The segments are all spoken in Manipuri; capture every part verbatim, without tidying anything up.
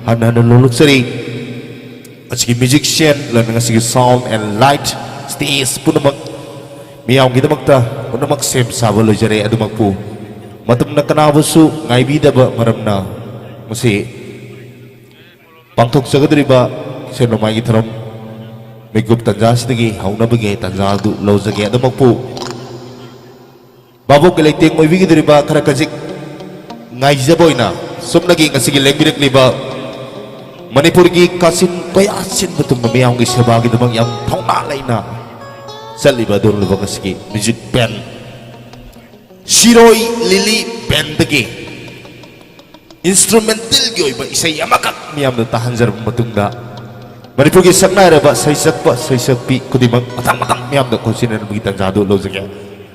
ꯍꯟꯅ ꯍꯟꯅ ꯂꯣꯜꯂꯛꯆꯔꯤ꯫ ꯉꯁꯤꯒꯤ musician, ꯂꯣꯏꯅ ꯉꯁꯤꯒꯤ sound and light, stage ꯄꯨꯝꯅꯃꯛ ꯃꯤꯌꯥꯝꯒꯤꯗꯃꯛꯇ ꯄꯨꯝꯅꯃꯛ ꯁꯦꯝ ꯁꯥꯕ ꯂꯣꯏꯖꯔꯦ꯫ ꯑꯗꯨꯃꯛꯄꯨ ꯃꯇꯝꯅ ꯀꯅꯥꯕꯨꯁꯨ ꯉꯥꯏꯕꯤꯗꯕ ꯃꯔꯝꯅ ꯃꯁꯤ ꯄꯥꯡꯊꯣꯛꯆꯒꯗꯧꯔꯤꯕ ꯁꯦꯟ ꯅꯣꯡꯃꯥꯏꯒꯤ ꯊꯧꯔꯝ ꯃꯤꯀꯨꯞ ꯇꯥꯟꯖꯥꯁꯤꯗꯒꯤ ꯍꯧꯅꯕꯒꯤ ꯇꯥꯟꯖꯥ ꯑꯗꯨ ꯂꯧꯖꯒꯦ꯫ ꯑꯗꯨꯃꯛꯄꯨ ꯚꯥꯕꯣꯛꯀꯤ ꯂꯩꯇꯦꯡ ꯑꯣꯏꯕꯤꯒꯗꯧꯔꯤꯕ ꯈꯔ ꯈꯖꯤꯛ ꯉꯥꯏꯖꯕ ꯑꯣꯏꯅ ꯁꯣꯝꯗꯒꯤ ꯉꯁꯤꯒꯤ ꯂꯦꯡꯕꯤꯔꯛꯂꯤꯕ ꯃꯅꯤꯄꯨꯔꯒꯤ ꯀꯥꯆꯤꯟ ꯀꯣꯌꯥ ꯆꯤꯟꯕ ꯇꯨꯝꯕ ꯃꯤꯌꯥꯝꯒꯤ ꯁꯦꯕꯥꯒꯤꯗꯃꯛ ꯌꯥꯝ ꯊꯧꯅꯥ ꯂꯩꯅ ꯆꯠꯂꯤꯕ ꯑꯗꯨꯒꯨꯝꯂꯕ ꯉꯁꯤꯒꯤ music band ꯁꯤꯔꯣꯏ ꯂꯤꯂꯤ ꯕꯦꯟꯗꯒꯤ instrumentalꯒꯤ ꯑꯣꯏꯕ ꯏꯁꯩ ꯑꯃꯈꯛ ꯃꯤꯌꯥꯝꯗ ꯇꯥꯍꯟꯖꯔꯕ ꯃꯇꯨꯡꯗ, ꯃꯅꯤꯄꯨꯔꯒꯤ ꯁꯛꯅꯥꯏꯔꯕ ꯁꯩꯁꯛꯄ ꯁꯩꯁꯛꯄꯤ ꯈꯨꯗꯤꯡꯃꯛ ꯃꯊꯪ ꯃꯊꯪ ꯃꯤꯌꯥꯝꯗ ꯈꯣꯟꯖꯦꯜ ꯁꯤꯟꯅꯅꯕꯒꯤ ꯇꯥꯟꯖꯥꯗꯨ ꯂꯧꯖꯒꯦ꯫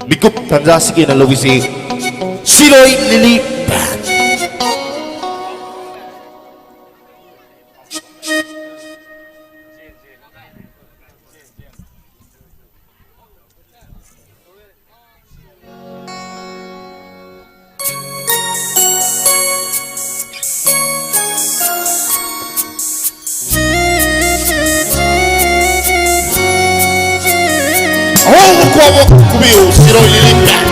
ꯃꯤꯀꯨꯞ ꯇꯥꯟꯖꯥ ꯑꯁꯤꯒꯤ ꯑꯣꯏꯅ ꯂꯧꯕꯤꯁꯤ ꯁꯤꯔꯣꯏ ꯂꯤꯂꯤ ꯕꯦꯟ꯫ ꯑꯍꯧꯕ ꯈꯨꯍꯧꯕ ꯈꯨꯕꯤꯌꯨ, ꯁꯤꯔꯣꯏ ꯂꯤꯂꯤ ꯕꯦꯟ꯫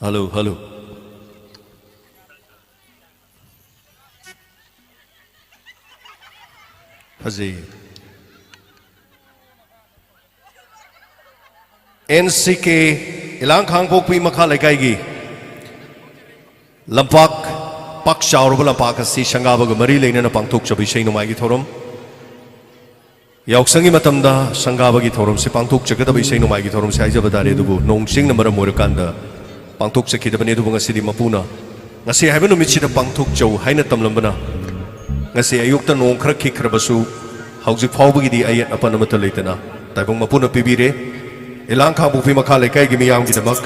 Hello, hello. ꯐꯖꯩꯌꯦ꯫ ꯑꯦꯟ ꯁꯤ ꯀꯦ ꯏꯂꯥꯡ ꯈꯥꯡꯄꯣꯛꯄꯤ ꯃꯈꯥ ꯂꯩꯀꯥꯏꯒꯤ ꯂꯝꯄꯥꯛ, ꯄꯥꯛ ꯆꯥꯎꯔꯕ ꯂꯝꯄꯥꯛ ꯑꯁꯤ ꯁꯪꯒꯥꯕꯒ ꯃꯔꯤ ꯂꯩꯅꯅ ꯄꯥꯡꯊꯣꯛꯆꯕ ꯏꯁꯩ ꯅꯣꯡꯃꯥꯏꯒꯤ ꯊꯧꯔꯝ꯫ ꯌꯥꯎꯁꯪꯒꯤ ꯃꯇꯝꯗ ꯁꯪꯒꯥꯕꯒꯤ ꯊꯧꯔꯝꯁꯤ ꯄꯥꯡꯊꯣꯛꯆꯒꯗꯕ ꯏꯁꯩ ꯅꯣꯡꯃꯥꯏꯒꯤ ꯊꯧꯔꯝꯁꯤ ꯍꯥꯏꯖꯕ ꯇꯥꯔꯦ, ꯑꯗꯨꯕꯨ ꯅꯣꯡ ꯆꯤꯡꯅ ꯃꯔꯝ ꯑꯣꯏꯔꯀꯥꯟꯗ ꯄꯥꯡꯊꯣꯛꯆꯈꯤꯗꯕꯅꯤ꯫ ꯑꯗꯨꯕꯨ ꯉꯁꯤꯗꯤ ꯃꯄꯨꯅ ꯉꯁꯤ ꯍꯥꯏꯕ ꯅꯨꯃꯤꯠꯁꯤꯗ ꯄꯥꯡꯊꯣꯛꯆꯧ ꯍꯥꯏꯅ ꯇꯝꯂꯝꯕꯅ, ꯉꯁꯤ ꯑꯌꯨꯛꯇ ꯅꯣꯡ ꯈꯔ ꯈꯤꯛꯈ꯭ꯔꯕꯁꯨ, ꯍꯧꯖꯤꯛ ꯐꯥꯎꯕꯒꯤꯗꯤ ꯑꯌꯦꯠ ꯑꯄꯟ ꯑꯃꯠꯇ ꯂꯩꯇꯅ ꯇꯥꯏꯕꯪ ꯃꯄꯨꯅ ꯄꯤꯕꯤꯔꯦ꯫ ꯏꯂꯥꯡ ꯈꯥꯡꯄꯣꯛꯄꯤ ꯃꯈꯥ ꯂꯩꯀꯥꯏꯒꯤ ꯃꯤꯌꯥꯝꯒꯤꯗꯃꯛ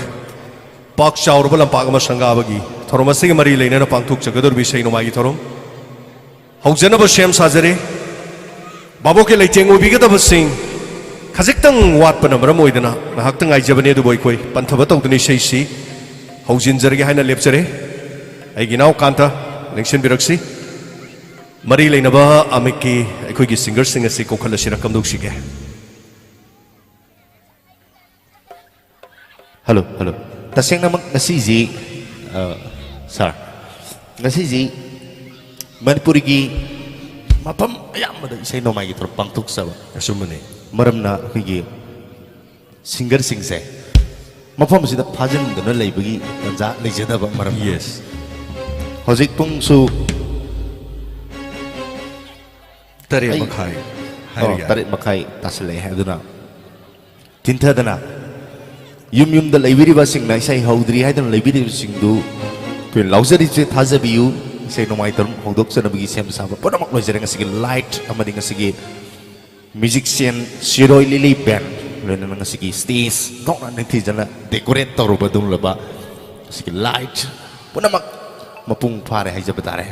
ꯄꯥꯛ ꯆꯥꯎꯔꯕ ꯂꯝꯄꯥꯛ ꯑꯃ ꯁꯪꯒꯥꯕꯒꯤ ꯊꯧꯔꯝ ꯑꯁꯤꯒ ꯃꯔꯤ ꯂꯩꯅꯅ ꯄꯥꯡꯊꯣꯛꯆꯒꯗꯧꯔꯤꯕ ꯏꯁꯩ ꯅꯣꯡꯃꯥꯏꯒꯤ ꯊꯧꯔꯝ ꯍꯧꯖꯅꯕ ꯁꯦꯝ ꯁꯥꯖꯔꯦ꯫ ꯚꯥꯕꯣꯛꯀꯤ ꯂꯩꯇꯦꯡ ꯑꯣꯏꯕꯤꯒꯗꯕꯁꯤꯡ ꯈꯖꯤꯛꯇꯪ ꯋꯥꯠꯄꯅ ꯃꯔꯝ ꯑꯣꯏꯗꯅ ꯉꯥꯏꯍꯥꯛꯇ ꯉꯥꯏꯖꯕꯅꯤ, ꯑꯗꯨꯕꯨ ꯑꯩꯈꯣꯏ ꯄꯟꯊꯕ ꯇꯧꯗꯨꯅ ꯏꯁꯩꯁꯤ ꯍꯧꯖꯤꯟꯖꯔꯒꯦ ꯍꯥꯏꯅ ꯂꯦꯞꯆꯔꯦ꯫ ꯑꯩꯒꯤ ꯏꯅꯥꯎ ꯀꯥꯟꯇ, ꯂꯦꯡꯁꯤꯟꯕꯤꯔꯛꯁꯤ꯫ ꯃꯔꯤ ꯂꯩꯅꯕ ꯑꯃꯤꯛꯀꯤ ꯑꯩꯈꯣꯏꯒꯤ ꯁꯤꯡꯒꯔꯁꯤꯡ ꯑꯁꯤ ꯀꯧꯈꯠꯂꯁꯤꯔ, ꯀꯝꯗꯧꯁꯤꯒꯦ? Hello, hello. ꯇꯁꯦꯡꯅꯃꯛ ꯉꯁꯤꯁꯤ, ꯑ, ꯁꯥꯔ, ꯉꯁꯤꯁꯤ ꯃꯅꯤꯄꯨꯔꯒꯤ ꯃꯐꯝ ꯑꯌꯥꯝꯕꯗ ꯏꯁꯩ ꯅꯣꯡꯃꯥꯏꯒꯤ ꯊꯧꯔꯝ ꯄꯥꯡꯊꯣꯛꯆꯕ꯫ ꯑꯆꯨꯝꯕꯅꯤ꯫ ꯃꯔꯝꯅ ꯑꯩꯈꯣꯏꯒꯤ ꯁꯤꯡꯒꯔꯁꯤꯡꯁꯦ ꯃꯐꯝꯁꯤꯗ ꯐꯥꯖꯤꯟꯗꯨꯅ ꯂꯩꯕꯒꯤ ꯇꯥꯟꯖꯥ ꯂꯩꯖꯗꯕ ꯃꯔꯝꯅ꯫ Yes꯫ ꯍꯧꯖꯤꯛ ꯄꯨꯡꯁꯨ ꯇꯔꯦꯠ ꯑꯩ ꯃꯈꯥꯏ ꯑꯣ, ꯍꯥꯏꯔꯤ ꯌꯥꯔꯦ꯫ ꯇꯔꯦꯠ ꯃꯈꯥꯏ ꯇꯥꯁꯤꯜꯂꯛꯑꯦ꯫ ꯑꯗꯨꯅ ꯊꯤꯟꯊꯗꯅ ꯌꯨꯝ ꯌꯨꯝꯗ ꯂꯩꯕꯤꯔꯤꯕꯁꯤꯡꯅ ꯏꯁꯩ ꯍꯧꯗ꯭ꯔꯤ ꯍꯥꯏꯗꯨꯅ ꯂꯩꯕꯤꯔꯤꯕꯁꯤꯡꯗꯨ ꯑꯩꯈꯣꯏ ꯂꯥꯎꯖꯔꯤꯁꯦ ꯊꯥꯖꯕꯤꯌꯨ꯫ ꯏꯁꯩ ꯅꯣꯡꯃꯥꯏ ꯊꯧꯔꯝ ꯍꯧꯗꯣꯛꯆꯅꯕꯒꯤ ꯁꯦꯝ ꯁꯥꯕ ꯄꯨꯝꯅꯃꯛ ꯂꯣꯏꯖꯔꯦ꯫ ꯉꯁꯤꯒꯤ ꯂꯥꯏꯠ ꯑꯃꯗꯤ ꯉꯁꯤꯒꯤ ꯃ꯭ꯌꯨꯖꯤꯛꯁꯤꯌꯟ ꯁꯤꯔꯣꯏ ꯂꯤꯂꯤ ꯕꯦꯟ, ꯂꯣꯏꯅꯅ ꯉꯁꯤꯒꯤ ꯁ꯭ꯇꯦꯖ ꯊꯣꯛꯅ ꯅꯤꯡꯊꯤꯖꯅ ꯗꯦꯀꯣꯔꯦꯠ ꯇꯧꯔꯨꯕ ꯑꯗꯨꯒꯨꯝꯂꯕ ꯉꯁꯤꯒꯤ ꯂꯥꯏꯠ ꯄꯨꯝꯅꯃꯛ ꯃꯄꯨꯡ ꯐꯥꯔꯦ ꯍꯥꯏꯖꯕ ꯇꯥꯔꯦ꯫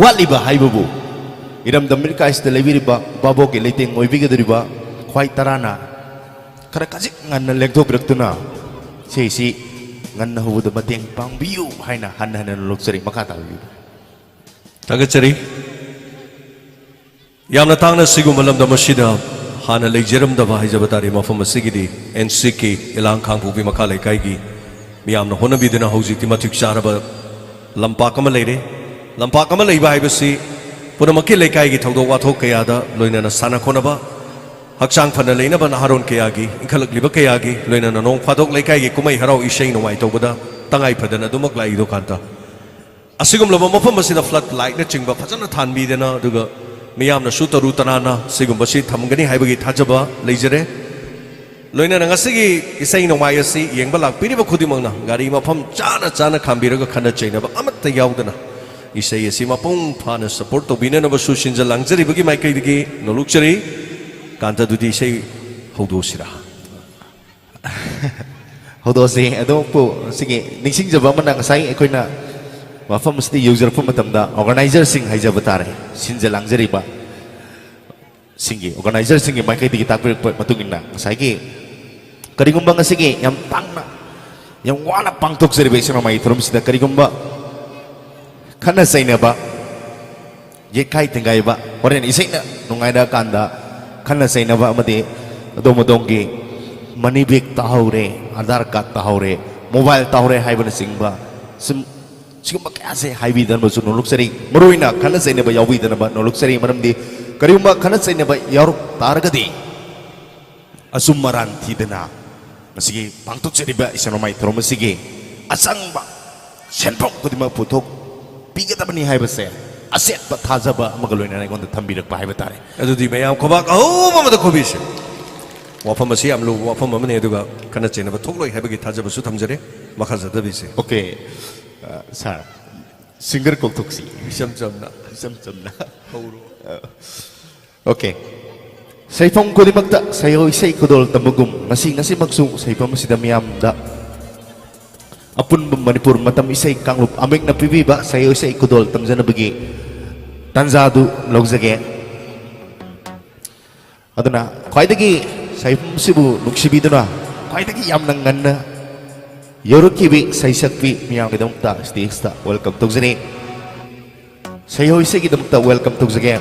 ꯋꯥꯠꯂꯤꯕ ꯍꯥꯏꯕꯕꯨ ꯏꯔꯝꯗꯝ ꯃꯤꯔꯀꯥꯏꯁꯤꯗ ꯂꯩꯕꯤꯔꯤꯕ ꯚꯥꯕꯣꯛꯀꯤ ꯂꯩꯇꯦꯡ ꯑꯣꯏꯕꯤꯒꯗꯧꯔꯤꯕ ꯈ꯭ꯋꯥꯏ ꯇꯔꯥꯅ ꯈꯔ ꯈꯖꯤꯛ ꯉꯟꯅ ꯂꯦꯡꯊꯣꯛꯄꯤꯔꯛꯇꯨꯅ ꯏꯁꯩꯁꯤ ꯉꯟꯅ ꯍꯧꯕꯗ ꯃꯇꯦꯡ ꯄꯥꯡꯕꯤꯌꯨ ꯍꯥꯏꯅ ꯍꯟꯅ ꯍꯟꯅ ꯅꯣꯂꯨꯛꯆꯔꯤ꯫ ꯃꯈꯥ ꯇꯥꯕꯤꯌꯨ꯫ ꯊꯥꯒꯠꯆꯔꯤ꯫ ꯌꯥꯝꯅ ꯇꯥꯡꯅ ꯁꯤꯒꯨꯝꯕ ꯂꯝꯗꯝ ꯑꯁꯤꯗ ꯍꯥꯟꯅ ꯂꯩꯖꯔꯝꯗꯕ ꯍꯥꯏꯖꯕ ꯇꯥꯔꯦ, ꯃꯐꯝ ꯑꯁꯤꯒꯤꯗꯤ ꯑꯦꯟ ꯁꯤ ꯀꯦ ꯏꯂꯥꯡ ꯈꯥꯡꯄꯣꯛꯄꯤ ꯃꯈꯥ ꯂꯩꯀꯥꯏꯒꯤ ꯃꯤꯌꯥꯝꯅ ꯍꯣꯠꯅꯕꯤꯗꯨꯅ ꯍꯧꯖꯤꯛꯇꯤ ꯃꯇꯤꯛ ꯆꯥꯔꯕ ꯂꯝꯄꯥꯛ ꯑꯃ ꯂꯩꯔꯦ꯫ ꯂꯝꯄꯥꯛ ꯑꯃ ꯂꯩꯕ ꯍꯥꯏꯕꯁꯤ ꯄꯨꯝꯅꯃꯛꯀꯤ ꯂꯩꯀꯥꯏꯒꯤ ꯊꯧꯗꯣꯛ ꯋꯥꯊꯣꯛ ꯀꯌꯥꯗ, ꯂꯣꯏꯅꯅ ꯁꯥꯟꯅ ꯈꯣꯠꯅꯕ, ꯍꯛꯆꯥꯡ ꯐꯅ ꯂꯩꯅꯕ ꯅꯍꯥꯔꯣꯟ ꯀꯌꯥꯒꯤ, ꯏꯟꯈꯠꯂꯛꯂꯤꯕ ꯀꯌꯥꯒꯤ, ꯂꯣꯏꯅꯅ ꯅꯣꯡ ꯐꯥꯗꯣꯛ ꯂꯩꯀꯥꯏꯒꯤ ꯀꯨꯝꯍꯩ ꯍꯔꯥꯎ, ꯏꯁꯩ ꯅꯣꯡꯃꯥꯏ ꯇꯧꯕꯗ ꯇꯉꯥꯏ ꯐꯗꯅ ꯑꯗꯨꯃꯛ ꯂꯥꯛꯏꯗꯨ ꯀꯥꯟꯗ, ꯑꯁꯤꯒꯨꯝꯂꯕ ꯃꯐꯝ ꯑꯁꯤꯗ flood lightꯅꯆꯤꯡꯕ ꯐꯖꯅ ꯊꯥꯟꯕꯤꯗꯅ, ꯑꯗꯨꯒ ꯃꯤꯌꯥꯝꯅꯁꯨ ꯇꯔꯨ ꯇꯅꯥꯟꯅ ꯁꯤꯒꯨꯝꯕꯁꯤ ꯊꯝꯒꯅꯤ ꯍꯥꯏꯕꯒꯤ ꯊꯥꯖꯕ ꯂꯩꯖꯔꯦ꯫ ꯂꯣꯏꯅꯅ ꯉꯁꯤꯒꯤ ꯏꯁꯩ ꯅꯣꯡꯃꯥꯏ ꯑꯁꯤ ꯌꯦꯡꯕ ꯂꯥꯛꯄꯤꯔꯤꯕ ꯈꯨꯗꯤꯡꯃꯛꯅ ꯒꯥꯔꯤ ꯃꯐꯝ ꯆꯥꯅ ꯆꯥꯅ ꯈꯥꯝꯕꯤꯔꯒ ꯈꯟꯅ ꯆꯩꯅꯕ ꯑꯃꯠꯇ ꯌꯥꯎꯗꯅ ꯏꯁꯩ ꯑꯁꯤ ꯃꯄꯨꯡ ꯐꯥꯅ support ꯇꯧꯕꯤꯅꯅꯕꯁꯨ ꯁꯤꯟꯖ ꯂꯥꯡꯖꯔꯤꯕꯒꯤ ꯃꯥꯏꯀꯩꯗꯒꯤ ꯅꯣꯂꯨꯛꯆꯔꯤ꯫ ꯀꯥꯟꯇ, ꯑꯗꯨꯗꯤ ꯏꯁꯩ ꯍꯧꯗꯣꯛꯁꯤꯔꯥ? ꯍꯧꯗꯣꯛꯑꯁꯤ꯫ ꯑꯗꯨꯃꯛꯄꯨ ꯁꯤꯒꯤ ꯅꯤꯡꯁꯤꯡꯖꯕ ꯑꯃꯅ, ꯉꯁꯥꯏ ꯑꯩꯈꯣꯏꯅ ꯃꯐꯝ ꯑꯁꯤꯗ ꯌꯧꯖꯔꯛꯄ ꯃꯇꯝꯗ organizerꯁꯤꯡ ꯍꯥꯏꯖꯕ ꯇꯥꯔꯦ, ꯁꯤꯟꯖ ꯂꯥꯡꯖꯔꯤꯕ ꯁꯤꯡꯒꯤ organizerꯁꯤꯡꯒꯤ ꯃꯥꯏꯀꯩꯗꯒꯤ ꯇꯥꯛꯄꯤꯔꯛꯄ ꯃꯇꯨꯡ ꯏꯟꯅ, ꯉꯁꯥꯏꯒꯤ ꯀꯔꯤꯒꯨꯝꯕ ꯉꯁꯤꯒꯤ ꯌꯥꯝ ꯇꯥꯡꯅ, ꯌꯥꯝ ꯋꯥꯅ ꯄꯥꯡꯊꯣꯛꯆꯔꯤꯕ ꯏꯁꯩ ꯅꯣꯡꯃꯥꯏꯒꯤ ꯊꯧꯔꯝꯁꯤꯗ ꯀꯔꯤꯒꯨꯝꯕ ꯈꯠꯅ ꯆꯩꯅꯕ, ꯌꯦꯠꯈꯥꯏ ꯊꯤꯡꯒꯥꯏꯕ, ꯍꯣꯔꯦꯟ ꯏꯁꯩꯅ ꯅꯨꯡꯉꯥꯏꯔꯛꯑꯀꯥꯟꯗ ꯈꯠꯅ ꯆꯩꯅꯕ ꯑꯃꯗꯤ ꯑꯗꯣꯝ ꯑꯗꯣꯝꯒꯤ money bag ꯇꯥꯍꯧꯔꯦ, ꯑꯙꯥꯔ ꯀꯥꯔꯗ ꯇꯥꯍꯧꯔꯦ, ꯃꯣꯕꯥꯏꯜ ꯇꯥꯍꯧꯔꯦ ꯍꯥꯏꯕꯅꯆꯤꯡꯕ ꯁꯨꯝ ꯁꯤꯒꯨꯝꯕ ꯀꯌꯥꯁꯦ ꯍꯥꯏꯕꯤꯗꯅꯕꯁꯨ ꯅꯣꯂꯨꯛꯆꯔꯤ꯫ ꯃꯔꯨꯑꯣꯏꯅ ꯈꯠꯅ ꯆꯩꯅꯕ ꯌꯥꯎꯕꯤꯗꯅꯕ ꯅꯣꯂꯨꯛꯆꯔꯤ꯫ ꯃꯔꯝꯗꯤ ꯀꯔꯤꯒꯨꯝꯕ ꯈꯠꯅ ꯆꯩꯅꯕ ꯌꯥꯎꯔꯛ ꯇꯥꯔꯒꯗꯤ ꯑꯆꯨꯝ ꯑꯔꯥꯟ ꯊꯤꯗꯅ ꯃꯁꯤꯒꯤ ꯄꯥꯡꯊꯣꯛꯆꯔꯤꯕ ꯏꯁꯩ ꯅꯣꯡꯃꯥꯏ ꯊꯧꯔꯝ ꯑꯁꯤꯒꯤ ꯑꯆꯪꯕ ꯁꯦꯟꯐꯝ ꯈꯨꯗꯤꯡꯃꯛ ꯄꯨꯊꯣꯛ ꯄꯤꯒꯗꯕꯅꯤ ꯍꯥꯏꯕꯁꯦ ꯑꯆꯦꯠꯄ ꯊꯥꯖꯕ ꯑꯃꯒ ꯂꯣꯏꯅꯅ ꯑꯩꯉꯣꯟꯗ ꯊꯝꯕꯤꯔꯛꯄ ꯍꯥꯏꯕ ꯇꯥꯔꯦ꯫ ꯑꯗꯨꯗꯤ ꯃꯌꯥꯝ ꯈꯨꯕꯥꯛ ꯑꯍꯧꯕ ꯑꯃꯗ ꯈꯨꯕꯤꯁꯦ꯫ ꯋꯥꯐꯝ ꯑꯁꯤ ꯌꯥꯝ ꯂꯨꯕ ꯋꯥꯐꯝ ꯑꯃꯅꯤ, ꯑꯗꯨꯒ ꯈꯠꯅ ꯆꯩꯅꯕ ꯊꯣꯛꯂꯣꯏ ꯍꯥꯏꯕꯒꯤ ꯊꯥꯖꯕꯁꯨ ꯊꯝꯖꯔꯤ꯫ ꯃꯈꯥ ꯆꯠꯊꯕꯤꯁꯦ꯫ Okay, uh, sir, singer ꯀꯧꯊꯣꯛꯁꯤ꯫ ꯏꯆꯝ ꯆꯝꯅ ꯏꯆꯝ ꯆꯝꯅ꯫ ꯍꯧꯔꯣ꯫ Okay. ꯁꯩꯐꯝ ꯈꯨꯗꯤꯡꯃꯛꯇ ꯁꯩꯍꯧ ꯏꯁꯩ ꯈꯨꯗꯣꯜ ꯇꯝꯕꯒꯨꯝ, ꯉꯁꯤ ꯉꯁꯤꯃꯛꯁꯨ ꯁꯩꯐꯝ ꯑꯁꯤꯗ ꯃꯤꯌꯥꯝꯗ ꯑꯄꯨꯟꯕ ꯃꯅꯤꯄꯨꯔ ꯃꯇꯝ ꯏꯁꯩ ꯀꯥꯡꯂꯨꯞ ꯑꯃꯤꯛꯅ ꯄꯤꯕꯤꯕ ꯁꯩꯍꯧ ꯏꯁꯩ ꯈꯨꯗꯣꯜ ꯇꯝꯖꯅꯕꯒꯤ ꯇꯥꯟꯖꯥꯗꯨ ꯂꯧꯖꯒꯦ꯫ ꯑꯗꯨꯅ ꯈ꯭ꯋꯥꯏꯗꯒꯤ ꯁꯥꯏꯐꯝꯁꯤꯕꯨ ꯅꯨꯡꯁꯤꯕꯤꯗꯨꯅ ꯈ꯭ꯋꯥꯏꯗꯒꯤ ꯌꯥꯝꯅ ꯉꯟꯅ ꯌꯧꯔꯛꯈꯤꯕꯤ ꯁꯩꯁꯛꯄꯤ ꯃꯌꯥꯝꯒꯤꯗꯃꯛꯇ stageꯇ welcome ꯇꯧꯖꯔꯤ꯫ ꯁꯩꯍꯧ ꯏꯁꯩꯒꯤꯗꯃꯛꯇ welcome ꯇꯧꯖꯒꯦ꯫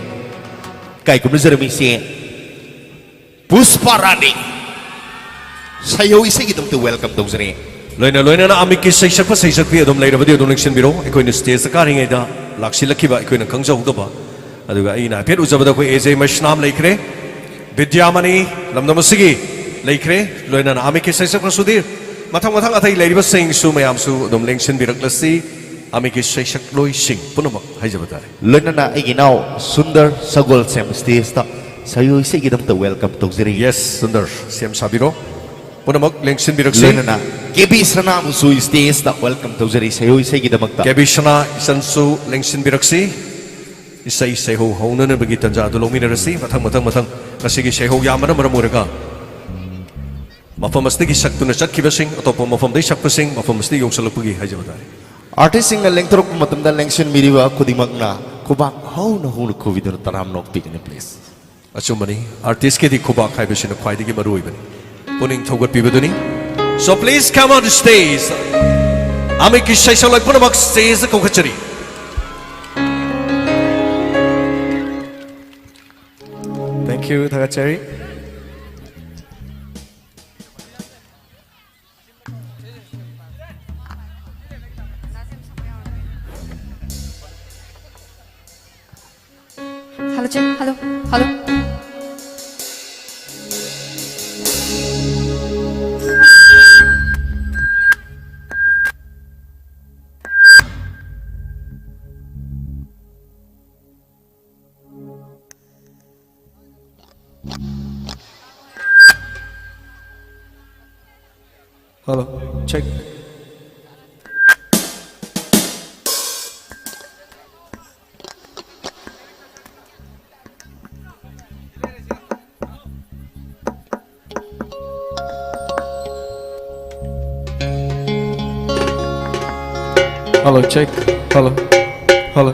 ꯏꯀꯥꯏ ꯈꯨꯝꯅꯖꯔꯝꯃꯤꯁꯦ ꯄꯨꯁꯄꯥ ꯔꯥꯅꯤ꯫ ꯁꯩꯍꯧ ꯏꯁꯩꯒꯤꯗꯃꯛꯇ welcome ꯇꯧꯖꯔꯤ꯫ ꯂꯣꯏꯅ ꯂꯣꯏꯅꯅ ꯑꯃꯤꯛꯀꯤ ꯁꯩꯁꯛꯄ ꯁꯩꯁꯛꯄꯤ ꯑꯗꯨꯝ ꯂꯩꯔꯕꯗꯤ ꯑꯗꯨꯝ ꯂꯦꯡꯁꯤꯟꯕꯤꯔꯣ꯫ ꯑꯩꯈꯣꯏꯅ stageꯇ ꯀꯥꯔꯤꯉꯩꯗ ꯂꯥꯛꯁꯤꯜꯂꯛꯈꯤꯕ ꯑꯩꯈꯣꯏꯅ ꯈꯪꯖꯍꯧꯗꯕ, ꯑꯗꯨꯒ ꯑꯩꯅ ꯍꯥꯏꯐꯦꯠ ꯎꯖꯕꯗ ꯑꯩꯈꯣꯏ ꯑꯦ ꯖꯦ ꯃꯩꯁꯅꯥꯝ ꯂꯩꯈ꯭ꯔꯦ, ꯕꯤꯗ꯭ꯌꯥꯃꯅꯤ ꯂꯝꯗꯝ ꯑꯁꯤꯒꯤ ꯂꯩꯈ꯭ꯔꯦ, ꯂꯣꯏꯅꯅ ꯑꯃꯤꯛꯀꯤ ꯁꯩꯁꯛꯄ ꯁꯨꯙꯤꯔ, ꯃꯊꯪ ꯃꯊꯪ ꯑꯇꯩ ꯂꯩꯔꯤꯕꯁꯤꯡꯁꯨ ꯃꯌꯥꯝꯁꯨ ꯑꯗꯨꯝ ꯂꯦꯡꯁꯤꯟꯕꯤꯔꯛꯂꯁꯤ꯫ ꯑꯃꯤꯛꯀꯤ ꯁꯩꯁꯛꯂꯣꯏꯁꯤꯡ ꯄꯨꯝꯅꯃꯛ ꯍꯥꯏꯖꯕ ꯇꯥꯔꯦ꯫ ꯂꯣꯏꯅꯅ ꯑꯩꯒꯤ ꯏꯅꯥꯎ ꯁꯨꯟꯗꯔ ꯁꯒꯣꯜꯁꯦꯝ stageꯇ ꯁꯩꯍꯧ ꯏꯁꯩꯒꯤꯗꯃꯛꯇ welcome ꯇꯧꯖꯔꯤ꯫ Yes, ꯁꯨꯟꯗꯔ, ꯁꯦꯝ ꯁꯥꯕꯤꯔꯣ꯫ ꯄꯨꯝꯅꯃꯛ ꯂꯦꯡꯁꯤꯟꯕꯤꯔꯛꯁꯤ꯫ ꯂꯣꯏꯅꯅ ꯀꯦ ꯕꯤ ꯁꯅꯥꯕꯨꯁꯨ stageꯇ welcome ꯇꯧꯖꯔꯤ ꯁꯩꯍꯧ ꯏꯁꯩꯒꯤꯗꯃꯛꯇ꯫ ꯀꯦ ꯕꯤ ꯁꯅꯥ ꯏꯆꯟꯁꯨ ꯂꯦꯡꯁꯤꯟꯕꯤꯔꯛꯁꯤ꯫ ꯏꯁꯩ ꯁꯩꯍꯧ ꯍꯧꯅꯅꯕꯒꯤ ꯇꯥꯟꯖꯥ ꯑꯗꯨ ꯂꯧꯃꯤꯟꯅꯔꯁꯤ꯫ ꯃꯊꯪ, ꯃꯊꯪ, ꯃꯊꯪ꯫ ꯉꯁꯤꯒꯤ ꯁꯩꯍꯧ ꯌꯥꯝꯕꯅ ꯃꯔꯝ ꯑꯣꯏꯔꯒ ꯃꯐꯝ ꯑꯁꯤꯗꯒꯤ ꯁꯛꯇꯨꯅ ꯆꯠꯈꯤꯕꯁꯤꯡ, ꯑꯇꯣꯞꯄ ꯃꯐꯝꯗꯒꯤ ꯁꯛꯄꯁꯤꯡ ꯃꯐꯝ ꯑꯁꯤꯗ ꯌꯧꯁꯤꯜꯂꯛꯄꯒꯤ ꯍꯥꯏꯖꯕ ꯇꯥꯔꯦ꯫ Artistꯁꯤꯡꯅ ꯂꯦꯡꯊꯣꯔꯛꯄ ꯃꯇꯝꯗ ꯂꯦꯡꯁꯤꯟꯕꯤꯔꯤꯕ ꯈꯨꯗꯤꯡꯃꯛꯅ ꯈꯨꯕꯥꯛ ꯍꯧꯅ ꯍꯧꯅ ꯈꯨꯕꯤꯗꯨꯅ ꯇꯔꯥꯝꯅ ꯑꯣꯛꯄꯤꯒꯅꯤ, please꯫ ꯑꯆꯨꯝꯕꯅꯤ, artistꯀꯤꯗꯤ ꯈꯨꯕꯥꯛ ꯍꯥꯏꯕꯁꯤꯅ ꯈ꯭ꯋꯥꯏꯗꯒꯤ ꯃꯔꯨ ꯑꯣꯏꯕꯅꯤ, ꯄꯨꯛꯅꯤꯡ ꯊꯧꯒꯠꯄꯤꯕꯗꯨꯅꯤ꯫ So please come on stage. ꯑꯃꯤꯛꯀꯤ ꯁꯩꯁꯛꯂꯣꯏ ꯄꯨꯝꯅꯃꯛ stageꯇ ꯀꯧꯈꯠꯆꯔꯤ꯫ Thank you, ꯊꯥꯒꯠꯆꯔꯤ꯫ Hello, check. Hello. Hello. Hello, check. Hello, check. Hello. Hello.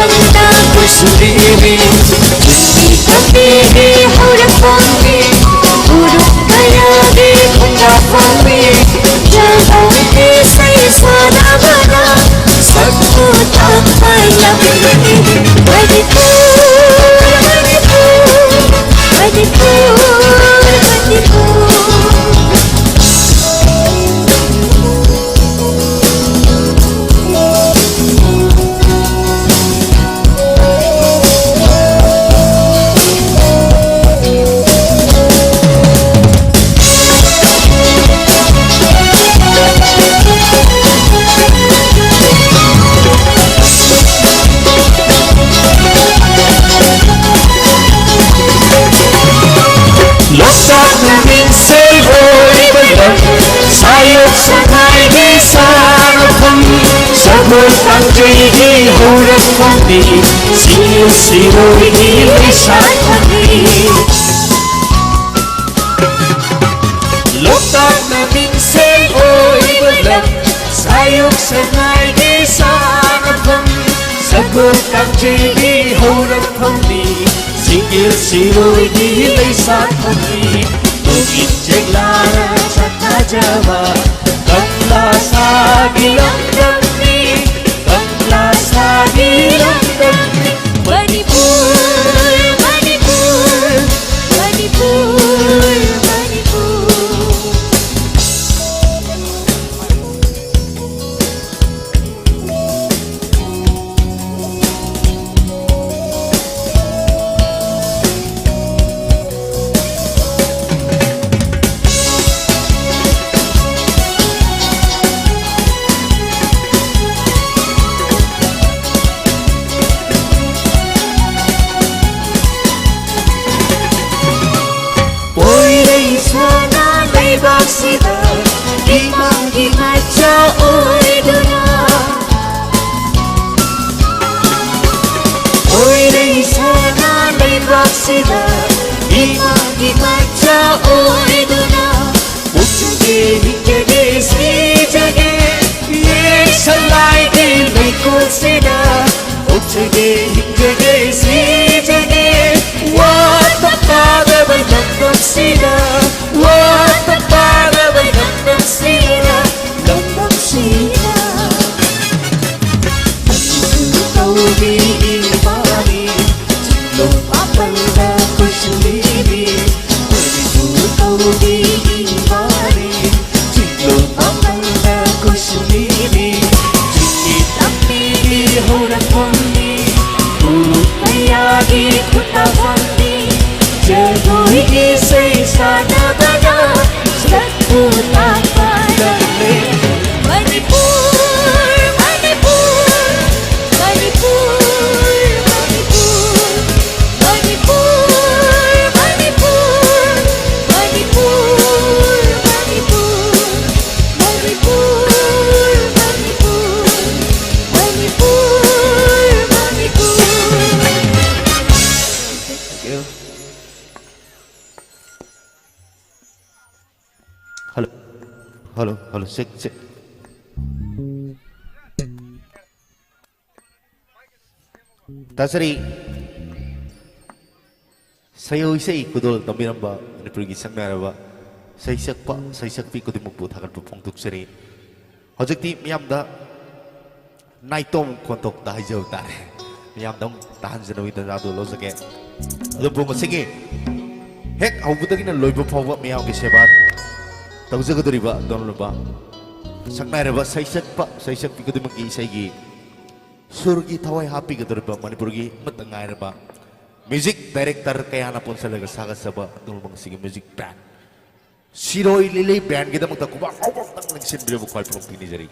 ꯄꯨꯟꯁꯤꯅꯤ꯫ ꯆꯤꯡꯒꯤ ꯇꯝꯕꯤꯒꯤ ꯍꯧꯔꯛꯐꯝꯅꯤ, ꯎꯔꯨꯝ ꯀꯌꯥꯒꯤ ꯈꯣꯡꯗꯥꯛꯐꯝꯅꯤ꯫ ꯆꯠꯂꯣꯏ ꯏꯁꯩ ꯁꯥꯟꯅꯕꯗ ꯁꯛꯄꯨ ꯇꯥꯛꯄ ꯂꯝꯅꯤ꯫ ꯃꯅꯤꯄꯨꯔ, ꯃꯅꯤꯄꯨꯔ, ꯃꯅꯤꯄꯨꯔ, ꯃꯅꯤꯄꯨꯔ꯫ ꯂꯣꯛꯇꯥꯛꯅ ꯃꯤꯡꯁꯦꯜ ꯑꯣꯏꯕ ꯂꯝ, ꯁꯥꯌꯣꯛ ꯁꯉꯥꯏꯒꯤ ꯁꯥꯟꯅꯐꯝ, ꯁꯒꯣꯜ ꯀꯥꯡꯖꯩꯒꯤ ꯍꯧꯔꯛꯐꯝꯅꯤ, ꯁꯤꯔꯣꯏꯒꯤ ꯂꯩꯁꯥꯠꯐꯝꯅꯤ꯫ ꯂꯣꯛꯇꯥꯛꯅ ꯃꯤꯡꯁꯦꯜ ꯑꯣꯏꯕ ꯂꯝ, ꯁꯥꯌꯣꯛ ꯁꯉꯥꯏꯒꯤ ꯁꯥꯟꯅꯐꯝ, ꯁꯒꯣꯜ ꯀꯥꯡꯖꯩꯒꯤ ꯍꯧꯔꯛꯐꯝꯅꯤ, ꯁꯤꯡꯒꯤꯜ ꯁꯤꯔꯣꯏꯒꯤ ꯂꯩꯁꯥꯠꯐꯝꯅꯤ꯫ ꯅꯨꯃꯤꯠ ꯆꯦꯛꯂꯥꯅ ꯁꯛ ꯊꯥꯖꯕ ꯀꯪꯂꯥ ꯁꯥꯒꯤ ꯂꯝꯗꯝꯅꯤ, ꯀꯪꯂꯥ ꯁꯥꯒꯤ ꯂꯝꯗꯝꯅꯤ꯫ ꯃꯅꯤꯄꯨꯔ, ꯃꯅꯤꯄꯨꯔ, ꯃꯅꯤꯄꯨꯔ, ꯃꯅꯤꯄꯨꯔ꯫ ꯑꯣꯏꯔꯩ ꯁꯅꯥ ꯂꯩꯕꯥꯛꯁꯤꯗ ꯏꯃꯥꯒꯤ ꯃꯆꯥ ꯑꯣꯏꯗꯨꯅ, ꯑꯣꯏꯔꯩ ꯁꯅꯥ ꯂꯩꯕꯥꯛꯁꯤꯗ ꯏꯃꯥꯒꯤ ꯃꯆꯥ ꯑꯣꯏꯗꯨꯅ, ꯄꯣꯛꯆꯒꯦ, ꯍꯤꯡꯖꯒꯦ, ꯁꯤꯖꯒꯦ, ꯏꯌꯦꯛ ꯁꯂꯥꯏꯒꯤ ꯂꯩꯀꯣꯜꯁꯤꯗ ꯄꯣꯛꯆ- ꯍꯤꯡꯖꯒꯦ, ꯍꯤꯡꯖꯒꯦ, ꯁꯤꯖꯒꯦ, ꯋꯥꯠꯇ ꯄꯥꯗꯕ ꯂꯝꯗꯝꯁꯤꯗ, ꯋꯥꯠꯇ ꯄꯥꯗꯕ ꯂꯝꯗꯝꯁꯤꯗ, ꯂꯝꯗꯝꯁꯤꯗ꯫ ꯃꯅꯤꯄꯨꯔ ꯀꯧꯕꯤ ꯏꯃꯥꯅꯤ, ꯆꯤꯡꯂꯣꯟ ꯃꯥꯄꯜꯗ ꯈꯨꯠꯁꯨꯕꯤꯕꯤ, ꯃꯅꯤꯄꯨꯔ ꯀꯧꯕꯤ ꯏꯃꯥꯅꯤ, ꯆꯤꯡꯂꯣꯟ ꯃꯥꯄꯜꯗ ꯈꯨꯠꯁꯨꯕꯤꯕꯤ, ꯆꯤꯡꯒꯤ ꯇꯝꯕꯤꯒꯤ ꯍꯧꯔꯛꯐꯝꯅꯤ, ꯎꯔꯨꯝ ꯀꯌꯥꯒꯤ ꯈꯨꯟꯅꯐꯝꯅꯤ, ꯖꯒꯣꯏꯒꯤ ꯏꯁꯩ ꯁꯥꯟꯅꯕꯗ ꯁꯛꯄꯨ ꯇꯥꯛꯄ ꯂꯝꯂꯦ꯫ Manipur, Manipur, Manipur, Manipur. Manipur, Manipur, Manipur, Manipur, Manipur, Manipur, Manipur, Manipur. Hello, hello, hello, check, check. ꯇꯥꯖꯔꯤ꯫ ꯁꯩꯍꯧ ꯏꯁꯩ ꯈꯨꯗꯣꯜ ꯇꯝꯕꯤꯔꯝꯕ ꯃꯅꯤꯄꯨꯔꯒꯤ ꯁꯛꯅꯥꯏꯔꯕ ꯁꯩꯁꯛꯄ, ꯁꯩꯁꯛꯄꯤ ꯈꯨꯗꯤꯡꯃꯛꯄꯨ ꯊꯥꯒꯠꯄ ꯐꯣꯡꯗꯣꯛꯆꯔꯤ꯫ ꯍꯧꯖꯤꯛꯇꯤ ꯃꯤꯌꯥꯝꯗ ꯅꯥꯏꯇꯣꯝ ꯈꯣꯟꯊꯣꯛꯇ ꯍꯥꯏꯖꯕ ꯇꯥꯔꯦ꯫ ꯃꯤꯌꯥꯝꯗ ꯑꯃꯨꯛ ꯇꯥꯍꯟꯖꯅꯕꯒꯤ ꯇꯥꯟꯖꯥꯗꯨ ꯂꯧꯖꯒꯦ꯫ ꯑꯗꯨꯕꯨ ꯉꯁꯤꯒꯤ ꯍꯦꯛ ꯍꯧꯕꯗꯒꯤꯅ ꯂꯣꯏꯕ ꯐꯥꯎꯕ ꯃꯤꯌꯥꯝꯒꯤ ꯁꯦꯕꯥ ꯇꯧꯖꯒꯗꯧꯔꯤꯕ ꯑꯗꯣꯝꯂꯨꯕ ꯁꯛꯅꯥꯏꯔꯕ ꯁꯩꯁꯛꯄ, ꯁꯩꯁꯛꯄꯤ ꯈꯨꯗꯤꯡꯃꯛꯀꯤ ꯏꯁꯩꯒꯤ ꯁꯨꯔꯒꯤ ꯊꯋꯥꯏ ꯍꯥꯞꯄꯤꯒꯗꯧꯔꯤꯕ ꯃꯅꯤꯄꯨꯔꯒꯤ ꯑꯃꯠꯇ ꯉꯥꯏꯔꯕ music director ꯀꯌꯥꯅ ꯄꯨꯟꯁꯤꯜꯂꯒ ꯁꯥꯒꯠꯆꯕ ꯑꯗꯨꯒꯨꯝꯕ ꯉꯁꯤꯒꯤ music band ꯁꯤꯔꯣꯏ ꯂꯤꯂꯤ bandꯒꯤꯗꯃꯛꯇ ꯈꯨꯕꯥꯛ ꯑꯃꯨꯛꯇꯪ ꯂꯦꯡꯁꯤꯟꯕꯤꯔꯕ ꯈ꯭ꯋꯥꯏ ꯐꯕ ꯄꯤꯅꯤꯖꯔꯤ꯫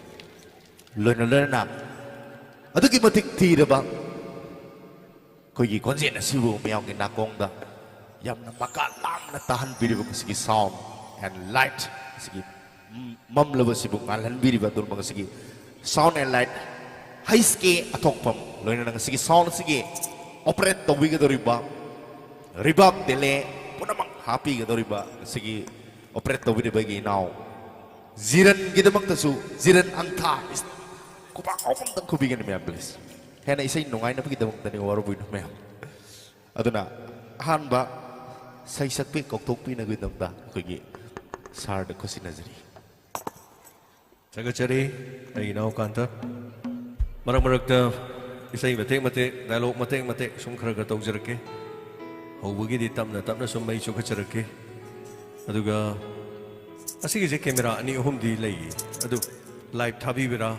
ꯂꯣꯏꯅ ꯂꯣꯏꯅꯅ ꯑꯗꯨꯛꯀꯤ ꯃꯇꯤꯛ ꯊꯤꯔꯕ ꯑꯩꯈꯣꯏꯒꯤ ꯈꯣꯟꯖꯦꯜ ꯑꯁꯤꯕꯨ ꯃꯤꯌꯥꯝꯒꯤ ꯅꯥꯀꯣꯡꯗ ꯌꯥꯝꯅ ꯃꯀꯥ ꯂꯥꯝꯅ ꯇꯥꯍꯟꯕꯤꯔꯤꯕ ꯃꯁꯤꯒꯤ sound and light ꯑꯁꯤꯒꯤ ꯃꯝꯂꯕ ꯑꯁꯤꯕꯨ ꯉꯥꯜꯍꯟꯕꯤꯔꯤꯕ ꯑꯗꯨꯒꯨꯝꯕ ꯉꯁꯤꯒꯤ sound and light ꯍꯩꯁ ꯀꯦ ꯑꯊꯣꯛꯐꯝ, ꯂꯣꯏꯅꯅ ꯉꯁꯤꯒꯤ sound ꯑꯁꯤꯒꯤ operate ꯇꯧꯕꯤꯒꯗꯧꯔꯤꯕ ꯔꯤꯕꯥꯛ ꯗꯦꯂꯦ ꯄꯨꯝꯅꯃꯛ ꯍꯥꯞꯄꯤꯒꯗꯧꯔꯤꯕ ꯉꯁꯤꯒꯤ operate ꯇꯧꯕꯤꯔꯤꯕ ꯑꯩꯒꯤ ꯏꯅꯥꯎ ꯖꯤꯔꯟꯒꯤꯗꯃꯛꯇꯁꯨ, ꯖꯤꯔꯟ ꯑꯪꯊꯥ, ꯈꯨꯕꯥꯛ ꯑꯃꯃꯝꯇꯪ ꯈꯨꯕꯤꯒꯅꯤ ꯃꯌꯥꯝ, please꯫ ꯍꯦꯟꯅ ꯏꯁꯩ ꯅꯨꯡꯉꯥꯏꯅꯕꯒꯤꯗꯃꯛꯇꯅꯤ, ꯋꯥꯔꯧꯕꯤꯅꯨ ꯃꯌꯥꯝ꯫ ꯑꯗꯨꯅ ꯑꯍꯥꯟꯕ ꯁꯩꯁꯛꯄꯤ ꯀꯧꯊꯣꯛꯄꯤꯅꯕꯒꯤꯗꯃꯛꯇ ꯑꯩꯈꯣꯏꯒꯤ ꯁꯥꯔꯗ ꯈꯨꯠꯁꯤꯟꯅꯖꯔꯤ꯫ ꯊꯥꯒꯠꯆꯔꯤ ꯑꯩ ꯏꯅꯥꯎ ꯀꯥꯟꯇ꯫ ꯃꯔꯛ ꯃꯔꯛꯇ ꯏꯁꯩ ꯃꯇꯦꯛ ꯃꯇꯦꯛ, ꯗꯥꯏꯂꯣꯛ ꯃꯇꯦꯛ ꯃꯇꯦꯛ ꯁꯨꯝ ꯈꯔ ꯈꯔ ꯇꯧꯖꯔꯛꯀꯦ꯫ ꯍꯧꯕꯒꯤꯗꯤ ꯇꯞꯅ ꯇꯞꯅ ꯁꯨꯝ ꯃꯩ ꯆꯨꯈꯠꯆꯔꯛꯀꯦ꯫ ꯑꯗꯨꯒ ꯑꯁꯤꯒꯤꯁꯦ ꯀꯦꯃꯦꯔꯥ ꯑꯅꯤ ꯑꯍꯨꯝꯗꯤ ꯂꯩꯌꯦ, ꯑꯗꯨ ꯂꯥꯏꯚ ꯊꯥꯕꯤꯕ꯭ꯔꯥ,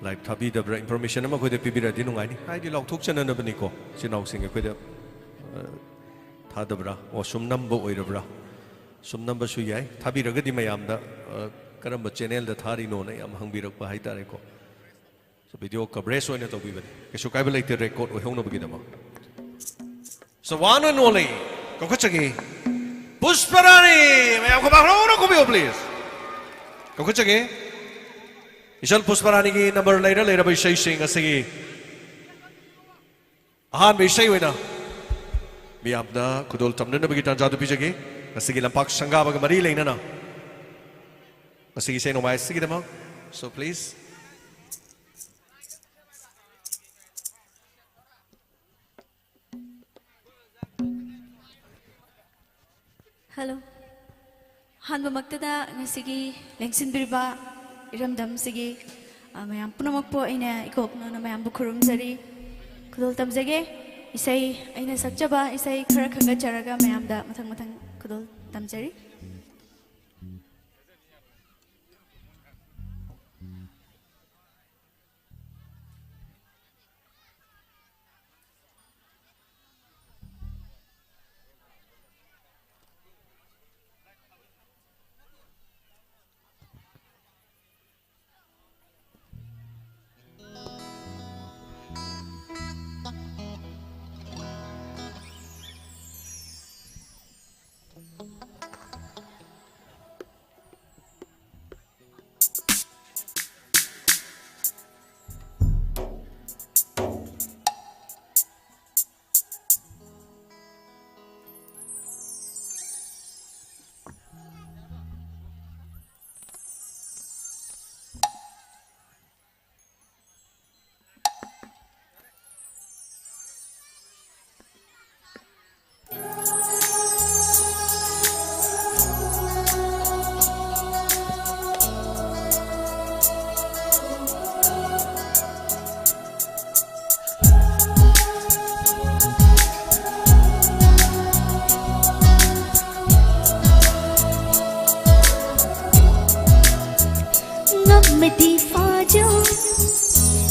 ꯂꯥꯏꯚ ꯊꯥꯕꯤꯗꯕ꯭ꯔꯥ, ꯏꯟꯐꯣꯔꯃꯦꯁꯟ ꯑꯃ ꯑꯩꯈꯣꯏꯗ ꯄꯤꯕꯤꯔꯗꯤ ꯅꯨꯡꯉꯥꯏꯅꯤ꯫ ꯍꯥꯏꯗꯤ ꯂꯥꯎꯊꯣꯛꯆꯅꯅꯕꯅꯤꯀꯣ, ꯏꯆꯤꯟ ꯏꯅꯥꯎꯁꯤꯡ ꯑꯩꯈꯣꯏꯗ, ꯑ, ꯊꯥꯗꯕ꯭ꯔꯥ? ꯑꯣ, ꯁꯨꯝ ꯅꯝꯕ ꯑꯣꯏꯔꯕ꯭ꯔꯥ? ꯁꯨꯝ ꯅꯝꯕꯁꯨ ꯌꯥꯏ꯫ ꯊꯥꯕꯤꯔꯒꯗꯤ ꯃꯌꯥꯝꯗ, ꯑ, ꯀꯔꯝꯕ ꯆꯦꯅꯦꯜꯗ ꯊꯥꯔꯤꯅꯣꯅ ꯌꯥꯝ ꯍꯪꯕꯤꯔꯛꯄ ꯍꯥꯏꯇꯥꯔꯦꯀꯣ꯫ So, ꯚꯤꯗꯤꯑꯣ ꯀꯚꯔꯦꯖ ꯑꯣꯏꯅ ꯇꯧꯕꯤꯕꯅꯤ, ꯀꯩꯁꯨ ꯀꯥꯏꯕ ꯂꯩꯇꯦ, ꯔꯦꯀꯣꯔꯗ ꯑꯣꯏꯍꯧꯅꯕꯒꯤꯗꯃꯛ꯫ So, one and only, ꯀꯧꯈꯠꯆꯒꯦ, ꯄꯨꯁꯄꯔꯥꯅꯤ꯫ ꯃꯌꯥꯝ ꯈꯨꯕꯥꯛ ꯍꯔꯥꯎꯅ ꯈꯨꯝꯕꯤꯌꯨ, please꯫ ꯀꯧꯈꯠꯆꯒꯦ, ꯏꯆꯜ ꯄꯨꯁꯄꯔꯥꯅꯤꯒꯤ ꯅꯝꯕꯔ ꯂꯩꯔ ꯂꯩꯔꯕ ꯏꯁꯩꯁꯤꯡ ꯑꯁꯤꯒꯤ ꯑꯍꯥꯟꯕ ꯏꯁꯩ ꯑꯣꯏꯅ ꯃꯤꯌꯥꯝꯗ ꯈꯨꯗꯣꯜ ꯇꯝꯅꯅꯕꯒꯤ ꯇꯥꯟꯖꯥꯗꯨ ꯄꯤꯖꯒꯦ꯫ ꯉꯁꯤꯒꯤ ꯂꯝꯄꯥꯛ ꯁꯪꯒꯥꯕꯒ ꯃꯔꯤ ꯂꯩꯅꯅ ꯉꯁꯤꯒꯤ ꯏꯁꯩ ꯅꯣꯡꯃꯥꯏ ꯑꯁꯤꯒꯤꯗꯃꯛ꯫ So, please꯫ Hello. ꯑꯍꯥꯟꯕꯃꯛꯇꯗ ꯉꯁꯤꯒꯤ ꯂꯦꯡꯁꯤꯟꯕꯤꯔꯤꯕ ꯏꯔꯝꯗꯝꯁꯤꯒꯤ, ꯑ, ꯃꯌꯥꯝ ꯄꯨꯝꯅꯃꯛꯄꯨ ꯑꯩꯅ ꯏꯀꯣꯛꯅꯅ ꯃꯌꯥꯝꯕꯨ ꯈꯨꯔꯨꯝꯖꯔꯤ, ꯈꯨꯗꯣꯜ ꯇꯝꯖꯒꯦ꯫ ꯏꯁꯩ, ꯑꯩꯅ ꯁꯛꯆꯕ ꯏꯁꯩ ꯈꯔ ꯈꯟꯒꯠꯆꯔꯒ ꯃꯌꯥꯝꯗ ꯃꯊꯪ ꯃꯊꯪ ꯈꯨꯗꯣꯜ ꯇꯝꯖꯔꯤ꯫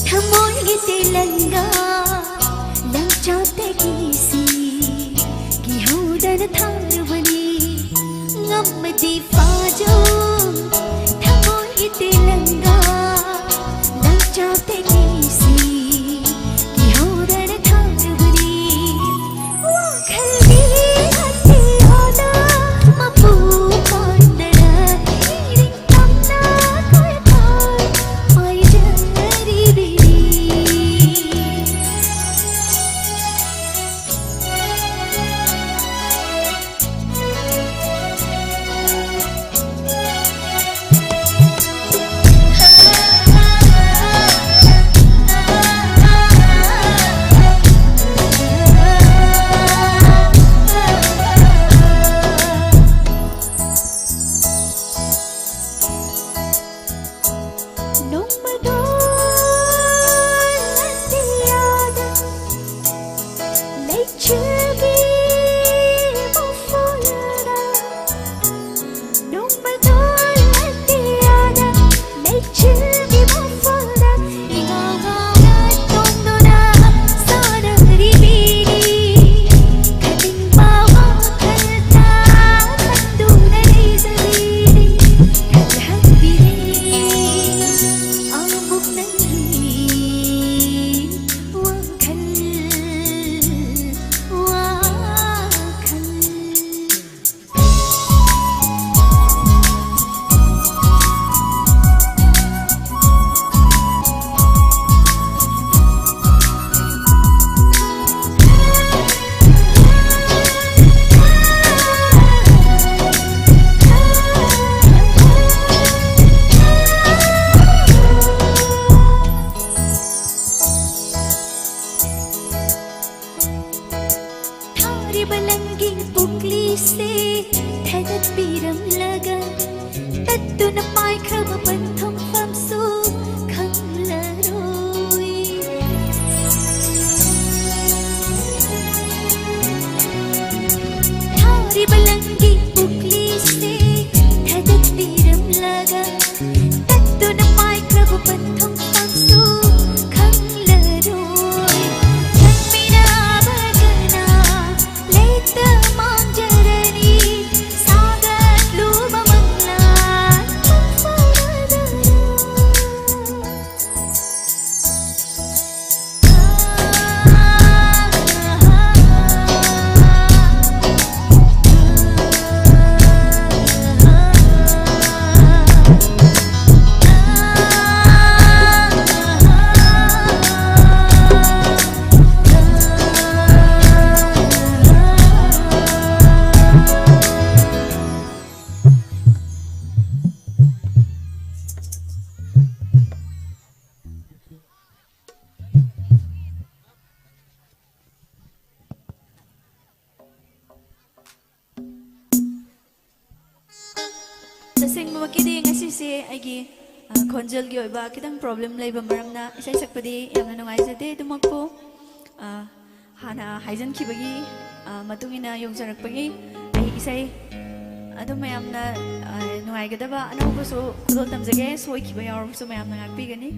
ꯊꯃꯣꯏꯒꯤ ꯇꯦꯂꯪꯒꯥ ꯂꯪꯆꯥꯛꯇꯒꯤ ꯁꯤ ꯀꯤꯍꯧꯗꯅ ꯊꯥꯔꯨꯕꯅꯤ꯫ ꯉꯝꯃꯗꯤ ꯐꯥꯖꯧ ꯊꯃꯣꯏꯒꯤ ꯇꯦꯂꯪꯒꯥ ꯂꯪꯆꯥꯛꯇꯒꯤ ꯁꯤ ꯀꯤꯍꯧꯗꯅ ꯊꯥꯔꯨꯕꯅꯤ꯫ ꯋꯥꯈꯜꯒꯤ ꯑꯇꯤꯌꯥꯗ ꯃꯄꯨ ꯄꯥꯟꯗꯅ ꯏꯔꯤꯡ ꯇꯝꯅ ꯀꯣꯏꯄꯥꯏ ꯄꯥꯏꯖꯔꯤꯕꯅꯤ꯫ ꯅꯣꯡꯃꯗꯣ ꯑꯇꯤꯌꯥꯗ ꯂꯩꯆꯤꯜꯒꯤ ꯃꯐꯨꯜꯗ, ꯅꯣꯡꯃꯗꯣ ꯑꯇꯤꯌꯥꯗ ꯂꯩꯆꯤꯜꯒꯤ ꯃꯐꯨꯜꯗ ꯏꯉꯥꯎ ꯉꯥꯎꯅ ꯇꯣꯡꯗꯨꯅ ꯁꯥꯟꯅꯔꯤꯕꯤꯅꯤ꯫ ꯈꯟꯅꯤꯡꯕ ꯋꯥꯈꯜꯗ ꯈꯟꯗꯨꯅ ꯂꯩꯖꯕꯤꯅꯤ꯫ ꯈꯜꯍꯟꯕꯤꯔꯤ ꯑꯃꯨꯛ ꯅꯪꯒꯤ ꯋꯥꯈꯜ, ꯋꯥꯈꯜ꯫ ꯊꯥꯔꯤꯕ ꯂꯪꯒꯤ ꯄꯨꯛꯂꯤꯁꯦ ꯊꯥꯒꯠꯄꯤꯔꯝꯂꯒ ꯇꯠꯇꯨꯅ ꯄꯥꯏꯈ꯭ꯔꯕ ꯄꯟꯊꯨꯡꯐꯝꯁꯨ ꯈꯪꯂꯔꯣꯏ꯫ ꯊꯥꯔꯤꯕ ꯂꯪꯒꯤ ꯄꯨꯛꯂꯤꯁꯦ ꯊꯥꯒꯠꯄꯤꯔꯝꯂꯒ ꯇꯠꯇꯨꯅ ꯄꯥꯏꯈ꯭ꯔꯕ ꯄꯟꯊꯨꯡ ꯇꯁꯦꯡꯕꯃꯛꯀꯤꯗꯤ ꯉꯁꯤꯁꯦ ꯑꯩꯒꯤ, ꯑ, ꯈꯣꯟꯖꯦꯜꯒꯤ ꯑꯣꯏꯕ ꯈꯤꯇꯪ problem ꯂꯩꯕ ꯃꯔꯝꯅ ꯏꯁꯩ ꯁꯛꯄꯗꯤ ꯌꯥꯝꯅ ꯅꯨꯡꯉꯥꯏꯖꯗꯦ꯫ ꯑꯗꯨꯃꯛꯄꯨ, ꯑ, ꯍꯥꯟꯅ ꯍꯥꯏꯖꯟꯈꯤꯕꯒꯤ, ꯑ, ꯃꯇꯨꯡ ꯏꯟꯅ ꯌꯣꯡꯖꯔꯛꯄꯒꯤ ꯑꯩ ꯏꯁꯩ ꯑꯗꯨꯝ ꯃꯌꯥꯝꯅ, ꯑ, ꯅꯨꯡꯉꯥꯏꯒꯗꯕ ꯑꯅꯧꯕꯁꯨ ꯈꯨꯗꯣꯜ ꯇꯝꯖꯒꯦ꯫ ꯁꯣꯏꯈꯤꯕ ꯌꯥꯎꯔꯕꯁꯨ ꯃꯌꯥꯝꯅ ꯉꯥꯛꯄꯤꯒꯅꯤ꯫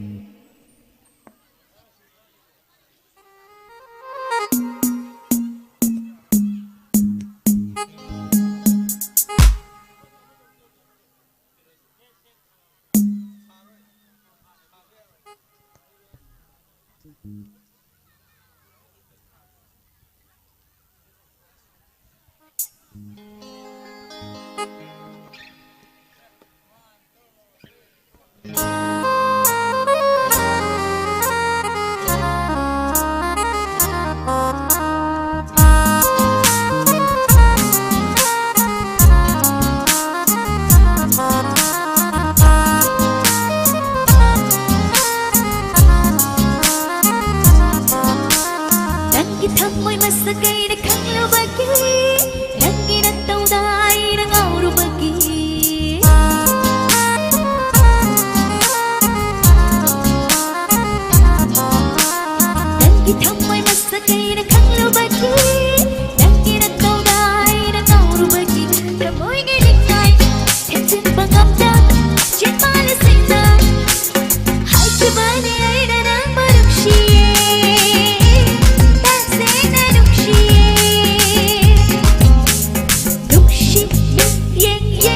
ꯅꯪꯒꯤ ꯊꯃꯣꯏ ꯃꯁꯛ ꯑꯩꯅ ꯈꯪꯂꯨꯕꯒꯤ, ꯅꯪꯒꯤ ꯅꯇꯧꯗ ꯑꯩꯅ ꯉꯥꯎꯔꯨꯕꯒꯤ꯫ ꯅꯪꯒꯤ ꯊꯃꯣꯏ ꯃꯁꯛ ꯑꯩꯅ ꯈꯪꯂꯨꯕꯒꯤ, ꯅꯪꯒꯤ ꯅꯇꯧꯗ ꯑꯩꯅ ꯉꯥꯎꯔꯨꯕꯒꯤ꯫ ꯊꯃꯣꯏꯒꯤ ꯅꯤꯡꯉꯥꯏ ꯊꯦꯝꯖꯤꯟꯕ ꯉꯝꯗ ꯆꯤꯟꯕꯥꯜꯁꯤꯡꯅ ꯍꯥꯏꯈꯤꯕꯅꯤ ꯑꯩꯅ ꯅꯪꯕꯨ ꯅꯨꯡꯁꯤꯌꯦ, ꯇꯁꯦꯡꯅ ꯅꯨꯡꯁꯤꯌꯦ꯫ ꯅꯨꯡꯁꯤ ꯃꯤꯠꯌꯦꯡ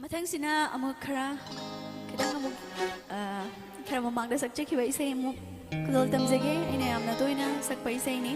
ꯃꯊꯪꯁꯤꯅ ꯑꯃꯨꯛ ꯈꯔ, ꯈꯤꯇꯪ ꯑꯃꯨꯛ, ꯑ, ꯈꯔ ꯃꯃꯥꯡꯗ ꯁꯛꯆꯈꯤꯕ ꯏꯁꯩ ꯑꯃꯨꯛ ꯈꯨꯗꯣꯜ ꯇꯝꯖꯒꯦ꯫ ꯑꯩꯅ ꯌꯥꯝꯅ ꯇꯣꯏꯅ ꯁꯛꯄ ꯏꯁꯩꯅꯤ꯫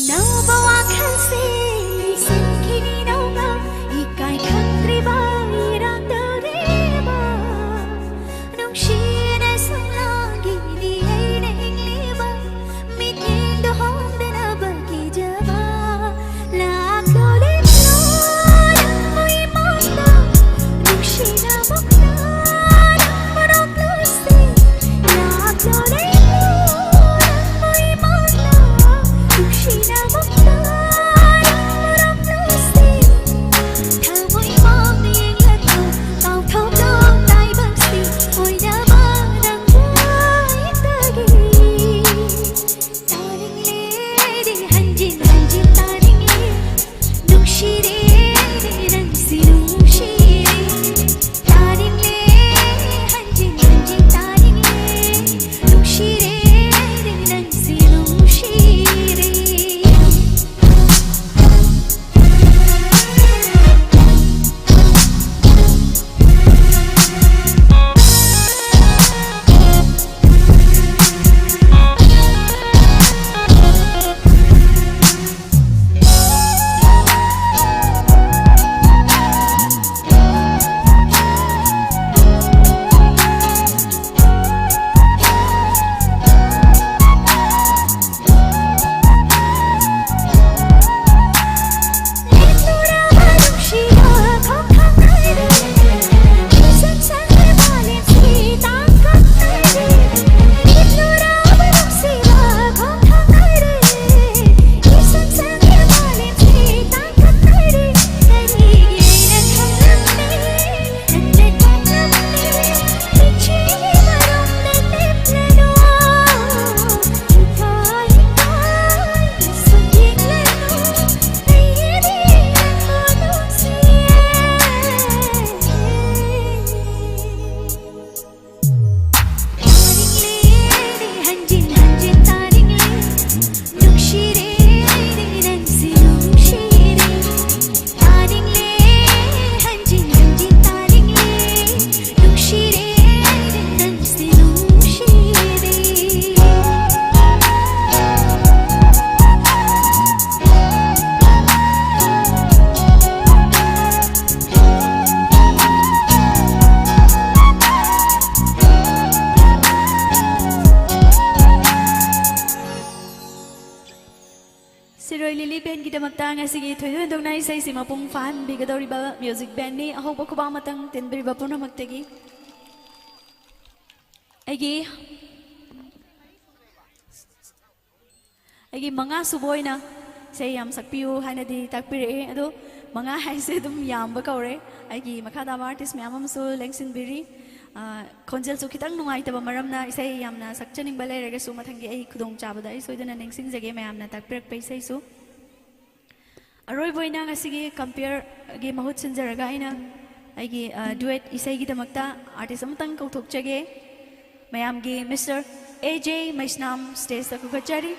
ꯅꯧꯕ ꯋꯥꯈꯜꯁꯦ ꯂꯤꯁꯤꯟꯈꯤꯅꯤ ꯅꯧꯅ, ꯏꯀꯥꯏ ꯈꯪꯗ꯭ꯔꯤꯕ ꯏꯔꯥꯡ ꯇꯧꯔꯤꯕ, ꯅꯨꯡꯁꯤꯅ ꯁꯨꯝ ꯂꯥꯡꯈꯤꯅꯤ ꯑꯩꯅ ꯍꯤꯡꯂꯤꯕ, ꯃꯤꯠꯌꯦꯡꯗꯣ ꯍꯣꯡꯗꯅꯕ ꯀꯤꯖꯕ꯫ ꯂꯥꯛꯂꯣ ꯂꯦꯞꯂꯣ ꯅꯪꯕꯨ ꯏꯃꯥꯡꯗ, ꯅꯨꯡꯁꯤꯅ ꯃꯨꯛꯅ ꯅꯪꯕꯨ ꯅꯣꯛꯂꯨꯁꯤ꯫ ꯂꯥꯛꯂꯣ ꯂꯦꯞꯂꯣ ꯅꯪꯕꯨ ꯏꯃꯥꯡꯗ, ꯅꯨꯡꯁꯤꯅ ꯃꯨꯛꯅ ꯁꯤꯔꯣꯏ ꯂꯤꯂꯤ ꯕꯦꯟꯒꯤꯗꯃꯛꯇ ꯉꯁꯤꯒꯤ ꯊꯣꯏꯗꯣꯛ ꯍꯦꯟꯗꯣꯛꯅ ꯏꯁꯩꯁꯤ ꯃꯄꯨꯡ ꯐꯥꯍꯟꯕꯤꯒꯗꯧꯔꯤꯕ ꯃ꯭ꯌꯨꯖꯤꯛ ꯕꯦꯟꯅꯤ꯫ ꯑꯍꯧꯕ ꯈꯨꯕꯥꯛ ꯑꯃꯇꯪ ꯇꯦꯟꯕꯤꯔꯤꯕ ꯄꯨꯝꯅꯃꯛꯇꯒꯤ ꯑꯩꯒꯤ ꯑꯩꯒꯤ ꯃꯉꯥ ꯁꯨꯕ ꯑꯣꯏꯅ ꯏꯁꯩ ꯌꯥꯝ ꯁꯛꯄꯤꯌꯨ ꯍꯥꯏꯅꯗꯤ ꯇꯥꯛꯄꯤꯔꯛꯑꯦ꯫ ꯑꯗꯣ ꯃꯉꯥ ꯍꯥꯏꯁꯦ ꯑꯗꯨꯝ ꯌꯥꯝꯕ ꯀꯧꯔꯦ꯫ ꯑꯩꯒꯤ ꯃꯈꯥ ꯇꯥꯕ ꯑꯥꯔꯇꯤꯁ ꯃꯌꯥꯝ ꯑꯃꯁꯨ ꯂꯦꯡꯁꯤꯟꯕꯤꯔꯤ꯫ ꯑ, ꯈꯣꯟꯖꯦꯜꯁꯨ ꯈꯤꯇꯪ ꯅꯨꯡꯉꯥꯏꯇꯕ ꯃꯔꯝꯅ ꯏꯁꯩ ꯌꯥꯝꯅ ꯁꯛꯆꯅꯤꯡꯕ ꯂꯩꯔꯒꯁꯨ ꯃꯊꯪꯒꯤ ꯑꯩ ꯈꯨꯗꯣꯡꯆꯥꯕꯗ ꯑꯩ ꯁꯣꯏꯗꯅ ꯅꯤꯡꯁꯤꯡꯖꯒꯦ ꯃꯌꯥꯝꯅ ꯇꯥꯛꯄꯤꯔꯛꯄ ꯏꯁꯩꯁꯨ꯫ ꯑꯔꯣꯏꯕ ꯑꯣꯏꯅ ꯉꯁꯤꯒꯤ ꯀꯝꯄꯤꯌꯔꯒꯤ ꯃꯍꯨꯠ ꯁꯤꯟꯖꯔꯒ ꯑꯩꯅ ꯑꯩꯒꯤ, ꯑ, ꯗꯨꯋꯦꯠ ꯏꯁꯩꯒꯤꯗꯃꯛꯇ ꯑꯥꯔꯇꯤꯁ ꯑꯃꯇꯪ ꯀꯧꯊꯣꯛꯆꯒꯦ꯫ ꯃꯌꯥꯝꯒꯤ ꯃꯤꯁꯇꯔ ꯑꯦ ꯖꯦ ꯃꯩꯁꯅꯥꯝ ꯁ꯭ꯇꯦꯖꯇ ꯀꯧꯈꯠꯆꯔꯤ꯫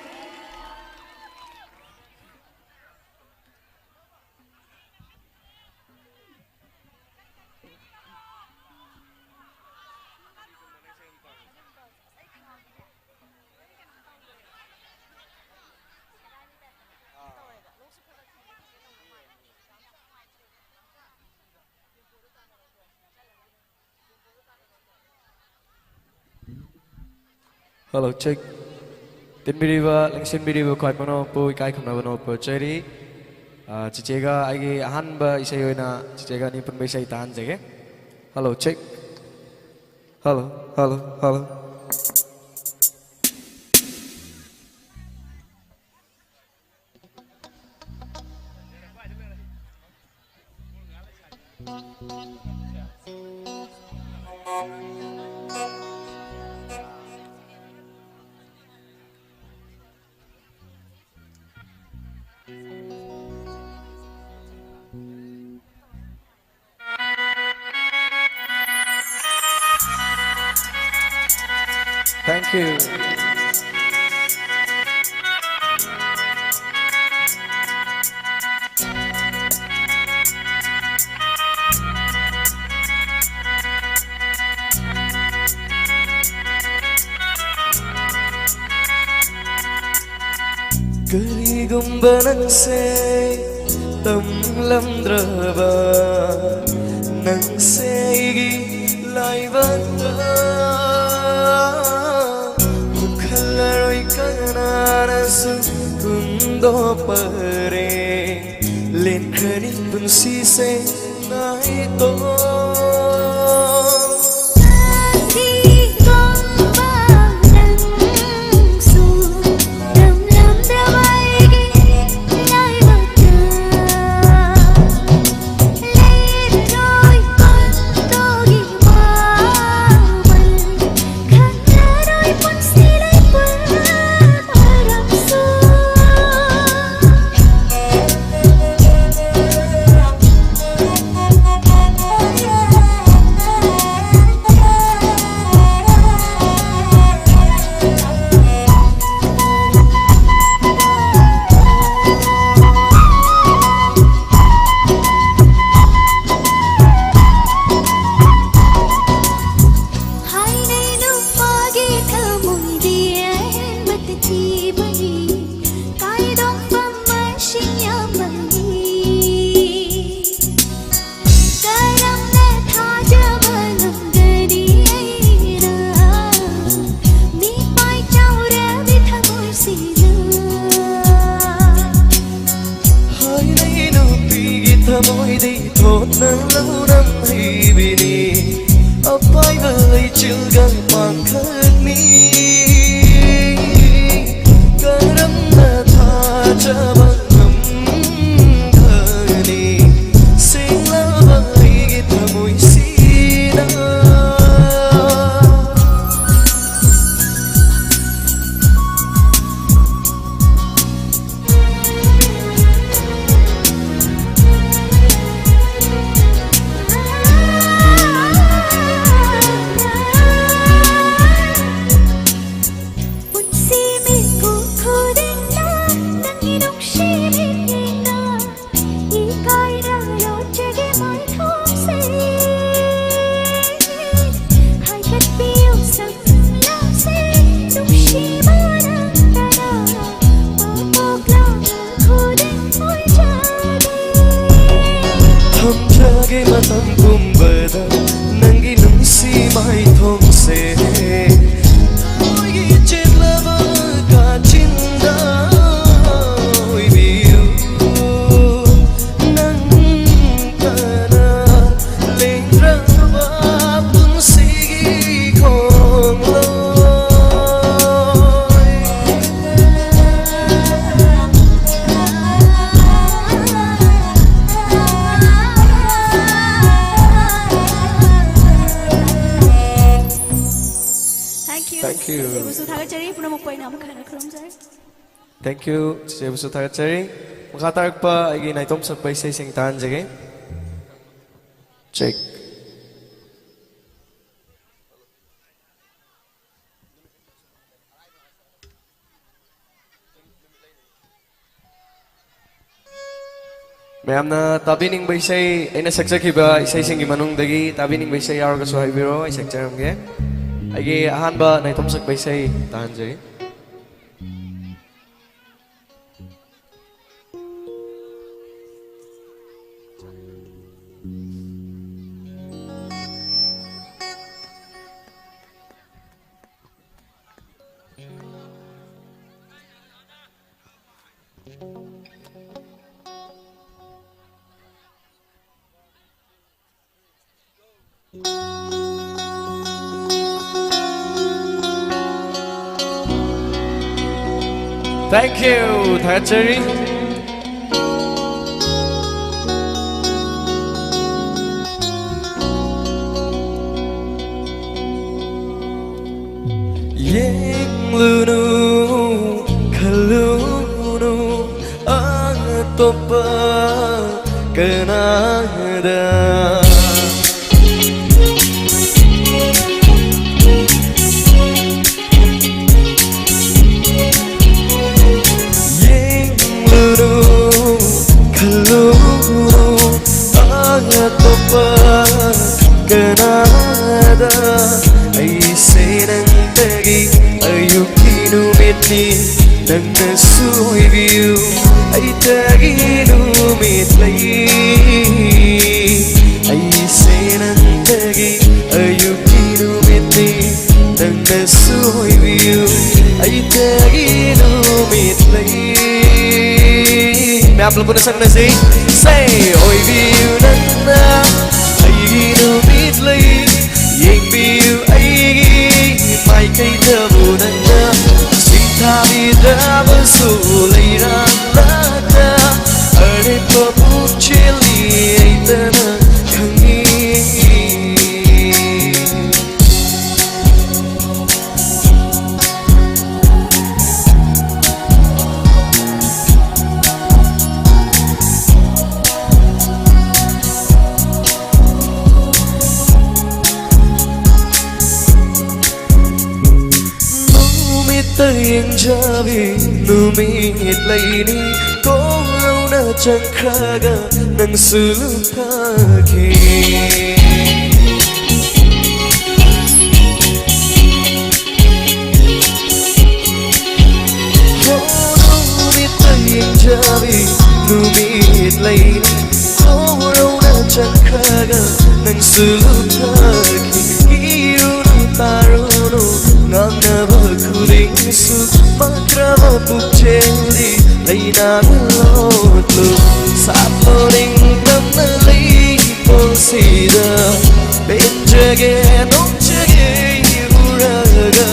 Hello, check. ꯇꯤꯟꯕꯤꯔꯤꯕ, ꯂꯦꯡꯁꯤꯟꯕꯤꯔꯤꯕ ꯈ꯭ꯋꯥꯏ ꯄꯨꯝꯅꯃꯛꯄꯨ ꯏꯀꯥꯏ ꯈꯨꯝꯅꯕ ꯅꯣꯛꯄ ꯆꯩꯔꯤ꯫ ꯑ, ꯆꯤꯆꯦꯒ ꯑꯩꯒꯤ ꯑꯍꯥꯟꯕ ꯏꯁꯩ ꯑꯣꯏꯅ ꯆꯤꯆꯦꯒ ꯑꯅꯤ ꯄꯨꯟꯕ ꯏꯁꯩ ꯇꯥꯍꯟꯖꯒꯦ꯫ Hello, check. Hello, hello, hello. Thank you. ꯀꯔꯤꯒꯨꯝꯕ ꯅꯪꯁꯦ ꯇꯝꯂꯝꯗ꯭ꯔꯕ, ꯅꯪꯁꯦ ꯑꯩꯒꯤ ꯂꯥꯏꯕꯛꯇ ꯄꯨꯈꯠꯂꯔꯣꯏ ꯀꯅꯥꯅꯁꯨ ꯀꯨꯝ ꯗꯣ ꯄꯔꯦꯡ ꯂꯦꯟꯈ꯭ꯔꯅꯤ ꯄꯨꯟꯁꯤꯁꯦ ꯅꯥꯏꯇꯣꯝ꯫ ꯊꯃꯣꯏꯗꯤ ꯊꯣꯠꯅ ꯂꯧꯔꯝ ꯍꯩꯕꯤꯅꯤ꯫ ꯑꯄꯥꯏꯕ ꯂꯩꯆꯤꯜꯒ ꯄꯥꯡꯈꯛꯅꯤ꯫ ꯀꯔꯝꯅ ꯊꯥꯖꯕ ꯉꯝꯒꯅꯤ? ꯁꯦꯡꯂꯕ ꯑꯩꯒꯤ ꯊꯃꯣꯏꯁꯤꯅ꯫ ꯊꯝꯖꯒꯦ ꯃꯇꯝ ꯄꯨꯝꯕꯗ ꯅꯪꯒꯤ ꯅꯨꯡꯁꯤ ꯃꯥꯏꯊꯣꯡꯁꯦ꯫ ꯊꯃꯣꯏꯒꯤ ꯆꯦꯠꯂꯕ ꯀꯥꯆꯤꯟꯗ Thank you, ꯆꯤꯆꯦꯕꯨꯁꯨ ꯊꯥꯒꯠꯆꯔꯤ꯫ ꯃꯈꯥ ꯇꯥꯔꯛꯄ ꯑꯩꯒꯤ ꯅꯥꯏꯇꯣꯝ ꯁꯛꯄ ꯏꯁꯩꯁꯤꯡ ꯇꯥꯍꯟꯖꯒꯦ꯫ Check. ꯃꯌꯥꯝꯅ ꯇꯥꯕꯤꯅꯤꯡꯕ ꯏꯁꯩ, ꯑꯩꯅ ꯁꯛꯆꯈꯤꯕ ꯏꯁꯩꯁꯤꯡꯒꯤ ꯃꯅꯨꯡꯗꯒꯤ ꯇꯥꯕꯤꯅꯤꯡꯕ ꯏꯁꯩ ꯌꯥꯎꯔꯒꯁꯨ ꯍꯥꯏꯕꯤꯔꯣ, ꯑꯩ ꯁꯛꯆꯔꯝꯒꯦ꯫ ꯑꯩꯒꯤ ꯑꯍꯥꯟꯕ ꯅꯥꯏꯇꯣꯝ ꯁꯛꯄ ꯏꯁꯩ ꯇꯥꯍꯟꯖꯒꯦ꯫ Thank you. ꯊꯥꯒꯠꯆꯔꯤ꯫ ꯌꯦꯡꯂꯨꯅꯨ, ꯈꯜꯂꯨꯅꯨ ꯑꯇꯣꯞꯄ ꯀꯅꯥꯗ꯫ ꯌꯦꯡꯂꯨꯅꯨ, ꯈꯜꯂꯨꯅꯨ ꯑꯇꯣꯞꯄ ꯀꯅꯥꯗ꯫ ꯑꯩꯁꯦ ꯅꯪꯗꯒꯤ ꯑꯌꯨꯛꯀꯤ ꯅꯨꯃꯤꯠꯅꯤ, ꯅꯪꯅꯁꯨ ꯑꯣꯏꯕꯤꯌꯨ꯫ ꯑꯩꯇꯒꯤ ꯅꯨꯃꯤꯠ ꯂꯩ, ꯑꯩꯁꯦ ꯅꯪꯗꯒꯤ ꯑꯌꯨꯛꯀꯤ ꯅꯨꯃꯤꯠꯅꯤ, ꯅꯪꯅꯁꯨ ꯑꯣꯏꯕꯤꯌꯨ꯫ ꯑꯩꯇꯒꯤ ꯅꯨꯃꯤꯠ ꯂꯩ꯫ ꯃꯌꯥꯝ ꯄꯨꯂꯞ ꯄꯨꯟꯅ ꯁꯛꯃꯤꯟꯅꯁꯤ꯫ Say, ꯑꯣꯏꯕꯤꯌꯨ ꯅꯪꯅ ꯑꯩꯒꯤ ꯅꯨꯃꯤꯠ ꯂꯩ, ꯌꯦꯡꯕꯤꯌꯨ ꯑꯩꯒꯤ ꯃꯥꯏꯀꯩꯗꯕꯨ ꯅꯪꯅ ꯁꯤꯡꯊꯥꯕꯤꯗ꯭ꯔꯕꯁꯨ ꯂꯩꯔꯝꯂꯒ ꯑꯔꯦꯞꯄ ꯄꯨꯛꯆꯦꯜꯂꯤ ꯑꯩꯇꯅ ꯈꯪꯏ꯫ ꯆꯥꯕꯤ ꯅꯨꯃꯤꯠ ꯂꯩꯅꯤ, ꯀꯣꯔꯧꯅ ꯆꯪꯈ꯭ꯔꯒ ꯅꯪꯁꯨ ꯂꯨꯞꯊꯈꯤ꯫ ꯍꯣ, ꯅꯨꯃꯤꯠꯇ ꯌꯦꯡꯖꯕꯤ ꯅꯨꯃꯤꯠ ꯂꯩꯅꯤ, ꯀꯣꯔꯧꯅ ꯆꯪꯈ꯭ꯔꯒ ꯅꯪꯁꯨ ꯂꯨꯞꯊꯈꯤ꯫ ꯀꯤꯔꯨꯅꯨ, ꯇꯥꯔꯨꯅꯨ, ꯉꯥꯡꯅꯕ ꯈꯨꯗꯤꯡꯁꯨ ꯃꯪꯈ꯭ꯔꯕ ꯄꯨꯛꯆꯦꯜꯗꯤ ꯂꯩꯅꯥꯅ ꯂꯣꯠꯂꯨ꯫ ꯁꯥꯐꯨ ꯅꯤꯡꯇꯝꯅ ꯂꯩ ꯄꯣꯠꯁꯤꯗ ꯄꯦꯟꯖꯒꯦ, ꯅꯣꯛꯆꯒꯦ ꯎꯔꯒ꯫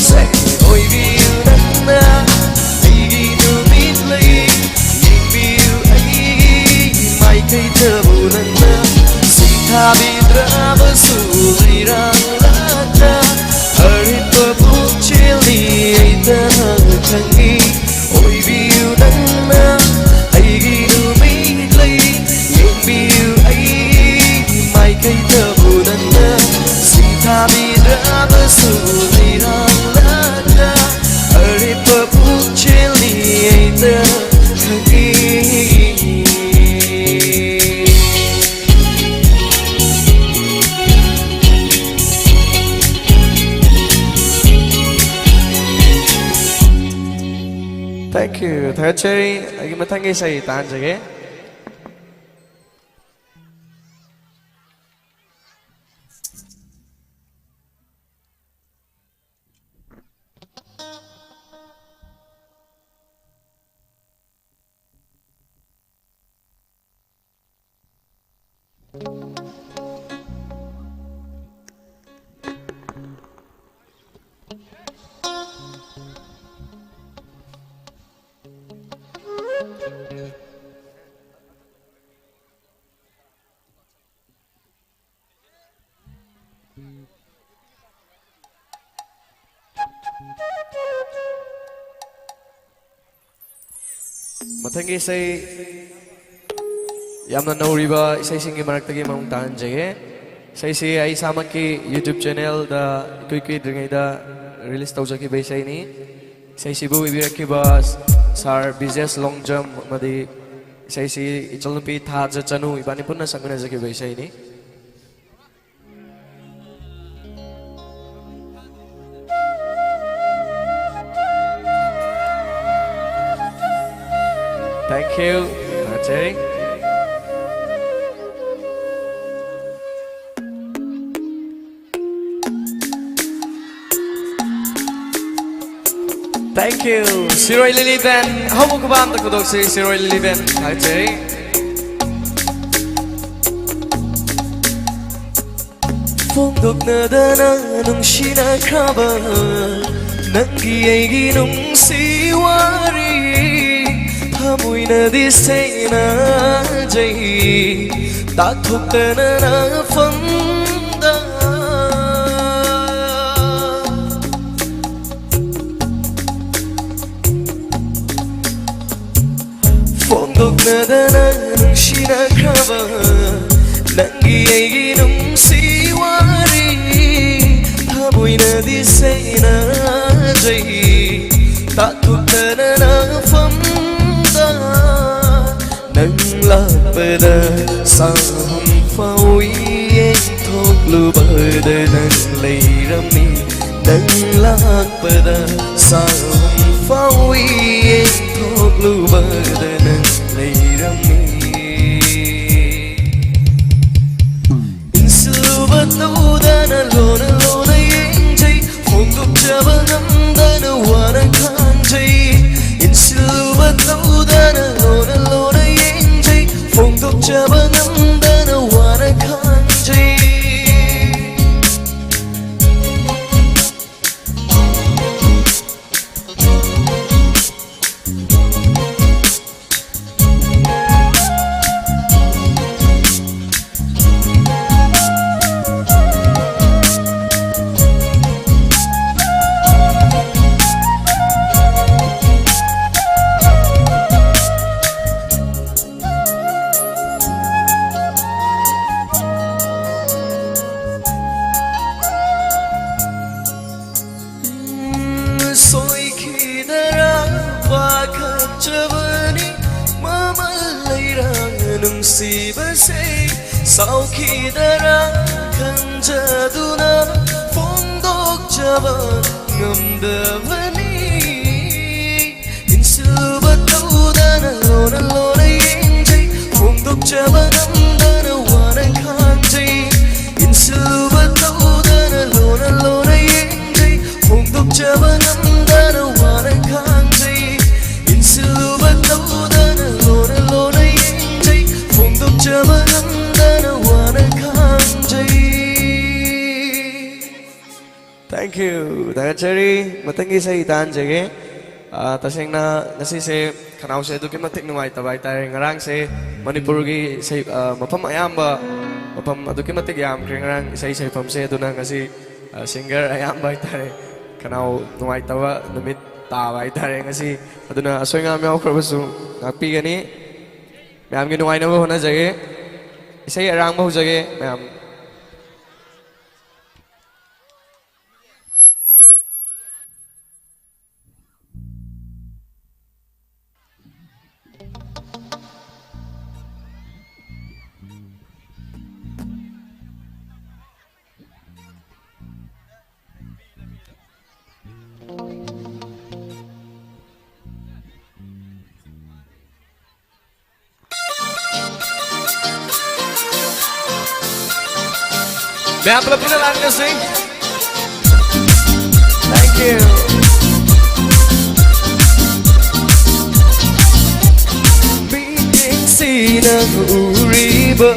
ꯁꯦ, ꯑꯣꯏꯕꯤꯌꯨ ꯅꯪꯅ ꯑꯩꯒꯤ ꯅꯨꯃꯤꯠ ꯂꯩ, ꯌꯦꯡꯕꯤꯌꯨ ꯑꯩꯒꯤ ꯃꯥꯏꯀꯩꯗꯕꯨ ꯅꯪꯅ ꯁꯤꯊꯥꯕꯤꯗ꯭ꯔꯕꯁꯨ ꯂꯩꯔꯥꯡꯂꯛꯇ ꯑꯔꯤꯠꯄ ꯄꯨꯛꯆꯦꯜꯅꯤ ꯑꯩꯇꯅ ꯈꯪꯏ꯫ ꯑꯣꯏꯕꯤꯌꯨ ꯅꯪꯅ ꯑꯩꯒꯤ ꯅꯨꯃꯤꯠ ꯂꯩ, ꯌꯦꯡꯕꯤꯌꯨ ꯑꯩꯒꯤ ꯃꯥꯏꯀꯩꯗꯕꯨ ꯅꯪꯅ ꯁꯤꯊꯥꯕꯤꯗ꯭ꯔꯕꯁꯨ ꯂꯩꯔꯥꯡꯂꯛꯇ ꯑꯔꯤꯠꯄ ꯄꯨꯛꯆꯦꯜꯅꯤ ꯑꯩꯇ ꯈꯪꯏ꯫ Thank you. ꯊꯥꯒꯠꯆꯔꯤ꯫ ꯑꯩꯒꯤ ꯃꯊꯪꯒꯤ ꯏꯁꯩ ꯇꯥꯍꯟꯖꯒꯦ꯫ ꯃꯊꯪꯒꯤ ꯏꯁꯩ ꯌꯥꯝꯅ ꯅꯧꯔꯤꯕ ꯏꯁꯩꯁꯤꯡꯒꯤ ꯃꯔꯛꯇꯒꯤ ꯑꯃꯃꯨꯛ ꯇꯥꯍꯟꯖꯒꯦ꯫ ꯏꯁꯩꯁꯤ ꯑꯩ ꯏꯁꯥꯃꯛꯀꯤ YouTube channelꯗ ꯏꯀꯨꯏ ꯀꯨꯏꯗ꯭ꯔꯤꯉꯩꯗ ꯔꯤꯂꯤꯁ ꯇꯧꯖꯈꯤꯕ ꯏꯁꯩꯅꯤ꯫ ꯏꯁꯩꯁꯤꯕꯨ ꯏꯕꯤꯔꯛꯈꯤꯕ ꯁꯥꯔ ꯕꯤꯖꯦꯁ ꯂꯣꯡꯖꯝ ꯑꯃꯗꯤ ꯏꯁꯩꯁꯤ ꯏꯆꯜꯅꯨꯄꯤ ꯊꯥꯖ ꯆꯅꯨ ꯏꯕꯥꯅꯤ ꯄꯨꯟꯅ ꯁꯛꯃꯤꯟꯅꯖꯈꯤꯕ ꯏꯁꯩꯅꯤ꯫ Thank you. ꯊꯥꯒꯠꯆꯔꯤ꯫ Thank you. ꯁꯤꯔꯣꯏ ꯂꯤꯂꯤ ꯕꯦꯟ, ꯑꯍꯧꯕ ꯈꯨꯕꯥꯛ ꯑꯝꯇ ꯈꯨꯗꯣꯛꯁꯤ, ꯁꯤꯔꯣꯏ ꯂꯤꯂꯤ ꯕꯦꯟ꯫ ꯊꯥꯒꯠꯆꯔꯤ꯫ ꯐꯣꯡꯗꯣꯛꯅꯗꯅ ꯅꯨꯡꯁꯤꯅꯈ꯭ꯔꯕ ꯅꯪꯒꯤ ꯑꯩꯒꯤ ꯅꯨꯡꯁꯤ ꯋꯥꯔꯤ, ꯊꯃꯣꯏꯅꯗꯤ ꯁꯦꯟꯅꯖꯩ, ꯇꯥꯛꯊꯣꯛꯇꯅ ꯅꯐꯝꯗ꯫ ꯐꯣꯡꯗꯣꯛꯅꯗꯅ ꯅꯨꯡꯁꯤꯅꯈ꯭ꯔꯕ ꯅꯪꯒꯤ ꯑꯩꯒꯤ ꯅꯨꯡꯁꯤ ꯋꯥꯔꯤ, ꯊꯃꯣꯏꯅꯗꯤ ꯁꯦꯟꯅꯖꯩ, ꯇꯥꯛꯊꯣꯛꯇꯅ ꯅꯐꯝꯗ꯫ ꯅꯪ ꯂꯥꯛꯄꯗ ꯆꯥꯍꯨꯝ ꯐꯥꯎꯏ ꯌꯦꯡꯊꯣꯛꯂꯨꯕꯗ ꯅꯪ ꯂꯩꯔꯝꯃꯤ꯫ ꯅꯪ ꯂꯥꯛꯄꯗ ꯆꯥꯍꯨꯝ ꯐꯥꯎꯏ ꯌꯦꯡꯊꯣꯛꯂꯨꯕꯗ ꯅꯪ ꯂꯩꯔꯝꯃꯤ꯫ ꯏꯟꯁꯤꯜꯂꯨꯕ ꯇꯧꯗꯅ ꯂꯣꯟꯅ ꯂꯣꯟꯅ ꯌꯦꯡꯖꯩ, ꯐꯣꯡꯗꯣꯛꯆꯕ ꯉꯝꯗꯅ ꯋꯥꯅ ꯈꯥꯡꯖꯩ꯫ ꯏꯟꯁꯤꯜꯂꯨꯕ ꯇꯧꯗꯅ ꯂꯣꯟꯅ ꯂꯣꯟꯅ ꯌꯦꯡꯖꯩ, ꯐꯣꯡꯗꯣꯛꯆꯕ ꯉꯝꯗꯅ ꯋꯥꯅ ꯈꯥꯡꯖꯩ꯫ ꯅꯨꯡꯁꯤꯕꯁꯦ ꯁꯥꯎꯈꯤꯗꯔꯥ ꯈꯟꯖꯗꯨꯅ ꯐꯣꯡꯗꯣꯛꯆꯕ ꯉꯝꯗꯕꯅꯤ꯫ ꯏꯟꯁꯤꯜꯂꯨꯕ ꯇꯧꯗꯅ ꯂꯣꯟꯅ ꯂꯣꯟꯅ ꯌꯦꯡꯖꯩ, ꯐꯣꯡꯗꯣꯛꯆꯕ ꯉꯝꯗꯅ ꯋꯥꯅ ꯈꯥꯡꯖꯩ꯫ ꯏꯟꯁꯤꯜꯂꯨꯕ ꯇꯧꯗꯅ ꯂꯣꯟꯅ ꯂꯣꯟꯅ ꯌꯦꯡꯖꯩ, ꯐꯣꯡꯗꯣꯛꯆꯕ ꯉꯝꯗꯅ ꯋꯥꯅ ꯈꯥꯡꯖꯩ꯫ ꯏꯟꯁꯤꯜꯂꯨꯕ ꯇꯧꯗꯅ ꯂꯣꯟꯅ ꯂꯣꯟꯅ ꯌꯦꯡꯖꯩ, ꯐꯣꯡꯗꯣꯛꯆꯕ ꯉꯝꯗꯅ ꯋꯥꯅ ꯈꯥꯡꯖꯩ꯫ Thank you. ꯊꯥꯒꯠꯆꯔꯤ꯫ ꯃꯊꯪꯒꯤ ꯏꯁꯩ ꯇꯥꯍꯟꯖꯒꯦ꯫ ꯑꯥ, ꯇꯁꯦꯡꯅ ꯉꯁꯤꯁꯦ ꯈꯅꯥꯎꯁꯦ ꯑꯗꯨꯛꯀꯤ ꯃꯇꯤꯛ ꯅꯨꯡꯉꯥꯏꯇꯕ ꯍꯥꯏꯇꯥꯔꯦ꯫ ꯉꯔꯥꯡꯁꯦ ꯃꯅꯤꯄꯨꯔꯒꯤ ꯏꯁꯩ, ꯑꯥ, ꯃꯐꯝ ꯑꯌꯥꯝꯕ, ꯃꯐꯝ ꯑꯗꯨꯛꯀꯤ ꯃꯇꯤꯛ ꯌꯥꯝꯈ꯭ꯔꯦ ꯉꯔꯥꯡ ꯏꯁꯩ ꯁꯩꯐꯝꯁꯦ꯫ ꯑꯗꯨꯅ ꯉꯁꯤ, ꯑꯥ, ꯁꯤꯡꯒꯔ ꯑꯌꯥꯝꯕ ꯍꯥꯏꯇꯥꯔꯦ ꯈꯅꯥꯎ ꯅꯨꯡꯉꯥꯏꯇꯕ ꯅꯨꯃꯤꯠ ꯇꯥꯕ ꯍꯥꯏꯇꯥꯔꯦ ꯉꯁꯤ꯫ ꯑꯗꯨꯅ ꯑꯁꯣꯏ ꯑꯉꯥꯝ ꯌꯥꯎꯈ꯭ꯔꯕꯁꯨ ꯉꯥꯛꯄꯤꯒꯅꯤ꯫ ꯃꯌꯥꯝꯒꯤ ꯅꯨꯡꯉꯥꯏꯅꯕ ꯍꯣꯠꯅꯖꯒꯦ꯫ ꯏꯁꯩ ꯑꯔꯥꯡꯕ ꯍꯧꯖꯒꯦ ꯃꯌꯥꯝ꯫ ꯃꯌꯥꯝ ꯄꯨꯂꯞ ꯄꯨꯟꯅ ꯂꯥꯛꯅꯁꯤ꯫ Thank you. ꯃꯤꯠꯌꯦꯡꯁꯤꯅ ꯎꯔꯤꯕ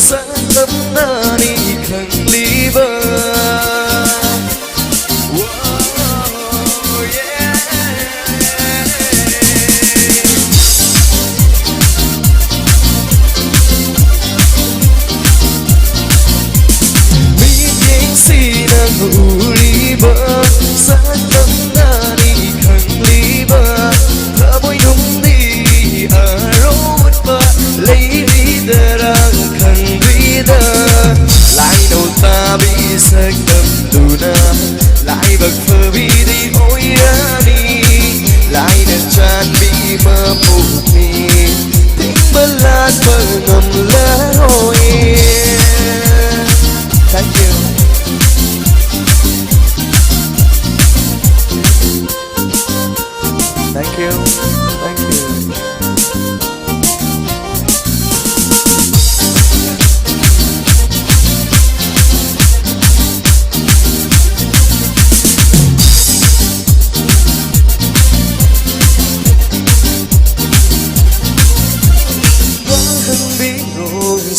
ꯁꯛꯇꯝꯅꯅꯤ ꯈꯪꯂꯤꯕ꯫ ꯃꯤꯠꯌꯦꯡꯁꯤꯅ ꯎꯔꯤꯕ ꯁꯛꯇꯝꯅꯅꯤ ꯈꯪꯂꯤꯕ꯫ ꯊꯃꯣꯏꯅꯨꯡꯗꯤ ꯑꯔꯣꯠꯄ ꯂꯩꯔꯤꯗꯔꯥ ꯈꯪꯗ꯭ꯔꯤꯗ꯫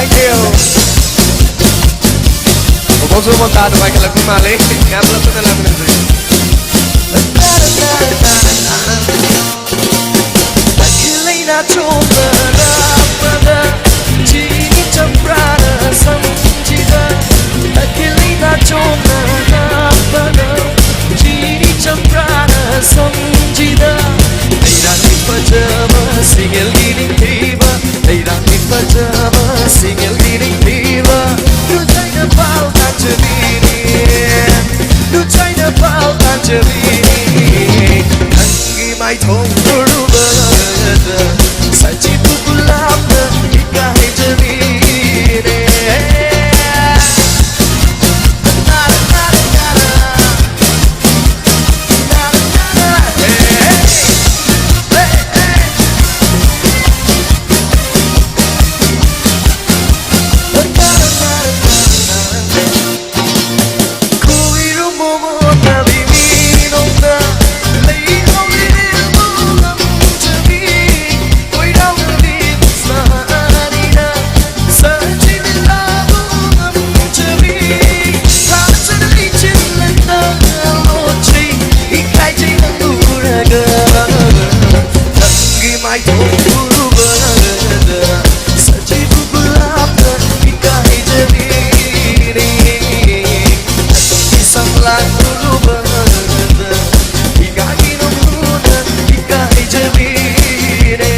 Thank you. ꯄ꯭ꯔꯣꯄꯣꯖꯦꯜ ꯑꯃ ꯇꯥꯗꯕ ꯍꯥꯏꯒꯠꯂꯛꯄ ꯃꯥꯜꯂꯦ꯫ ꯌꯥꯝ ꯂꯞꯅ ꯂꯥꯛꯃꯤꯟꯅꯁꯦ꯫ ꯑꯈꯤꯜ ꯂꯩꯅꯥ ꯆꯣꯝꯅ ꯂꯥꯛꯄꯗ, ꯆꯤꯅꯤ ꯆꯝꯄ꯭ꯔꯥꯅ ꯁꯝꯁꯤꯗ꯫ ꯑꯈꯤꯜ ꯂꯩꯅꯥ ꯆꯣꯝꯅ ꯂꯥꯛꯄꯗ, ꯆꯤꯅꯤ ꯆꯝꯄ꯭ꯔꯥꯅ ꯁꯝꯁꯤꯗ꯫ ꯂꯩꯔꯥꯡꯒꯤ ꯐꯖꯕ, ꯁꯤꯡꯉꯦꯜꯒꯤ ꯅꯤꯡꯊꯤꯕ, ꯂꯩꯔꯥꯡꯒꯤ ꯐꯖꯕ, ꯁꯤꯡꯉꯦꯜꯒꯤ ꯅꯤꯡꯊꯤꯕ꯫ ꯅꯨꯡꯁꯤꯅ ꯄꯥꯎ ꯇꯥꯛꯆꯕꯤꯅꯤ, ꯅꯨꯡꯁꯤꯅ ꯄꯥꯎ ꯇꯥꯛꯆꯕꯤꯅꯤ꯫ ꯅꯪꯒꯤ ꯃꯥꯏꯊꯣꯡ ꯎꯔꯨꯕꯗ, ꯁꯖꯤꯕꯨ ꯒꯨꯂꯥꯞꯅ ꯏꯀꯥꯏꯖꯕꯤꯅꯦ꯫ ꯅꯪꯒꯤ ꯃꯥꯏꯊꯣꯡ ꯎꯔꯨꯕꯗ, ꯁꯖꯤꯕꯨ ꯒꯨꯂꯥꯞꯅ ꯏꯀꯥꯏꯖꯕꯤꯅꯤ꯫ ꯅꯪꯒꯤ ꯁꯝꯂꯥꯡ ꯎꯔꯨꯕꯗ, ꯏꯀꯥꯏꯒꯤ ꯅꯣꯡꯖꯨꯅ ꯏꯀꯥꯏꯖꯕꯤꯅꯤ꯫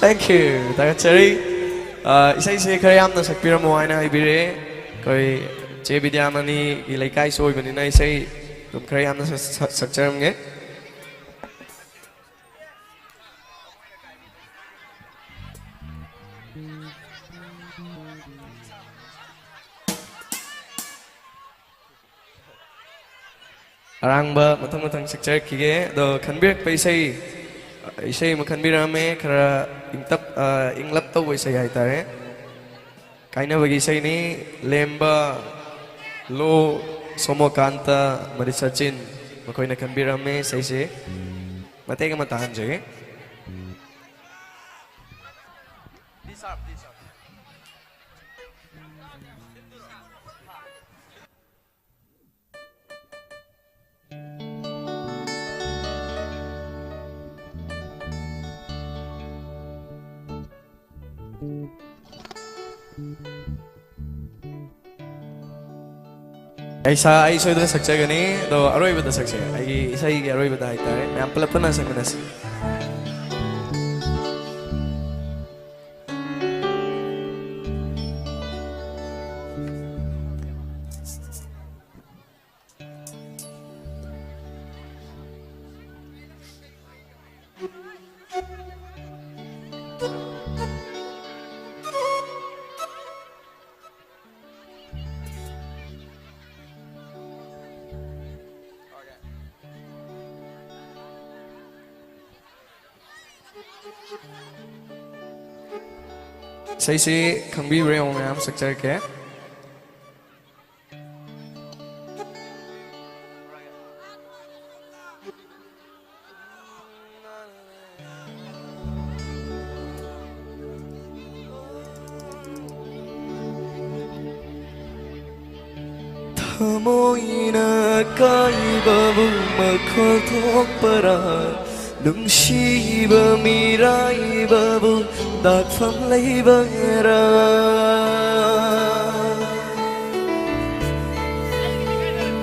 Thank you. ꯊꯥꯒꯠꯆꯔꯤ꯫ ꯑ, ꯏꯁꯩꯁꯦ ꯈꯔ ꯌꯥꯝꯅ ꯁꯛꯄꯤꯔꯝꯃꯣ ꯍꯥꯏꯅ ꯍꯥꯏꯕꯤꯔꯛꯑꯦ꯫ ꯑꯩꯈꯣꯏ ꯆꯦ ꯕꯤꯗ꯭ꯌꯥꯃꯅꯤꯒꯤ ꯂꯩꯀꯥꯏꯁꯨ ꯑꯣꯏꯕꯅꯤꯅ ꯏꯁꯩ ꯑꯗꯨꯝ ꯈꯔ ꯌꯥꯝꯅ ꯁꯛ-, ꯁꯛ-, ꯁꯛꯆꯔꯝꯒꯦ꯫ ꯑꯔꯥꯡꯕ ꯃꯊꯪ ꯃꯊꯪ ꯁꯛꯆꯔꯛꯈꯤꯒꯦ꯫ ꯑꯗꯣ ꯈꯟꯕꯤꯔꯛꯄ ꯏꯁꯩ, ꯏꯁꯩ ꯑꯃ ꯈꯟꯕꯤꯔꯛꯑꯝꯃꯦ, ꯈꯔ ꯏꯪꯇꯞ, ꯑ, ꯏꯪꯂꯞ ꯇꯧꯕ ꯏꯁꯩ ꯍꯥꯏꯇꯥꯔꯦ꯫ ꯀꯥꯏꯅꯕꯒꯤ ꯏꯁꯩꯅꯤ꯫ ꯂꯦꯝꯕ, ꯂꯣ, ꯁꯣꯃꯣꯀꯥꯟꯇ, ꯑꯃꯗꯤ ꯁꯆꯤꯟ, ꯃꯈꯣꯏꯅ ꯈꯟꯕꯤꯔꯝꯃꯦ ꯏꯁꯩꯁꯦ꯫ ꯃꯇꯦꯛ ꯑꯃ ꯇꯥꯍꯟꯖꯒꯦ꯫ ꯑꯩ ꯁꯥ-, ꯑꯩ ꯁꯣꯏꯗꯅ ꯁꯛꯆꯒꯅꯤ, ꯑꯗꯣ ꯑꯔꯣꯏꯕꯗ ꯁꯛꯁꯦ, ꯑꯩꯒꯤ ꯏꯁꯩꯒꯤ ꯑꯔꯣꯏꯕꯗ ꯍꯥꯏꯇꯥꯔꯦ, ꯃꯌꯥꯝ ꯄꯨꯂꯞ ꯄꯨꯟꯅ ꯁꯛꯃꯤꯟꯅꯁꯤ꯫ ꯏꯁꯩꯁꯤ ꯈꯪꯕꯤꯕ꯭ꯔꯥ ꯌꯦꯡꯉꯣ, ꯃꯌꯥꯝ ꯁꯛꯆꯔꯛꯀꯦ꯫ ꯊꯃꯣꯏꯅ ꯀꯥꯏꯕꯕꯨ ꯃꯈꯣꯜ ꯊꯣꯛꯄꯔꯥ? ꯅꯨꯡꯁꯤꯕ ꯃꯤꯔꯥꯏꯕꯕꯨ ꯗꯥꯛꯐꯝ ꯂꯩꯕꯔꯥ?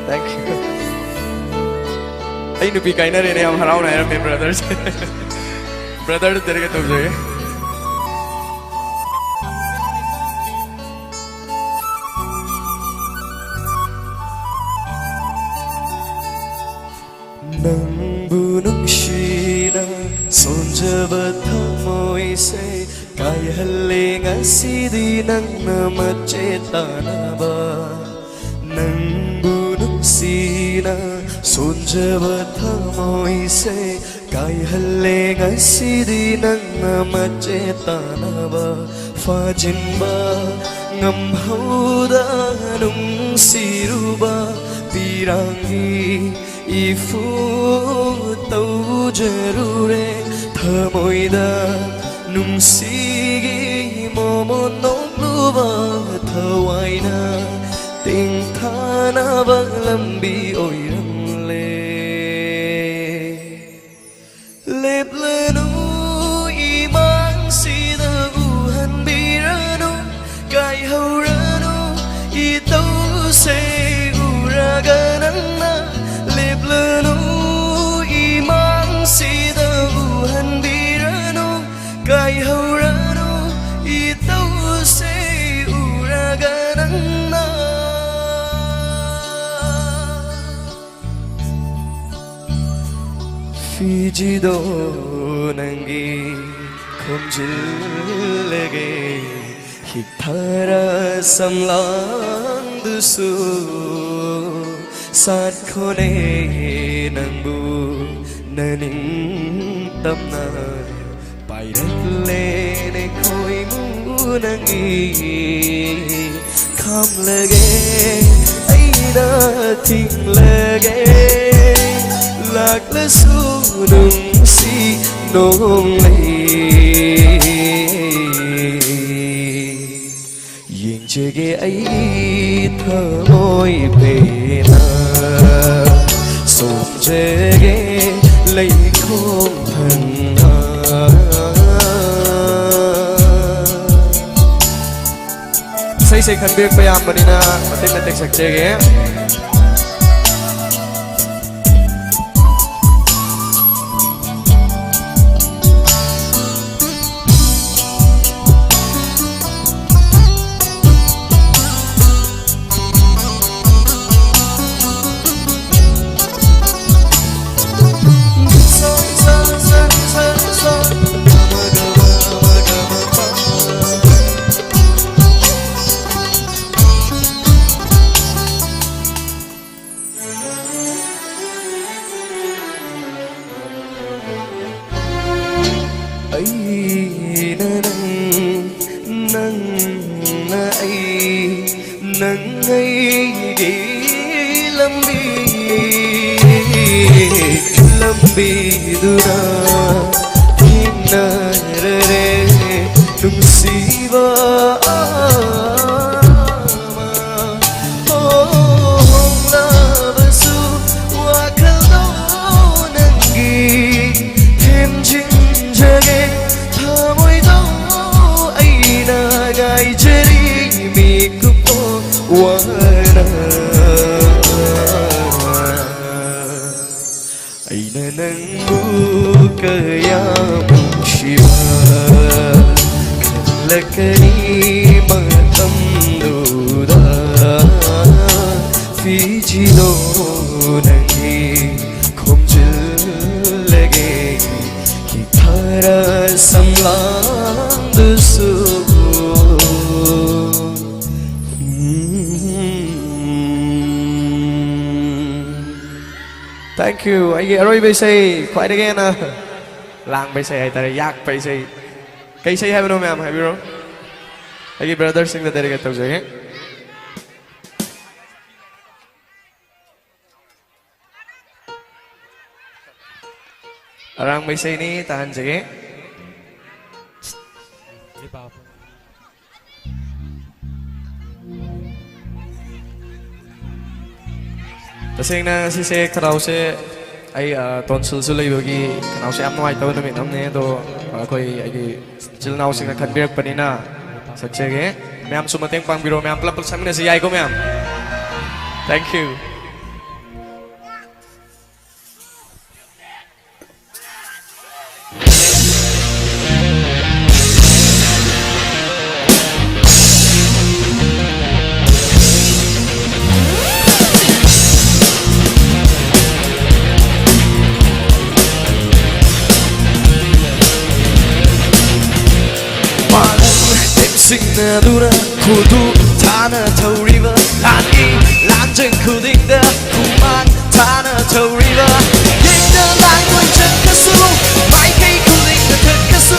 Thank you. ꯑꯩ ꯅꯨꯄꯤ ꯀꯥꯏꯅꯔꯦꯅ ꯌꯥꯝ ꯍꯔꯥꯎꯅ ꯍꯥꯏꯔꯝꯃꯦ, ꯕ꯭ꯔꯗꯔꯁꯦ꯫ ꯕ꯭ꯔꯗꯔꯗ ꯗꯦꯗꯤꯀꯦꯠ ꯇꯧꯖꯒꯦ꯫ ꯅꯪꯕꯨ ꯅꯨꯡꯁꯤꯅ ꯁꯣꯟꯖꯕ ꯊꯃꯣꯏꯁꯦ ꯀꯥꯏꯍꯜꯂꯦ ꯉꯁꯤꯗꯤ ꯅꯪꯅ ꯃꯆꯦꯠ ꯇꯥꯅꯕ꯫ ꯅꯪꯕꯨ ꯅꯨꯡꯁꯤꯅ ꯁꯣꯟꯖꯕ ꯊꯃꯣꯏꯁꯦ ꯀꯥꯏꯍꯜꯂꯦ ꯉꯁꯤꯗꯤ ꯅꯪꯅ ꯃꯆꯦꯠ ꯇꯥꯅꯕ ꯐꯥꯖꯤꯟꯕ ꯉꯝꯍꯧꯗ ꯅꯨꯡꯁꯤꯔꯨꯕ ꯄꯤꯔꯥꯡꯒꯤ ꯏꯐꯨ ꯇꯧꯖꯔꯨꯔꯦ ꯊꯃꯣꯏꯗ ꯅꯨꯡꯁꯤꯒꯤ ꯃꯣꯃꯣꯟ ꯅꯣꯛꯂꯨꯕ ꯊꯋꯥꯏꯅ ꯇꯦꯡꯊꯥꯅꯕ ꯂꯝꯕꯤ ꯑꯣꯏꯔꯝꯂꯦ꯫ ꯂꯦꯞꯂꯅꯨ ꯏꯃꯥꯡꯁꯤꯗ ꯎꯍꯟꯕꯤꯔꯅꯨ ꯀꯥꯏꯍꯧꯔꯅꯨ ꯏꯇꯧꯁꯦ ꯎꯔꯒ ꯅꯪꯅ ꯂꯦꯞꯂꯅꯨ ꯏꯃꯥꯡꯁꯤꯗ ꯎꯍꯟꯕꯤꯔꯅꯨ ꯀꯥꯏꯍꯧꯔꯅꯨ ꯏꯇꯧꯁꯦ ꯎꯔꯒ ꯅꯪꯅ ꯐꯤꯖꯤꯗꯣ ꯅꯪꯒꯤ ꯈꯣꯝꯖꯤꯜꯂꯒꯦ ꯍꯤꯛꯊꯔ ꯁꯝꯂꯥꯡꯗꯨꯁꯨ ꯁꯥꯠꯈꯣꯅꯦ ꯅꯪꯕꯨ ꯅꯅꯤꯡ ꯇꯝꯅ ꯄꯥꯏꯔꯛꯂꯦꯅꯦ ꯈꯣꯏꯃꯨ ꯅꯪꯒꯤ ꯈꯥꯝꯂꯒꯦ ꯑꯩꯅ ꯊꯤꯡꯂꯒꯦ ꯂꯥꯛꯂꯁꯨ ꯅꯨꯡꯁꯤ ꯅꯣꯡꯂꯩ ꯌꯦꯡꯖꯒꯦ ꯑꯩ ꯊꯃꯣꯏ ꯄꯦꯟꯅ ꯁꯣꯝꯖꯒꯦ ꯂꯩꯈꯣꯡ ꯊꯪꯅ ꯏꯁꯩꯁꯦ ꯈꯟꯕꯤꯔꯛꯄ ꯌꯥꯝꯕꯅꯤꯅ ꯃꯇꯦꯛ ꯃꯇꯦꯛ ꯁꯛꯆꯒꯦ꯫ ꯑꯩꯅ ꯅꯪ, ꯅꯪꯅ ꯑꯩ, ꯅꯪ ꯑꯩꯒꯤ ꯂꯝꯕꯤ, ꯂꯝꯕꯤꯗꯨꯗ ꯊꯦꯡꯅꯔꯦ ꯅꯨꯡꯁꯤꯕ ꯑꯃ꯫ ꯍꯣꯡꯂꯕꯁꯨ ꯋꯥꯈꯜꯗꯣ ꯅꯪꯒꯤ ꯊꯦꯝꯖꯤꯟꯖꯒꯦ, ꯊꯃꯣꯏꯗꯣ ꯑꯩꯅ ꯉꯥꯏꯖꯔꯤ ꯃꯤꯀꯨꯞ ꯋꯥꯅ꯫ ꯑꯩꯅ ꯅꯪꯕꯨ ꯀꯌꯥꯝ ꯅꯨꯡꯁꯤꯕ ꯈꯪꯂꯛꯀꯅꯤ ꯃꯇꯝꯗꯨꯗ꯫ ꯐꯤꯖꯤꯗꯣ ꯅꯪꯒꯤ ꯈꯣꯝꯖꯤꯜꯂꯒꯦ, ꯈꯔ ꯁꯝꯂꯥꯡꯗꯨꯁꯨ꯫ Thank you. ꯑꯩꯒꯤ ꯑꯔꯣꯏꯕ ꯏꯁꯩ, ꯈ꯭ꯋꯥꯏꯗꯒꯤ ꯍꯦꯟꯅ ꯂꯥꯡꯕ ꯏꯁꯩ ꯍꯥꯏꯇꯥꯔꯦ, ꯌꯥꯛꯄ ꯏꯁꯩ꯫ ꯀꯩ ꯏꯁꯩ ꯍꯥꯏꯕꯅꯣ ꯃꯌꯥꯝ ꯍꯥꯏꯕꯤꯔꯣ꯫ ꯑꯩꯒꯤ ꯕ꯭ꯔꯗꯔꯁꯤꯡꯗ ꯗꯦꯗꯤꯀꯦꯠ ꯇꯧꯖꯒꯦ꯫ ꯑꯔꯥꯡꯕ ꯏꯁꯩꯅꯤ, ꯇꯥꯍꯟꯖꯒꯦ꯫ ꯇꯁꯦꯡꯅ ꯉꯁꯤꯁꯦ ꯈꯅꯥꯎꯁꯦ, ꯑꯩ, ꯑ, ꯇꯣꯟꯁꯤꯜꯁꯨ ꯂꯩꯕꯒꯤ ꯈꯅꯥꯎꯁꯦ ꯌꯥꯝ ꯅꯨꯡꯉꯥꯏꯇꯕ ꯅꯨꯃꯤꯠ ꯑꯃꯅꯦ꯫ ꯑꯗꯣ ꯑꯩꯈꯣꯏ, ꯑꯩꯒꯤ ꯏꯆꯤꯜ ꯏꯅꯥꯎꯁꯤꯡꯅ ꯈꯟꯕꯤꯔꯛꯄꯅꯤꯅ ꯁꯛꯆꯒꯦ꯫ ꯃꯌꯥꯝꯁꯨ ꯃꯇꯦꯡ ꯄꯥꯡꯕꯤꯔꯣ ꯃꯌꯥꯝ, ꯄꯨꯂꯞ ꯄꯨꯂꯞ ꯁꯛꯃꯤꯟꯅꯁꯤ, ꯌꯥꯏꯀꯣ ꯃꯌꯥꯝ? Thank you. ꯄꯥꯡꯒꯜ ꯇꯦꯝꯁꯤꯡꯅꯗꯨꯅ ꯈꯨꯗꯨ ꯊꯥꯅ ꯊꯧꯔꯤꯕ ꯂꯥꯟꯒꯤ ꯂꯥꯟꯖꯪ ꯈꯨꯗꯤꯡꯗ ꯍꯨꯃꯥꯡ ꯊꯥꯅ ꯊꯧꯔꯤꯕ ꯌꯦꯡꯗ ꯂꯥꯡ ꯀꯣꯏꯆꯠꯀꯁꯨ ꯃꯥꯏꯀꯩ ꯈꯨꯗꯤꯡꯗ ꯊꯛꯀꯁꯨ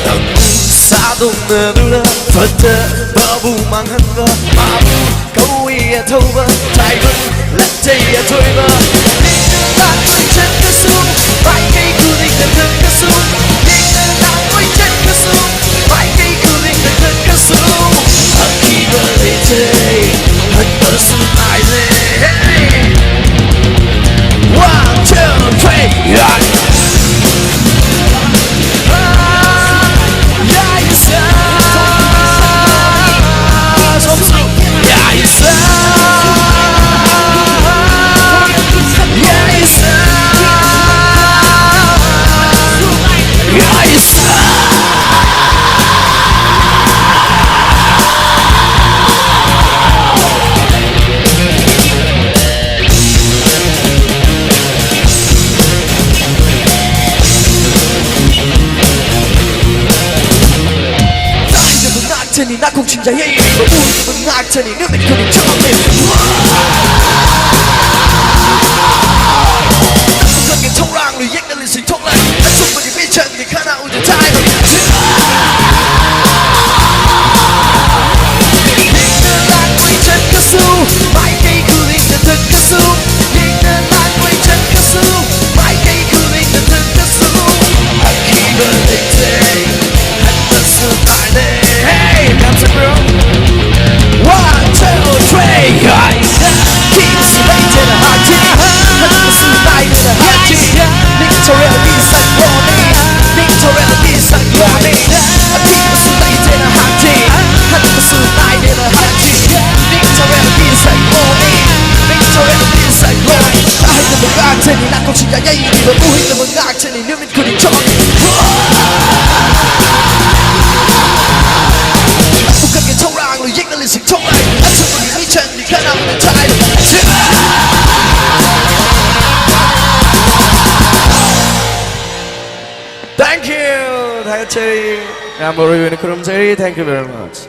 ꯅꯪꯕꯨ ꯁꯥꯗꯣꯡꯅꯗꯨꯅ ꯐꯠꯇꯕꯕꯨ ꯃꯥꯡꯍꯟꯕ ꯃꯥꯕꯨ ꯀꯧꯏ ꯑꯊꯧꯕ ꯇꯥꯏꯕꯪ ꯂꯟꯖꯩ ꯑꯊꯣꯏꯕ꯫ ꯂꯤꯛꯅ ꯂꯥꯡꯂꯣꯏ ꯆꯠꯄꯁꯨ ꯃꯥꯏꯀꯩ ꯈꯨꯗꯤꯡꯗ ꯊꯛꯀꯁꯨ꯫ ꯂꯤꯛꯅ ꯂꯥꯡꯂꯣꯏ ꯆꯠꯄꯁꯨ ꯃꯥꯏꯀꯩ ꯈꯨꯗꯤꯡꯗ ꯊꯛꯀꯁꯨ꯫ ꯑꯀꯤꯕ ꯂꯩꯇꯦ ꯍꯟꯕꯁꯨ ꯅꯥꯏꯗꯦ꯫ One, two, three, yeah. ꯉꯥꯛꯇꯅꯤ ꯅꯥꯀꯣꯡꯁꯤꯡ ꯌꯥꯌꯩꯔꯤꯕ ꯎꯔꯤꯕ ꯉꯥꯛꯇꯅꯤ ꯅꯨꯃꯤꯠ ꯈꯨꯗꯤꯡ ꯆꯃꯝꯅꯩ꯫ ꯅꯪꯒꯤ ꯊꯧꯔꯥꯡꯗꯨ ꯌꯦꯛꯅ ꯂꯤꯁꯤꯡ ꯊꯣꯛꯂꯛꯏ꯫ ꯑꯆꯨꯝꯕꯒꯤ ꯃꯤꯆꯪꯗꯤ ꯈꯅꯥꯎꯗ ꯇꯥꯏꯕ꯫ ꯌꯦꯛꯅ ꯂꯥꯡꯕꯩ ꯆꯠꯀꯁꯨ ꯃꯥꯏꯀꯩ ꯈꯨꯗꯤꯡꯗ ꯊꯛꯀꯁꯨ꯫ ꯌꯦꯛꯅ ꯂꯥꯡꯕꯩ ꯆꯠꯀꯁꯨ ꯃꯥꯏꯀꯩ ꯈꯨꯗꯤꯡꯗ ꯊꯛꯀꯁꯨ꯫ ꯑꯀꯤꯕ ꯂꯩꯇꯦ꯫ ꯍꯟꯕꯁꯨ ꯇꯥꯏꯅꯦ꯫ Hey, ꯌꯥꯝ ꯁꯛꯄ꯭ꯔꯣ? One, two, three, guys. ꯀꯤꯕꯁꯨ ꯂꯩꯇꯦꯅ ꯍꯥꯏꯈꯤ꯫ ꯍꯟꯕꯁꯨ ꯇꯥꯏꯅꯦꯅ ꯍꯥꯏꯈꯤ꯫ ꯅꯤꯡꯊꯧꯔꯦꯜꯒꯤ ꯁꯛꯂꯣꯟꯅꯤ꯫ ꯅꯤꯡꯊꯧꯔꯦꯜꯒꯤ ꯁꯛꯂꯣꯟꯅꯤ꯫ ꯑꯀꯤꯕꯁꯨ ꯂꯩꯇꯦꯅ ꯍꯥꯏꯈꯤ꯫ ꯍꯟꯕꯁꯨ ꯇꯥꯏꯅꯦꯅ ꯍꯥꯏꯈꯤ꯫ ꯅꯤꯡꯊꯧꯔꯦꯜꯒꯤ ꯁꯛꯂꯣꯟꯅꯤ꯫ ꯅꯤꯡꯊꯧꯔꯦꯜꯒꯤ ꯁꯛꯂꯣꯟꯅꯤ꯫ ꯇꯥꯍꯩꯗꯕ ꯉꯥꯛꯇꯅꯤ ꯅꯥꯀꯣꯡꯁꯤꯡ ꯌꯥꯌꯩꯔꯤꯕ ꯎꯍꯩꯗꯕ ꯉꯥꯛꯇꯅꯤ ꯅꯨꯃꯤꯠ ꯈꯨꯗꯤꯡ ꯆꯃꯝꯅꯩ꯫ ꯊꯥꯒꯠꯆꯔꯤ꯫ ꯃꯌꯥꯝ ꯂꯣꯏ ꯑꯣꯏꯅ ꯈꯨꯔꯨꯝꯖꯔꯤ꯫ Thank you very much.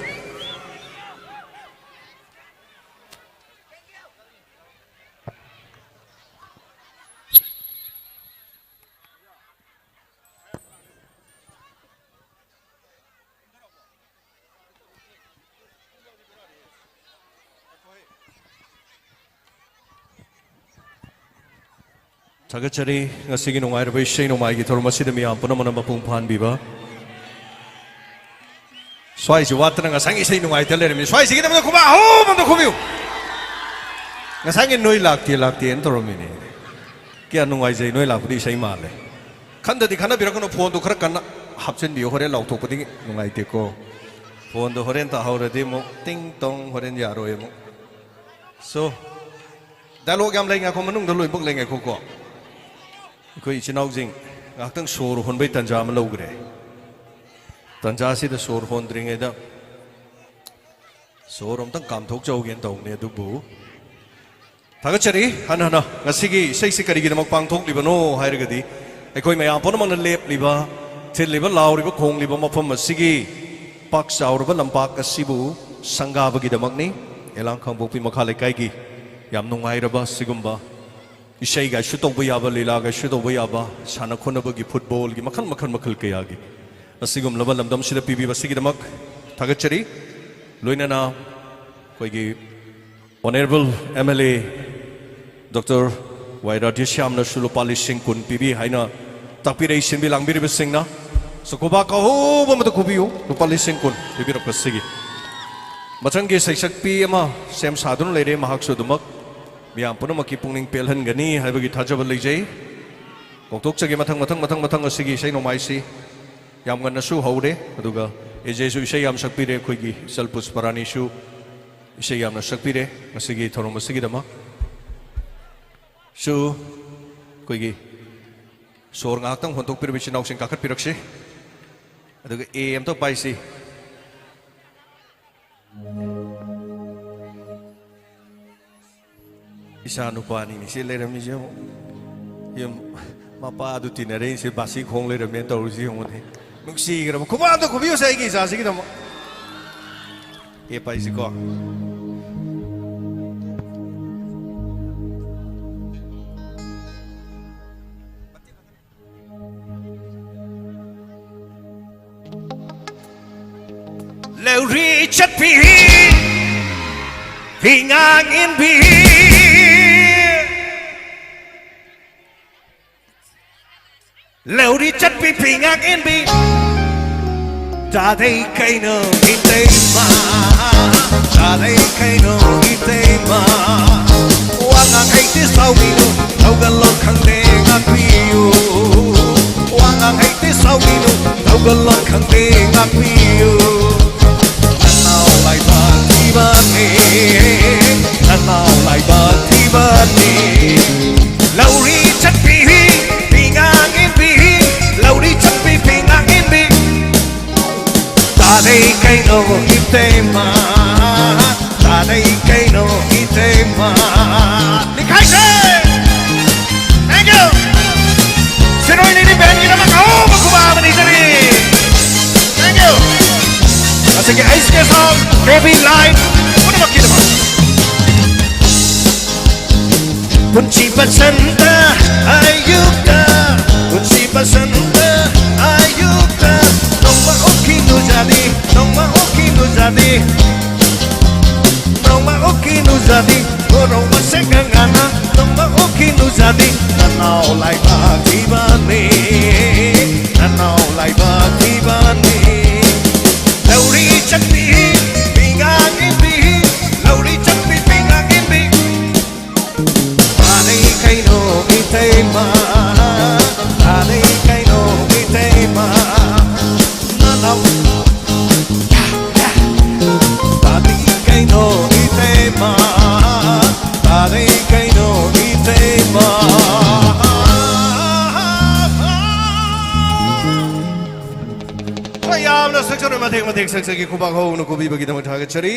ꯊꯥꯒꯠꯆꯔꯤ꯫ ꯉꯁꯤꯒꯤ ꯅꯨꯡꯉꯥꯏꯔꯕ ꯏꯁꯩ ꯅꯣꯡꯃꯥꯏꯒꯤ ꯊꯧꯔꯝ ꯑꯁꯤꯗ ꯃꯤꯌꯥꯝ ꯄꯨꯝꯅꯃꯛꯅ ꯃꯄꯨꯡ ꯐꯥꯍꯟꯕꯤꯕ꯫ ꯁ꯭ꯋꯥꯏꯁꯤ ꯋꯥꯠꯇꯅ ꯉꯁꯥꯏꯒꯤ ꯏꯁꯩ ꯅꯨꯡꯉꯥꯏꯇ ꯂꯩꯔꯝꯃꯤ꯫ ꯁ꯭ꯋꯥꯏꯁꯤꯒꯤꯗꯃꯛꯇ ꯈꯨꯕꯥꯛ ꯑꯍꯧꯕ ꯑꯝꯇ ꯈꯨꯕꯤꯌꯨ꯫ ꯉꯁꯥꯏꯒꯤ "ꯅꯣꯏ ꯂꯥꯛꯇꯦ, ꯂꯥꯛꯇꯦꯅ" ꯇꯧꯔꯝꯃꯤꯅꯦ꯫ ꯀꯌꯥ ꯅꯨꯡꯉꯥꯏꯖꯩ, ꯅꯣꯏ ꯂꯥꯛꯄꯗꯤ ꯏꯁꯩ ꯃꯥꯜꯂꯦ꯫ ꯈꯟꯗꯗꯤ ꯈꯟꯅꯕꯤꯔꯛꯀꯅꯨ, ꯐꯣꯟꯗꯣ ꯈꯔ ꯀꯟꯅ ꯍꯥꯞꯆꯤꯟꯕꯤꯌꯨ, ꯍꯣꯔꯦꯟ ꯂꯥꯎꯊꯣꯛꯄꯗꯤ ꯅꯨꯡꯉꯥꯏꯇꯦꯀꯣ꯫ ꯐꯣꯟꯗꯣ ꯍꯣꯔꯦꯟ ꯇꯥꯍꯧꯔꯗꯤ ꯑꯃꯨꯛ ꯇꯤꯡ ꯇꯣꯡ ꯍꯣꯔꯦꯟ ꯌꯥꯔꯣꯏ ꯑꯃꯨꯛ꯫ So, dialogue ꯌꯥꯝ ꯂꯩ, ꯉꯥꯏꯈꯣ, ꯃꯅꯨꯡꯗ ꯂꯣꯏꯅꯃꯛ ꯂꯩ, ꯉꯥꯏꯈꯣꯀꯣ꯫ ꯑꯩꯈꯣꯏ ꯏꯆꯤꯟ ꯏꯅꯥꯎꯁꯤꯡ ꯉꯥꯏꯍꯥꯛꯇꯪ ꯁꯣꯔ ꯍꯣꯟꯕꯩ ꯇꯥꯟꯖꯥ ꯑꯃ ꯂꯧꯈ꯭ꯔꯦ꯫ ꯇꯥꯟꯖꯥꯁꯤꯗ ꯁꯣꯔ ꯍꯣꯟꯗ꯭ꯔꯤꯉꯩꯗ ꯁꯣꯔ ꯑꯝꯇꯪ ꯀꯥꯝꯊꯣꯛꯆꯍꯧꯒꯦꯅ ꯇꯧꯕꯅꯦ, ꯑꯗꯨꯕꯨ ꯊꯥꯒꯠꯆꯔꯤ ꯍꯟꯅ ꯍꯟꯅ꯫ ꯉꯁꯤꯒꯤ ꯏꯁꯩꯁꯤ ꯀꯔꯤꯒꯤꯗꯃꯛ ꯄꯥꯡꯊꯣꯛꯂꯤꯕꯅꯣ ꯍꯥꯏꯔꯒꯗꯤ, ꯑꯩꯈꯣꯏ ꯃꯌꯥꯝ ꯄꯨꯝꯅꯃꯛꯅ ꯂꯦꯞꯂꯤꯕ, ꯊꯤꯜꯂꯤꯕ, ꯂꯥꯎꯔꯤꯕ, ꯈꯣꯡꯂꯤꯕ ꯃꯐꯝ ꯑꯁꯤꯒꯤ ꯄꯥꯛ ꯆꯥꯎꯔꯕ ꯂꯝꯄꯥꯛ ꯑꯁꯤꯕꯨ ꯁꯪꯒꯥꯕꯒꯤꯗꯃꯛꯅꯤ꯫ ꯌꯦꯂꯥꯡ ꯈꯥꯡꯄꯣꯛꯄꯤ ꯃꯈꯥ ꯂꯩꯀꯥꯏꯒꯤ ꯌꯥꯝ ꯅꯨꯡꯉꯥꯏꯔꯕ ꯁꯤꯒꯨꯝꯕ ꯏꯁꯩꯒꯥꯏꯁꯨ ꯇꯧꯕ ꯌꯥꯕ, ꯂꯤꯂꯥꯒꯥꯏꯁꯨ ꯇꯧꯕ ꯌꯥꯕ, ꯁꯥꯟꯅ ꯈꯣꯠꯅꯕꯒꯤ, ꯐꯨꯠꯕꯣꯜꯒꯤ ꯃꯈꯜ ꯃꯈꯜ ꯃꯈꯜ ꯀꯌꯥꯒꯤ, ꯑꯁꯤꯒꯨꯝꯂꯕ ꯂꯝꯗꯝꯁꯤꯗ ꯄꯤꯕꯤꯕ ꯑꯁꯤꯒꯤꯗꯃꯛ ꯊꯥꯒꯠꯆꯔꯤ꯫ ꯂꯣꯏꯅꯅ ꯑꯩꯈꯣꯏꯒꯤ Honourable M L A Doctor ꯋꯥꯏ ꯔꯥꯙꯦꯁ꯭ꯌꯥꯝꯅꯁꯨ ꯂꯨꯄꯥ ꯂꯤꯁꯤꯡ ꯀꯨꯟ ꯄꯤꯕꯤ ꯍꯥꯏꯅ ꯇꯥꯛꯄꯤꯔꯛꯏ ꯁꯤꯟꯕꯤ ꯂꯥꯡꯕꯤꯔꯤꯕꯁꯤꯡꯅ꯫ ꯁꯣ ꯈꯨꯕꯥꯛ ꯑꯍꯧꯕ ꯑꯃꯗ ꯈꯨꯕꯤꯌꯨ, ꯂꯨꯄꯥ ꯂꯤꯁꯤꯡ ꯀꯨꯟ ꯄꯤꯕꯤꯔꯛꯄꯁꯤꯒꯤ꯫ ꯃꯊꯪꯒꯤ ꯁꯩꯁꯛꯄꯤ ꯑꯃ ꯁꯦꯝ ꯁꯥꯗꯨꯅ ꯂꯩꯔꯦ, ꯃꯍꯥꯛꯁꯨ ꯑꯗꯨꯃꯛ ꯃꯤꯌꯥꯝ ꯄꯨꯝꯅꯃꯛꯀꯤ ꯄꯨꯛꯅꯤꯡ ꯄꯦꯜꯍꯟꯒꯅꯤ ꯍꯥꯏꯕꯒꯤ ꯊꯥꯖꯕ ꯂꯩꯖꯩ꯫ ꯀꯧꯊꯣꯛꯆꯒꯦ ꯃꯊꯪ, ꯃꯊꯪ, ꯃꯊꯪ, ꯃꯊꯪ ꯑꯁꯤꯒꯤ ꯏꯁꯩ ꯅꯣꯡꯃꯥꯏꯁꯤ ꯌꯥꯝ ꯉꯟꯅꯁꯨ ꯍꯧꯔꯦ, ꯑꯗꯨꯒ ꯑꯦꯖꯦꯁꯨ ꯏꯁꯩ ꯌꯥꯝ ꯁꯛꯄꯤꯔꯦ, ꯑꯩꯈꯣꯏꯒꯤ ꯏꯆꯜ ꯄꯨꯁꯄꯔꯥꯅꯤꯁꯨ ꯏꯁꯩ ꯌꯥꯝꯅ ꯁꯛꯄꯤꯔꯦ ꯉꯁꯤꯒꯤ ꯊꯧꯔꯝ ꯑꯁꯤꯒꯤꯗꯃꯛ꯫ ꯁꯨ ꯑꯩꯈꯣꯏꯒꯤ ꯁꯣꯔ ꯉꯥꯏꯍꯥꯛꯇꯪ ꯍꯣꯟꯗꯣꯛꯄꯤꯔꯕ ꯏꯆꯤꯟ ꯏꯅꯥꯎꯁꯤꯡ ꯀꯥꯈꯠꯄꯤꯔꯛꯁꯤ, ꯑꯗꯨꯒ ꯑꯦ ꯑꯝꯇ ꯄꯥꯏꯁꯤ꯫ ꯏꯆꯥ ꯅꯨꯄꯥꯅꯤꯅꯦ ꯁꯤ ꯂꯩꯔꯝꯃꯤꯁꯦ ꯑꯃꯨꯛ꯫ ꯌꯨꯝ ꯃꯄꯥꯗꯨ ꯇꯤꯟꯅꯔꯛꯏꯁꯦ ꯕꯥꯁꯤ ꯈꯣꯡ ꯂꯩꯔꯝꯃꯦꯅ ꯇꯧꯔꯤꯁꯤ ꯌꯦꯡꯉꯨꯅꯦ꯫ ꯅꯨꯡꯁꯤꯈ꯭ꯔꯕ ꯈꯨꯕꯥꯛ ꯑꯝꯇ ꯈꯨꯕꯤꯌꯨꯁꯦ ꯑꯩꯒꯤ ꯏꯆꯥꯁꯤꯒꯤꯗꯃꯛ꯫ ꯑꯦ ꯄꯥꯏꯁꯤꯀꯣ꯫ ꯂꯧꯔꯤ ꯆꯠꯄꯤ ꯐꯤꯉꯥꯡ ꯏꯟꯕꯤ꯫ ꯂꯧꯔꯤ ꯆꯠꯄꯤ ꯐꯤꯉꯥꯛ ꯏꯟꯕꯤ꯫ ꯇꯥꯗꯩ ꯀꯩꯅꯣ ꯏꯇꯩꯃ, ꯇꯥꯗꯩ ꯀꯩꯅꯣ ꯏꯇꯩꯃ꯫ ꯋꯥ ꯉꯥꯡ ꯍꯩꯇꯦ ꯁꯥꯎꯕꯤꯅꯨ, ꯊꯧꯒꯜꯂꯣꯟ ꯈꯪꯗꯦ ꯉꯥꯛꯄꯤꯌꯨ꯫ ꯋꯥ ꯉꯥꯡ ꯍꯩꯇꯦ ꯁꯥꯎꯕꯤꯅꯨ, ꯊꯧꯒꯜꯂꯣꯟ ꯈꯪꯗꯦ ꯉꯥꯛꯄꯤꯌꯨ꯫ ꯅꯅꯥꯎ ꯂꯥꯏꯕꯛ ꯊꯤꯕꯅꯤ, ꯅꯅꯥꯎ ꯂꯥꯏꯕꯛ ꯊꯤꯕꯅꯤ꯫ ꯂꯧꯔꯤ ꯆꯠꯄꯤ ꯐꯤꯉꯥꯡ ꯏꯟꯕꯤ, ꯂꯧꯔꯤ ꯆꯠꯄꯤ ꯐꯤꯉꯥꯡ ꯏꯟꯕꯤ꯫ ꯇꯥꯗꯩ ꯀꯩꯅꯣ ꯏꯇꯩꯃ, ꯇꯥꯗꯩ ꯀꯩꯅꯣ ꯏꯇꯩꯃ꯫ ꯂꯩꯈꯥꯏꯁꯦ! Thank you! ꯁꯤꯔꯣꯏ ꯂꯤꯂꯤ ꯕꯦꯟꯒꯤꯗꯃꯛ ꯑꯍꯣꯡꯕ ꯈꯨꯕꯥꯛ ꯑꯃ ꯅꯤꯖꯔꯤ꯫ Thank you! ꯉꯁꯤꯒꯤ ꯑꯩꯆ ꯀꯦ ꯁꯥꯎꯟ, ꯀꯦ ꯕꯤ ꯂꯥꯏꯠ ꯄꯨꯝꯅꯃꯛꯀꯤꯗꯃꯛ꯫ ꯄꯨꯟꯁꯤ ꯕꯁꯟꯇ ꯑꯌꯨꯛꯇ, ꯄꯨꯟꯁꯤ ꯕꯁꯟꯇ ꯑꯌꯨꯛꯇ, ꯅꯣꯡꯃ ꯑꯣꯛꯈꯤꯅꯨ ꯖꯥꯗꯤ, ꯅꯣꯡꯃ ꯑꯣꯛꯈꯤꯅꯨ ꯖꯥꯗꯤ, ꯅꯣꯡꯃ ꯑꯣꯛꯈꯤꯅꯨ ꯖꯥꯗꯤ, ꯀꯣꯔꯧ ꯃꯁꯦꯛ ꯉꯥꯅ, ꯅꯣꯡꯃ ꯑꯣꯛꯈꯤꯅꯨ ꯖꯥꯗꯤ, ꯅꯅꯥꯎ ꯂꯥꯏꯕꯛ ꯊꯤꯕꯅꯤ, ꯅꯅꯥꯎ ꯂꯥꯏꯕꯛ ꯊꯤꯕꯅꯤ꯫ ꯂꯧꯔꯤ ꯆꯠꯄꯤ ꯐꯤꯉꯥꯡ ꯏꯟꯕꯤ, ꯂꯧꯔꯤ ꯆꯠꯄꯤ ꯐꯤꯉꯥꯡ ꯏꯟꯕꯤ꯫ ꯇꯥꯅꯩ ꯀꯩꯅꯣ ꯏꯇꯩꯃ, ꯇꯥꯅꯩ ꯀꯩꯅꯣ ꯏꯇꯩꯃ꯫ ꯅꯅꯥꯎ꯫ ꯇꯥꯅꯩ ꯀꯩꯅꯣ ꯏꯇꯩꯃ, ꯇꯥꯅꯩ ꯀꯩꯅꯣ ꯏꯇꯩꯃ꯫ ꯍꯣꯏ, ꯌꯥꯝꯅ ꯁꯛꯆꯔꯣꯏ ꯃꯊꯦꯛ ꯃꯊꯦꯛ ꯁꯛꯆꯒꯤ ꯈꯨꯕꯥꯛ ꯍꯧꯅ ꯈꯨꯕꯤꯕꯒꯤꯗꯃꯛ ꯊꯥꯒꯠꯆꯔꯤ꯫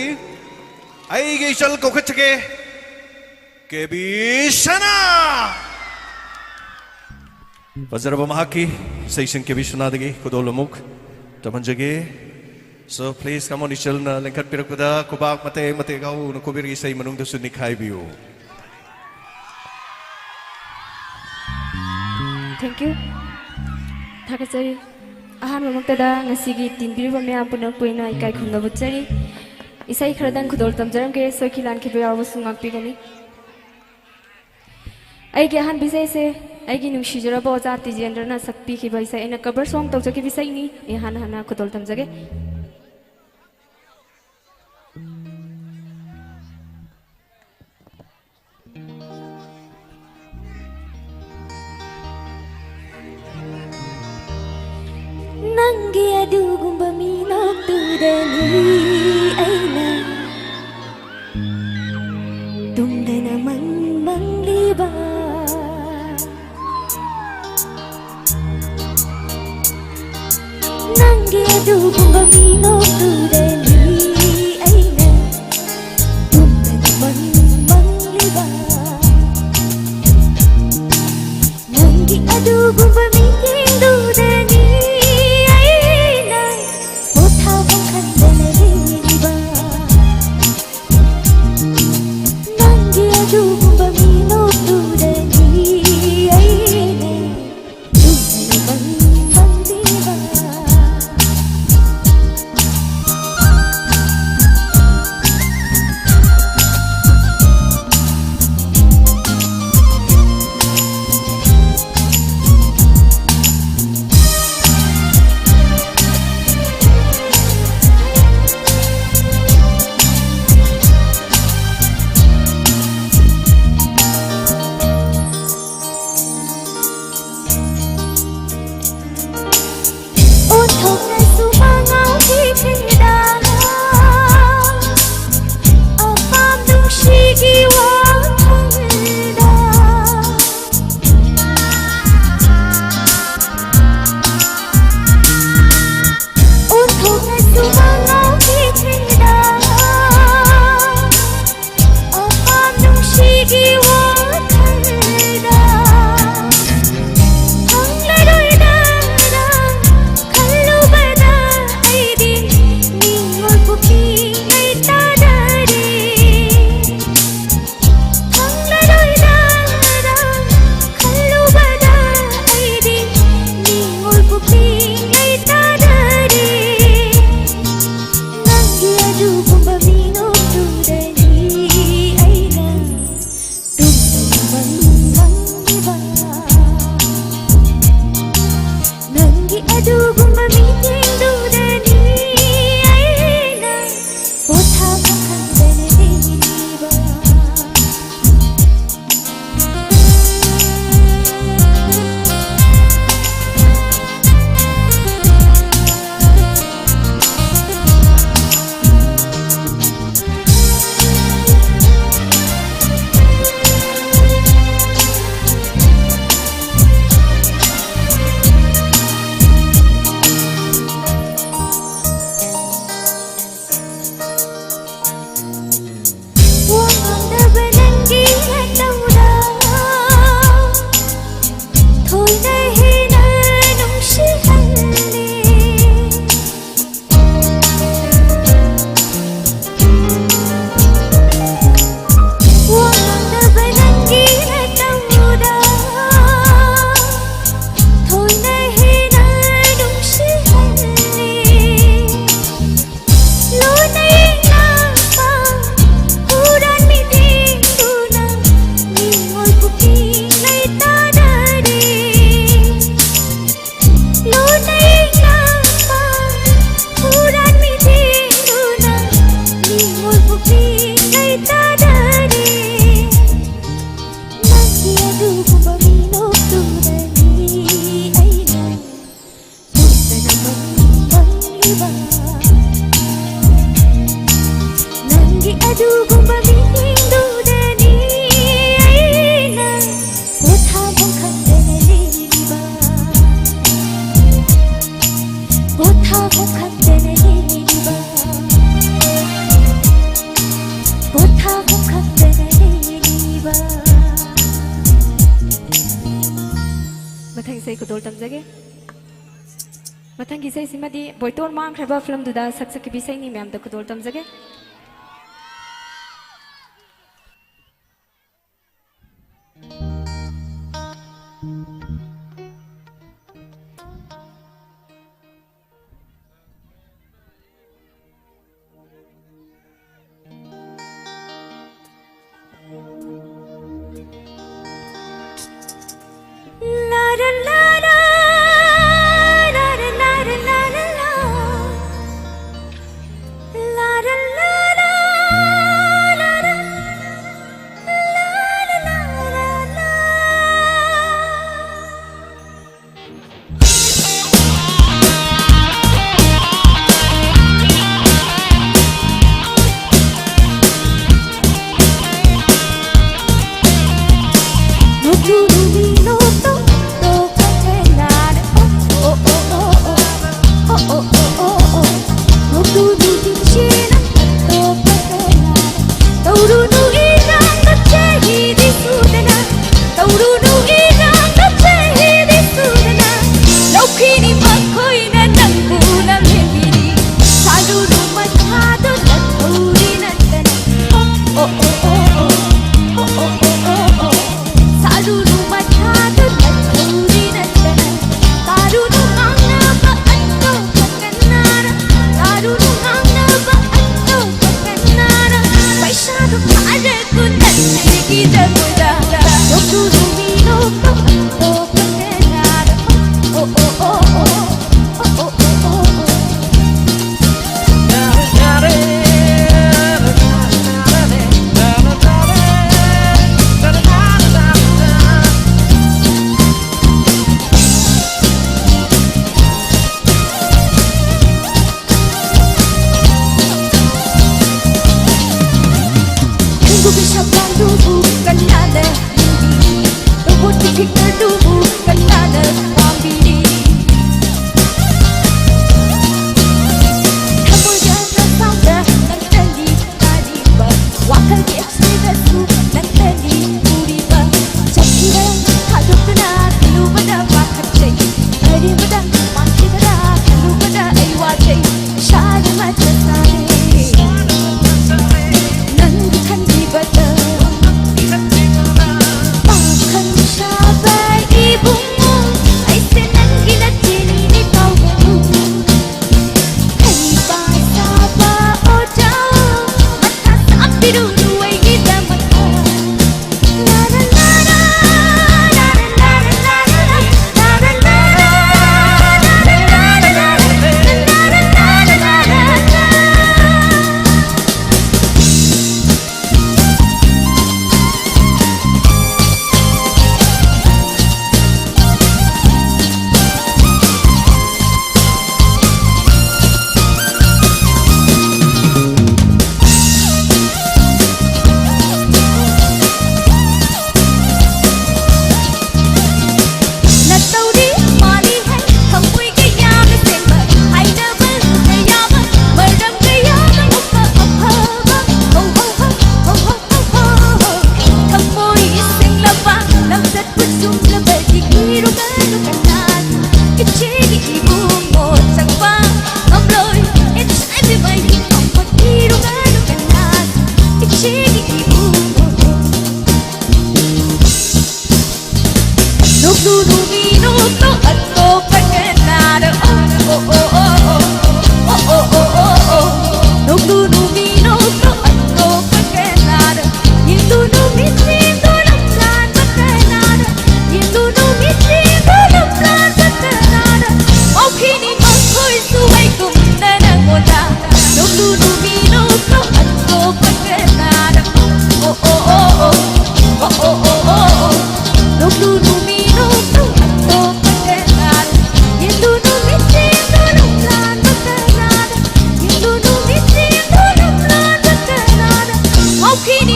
ꯑꯩꯒꯤ ꯏꯆꯜ ꯀꯧꯈꯠꯆꯒꯦ꯫ ꯀꯦ ꯕꯤ ꯁꯅꯥ꯫ ꯐꯖꯔꯕ ꯃꯍꯥꯛꯀꯤ ꯏꯁꯩꯁꯤꯡ ꯀꯦ ꯕꯤ ꯁꯅꯥꯗꯒꯤ ꯈꯨꯗꯣꯜ ꯑꯃꯨꯛ ꯇꯝꯍꯟꯖꯒꯦ꯫ So please come on, ꯏꯆꯜꯅ ꯂꯦꯡꯈꯠꯄꯤꯔꯛꯄꯗ ꯈꯨꯕꯥꯛ ꯃꯇꯦꯛ ꯃꯇꯦꯛ ꯍꯧꯅ ꯀꯣꯕꯤꯔꯒꯤ ꯏꯁꯩ ꯃꯅꯨꯡꯗꯁꯨ ꯅꯤꯛꯈꯥꯏꯕꯤꯌꯨ꯫ Thank you. ꯊꯥꯒꯠꯆꯔꯤ꯫ ꯑꯍꯥꯟꯕꯃꯛꯇꯗ ꯉꯁꯤꯒꯤ ꯇꯤꯟꯕꯤꯔꯤꯕ ꯃꯌꯥꯝ ꯄꯨꯝꯅꯃꯛꯄꯨ ꯑꯩꯅ ꯏꯀꯥꯏ ꯈꯨꯝꯅꯕ ꯎꯠꯆꯔꯤ꯫ ꯏꯁꯩ ꯈꯔꯗꯪ ꯈꯨꯗꯣꯜ ꯇꯝꯖꯔꯝꯒꯦ, ꯁꯣꯏꯈꯤ ꯂꯥꯟꯈꯤꯕ ꯌꯥꯎꯔꯕꯁꯨ ꯉꯥꯛꯄꯤꯒꯅꯤ꯫ ꯑꯩꯒꯤ ꯑꯍꯥꯟꯕ ꯏꯁꯩꯁꯦ ꯑꯩꯒꯤ ꯅꯨꯡꯁꯤꯖꯔꯕ ꯑꯣꯖꯥ ꯇꯤꯖꯦꯟꯗ꯭ꯔꯅ ꯁꯛꯄꯤꯈꯤꯕ ꯏꯁꯩ, ꯑꯩꯅ cover song ꯇꯧꯖꯈꯤꯕ ꯏꯁꯩꯅꯤ꯫ ꯑꯩ ꯍꯥꯟꯅ ꯍꯥꯟꯅ ꯈꯨꯗꯣꯜ ꯇꯝꯖꯒꯦ꯫ ꯅꯪꯒꯤ ꯑꯗꯨꯒꯨꯝꯕ ꯃꯤꯅꯣꯛꯇꯨꯗꯅꯤ ꯑꯩꯅ ꯇꯨꯝꯗꯅ ꯃꯪ ꯃꯪꯂꯤꯕ꯫ ꯅꯪꯒꯤ ꯑꯗꯨꯒꯨꯝꯕ ꯃꯤꯅꯣꯛꯇꯨꯗꯅꯤ ꯑꯩꯅ ꯇꯨꯝꯗꯅ ꯃꯪ ꯃꯪꯂꯤꯕ꯫ ꯅꯪꯒꯤ ꯑꯗꯨꯒꯨꯝꯕ ꯃꯤꯠꯌꯦꯡꯗꯨꯗꯅꯤ ꯑꯩꯅ ꯄꯣꯊꯥꯐꯝ ꯈꯪꯗꯅ ꯂꯩꯔꯤꯕ꯫ ꯅꯪꯒꯤ ꯑꯗꯨꯒꯨꯝꯕ ꯃꯤꯅꯣꯛꯇꯨꯗꯅꯤ ꯑꯩꯅ ꯇꯨꯝꯗꯅ ꯃꯪ ꯃꯪꯂꯤꯕ꯫ ꯑꯣꯟꯊꯣꯛꯅꯁꯨ ꯃꯉꯥꯎꯈꯤ ꯊꯤꯗꯥꯅ ꯑꯄꯥꯝ ꯅꯨꯡꯁꯤꯒꯤ ꯋꯥꯈꯜꯗ꯫ ꯑꯣꯟꯊꯣꯛꯅꯁꯨ ꯃꯉꯥꯎꯈꯤ ꯊꯤꯗꯥꯅ ꯑꯄꯥꯝ ꯅꯨꯡꯁꯤꯒꯤ ꯋꯥꯈꯜꯗ꯫ ꯐꯪꯂꯔꯣꯏꯗ ꯋꯥ ꯉꯥꯡꯗꯕ ꯅꯪꯒꯤ ꯅꯇꯧꯗ ꯊꯣꯏꯅ ꯍꯦꯟꯅ ꯅꯨꯡꯁꯤꯍꯜꯂꯦ꯫ ꯋꯥ ꯉꯥꯡꯗꯕ ꯅꯪꯒꯤ ꯅꯇꯧꯗ ꯊꯣꯏꯅ ꯍꯦꯟꯅ ꯅꯨꯡꯁꯤꯍꯜꯂꯦ꯫ ꯂꯣꯟꯅ ꯌꯦꯡꯂꯛꯄ ꯍꯨꯔꯥꯟ ꯃꯤꯠꯌꯦꯡꯗꯨꯅ ꯃꯤꯑꯣꯏ ꯄꯨꯛꯅꯤꯡ ꯂꯩꯇꯥꯗꯔꯦ꯫ ꯂꯣꯟꯅ ꯌꯦꯡꯂꯛꯄ ꯍꯨꯔꯥꯟ ꯃꯤꯠꯌꯦꯡꯗꯨꯅ ꯃꯤꯑꯣꯏ ꯄꯨꯛꯅꯤꯡ ꯂꯩꯇꯥꯗꯔꯦ꯫ ꯅꯪꯒꯤ ꯑꯗꯨꯒꯨꯝꯕ ꯃꯤꯅꯣꯛꯇꯨꯗꯅꯤ ꯑꯩꯅ ꯅꯪꯒꯤ ꯑꯗꯨꯒꯨꯝꯕ ꯃꯤꯠꯌꯦꯡꯗꯨꯗꯅꯤ ꯑꯩꯅ ꯄꯣꯊꯥꯐꯝ ꯈꯪꯗꯅ ꯂꯩꯔꯤꯕ, ꯄꯣꯊꯥꯐꯝ ꯈꯪꯗꯅ ꯂꯩꯔꯤꯕ, ꯄꯣꯊꯥꯐꯝ ꯈꯪꯗꯅ ꯂꯩꯔꯤꯕ꯫ ꯃꯊꯪ ꯏꯁꯩ ꯈꯨꯗꯣꯜ ꯇꯝꯖꯒꯦ꯫ ꯃꯊꯪꯒꯤ ꯏꯁꯩꯁꯤꯃꯗꯤ ꯕꯣꯏꯇꯣꯟ ꯃꯥꯡꯈ꯭ꯔꯕ ꯐꯤꯂꯝꯗꯨꯗ ꯁꯛꯆꯈꯤꯕ ꯏꯁꯩꯅꯤ꯫ ꯃꯌꯥꯝꯗ ꯈꯨꯗꯣꯜ ꯇꯝꯖꯒꯦ꯫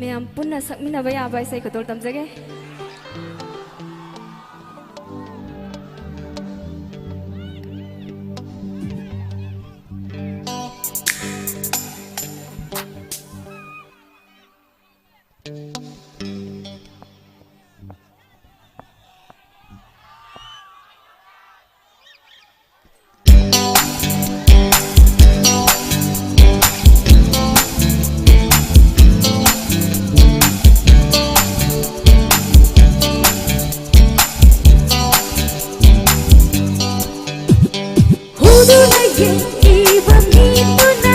ꯃꯌꯥꯝ ꯄꯨꯟꯅ ꯁꯛꯃꯤꯟꯅꯕ ꯌꯥꯕ ꯏꯁꯩ ꯈꯨꯗꯣꯜ ꯇꯝꯖꯒꯦ꯫ ꯍꯨꯗꯨꯅ ꯌꯦꯡꯂꯤꯕ ꯃꯤꯗꯨꯅ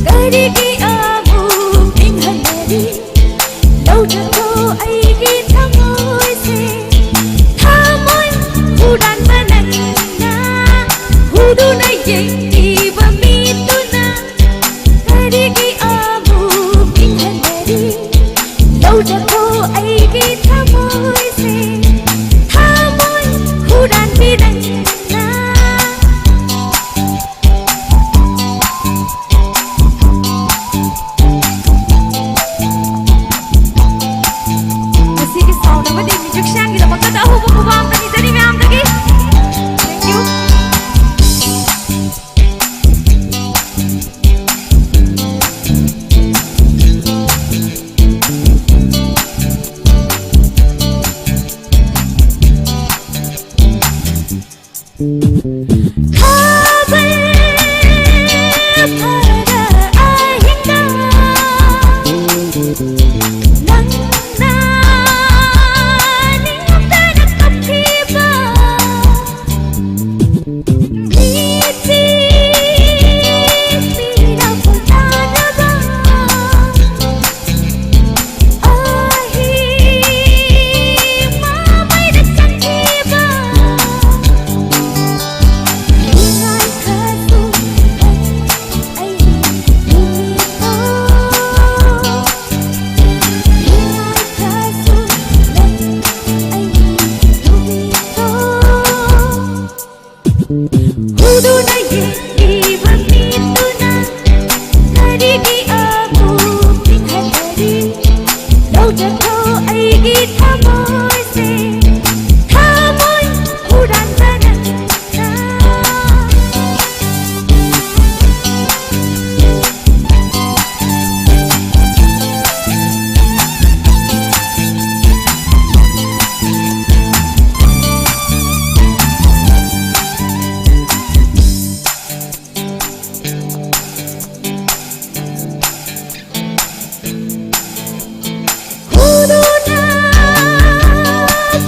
ꯀꯔꯤꯒꯤ ꯑꯃꯨꯛ ꯏꯪꯍꯟꯅꯔꯤ? ꯂꯧꯖꯈꯣ ꯑꯩꯒꯤ ꯊꯃꯣꯏꯁꯦ, ꯊꯃꯣꯏ ꯍꯨꯔꯥꯟꯕ ꯅꯪꯅ꯫ ꯍꯨꯗꯨꯅ ꯌꯦꯡꯂꯤꯕ ꯃꯤꯗꯨꯅ ꯀꯔꯤꯒꯤ ꯑꯃꯨꯛ ꯏꯪꯍꯟꯅꯔꯤ? ꯂꯧꯖꯈꯣ ꯑꯩꯒꯤ ꯊꯃꯣꯏꯁꯦ, ꯊꯃꯣꯏ ꯍꯨꯔꯥꯟꯕꯤ ꯅꯪꯅ꯫ ꯉꯁꯤꯒꯤ sound ꯑꯃꯗꯤ musicianꯒꯤꯗꯃꯛꯇ ꯑꯍꯧꯕ ꯈꯨꯕꯥꯛ ꯑꯃ ꯄꯤꯖꯔꯤ ꯃꯌꯥꯝꯗꯒꯤ꯫ Thank you. ꯎꯅ ꯌꯦꯡꯂꯤꯕ ꯃꯤꯗꯨꯅ ꯀꯔꯤꯒꯤ ꯑꯃꯨꯛ ꯆꯤꯡꯍꯠꯅꯔꯤ? ꯂꯧꯖꯈꯣ ꯑꯩꯒꯤ ꯊꯃꯣꯏꯁꯦ, ꯊꯃꯣꯏ ꯍꯨꯔꯥꯟꯕ ꯅꯪꯅ꯫ ꯍꯨꯗꯨꯅ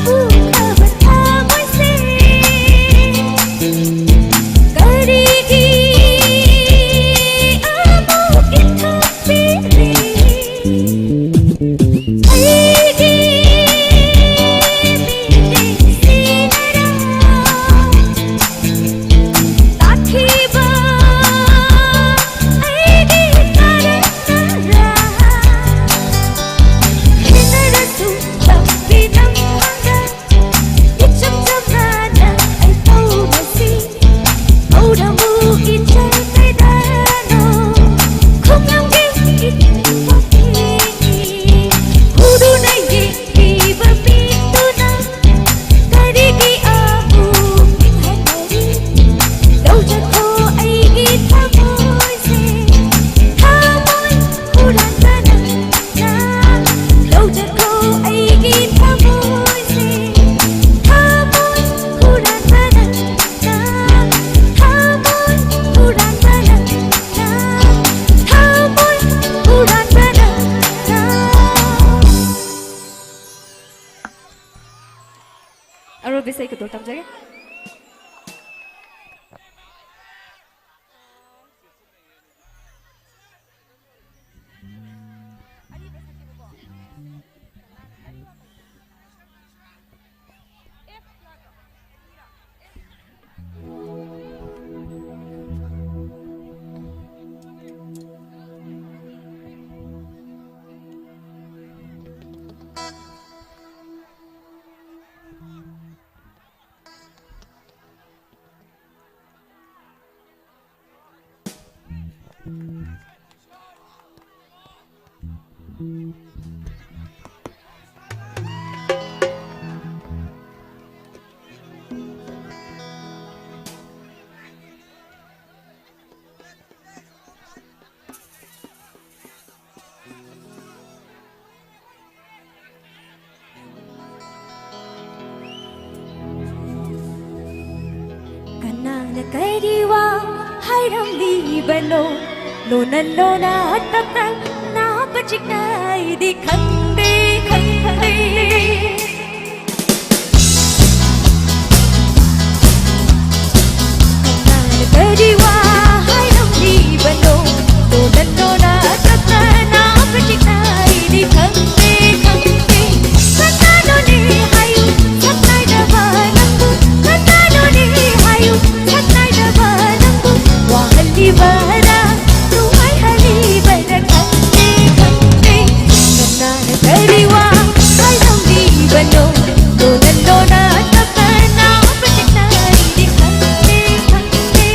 ꯄꯨꯈ꯭ꯔꯕ ꯊꯃꯣꯏꯁꯦ ꯀꯔꯤꯒꯤ ꯑꯃꯨꯛ ꯏꯟꯊꯣꯛꯄꯤꯔꯤ? ꯑꯩꯒꯤ ꯃꯤꯠꯌꯦꯡꯁꯤꯅꯔꯥ ꯇꯥꯊꯤꯕ ꯑꯩꯒꯤ ꯀꯔꯦꯝꯅꯔꯥ? ꯈꯦꯠꯅꯔꯁꯨ ꯂꯝꯕꯤ ꯅꯪꯉꯣꯟꯗ ꯏꯆꯝ ꯆꯝꯅ ꯑꯩ ꯇꯧꯔꯁꯤ꯫ ꯍꯧꯔꯝꯃꯨ ꯏꯆꯦ ꯀꯩꯗꯅꯣ ꯈꯨꯡꯒꯪꯒꯤ ꯏꯄꯣꯛꯀꯤ ꯍꯨꯗꯨꯅ ꯌꯦꯡꯂꯤꯕ ꯃꯤꯗꯨꯅ ꯀꯔꯤꯒꯤ ꯑꯃꯨꯛ ꯅꯤꯡꯍꯟꯅꯔꯤ? ꯂꯧꯖꯈꯣ ꯑꯩꯒꯤ ꯊꯃꯣꯏꯁꯦ, ꯊꯃꯣꯏ ꯍꯨꯔꯥꯟꯕ ꯅꯪꯅ꯫ ꯂꯧꯖꯈꯣ ꯑꯩꯒꯤ ꯊꯃꯣꯏꯁꯦ, ꯊꯃꯣꯏ ꯍꯨꯔꯥꯟꯕ ꯅꯪꯅ꯫ ꯊꯃꯣꯏ ꯍꯨꯔꯥꯟꯕ ꯅꯪꯅ꯫ ꯊꯃꯣꯏ ꯍꯨꯔꯥꯟꯕ ꯅꯪꯅ꯫ ꯑꯔꯣꯏꯕ ꯏꯁꯩ ꯈꯨꯗꯣꯜ ꯇꯝꯖꯒꯦ꯫ ꯀꯅꯥꯅ ꯀꯔꯤ ꯋꯥ ꯍꯥꯏꯔꯝꯂꯤꯕꯅꯣ? ꯂꯣꯟꯅ ꯂꯣꯟꯅ ꯇꯞꯅ ꯅꯥꯕ ꯆꯤꯛꯅ ꯑꯩꯗꯤ ꯈꯪꯗꯦ, ꯈꯪꯗꯦ꯫ ꯀꯅꯥꯅ ꯀꯔꯤ ꯋꯥ ꯍꯥꯏꯔꯝꯂꯤꯕꯅꯣ? ꯂꯣꯟꯅ ꯂꯣꯟꯅ ꯇꯞꯅ ꯅꯥꯕ ꯆꯤꯛꯅ ꯑꯩꯗꯤ ꯈꯪꯗꯦ, ꯈꯪꯗꯦ꯫ ꯀꯅꯥꯅꯣꯅꯦ ꯍꯥꯏꯌꯨ ꯁꯛꯅꯥꯏꯗꯕ ꯅꯪꯕꯨ? ꯀꯅꯥꯅꯣꯅꯦ ꯍꯥꯏꯌꯨ ꯁꯛꯅꯥꯏꯗꯕ ꯅꯪꯕꯨ? ꯋꯥꯍꯜꯂꯤꯕꯔꯥ ꯅꯨꯡꯉꯥꯏꯍꯜꯂꯤꯕꯔꯥ ꯈꯪꯗꯦ, ꯈꯪꯗꯦ꯫ ꯀꯅꯥꯅ ꯀꯔꯤ ꯋꯥ ꯍꯥꯏꯔꯝꯂꯤꯕꯅꯣ? ꯂꯣꯟꯅ ꯂꯣꯟꯅ ꯇꯞꯅ ꯍꯧꯖꯤꯛꯅ ꯑꯩꯗꯤ ꯈꯪꯗꯦ, ꯈꯪꯗꯦ꯫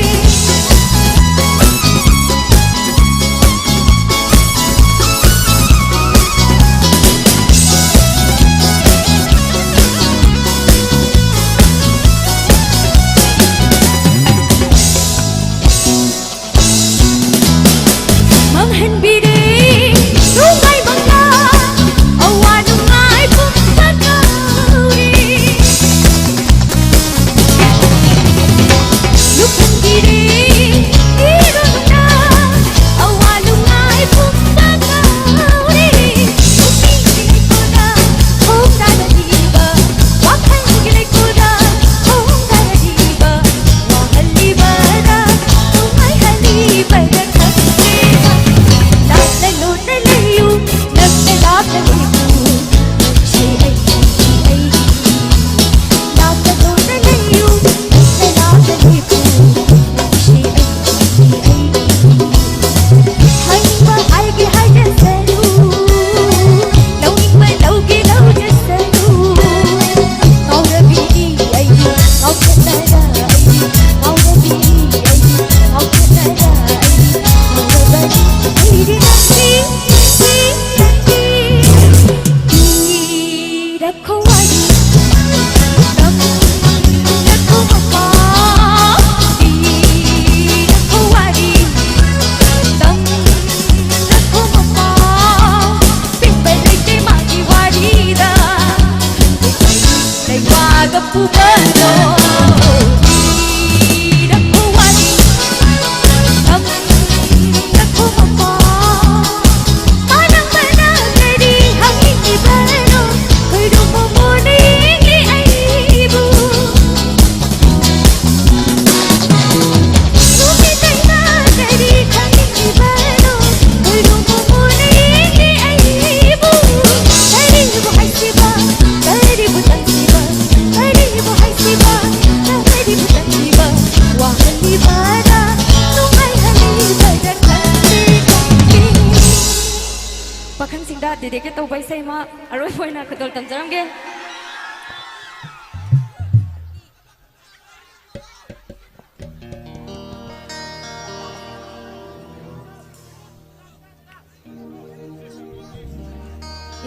ꯗꯦꯗꯤꯀꯦꯠ ꯇꯧꯕ ꯏꯁꯩ ꯑꯃ ꯑꯔꯣꯏꯕ ꯑꯣꯏꯅ ꯈꯨꯗꯣꯜ ꯇꯝꯖꯔꯝꯒꯦ꯫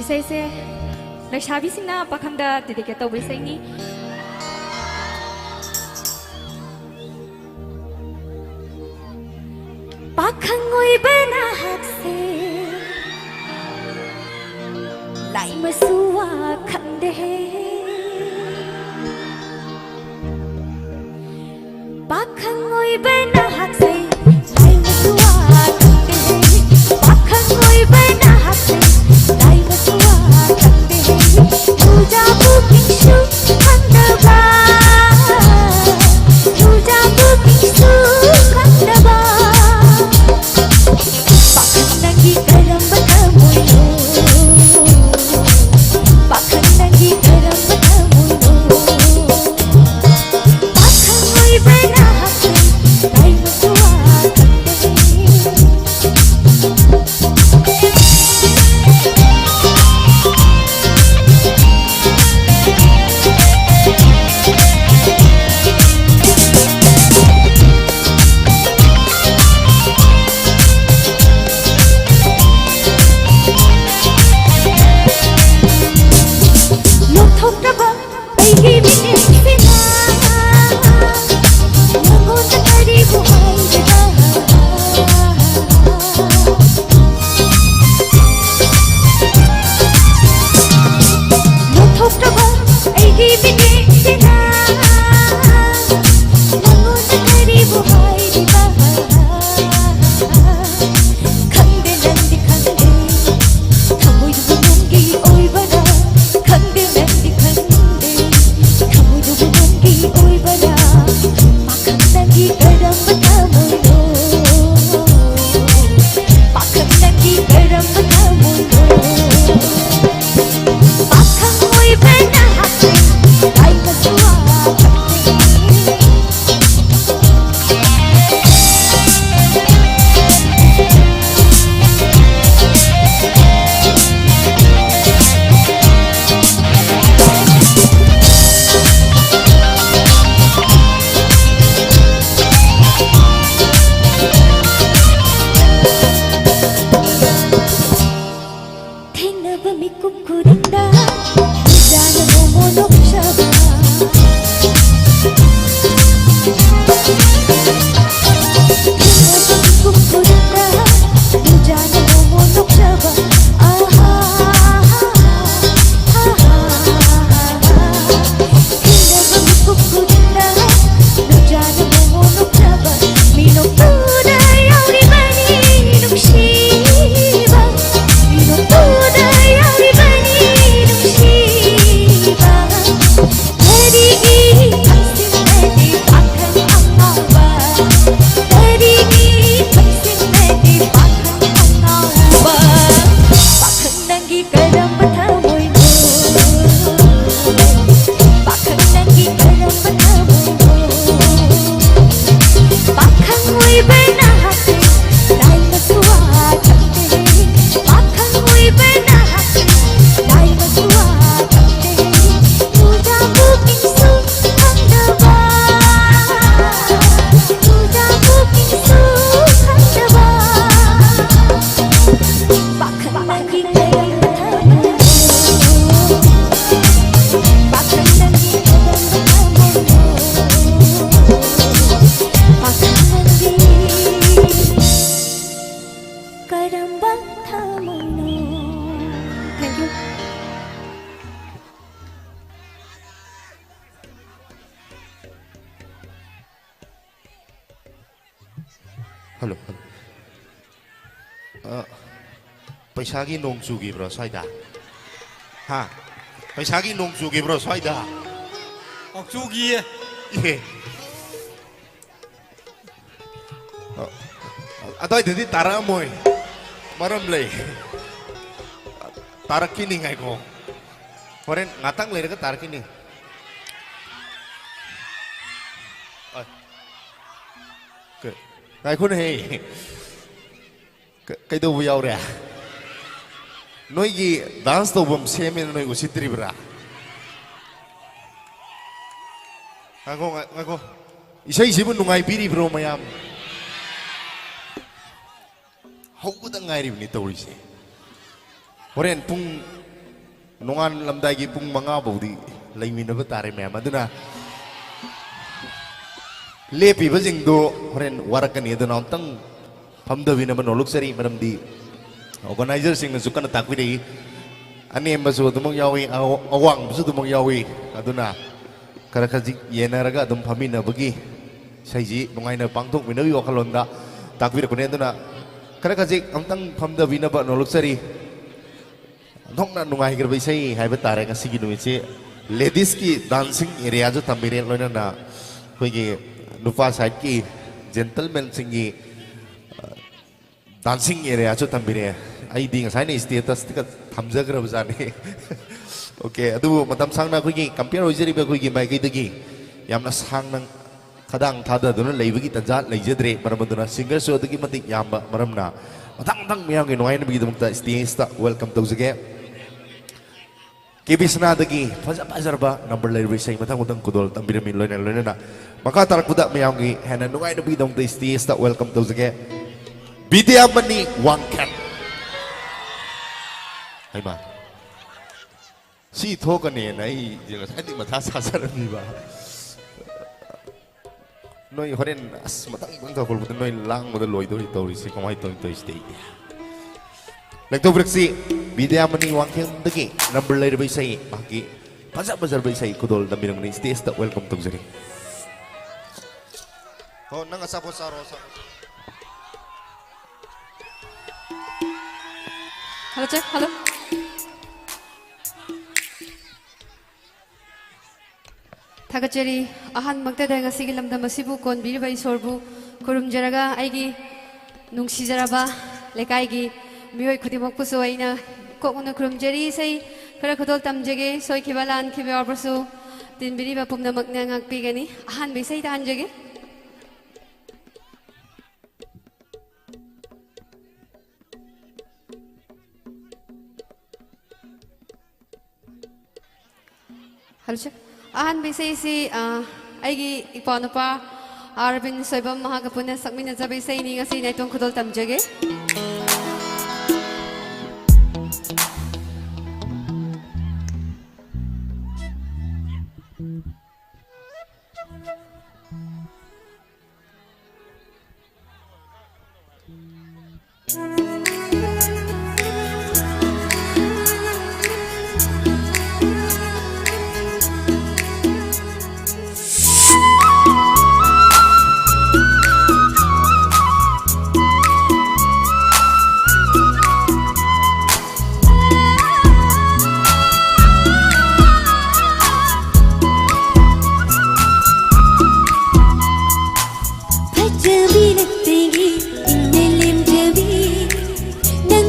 ꯏꯁꯩꯁꯦ ꯂꯩꯁꯥꯕꯤꯁꯤꯡꯅ ꯄꯥꯈꯪꯗ ꯗꯦꯗꯤꯀꯦꯠ ꯇꯧꯕ ꯏꯁꯩꯅꯤ꯫ ꯄꯥꯈꯪ ꯑꯣꯏꯕ ꯅꯍꯥꯛꯁꯦ ꯂꯥꯏ ꯃꯆꯨ ꯋꯥ ꯈꯪꯗꯦ꯫ ꯄꯥꯈꯪ ꯑꯣꯏꯕ ꯅꯍꯥꯛꯁꯦ ꯂꯥꯏ ꯃꯆꯨ ꯋꯥ ꯈꯪꯗꯦ꯫ ꯄꯥꯈꯪ ꯑꯣꯏꯕ ꯅꯍꯥꯛꯁꯦ ꯂꯥꯏ ꯃꯆꯨ ꯋꯥ ꯈꯪꯗꯦ꯫ ꯂꯨꯖꯥꯕꯨ ꯄꯤꯡꯁꯨ ꯈꯪꯗꯕ, ꯂꯨꯖꯥꯕꯨ ꯄꯤꯡꯁꯨ ꯈꯪꯗꯕ꯫ ꯄꯥꯈꯪ ꯅꯪꯒꯤ ꯀꯔꯝꯕ ꯊꯃꯣꯏꯅꯣ? ꯄꯥꯈꯪ ꯅꯪꯒꯤ ꯀꯔꯝꯕ ꯊꯃꯣꯏꯅꯣ? ꯄꯥꯈꯪ ꯑꯣꯏꯕ ꯅꯍꯥꯛꯁꯦ ꯂꯥꯏ ꯃꯆꯨ ꯋꯥ ꯍꯜꯂꯣ, ꯍꯜꯂꯣ꯫ ꯑ, ꯄꯩꯁꯥꯒꯤ ꯅꯣꯡ ꯆꯨꯈꯤꯕ꯭ꯔꯣ ꯁ꯭ꯋꯥꯏꯗ? ꯍꯥ? ꯄꯩꯁꯥꯒꯤ ꯅꯣꯡ ꯆꯨꯈꯤꯕ꯭ꯔꯣ ꯁ꯭ꯋꯥꯏꯗ? ꯑꯣ, ꯆꯨꯈꯤꯌꯦ꯫ ꯏꯍꯦ꯫ ꯑ, ꯑꯗ꯭ꯋꯥꯏꯗꯗꯤ ꯇꯥꯔꯛꯑꯝꯃꯣꯏ꯫ ꯃꯔꯝ ꯂꯩ꯫ ꯇꯥꯔꯛꯈꯤꯅꯤ, ꯉꯥꯏꯈꯣ꯫ ꯍꯣꯔꯦꯟ ꯉꯥꯛꯇꯪ ꯂꯩꯔꯒ ꯇꯥꯔꯛꯈꯤꯅꯤ꯫ ꯑ, ꯀ-, ꯉꯥꯏꯈꯣꯅꯦꯍꯦ꯫ ꯀ-, ꯀꯩꯗꯧꯕ ꯌꯥꯎꯔꯦ? ꯅꯣꯏꯒꯤ dance ꯇꯧꯐꯝ ꯁꯦꯝꯃꯦꯅ ꯅꯣꯏ ꯎꯁꯤꯠꯇ꯭ꯔꯤꯕ꯭ꯔꯥ? ꯉꯥꯏꯈꯣ, ꯉꯥꯏ-, ꯉꯥꯏꯈꯣ꯫ ꯏꯁꯩꯁꯤꯕꯨ ꯅꯨꯡꯉꯥꯏꯕꯤꯔꯤꯕ꯭ꯔꯣ ꯃꯌꯥꯝ? ꯍꯧꯕꯗ ꯉꯥꯏꯔꯤꯕꯅꯤ ꯇꯧꯔꯤꯁꯦ꯫ ꯍꯣꯔꯦꯟ ꯄꯨꯡ, ꯅꯣꯡꯉꯥꯜꯂꯝꯗꯥꯏꯒꯤ ꯄꯨꯡ ꯃꯉꯥ ꯐꯥꯎꯗꯤ ꯂꯩꯃꯤꯟꯅꯕ ꯇꯥꯔꯦ ꯃꯌꯥꯝ꯫ ꯑꯗꯨꯅ ꯂꯦꯞꯄꯤꯕꯁꯤꯡꯗꯣ ꯍꯣꯔꯦꯟ ꯋꯥꯔꯛꯀꯅꯤ꯫ ꯑꯗꯨꯅ ꯑꯃꯨꯛꯇꯪ ꯐꯝꯊꯕꯤꯅꯕ ꯅꯣꯂꯨꯛꯆꯔꯤ꯫ ꯃꯔꯝꯗꯤ organizer ꯁꯤꯡꯅꯁꯨ ꯀꯟꯅ ꯇꯥꯛꯄꯤꯔꯛꯏ꯫ ꯑꯅꯦꯝꯕꯁꯨ ꯑꯗꯨꯃꯛ ꯌꯥꯎꯏ, ꯑꯋꯥ-, ꯑꯋꯥꯡꯕꯁꯨ ꯑꯗꯨꯃꯛ ꯌꯥꯎꯏ꯫ ꯑꯗꯨꯅ ꯈꯔ ꯈꯖꯤꯛ ꯌꯦꯟꯅꯔꯒ ꯑꯗꯨꯝ ꯐꯝꯃꯤꯟꯅꯕꯒꯤ ꯏꯁꯩꯁꯤ ꯅꯨꯡꯉꯥꯏꯅ ꯄꯥꯡꯊꯣꯛꯃꯤꯟꯅꯕꯒꯤ ꯋꯥꯈꯜꯂꯣꯟꯗ ꯇꯥꯛꯄꯤꯔꯛꯄꯅꯦ꯫ ꯑꯗꯨꯅ ꯈꯔ ꯈꯖꯤꯛ ꯑꯝꯇꯪ ꯐꯝꯊꯕꯤꯅꯕ ꯅꯣꯂꯨꯛꯆꯔꯤ꯫ ꯑꯣꯟꯊꯣꯛꯅ ꯅꯨꯡꯉꯥꯏꯈ꯭ꯔꯕ ꯏꯁꯩ ꯍꯥꯏꯕ ꯇꯥꯔꯦ ꯉꯁꯤꯒꯤ ꯅꯨꯃꯤꯠꯁꯤ꯫ Ladies ꯀꯤ dancing area ꯁꯨ ꯊꯝꯕꯤꯔꯦ, ꯂꯣꯏꯅꯅ ꯑꯩꯈꯣꯏꯒꯤ ꯅꯨꯄꯥ side ꯀꯤ gentleman ꯁꯤꯡꯒꯤ dancing area ꯁꯨ ꯊꯝꯕꯤꯔꯛꯑꯦ꯫ ꯑꯩꯗꯤ ꯉꯁꯥꯏꯅ status ꯇꯒ ꯊꯝꯖꯈ꯭ꯔꯕꯖꯥꯠꯅꯤ꯫ Okay, ꯑꯗꯨꯕꯨ ꯃꯇꯝ ꯁꯥꯡꯅ ꯑꯩꯈꯣꯏꯒꯤ compare ꯑꯣꯏꯖꯔꯤꯕ ꯑꯩꯈꯣꯏꯒꯤ ꯃꯥꯏꯀꯩꯗꯒꯤ ꯌꯥꯝꯅ ꯁꯥꯡꯅ ꯈꯗꯥꯡ ꯊꯥꯗꯗꯨꯅ ꯂꯩꯕꯒꯤ ꯇꯟꯖꯥ ꯂꯩꯖꯗ꯭ꯔꯦ꯫ ꯃꯔꯝ ꯑꯗꯨꯅ singer ꯁꯨ ꯑꯗꯨꯛꯀꯤ ꯃꯇꯤꯛ ꯌꯥꯝꯕ ꯃꯔꯝꯅ ꯃꯊꯪ ꯃꯊꯪ ꯃꯌꯥꯝꯒꯤ ꯅꯨꯡꯉꯥꯏꯅꯕꯒꯤꯗꯃꯛꯇ stage ꯇ welcome ꯇꯧꯖꯒꯦ꯫ ꯀꯦ ꯕꯤ ꯁꯅꯥꯗꯒꯤ ꯐꯖ ꯐꯖꯔꯕ number ꯂꯩꯔꯕ ꯏꯁꯩ ꯃꯊꯪ ꯃꯊꯪ ꯈꯨꯗꯣꯜ ꯇꯝꯕꯤꯔꯝꯃꯤ꯫ ꯂꯣꯏꯅ ꯂꯣꯏꯅꯅ ꯃꯈꯥ ꯇꯥꯔꯛꯄꯗ ꯃꯌꯥꯝꯒꯤ ꯍꯦꯟꯅ ꯅꯨꯡꯉꯥꯏꯅꯕꯒꯤꯗꯃꯛꯇ stage ꯇ welcome ꯇꯧꯖꯒꯦ꯫ ꯕꯤꯗ꯭ꯌꯥꯃꯅꯤ ꯋꯥꯡꯈꯦꯝ꯫ ꯍꯩꯃꯥ, ꯁꯤ ꯊꯣꯛꯀꯅꯦꯅ ꯑꯩ ꯉꯁꯥꯏꯗꯤ ꯃꯊꯥ ꯁꯥꯖꯔꯝꯃꯤꯕ꯫ ꯅꯣꯏ ꯍꯣꯔꯦꯟ ꯑꯁ ꯃꯊꯪ ꯃꯊꯪ ꯇꯧꯈꯠꯂꯛꯄꯗ ꯅꯣꯏ ꯂꯥꯡꯕꯗ ꯂꯣꯏꯗꯧꯔꯤ ꯇꯧꯔꯤꯁꯦ꯫ ꯀꯃꯥꯏꯅ ꯇꯧꯅꯤ ꯇꯧꯔꯤꯁꯤꯗꯤ ꯑꯩꯗꯤ? ꯂꯦꯡꯊꯣꯛꯄꯤꯔꯛꯁꯤ ꯕꯤꯗ꯭ꯌꯥꯃꯅꯤ ꯋꯥꯡꯈꯦꯝꯗꯒꯤ number ꯂꯩꯔꯕ ꯏꯁꯩ, ꯃꯍꯥꯛꯀꯤ ꯐꯖ ꯐꯖꯔꯕ ꯏꯁꯩ ꯈꯨꯗꯣꯜ ꯇꯝꯕꯤꯔꯝꯕꯅꯤ꯫ Stage ꯇ welcome ꯇꯧꯖꯔꯤ꯫ ꯍꯣ, ꯅꯪ ꯑꯆꯥꯄꯣꯠ ꯆꯥꯔꯣ, ꯑꯆꯥꯄꯣꯠ꯫ ꯍꯜꯂꯣ, ꯆꯦ, ꯍꯜꯂꯣ꯫ ꯊꯥꯒꯠꯆꯔꯤ꯫ ꯑꯍꯥꯟꯕꯃꯛꯇꯗ ꯉꯁꯤꯒꯤ ꯂꯝꯗꯝ ꯑꯁꯤꯕꯨ ꯀꯣꯟꯕꯤꯔꯤꯕ ꯏꯁꯣꯔꯕꯨ ꯈꯨꯔꯨꯝꯖꯔꯒ, ꯑꯩꯒꯤ ꯅꯨꯡꯁꯤꯖꯔꯕ ꯂꯩꯀꯥꯏꯒꯤ ꯃꯤꯑꯣꯏ ꯈꯨꯗꯤꯡꯃꯛꯄꯨꯁꯨ ꯑꯩꯅ ꯀꯣꯛꯅ ꯈꯨꯔꯨꯝꯖꯔꯤ꯫ ꯏꯁꯩ ꯈꯔ ꯈꯨꯗꯣꯜ ꯇꯝꯖꯒꯦ꯫ ꯁꯣꯏꯈꯤꯕ ꯂꯥꯟꯈꯤꯕ ꯌꯥꯎꯔꯕꯁꯨ ꯇꯤꯟꯕꯤꯔꯤꯕ ꯄꯨꯝꯅꯃꯛꯅ ꯉꯥꯛꯄꯤꯒꯅꯤ꯫ ꯑꯍꯥꯟꯕ ꯏꯁꯩ ꯇꯥꯍꯟꯖꯒꯦ꯫ ꯍꯜꯂꯣ, ꯁꯦ꯫ ꯑꯍꯥꯟꯕ ꯏꯁꯩꯁꯤ, ꯑ, ꯑꯩꯒꯤ ꯏꯄ꯭ꯋꯥ ꯅꯨꯄꯥ ꯑꯥꯔꯕꯤꯟ ꯁꯣꯏꯕꯝ ꯃꯍꯥꯛꯀ ꯄꯨꯟꯅ ꯁꯛꯃꯤꯟꯅꯖꯕ ꯏꯁꯩꯅꯤ꯫ ꯉꯁꯤ ꯅꯥꯏꯇꯣꯝ ꯈꯨꯗꯣꯜ ꯇꯝꯖꯒꯦ꯫ ꯐꯖꯕꯤ ꯅꯠꯇꯦꯒꯤ ꯏꯪꯅ ꯂꯦꯝꯖꯕꯤ, ꯅꯪ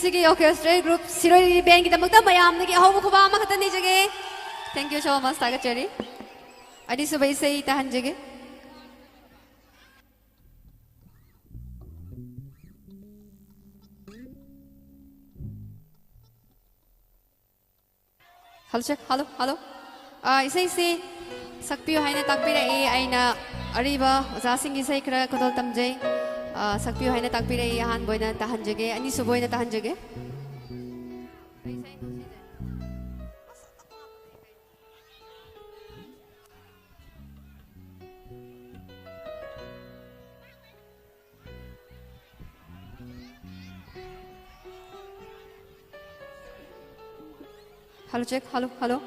ꯁꯤꯒꯤ orchestral group ꯁꯤꯔꯣꯏ ꯂꯤꯂꯤ ꯕꯦꯟꯒꯤꯗꯃꯛꯇ ꯃꯌꯥꯝꯗꯒꯤ ꯑꯍꯧꯕ ꯈꯨꯕꯥꯛ ꯑꯃꯈꯛꯇ ꯅꯤꯖꯒꯦ꯫ Thank you so much, ꯊꯥꯒꯠꯆꯔꯤ꯫ ꯑꯅꯤꯁꯨꯕ ꯏꯁꯩ ꯇꯥꯍꯟꯖꯒꯦ꯫ Hello, check. Hello, hello. ꯑꯥ, ꯏꯁꯩꯁꯤ ꯁꯛꯄꯤꯌꯨ ꯍꯥꯏꯅ ꯇꯥꯛꯄꯤꯔꯛꯏ꯫ ꯑꯩꯅ ꯑꯔꯤꯕ ꯑꯣꯖꯥꯁꯤꯡꯒꯤ ꯏꯁꯩ ꯈꯔ ꯈꯨꯗꯣꯜ ꯇꯝꯖꯩ꯫ ꯑꯥ, ꯁꯛꯄꯤꯌꯨ ꯍꯥꯏꯅ ꯇꯥꯛꯄꯤꯔꯛꯏ꯫ ꯑꯍꯥꯟꯕ ꯑꯣꯏꯅ ꯇꯥꯍꯟꯖꯒꯦ, ꯑꯅꯤꯁꯨꯕ ꯑꯣꯏꯅ ꯇꯥꯍꯟꯖꯒꯦ꯫ Hello, check. Hello, hello.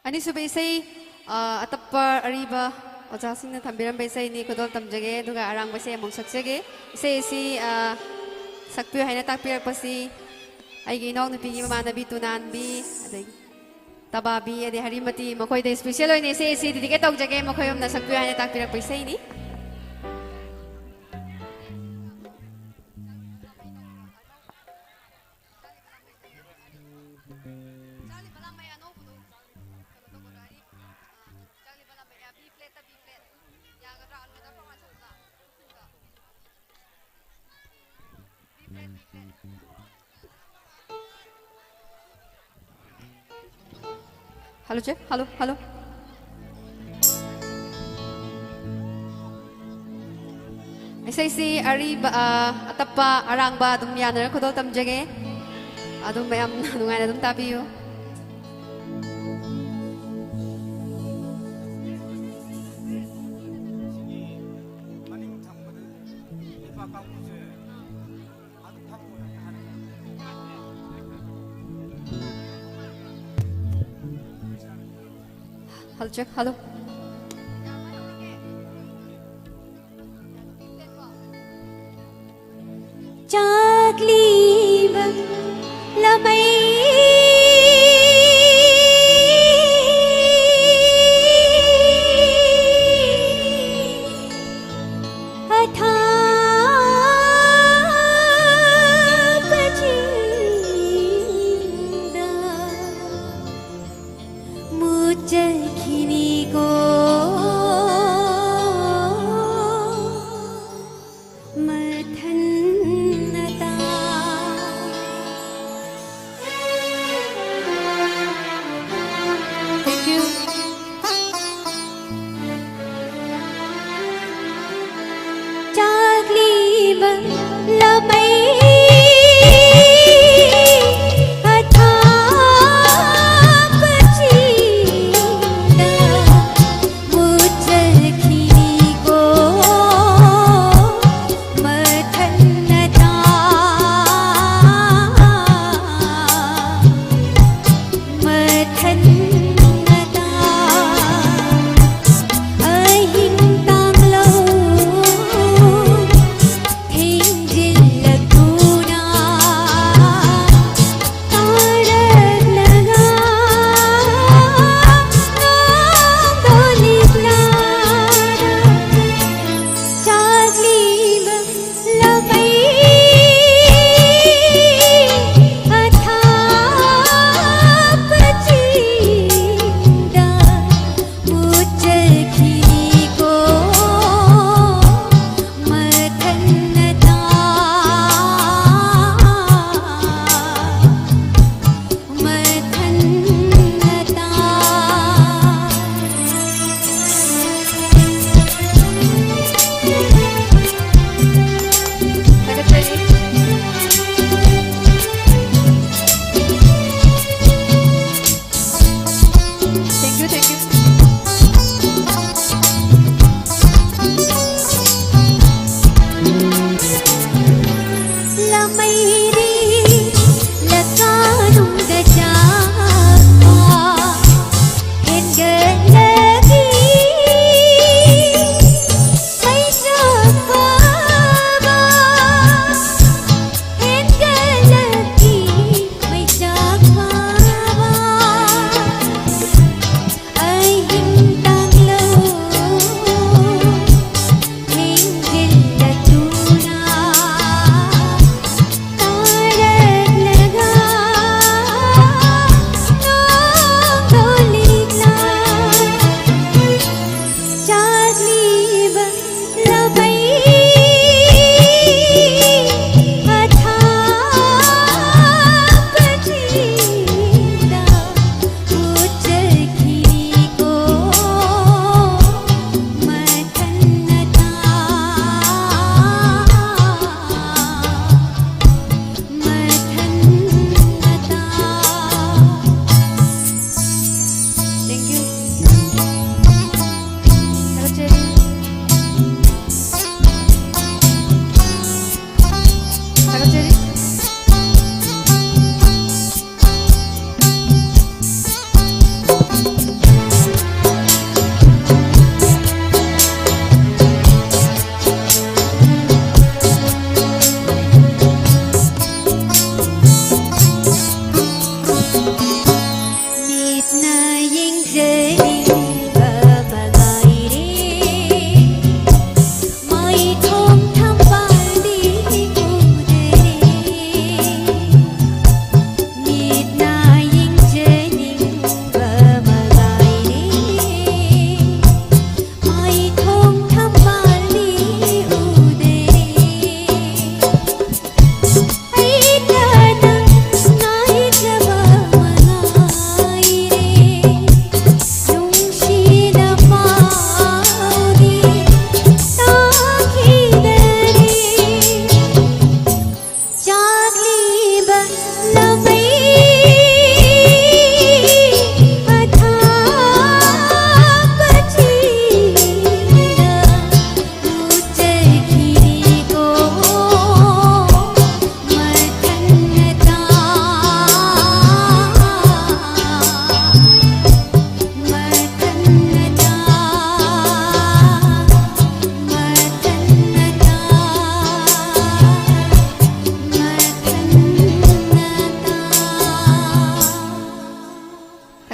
ꯑꯅꯤꯁꯨꯕ ꯏꯁꯩ, ꯑ, ꯑꯇꯞꯄ ꯑꯔꯤꯕ ꯑꯣꯖꯥꯁꯤꯡꯅ ꯊꯝꯕꯤꯔꯝꯕ ꯏꯁꯩꯅꯤ, ꯈꯨꯗꯣꯜ ꯇꯝꯖꯒꯦ, ꯑꯗꯨꯒ ꯑꯔꯥꯡꯕ ꯏꯁꯩ ꯑꯃꯨꯛ ꯁꯛꯆꯒꯦ꯫ ꯏꯁꯩ ꯑꯁꯤ, ꯑ, ꯁꯛꯄꯤꯌꯨ ꯍꯥꯏꯅ ꯇꯥꯛꯄꯤꯔꯛꯄꯁꯤ ꯑꯩꯒꯤ ꯏꯅꯥꯎꯅꯨꯄꯤꯒꯤ ꯃꯃꯥꯟꯅꯕꯤ ꯇꯨꯅꯥꯟꯕꯤ, ꯑꯗꯒꯤ ꯇꯕꯥꯕꯤ, ꯑꯗꯩ ꯍꯔꯤꯃꯇꯤ, ꯃꯈꯣꯏꯗ special ꯑꯣꯏꯅ ꯏꯁꯩ ꯑꯁꯤ dedicate ꯇꯧꯖꯒꯦ, ꯃꯈꯣꯏ ꯑꯍꯨꯝꯅ ꯁꯛꯄꯤꯌꯨ ꯍꯥꯏꯅ ꯇꯥꯛꯄꯤꯔꯛꯄ ꯏꯁꯩꯅꯤ꯫ Hello, check. Hello, hello. ꯏꯁꯩꯁꯤ ꯑꯔꯤꯕ, ꯑ, ꯑꯇꯞꯄ, ꯑꯔꯥꯡꯕ ꯑꯗꯨꯝ ꯌꯥꯅꯔ ꯈꯨꯗꯣꯜ ꯇꯝꯖꯒꯦ꯫ ꯑꯗꯨꯝ ꯃꯌꯥꯝ ꯅꯨꯡꯉꯥꯏꯅ ꯑꯗꯨꯝ ꯇꯥꯕꯤꯌꯨ꯫ ꯁꯤꯒꯤ ꯃꯅꯤꯡ ꯊꯪꯕꯗ ꯅꯨꯄꯥ ꯀꯥꯡꯕꯨꯁꯦ ꯑꯗꯨꯝ ꯐꯝꯃꯣ ꯍꯥꯏꯔꯦ꯫ Hello, check. Hello. ꯆꯥꯛꯂꯤꯕ ꯂꯃꯩ ꯑꯊꯥ ꯆꯠꯈꯤꯅꯤꯀꯣ ꯃꯊꯟꯅꯇ꯫ Thank you. ꯆꯥꯛꯂꯤꯕ ꯂꯃꯩ ꯑꯊꯥꯞꯄꯁꯤꯗ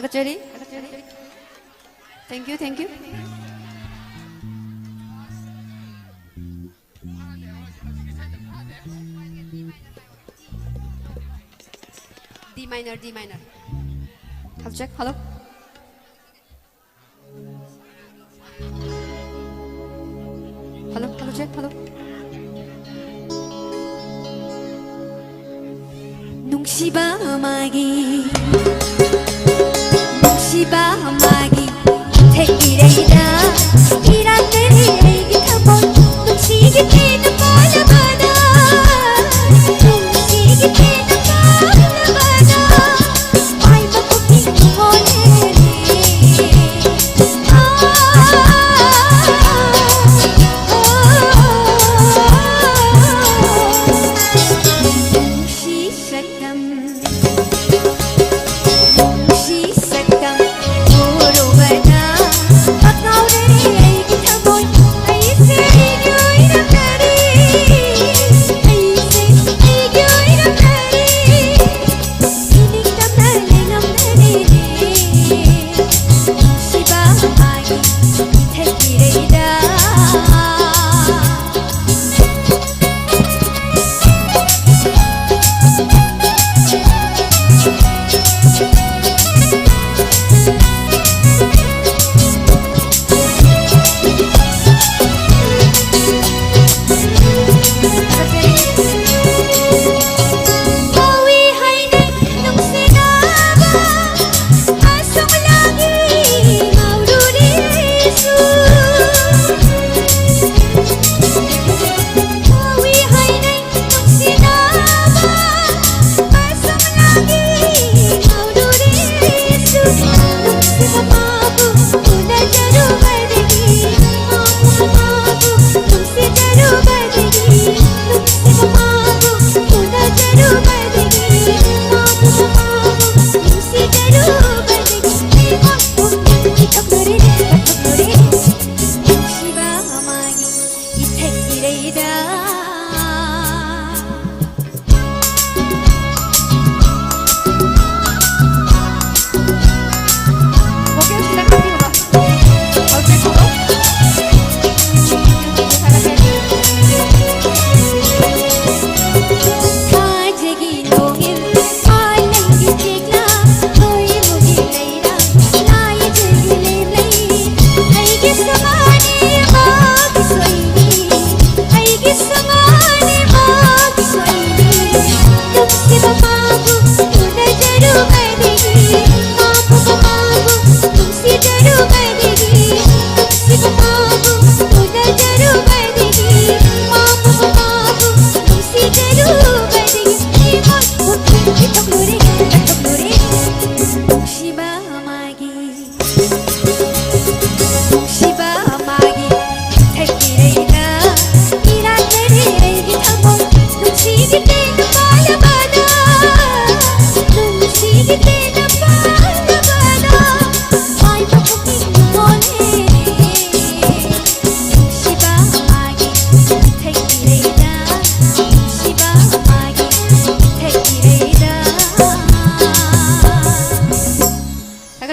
ꯊꯥꯒꯠꯆꯔꯤ꯫ Thank you, thank you. D minor, D minor. Hello, check, hello. Hello, hello, check, hello. ꯅꯨꯡꯁꯤꯕ ꯃꯥꯒꯤ, ꯅꯨꯡꯁꯤꯕ ꯃꯥꯒꯤ ꯏꯊꯛ ꯏꯔꯩꯗ ꯏꯔꯥꯡꯅꯔꯤ ꯑꯩꯒꯤ ꯊꯃꯣꯏ꯫ ꯅꯨꯡꯁꯤꯒꯤ ꯊꯤꯅ ꯄꯥꯜꯂꯕꯗ, ꯅꯨꯡꯁꯤꯒꯤ ꯊꯤꯅ ꯄꯥꯜꯂꯕꯗ, ꯃꯥꯏ ꯃꯈꯨꯠꯀꯤ ꯈꯨꯃꯣꯟ ꯍꯦꯜꯂꯤ꯫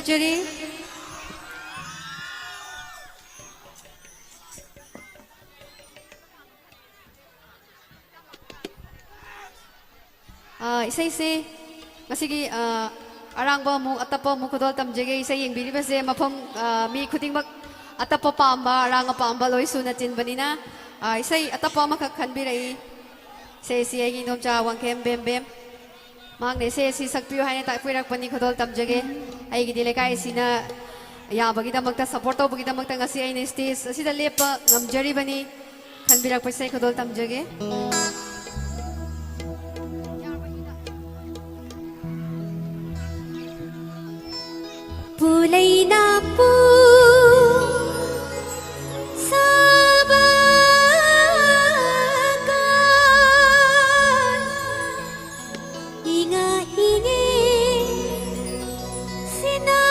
ꯖꯔꯤ꯫ ꯑ, ꯏꯁꯩꯁꯦ ꯉꯁꯤꯒꯤ, ꯑ, ꯑꯔꯥꯡꯕ ꯑꯃꯨꯛ, ꯑꯇꯞꯄ ꯑꯃꯨꯛ ꯈꯨꯗꯣꯜ ꯇꯝꯖꯒꯦ꯫ ꯏꯁꯩ ꯌꯦꯡꯕꯤꯔꯤꯕꯁꯦ ꯃꯐꯝ, ꯑ, ꯃꯤ ꯈꯨꯗꯤꯡꯃꯛ ꯑꯇꯞꯄ ꯄꯥꯝꯕ, ꯑꯔꯥꯡꯕ ꯄꯥꯝꯕ ꯂꯣꯏ ꯁꯨꯅ ꯆꯤꯟꯕꯅꯤꯅ, ꯑ, ꯏꯁꯩ ꯑꯇꯞꯄ ꯑꯃꯈꯛ ꯈꯟꯕꯤꯔꯛꯏ꯫ ꯏꯁꯩꯁꯤ ꯑꯩꯒꯤ ꯏꯗꯣꯝꯆꯥ ꯋꯥꯡꯈꯦꯝ ꯕꯦꯝ ꯕꯦꯝ꯫ ꯃꯍꯥꯛꯅ ꯏꯁꯩ ꯑꯁꯤ ꯁꯛꯄꯤꯌꯨ ꯍꯥꯏꯅ ꯇꯥꯛꯄꯤꯔꯛꯄꯅꯤ, ꯈꯨꯗꯣꯜ ꯇꯝꯖꯒꯦ꯫ ꯑꯩꯒꯤꯗꯤ ꯂꯩꯀꯥꯏ ꯑꯁꯤꯅ ꯌꯥꯕꯒꯤꯗꯃꯛꯇ, ꯁꯄꯣꯔꯠ ꯇꯧꯕꯒꯤꯗꯃꯛꯇ ꯉꯁꯤ ꯑꯩꯅ ꯁ꯭ꯇꯦꯖ ꯑꯁꯤꯗ ꯂꯦꯞꯄ ꯉꯝꯖꯔꯤꯕꯅꯤ꯫ ꯈꯟꯕꯤꯔꯛꯄ ꯏꯁꯩ ꯈꯨꯗꯣꯜ ꯇꯝꯖꯒꯦ꯫ ꯄꯨꯂꯩꯅꯥꯄꯨ ꯁꯥꯕꯒ ꯏꯉꯥ ꯏꯉꯦ ꯁꯤꯅꯥꯕꯒ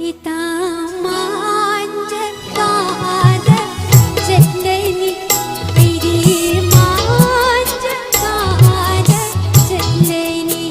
ꯏꯇꯥ ꯃꯥꯟꯖ ꯀꯥꯗ ꯆꯠꯂꯩꯅꯤ, ꯑꯩꯗꯤ ꯃꯥꯟꯖ ꯀꯥꯗ ꯆꯠꯂꯩꯅꯤ꯫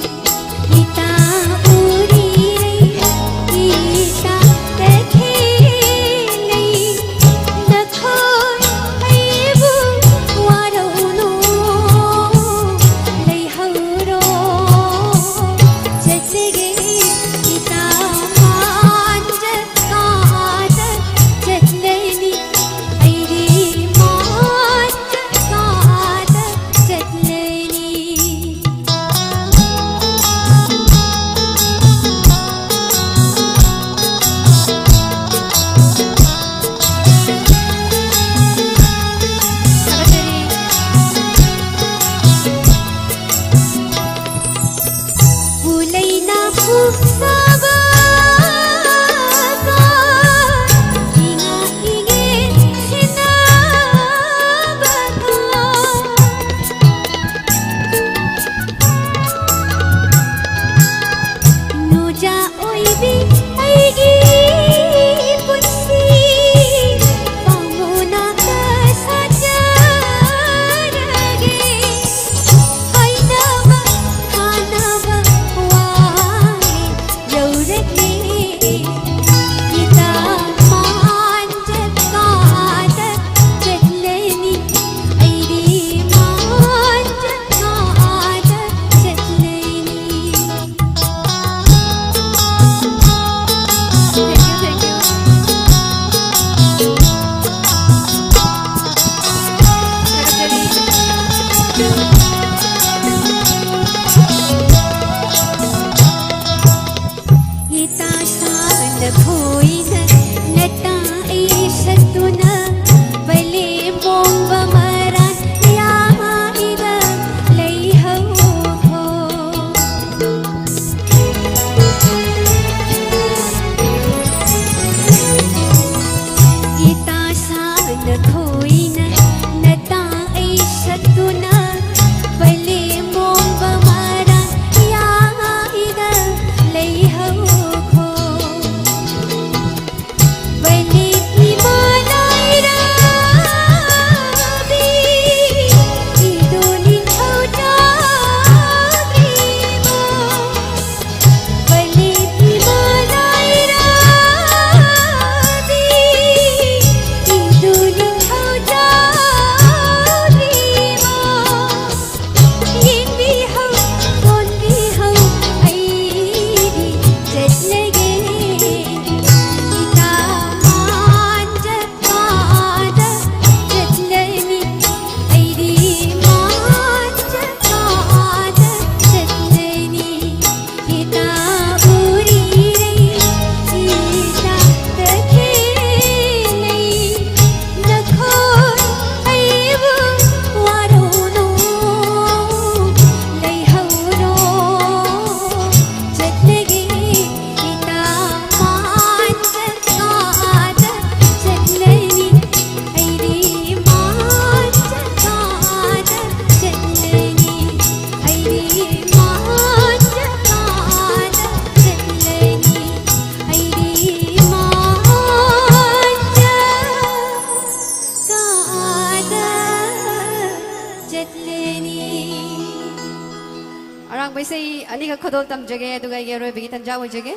ꯑꯔꯥꯡꯕ ꯏꯁꯩ ꯑꯅꯤꯈꯛ ꯈꯨꯗꯣꯜ ꯇꯝꯖꯒꯦ, ꯑꯗꯨꯒ ꯑꯩꯒꯤ ꯑꯔꯣꯏꯕꯒꯤ ꯇꯟꯖꯥ ꯑꯣꯏꯖꯒꯦ꯫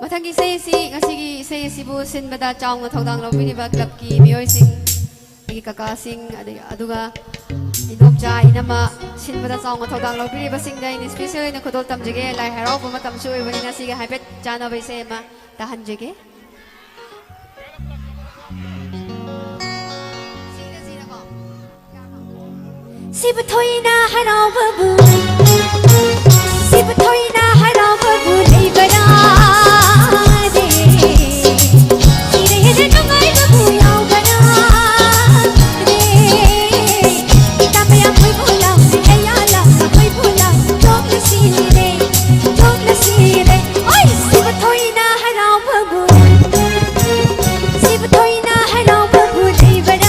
ꯃꯊꯪꯒꯤ ꯏꯁꯩ ꯑꯁꯤ, ꯉꯁꯤꯒꯤ ꯏꯁꯩ ꯑꯁꯤꯕꯨ ꯁꯤꯟꯕꯗ ꯆꯥꯎꯅ ꯊꯧꯗꯥꯡ ꯂꯧꯕꯤꯔꯤꯕ ꯀ꯭ꯂꯕꯀꯤ ꯃꯤꯑꯣꯏꯁꯤꯡ, ꯑꯩꯒꯤ ꯀꯀꯥꯁꯤꯡ, ꯑꯗꯩ, ꯑꯗꯨꯒ ꯏꯗꯣꯝꯆꯥ, ꯏꯅꯝꯃ, ꯁꯤꯟꯕꯗ ꯆꯥꯎꯅ ꯊꯧꯗꯥꯡ ꯂꯧꯕꯤꯔꯤꯕꯁꯤꯡꯗ ꯑꯩꯅ special ꯑꯣꯏꯅ ꯈꯨꯗꯣꯜ ꯇꯝꯖꯒꯦ꯫ ꯂꯥꯏ ꯍꯔꯥꯎꯕ ꯃꯇꯝꯁꯨ ꯑꯣꯏꯕꯅꯤꯅ ꯁꯤꯒ ꯍꯥꯏꯐꯦꯠ ꯆꯥꯟꯅꯕ ꯏꯁꯩ ꯑꯃ ꯇꯥꯍꯟꯖꯒꯦ꯫ ꯁꯤꯕ ꯊꯣꯏꯅ ꯍꯔꯥꯎꯕꯕꯨ, ꯁꯤꯕ ꯊꯣꯏꯅ ꯍꯔꯥꯎꯕꯕꯨ ꯂꯩꯕ꯭ꯔꯥꯅꯦ? ꯁꯤꯗ ꯍꯦꯟꯅ ꯅꯨꯡꯉꯥꯏꯕꯕꯨ ꯌꯥꯎꯕ꯭ꯔꯥꯅꯦ? ꯏꯇꯥ ꯃꯌꯥꯝ ꯍꯣꯏꯕꯨ ꯂꯥꯎ, ꯑꯩꯌꯥ ꯂꯥꯎ, ꯍꯣꯏꯕꯨ ꯂꯥꯎ, ꯆꯣꯛꯅ ꯁꯤꯔꯦ, ꯆꯣꯛꯅ ꯁꯤꯔꯦ꯫ ꯑꯣꯏ! ꯁꯤꯕ ꯊꯣꯏꯅ ꯍꯔꯥꯎꯕꯕꯨ, ꯁꯤꯕ ꯊꯣꯏꯅ ꯍꯔꯥꯎꯕꯕꯨ ꯂꯩꯕ꯭ꯔꯥꯅꯦ?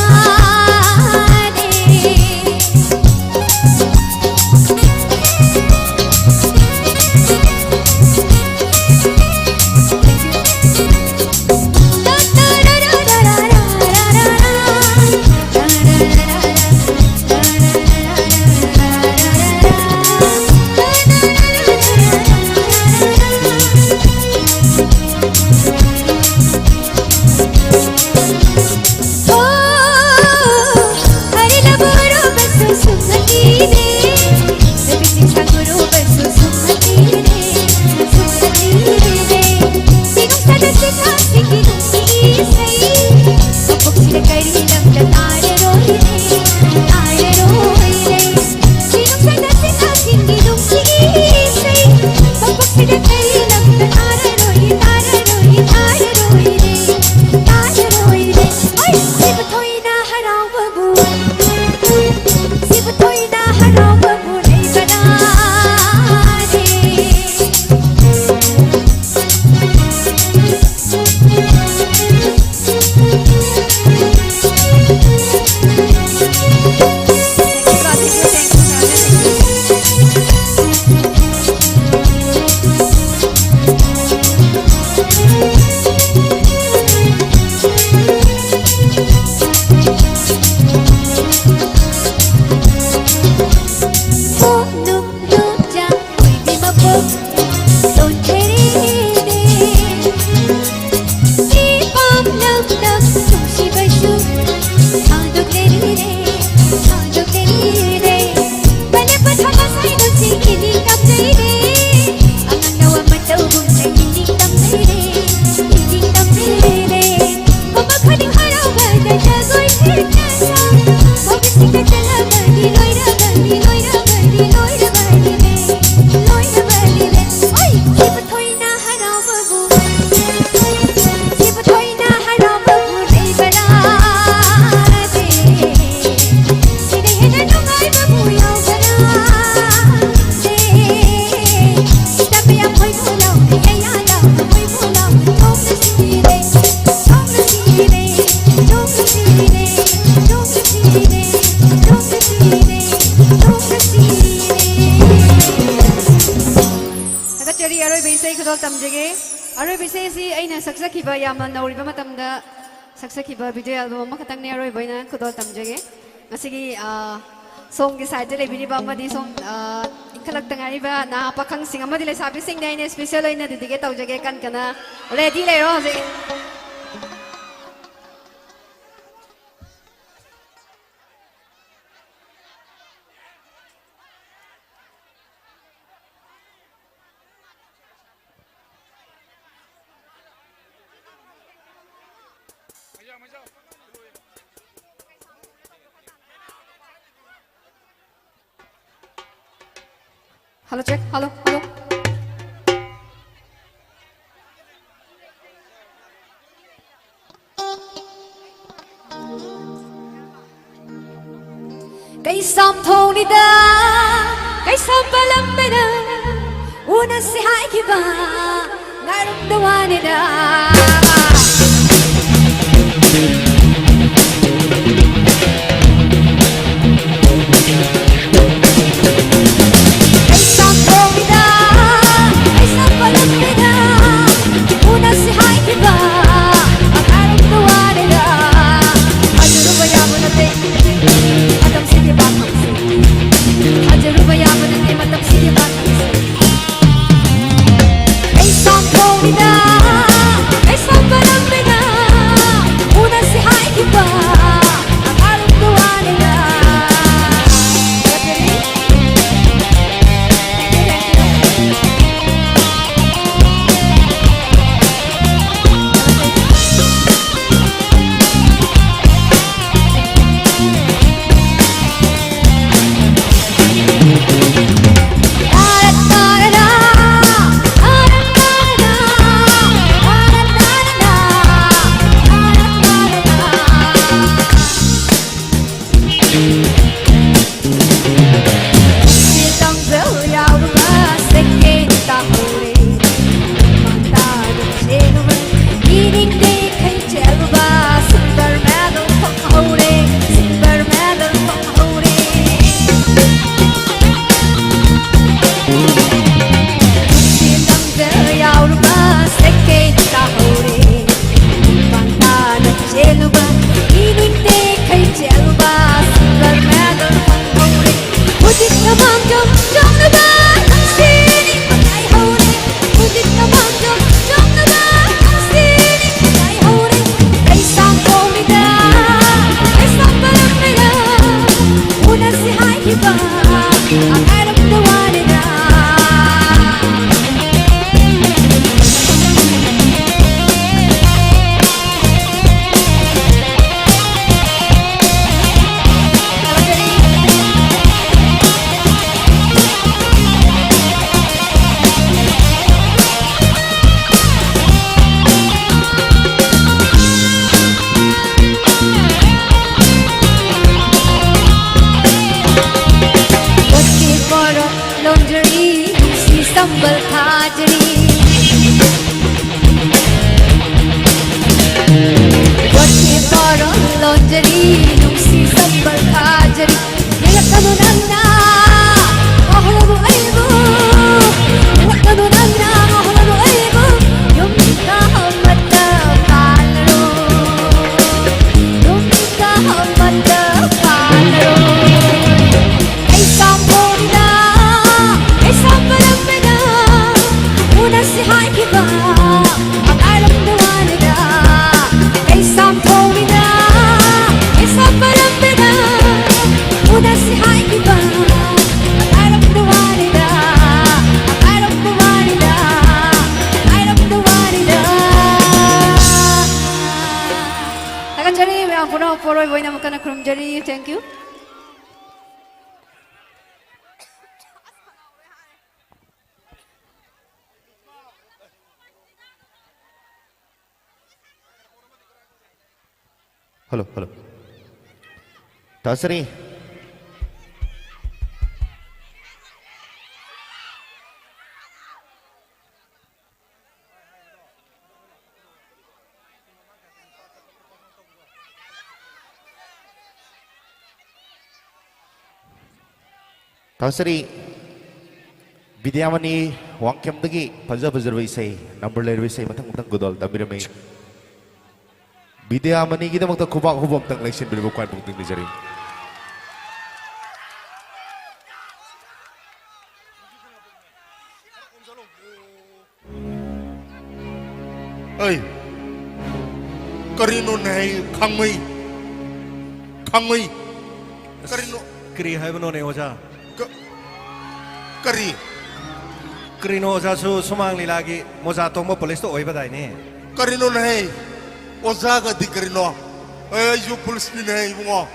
ꯊꯥꯒꯠꯆꯔꯤ꯫ ꯑꯔꯣꯏꯕ ꯏꯁꯩ ꯈꯨꯗꯣꯜ ꯇꯝꯖꯒꯦ꯫ ꯑꯔꯣꯏꯕ ꯏꯁꯩ ꯑꯁꯤ ꯑꯩꯅ ꯁꯛꯆꯈꯤꯕ, ꯌꯥꯝꯅ ꯅꯧꯔꯤꯕ ꯃꯇꯝꯗ ꯁꯛꯆꯈꯤꯕ video album ꯑꯃꯈꯛꯇꯪꯅꯦ ꯑꯔꯣꯏꯕ ꯑꯣꯏꯅ ꯈꯨꯗꯣꯜ ꯇꯝꯖꯒꯦ꯫ ꯉꯁꯤꯒꯤ, ꯑ, ꯁꯣꯝꯒꯤ side ꯇ ꯂꯩꯕꯤꯔꯤꯕ ꯑꯃꯗꯤ ꯁꯣꯝ, ꯑ, ꯏꯟꯈꯠꯂꯛꯇ ꯉꯥꯏꯔꯤꯕ ꯅꯍꯥ ꯄꯥꯈꯪꯁꯤꯡ ꯑꯃꯗꯤ ꯂꯩꯁꯥꯕꯤꯁꯤꯡꯗ ꯑꯩꯅ special ꯑꯣꯏꯅ dedicate ꯇꯧꯖꯒꯦ꯫ ꯀꯟ ꯀꯟꯅ ready ꯂꯩꯔꯣ ꯍꯧꯖꯤꯛ꯫ Hello, check. Hello, hello. ꯀꯩꯁꯥꯝꯊꯣꯡꯅꯤꯗ, ꯀꯩꯁꯥꯝꯄꯥꯠ ꯂꯝꯕꯤꯗ ꯎꯅꯁꯤ ꯍꯥꯏꯈꯤꯕ ꯉꯥꯏꯔꯝꯗ ꯋꯥꯅꯤꯗ꯫ ꯀꯩꯁꯥꯝꯊꯣꯡꯅꯤꯗ, ꯀꯩꯁꯥꯝꯄꯥꯠ ꯂꯝꯕꯤꯗ ꯎꯅꯁꯤ ꯇꯥꯍꯧꯔꯦ꯫ ꯄꯥꯡꯊꯥꯅ ꯆꯦꯜꯂꯨꯕ, ꯏꯅꯤꯡꯗꯦ ꯈꯩ ꯆꯦꯜꯂꯨꯕ, silver medal ꯐꯪꯍꯧꯔꯦ꯫ ꯍꯧꯖꯤꯛꯅ ꯃꯥꯡꯖꯧ ꯆꯣꯡꯂꯨꯕ, ꯅꯨꯡꯁꯤꯅꯤꯡꯕ ꯉꯥꯏꯍꯧꯔꯦ꯫ ꯍꯧꯖꯤꯛꯅ ꯃꯥꯡꯖꯧ ꯆꯣꯡꯂꯨꯕ, ꯅꯨꯡꯁꯤꯅꯤꯡꯕ ꯉꯥꯏꯍꯧꯔꯦ꯫ ꯀꯩꯁꯥꯝꯊꯣꯡ ꯃꯤꯗ, ꯀꯩꯁꯥꯝ ꯄꯔꯝ ꯃꯤꯗ, ꯎꯅꯁꯤ ꯍꯥꯏꯈꯤꯕ, ꯑꯉꯥꯏꯔꯝꯗ ꯋꯥꯅꯤꯗ꯫ ꯂꯣꯟꯖꯔꯤ, ꯅꯨꯡꯁꯤ ꯁꯝꯕꯜ ꯊꯥꯖꯔꯤ꯫ ꯌꯣꯠꯀꯤ ꯄꯣꯔꯣ ꯂꯣꯟꯖꯔꯤ, ꯅꯨꯡꯁꯤ ꯁꯝꯕꯜ ꯊꯥꯖꯔꯤ꯫ ꯌꯦꯡꯂꯛꯀꯅꯨ ꯅꯪꯅ ꯉꯥꯎꯍꯜꯂꯅꯨ ꯑꯩꯕꯨ, ꯌꯦꯡꯂꯛꯀꯅꯨ ꯅꯪꯅ ꯉꯥꯎꯍꯜꯂꯅꯨ ꯑꯩꯕꯨ꯫ ꯌꯨꯝ ꯀꯥ ꯑꯃꯠꯇ ꯄꯥꯜꯂꯔꯣꯏ, ꯌꯨꯝ ꯀꯥ ꯑꯃꯠꯇ ꯄꯥꯜꯂꯔꯣꯏ꯫ ꯀꯩꯁꯥꯝꯊꯣꯡꯗ, ꯀꯩꯁꯥꯝ ꯄꯔꯝꯕꯗ ꯎꯅꯁꯤ ꯍꯥꯏꯈꯤꯕ ꯃꯉꯥꯏꯔꯝꯗ ꯋꯥꯅꯤꯗ꯫ ꯀꯩꯁꯥꯝꯊꯣꯡꯗ, ꯀꯩꯁꯥꯝ ꯄꯔꯝꯕꯗ ꯎꯅꯁꯤ ꯍꯥꯏꯈꯤꯕ ꯃꯉꯥꯏꯔꯝꯗ ꯋꯥꯅꯤꯗ, ꯃꯉꯥꯏꯔꯝꯗ ꯋꯥꯅꯤꯗ, ꯃꯉꯥꯏꯔꯝꯗ ꯋꯥꯅꯤꯗ꯫ ꯊꯥꯒꯠꯆꯔꯤ ꯃꯌꯥꯝ ꯄꯨꯝꯅꯃꯛꯄꯨ ꯑꯔꯣꯏꯕ ꯑꯣꯏꯅ ꯑꯃꯨꯛ ꯍꯟꯅ ꯈꯨꯔꯨꯝꯖꯔꯤ꯫ Thank you꯫ Hello, hello. ꯇꯥꯖꯔꯤ꯫ ꯇꯥꯖꯔꯤ꯫ ꯕꯤꯗ꯭ꯌꯥꯃꯅꯤ ꯋꯥꯡꯈꯦꯝꯗꯒꯤ ꯐꯖ ꯐꯖꯔꯕ ꯏꯁꯩ, ꯅꯝꯕꯔ ꯂꯩꯔꯕ ꯏꯁꯩ ꯃꯊꯪ ꯃꯊꯪ ꯈꯨꯗꯣꯜ ꯇꯝꯕꯤꯔꯝꯃꯤ꯫ ꯕꯤꯗ꯭ꯌꯥꯃꯅꯤꯒꯤꯗꯃꯛꯇ ꯈꯨꯕꯥꯛ ꯍꯨꯕ ꯑꯝꯇꯪ ꯂꯩꯁꯤꯟꯕꯤꯔꯕ ꯈ꯭ꯋꯥꯏ ꯄꯨꯛꯅꯤꯡ ꯅꯤꯖꯔꯤ꯫ ꯑꯩ, ꯀꯔꯤꯅꯣꯅꯦ ꯑꯩ ꯈꯪꯃꯩ? ꯈꯪꯃꯩ? ꯀꯔꯤꯅꯣ? ꯀꯔꯤ ꯍꯥꯏꯕꯅꯣꯅꯦ ꯑꯣꯖꯥ? ꯀ-, ꯀꯔꯤ? ꯀꯔꯤꯅꯣ ꯑꯣꯖꯥꯁꯨ ꯁꯨꯃꯥꯡ ꯂꯤꯂꯥꯒꯤ ꯃꯣꯖꯥ ꯇꯣꯡꯕ ꯄꯨꯂꯤꯁꯇꯣ ꯑꯣꯏꯕꯗꯥꯏꯅꯦ? ꯀꯔꯤꯅꯣꯅꯦ ꯑꯩ? ꯑꯣꯖꯥꯒꯗꯤ ꯀꯔꯤꯅꯣ? ꯑꯦ, ꯑꯩꯁꯨ ꯄꯨꯂꯤꯁꯅꯤꯅꯦ ꯏꯕꯨꯡꯉꯣ꯫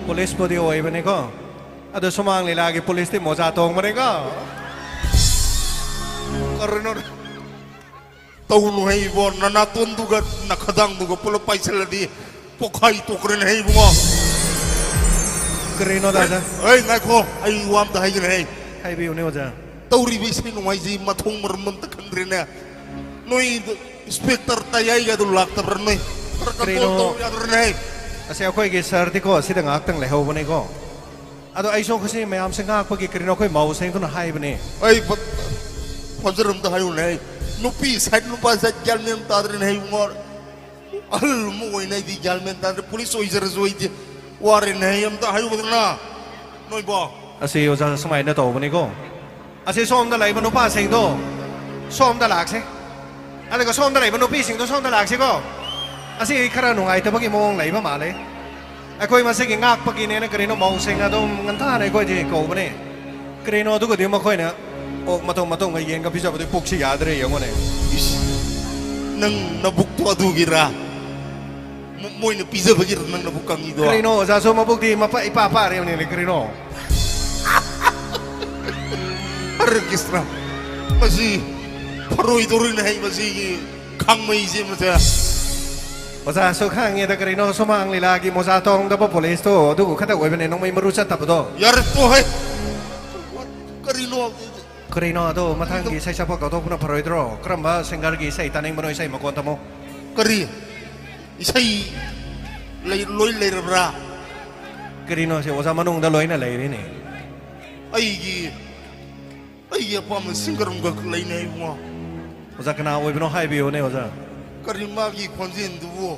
ꯄꯨꯂꯤꯁꯄꯨꯗꯤ ꯑꯣꯏꯕꯅꯤꯀꯣ, ꯑꯗꯣ ꯁꯨꯃꯥꯡ ꯂꯤꯂꯥꯒꯤ ꯄꯨꯂꯤꯁꯇꯤ ꯃꯣꯖꯥ ꯇꯣꯡꯕꯅꯤꯀꯣ꯫ ꯀꯔꯤꯅꯣ? ꯇꯧꯅꯨ ꯍꯦ ꯏꯕꯣ, ꯅꯅꯥꯇꯣꯟꯗꯨꯒ ꯅꯈꯗꯥꯡꯗꯨꯒ ꯄꯨꯂꯞ ꯄꯥꯏꯁꯜꯂꯗꯤ ꯄꯣꯛꯈꯥꯏ ꯇꯣꯛꯈ꯭ꯔꯦꯅꯦ ꯍꯦ ꯏꯕꯨꯡꯉꯣ꯫ ꯀꯔꯤꯅꯣ ꯗꯥꯗꯥ? ꯑꯩ ꯉꯥꯏꯈꯣ, ꯑꯩ ꯋꯥ ꯑꯝꯇ ꯍꯥꯏꯒꯦꯅꯦ ꯍꯦ꯫ ꯍꯥꯏꯕꯤꯌꯨꯅꯦ ꯑꯣꯖꯥ꯫ ꯇꯧꯔꯤꯕ ꯏꯁꯩ ꯅꯣꯡꯃꯥꯏꯁꯤ ꯃꯊꯣꯡ ꯃꯔꯝ ꯑꯝꯇ ꯈꯪꯗ꯭ꯔꯦꯅꯦ꯫ ꯅꯣꯏ ꯏꯟꯁꯄꯦꯛꯇꯔ ꯇꯌꯥꯏꯒꯗꯨ ꯂꯥꯛꯇꯕ꯭ꯔꯥ ꯅꯣꯏ? ꯈꯔ ꯀꯟꯇ꯭ꯔꯣꯜ ꯀꯔꯤꯅꯣ? ꯇꯧ ꯌꯥꯗ꯭ꯔꯅꯦ? ꯑꯁꯤ ꯑꯩꯈꯣꯏꯒꯤ ꯁꯥꯔꯗꯤꯀꯣ ꯁꯤꯗ ꯉꯥꯏꯍꯥꯛꯇꯪ ꯂꯩꯍꯧꯕꯅꯦꯀꯣ꯫ ꯑꯗꯣ ꯑꯩꯁꯨ ꯉꯁꯤ ꯃꯌꯥꯝꯁꯦ ꯉꯥꯛꯄꯒꯤ ꯀꯔꯤꯅꯣ ꯑꯩꯈꯣꯏ ꯃꯧꯁꯤꯡꯗꯨꯅ ꯍꯥꯏꯕꯅꯦ꯫ ꯑꯩ ꯐ-, ꯐꯖꯅ ꯑꯝꯇ ꯍꯥꯏꯌꯨꯅꯦ꯫ ꯅꯨꯄꯤ ꯁꯥꯏꯠ ꯅꯨꯄꯥ ꯁꯥꯏꯠ ꯒ꯭ꯌꯥꯟ ꯃꯦꯟ ꯇꯥꯗ꯭ꯔꯦꯅꯦ ꯏꯕꯨꯡꯉꯣ꯫ ꯑꯍꯜ ꯑꯃ ꯑꯣꯏꯅ ꯑꯩꯗꯤ ꯒ꯭ꯌꯥꯟ ꯃꯦꯟ ꯇꯥꯗ꯭ꯔꯦ꯫ ꯄꯨꯂꯤꯁ ꯑꯣꯏꯖꯔꯁꯨ ꯑꯩꯗꯤ ꯋꯥꯔꯦꯅꯦ꯫ ꯑꯩ ꯑꯝꯇ ꯍꯥꯏꯌꯨꯗꯅ ꯅꯣꯏꯕꯣ꯫ ꯑꯁꯤ ꯑꯣꯖꯥ ꯁꯨꯃꯥꯏꯅ ꯇꯧꯕꯅꯤꯀꯣ꯫ ꯑꯁꯤ ꯁꯣꯝꯗ ꯂꯩꯕ ꯅꯨꯄꯥꯁꯤꯡꯗꯣ ꯁꯣꯝꯗ ꯂꯥꯛꯁꯦ꯫ ꯑꯗꯨꯒ ꯁꯣꯝꯗ ꯂꯩꯕ ꯅꯨꯄꯤꯁꯤꯡꯗꯣ ꯁꯣꯝꯗ ꯂꯥꯛꯁꯤꯀꯣ꯫ ꯑꯁꯤ ꯈꯔ ꯅꯨꯡꯉꯥꯏꯇꯕꯒꯤ ꯃꯑꯣꯡ ꯂꯩꯕ ꯃꯥꯜꯂꯦ꯫ ꯑꯩꯈꯣꯏ ꯃꯁꯤꯒꯤ ꯉꯥꯛꯄꯒꯤꯅꯦꯅ ꯀꯔꯤꯅꯣ ꯃꯧꯁꯤꯡ ꯑꯗꯨꯝ ꯉꯟꯊꯥꯅ ꯑꯩꯈꯣꯏꯗꯤ ꯀꯧꯕꯅꯦ꯫ ꯀꯔꯤꯅꯣ ꯑꯗꯨꯒꯗꯤ ꯃꯈꯣꯏꯅ ꯑꯣꯛ ꯃꯇꯣꯡ ꯃꯇꯣꯡꯒ ꯌꯦꯟꯒ ꯄꯤꯖꯕꯗꯨ ꯄꯨꯛꯁꯤ ꯌꯥꯗ꯭ꯔꯦ ꯌꯦꯡꯉꯨꯅꯦ꯫ ꯏꯁ, ꯅꯪ ꯅꯕꯨꯛꯇꯣ ꯑꯗꯨꯒꯤꯔꯥ? ꯃ-, ꯃꯣꯏꯅ ꯄꯤꯖꯕꯒꯤꯔꯥ ꯅꯪ ꯅꯕꯨꯛ ꯀꯪꯉꯤꯗꯣ? ꯀꯔꯤꯅꯣ ꯑꯣꯖꯥꯁꯨ ꯃꯕꯨꯛꯇꯤ ꯃꯄꯥ ꯏꯄꯥ ꯄꯥꯔꯦꯕꯅꯤꯅꯦ ꯀꯔꯤꯅꯣ? ꯍꯔꯦ ꯀ꯭ꯔꯤꯁꯅ, ꯃꯁꯤ ꯐꯔꯣꯏꯗꯧꯔꯤꯅꯦ ꯍꯩ ꯃꯁꯤꯒꯤ ꯈꯥꯡꯃꯩꯁꯦ ꯃꯁꯦ꯫ ꯑꯣꯖꯥꯁꯨ ꯈꯪꯉꯦꯗ ꯀꯔꯤꯅꯣ ꯁꯨꯃꯥꯡ ꯂꯤꯂꯥꯒꯤ ꯃꯣꯖꯥ ꯇꯣꯡꯗꯕ ꯄꯨꯂꯤꯁꯇꯣ ꯑꯗꯨꯕꯨ ꯈꯛꯇ ꯑꯣꯏꯕꯅꯦ ꯅꯣꯡꯃꯩ ꯃꯔꯨ ꯆꯠꯇꯕꯗꯣ꯫ ꯌꯥꯔꯦ ꯇꯣꯛꯍꯦ꯫ ꯀꯔꯤꯅꯣ? ꯀꯔꯤꯅꯣ ꯑꯗꯣ ꯃꯊꯪꯒꯤ ꯏꯁꯩ ꯁꯛꯄ ꯀꯧꯊꯣꯛꯄꯅ ꯐꯔꯣꯏꯗ꯭ꯔꯣ? ꯀꯔꯝꯕ ꯁꯤꯡꯒꯔꯒꯤ ꯏꯁꯩ ꯇꯥꯅꯤꯡꯕꯅꯣ ꯏꯁꯩ ꯃꯈꯣꯟ ꯇꯝꯃꯣ꯫ ꯀꯔꯤ? ꯏꯁꯩ ꯂꯩ-, ꯂꯣꯏ ꯂꯩꯔꯕ꯭ꯔꯥ? ꯀꯔꯤꯅꯣ ꯁꯤ ꯑꯣꯖꯥ ꯃꯅꯨꯡꯗ ꯂꯣꯏꯅ ꯂꯩꯔꯤꯅꯦ꯫ ꯑꯩꯒꯤ ꯑꯩꯒꯤ ꯑꯄꯥꯝꯕ ꯁꯤꯡꯒꯔ ꯑꯃꯈꯛ ꯂꯩꯅꯦ ꯏꯕꯨꯡꯉꯣ꯫ ꯑꯣꯖꯥ, ꯀꯅꯥ ꯑꯣꯏꯕꯅꯣ ꯍꯥꯏꯕꯤꯌꯨꯅꯦ ꯑꯣꯖꯥ꯫ ꯀꯔꯤ ꯃꯥꯒꯤ ꯈꯣꯟꯖꯦꯜꯗꯨꯕꯨ?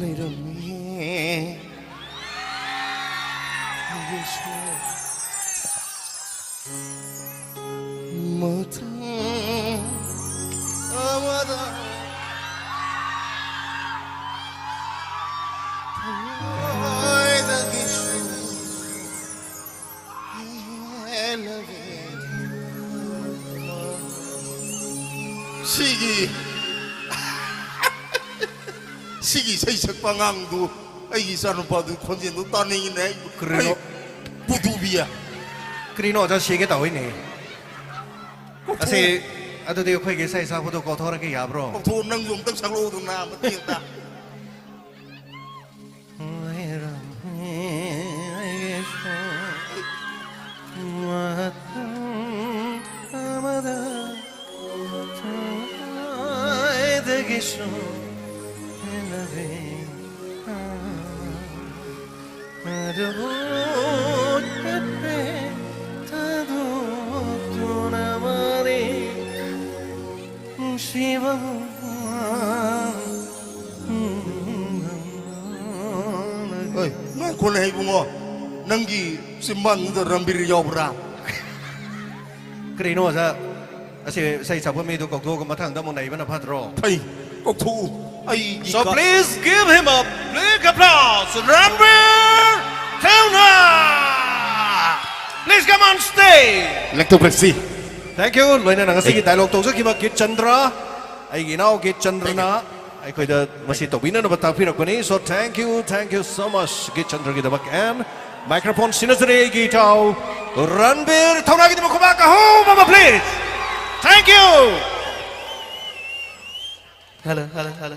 ꯂꯩꯔꯝꯃꯦ꯫ ꯑꯩꯒꯤꯁꯨ ꯃꯊꯪ ꯑꯃꯗ ꯊꯃꯣꯏꯗꯒꯤꯁꯨ ꯍꯦꯜꯂꯕꯦ꯫ ꯁꯤꯒꯤ ꯁꯤꯒꯤ ꯏꯁꯩ ꯁꯛꯄ ꯑꯉꯥꯡꯗꯨ, ꯑꯩꯒꯤ ꯏꯆꯥꯅꯨꯄꯥꯗꯨ ꯈꯣꯟꯖꯦꯜꯗꯨ ꯇꯥꯅꯤꯡꯉꯤꯅꯦ꯫ ꯑꯩ, ꯀꯔꯤꯅꯣ? ꯑꯩ ꯄꯨꯗꯨꯕꯤꯌꯥ꯫ ꯀꯔꯤꯅꯣ ꯑꯣꯖꯥ, ꯁꯤꯒꯦ ꯇꯧꯋꯤꯅꯦ꯫ ꯀꯣꯛꯊꯣꯛ-, ꯑꯁꯤ, ꯑꯗꯨꯗꯤ ꯑꯩꯈꯣꯏꯒꯤ ꯏꯁꯩ ꯁꯛꯄꯗꯣ ꯀꯧꯊꯣꯔꯛꯀꯦ ꯌꯥꯕ꯭ꯔꯣ? ꯀꯣꯛꯊꯣꯛ-, ꯅꯪꯁꯨ ꯑꯝꯇꯪ ꯁꯛꯂꯛꯎꯗꯅ ꯃꯇꯦꯛ ꯑꯝꯇ꯫ ꯍꯣꯏ, ꯉꯥꯏꯈꯣꯅꯦ ꯏꯕꯨꯡꯉꯣ, ꯅꯪꯒꯤ ꯆꯤꯝꯕꯥꯟꯗꯨꯗ ꯔꯟꯕꯤꯔ ꯌꯥꯎꯕ꯭ꯔꯥ? ꯀꯔꯤꯅꯣ ꯑꯣꯖꯥ? ꯑꯁꯤ ꯏꯁꯩ ꯁꯛꯄ ꯃꯤꯗꯨ ꯀꯧꯊꯣꯛꯑꯒ ꯃꯊꯪꯗ ꯑꯃꯨꯛ ꯅꯩꯕꯅ ꯐꯠꯇ꯭ꯔꯣ? ꯐꯩ, ꯀꯧꯊꯣꯛꯎ꯫ ꯑꯩꯒꯤ So ka- please give him a big applause, Ranveer Thauna. Please come on stage. ꯂꯦꯛꯇꯣꯄ꯭ꯔꯦꯁꯤ꯫ Thank you꯫ ꯂꯣꯏꯅꯅ ꯉꯁꯤꯒꯤ ꯑꯩ- dialogue ꯇꯧꯖꯈꯤꯕ ꯒꯤꯠ ꯆꯟꯗ꯭ꯔ, ꯑꯩꯒꯤ ꯏꯅꯥꯎ ꯒꯤꯠ ꯆꯟꯗ꯭ꯔꯅ ꯑꯩꯈꯣꯏꯗ ꯃꯁꯤ ꯇꯧꯕꯤꯅꯅꯕ ꯇꯥꯛꯄꯤꯔꯛꯄꯅꯤ꯫ So thank you, thank you so much ꯒꯤꯠ ꯆꯟꯗ꯭ꯔꯒꯤꯗꯃꯛ꯫ And microphone ꯁꯤꯟꯅꯖꯔꯦ ꯑꯩꯒꯤ ꯏꯇꯥꯎ ꯔꯟꯕꯤꯔ ꯊꯧꯅꯥꯒꯤꯗꯃꯛ ꯈꯨꯕꯥꯛ ꯑꯍꯧꯕ ꯑꯃ, please. Thank you. Hello, hello, hello.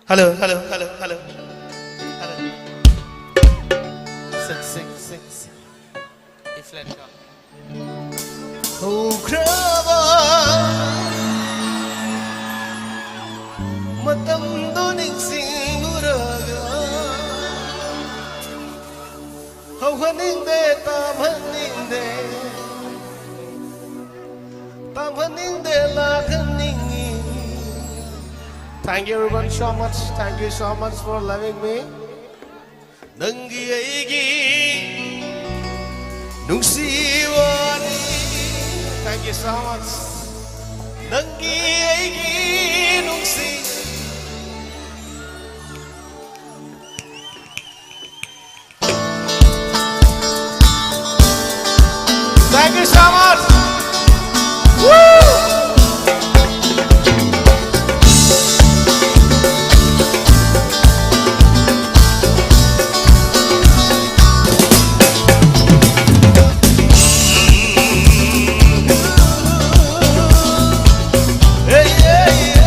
Hello, hello, hello, hello. Hello. Sing, sing, ꯍꯧꯈ꯭ꯔꯕ ꯃꯇꯝꯗꯣ ꯅꯤꯡꯁꯤꯡꯂꯨꯔꯒ ꯍꯧꯍꯟꯅꯤꯡꯗꯦ, ꯇꯥꯝꯍꯟꯅꯤꯡꯗꯦ, ꯇꯥꯝꯍꯟꯅꯤꯡꯗꯦ, ꯂꯥꯛꯍꯟꯅꯤꯡꯉꯤ꯫ Thank you everyone so much. Thank you so much for loving me. ꯅꯪꯒꯤ ꯑꯩꯒꯤ ꯅꯨꯡꯁꯤ ꯋꯥꯔꯤ꯫ Thank you so much. ꯅꯪꯒꯤ ꯑꯩꯒꯤ ꯅꯨꯡꯁꯤ Thank you so much. Woo! Hey, yeah, yeah.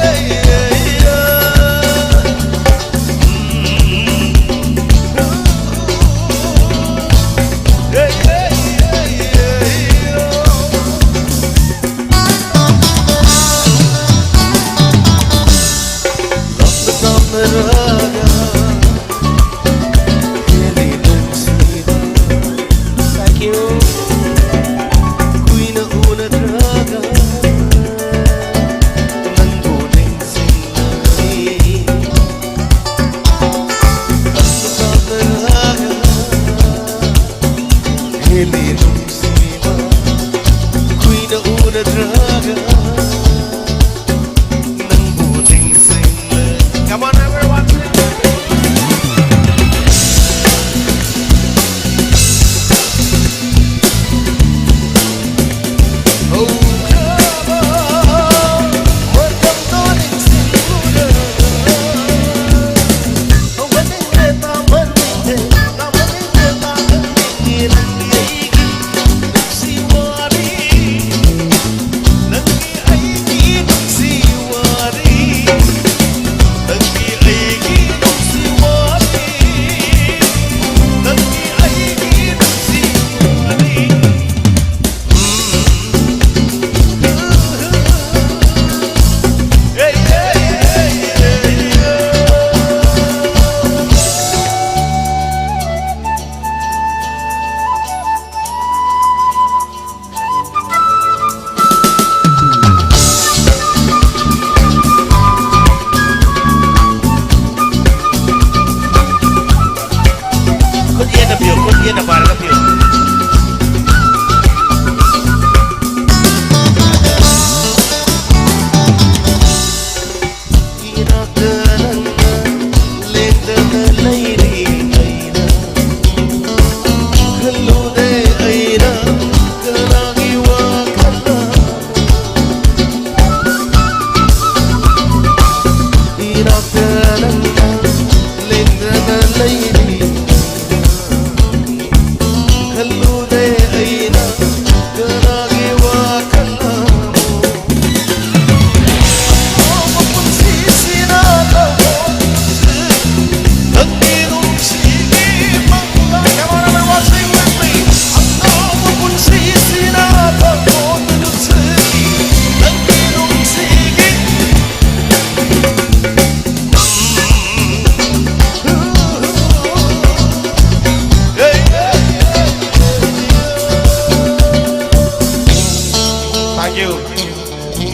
Thank you.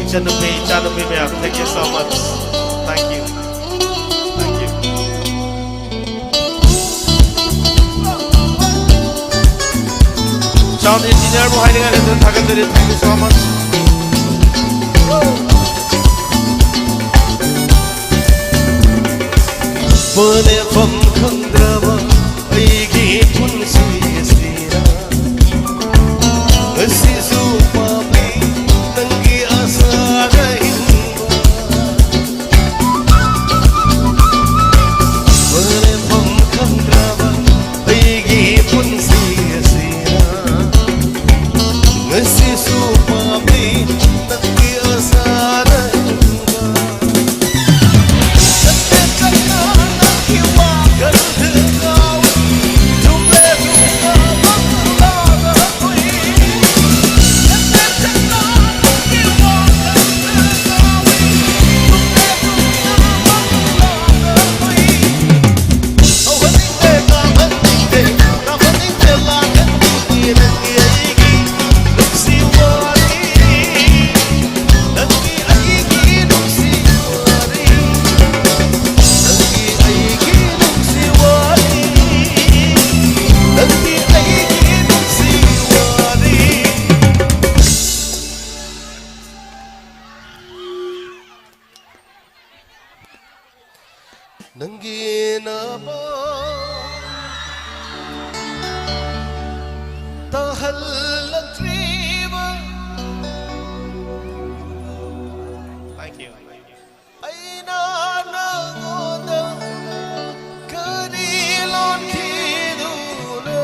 ꯏꯆꯟꯅꯨꯄꯤ, ꯏꯆꯥꯅꯨꯄꯤ ꯃꯌꯥꯝ, thank you so much. Thank you. Thank you. Sound engineer ꯕꯨ ꯍꯥꯏꯅꯤꯡꯉꯥꯏ ꯂꯩꯇꯅ ꯊꯥꯒꯠꯆꯔꯤ꯫ Thank you so much. ꯃꯅꯦꯐꯝ ꯈꯪꯗ꯭ꯔꯕ ꯑꯩꯒꯤ ꯄꯨꯟꯁꯤ ꯑꯁꯤꯗ ꯉꯁꯤꯁꯨ ꯄꯥꯝꯂꯤ ꯅꯪꯒꯤ ꯑꯁꯥꯗ ꯍꯤꯡꯕ꯫ ꯃꯅꯦꯐꯝ ꯈꯪꯗ꯭ꯔꯕ ꯑꯩꯒꯤ ꯄꯨꯟꯁꯤ ꯑꯁꯤꯗ ꯉꯁꯤꯁꯨ ꯄꯥꯝꯂꯤ ꯅꯪꯒꯤ ꯑꯁꯥꯗ ꯍꯤꯡꯕ꯫ ꯅꯪꯒꯤ ꯅꯄꯥ ꯇꯥꯍꯜꯂꯛꯇ꯭ꯔꯤꯕ꯫ Thank you. ꯑꯩꯅ ꯅꯉꯣꯟꯗ ꯀꯔꯤ ꯂꯣꯟꯈꯤꯗꯨꯅ?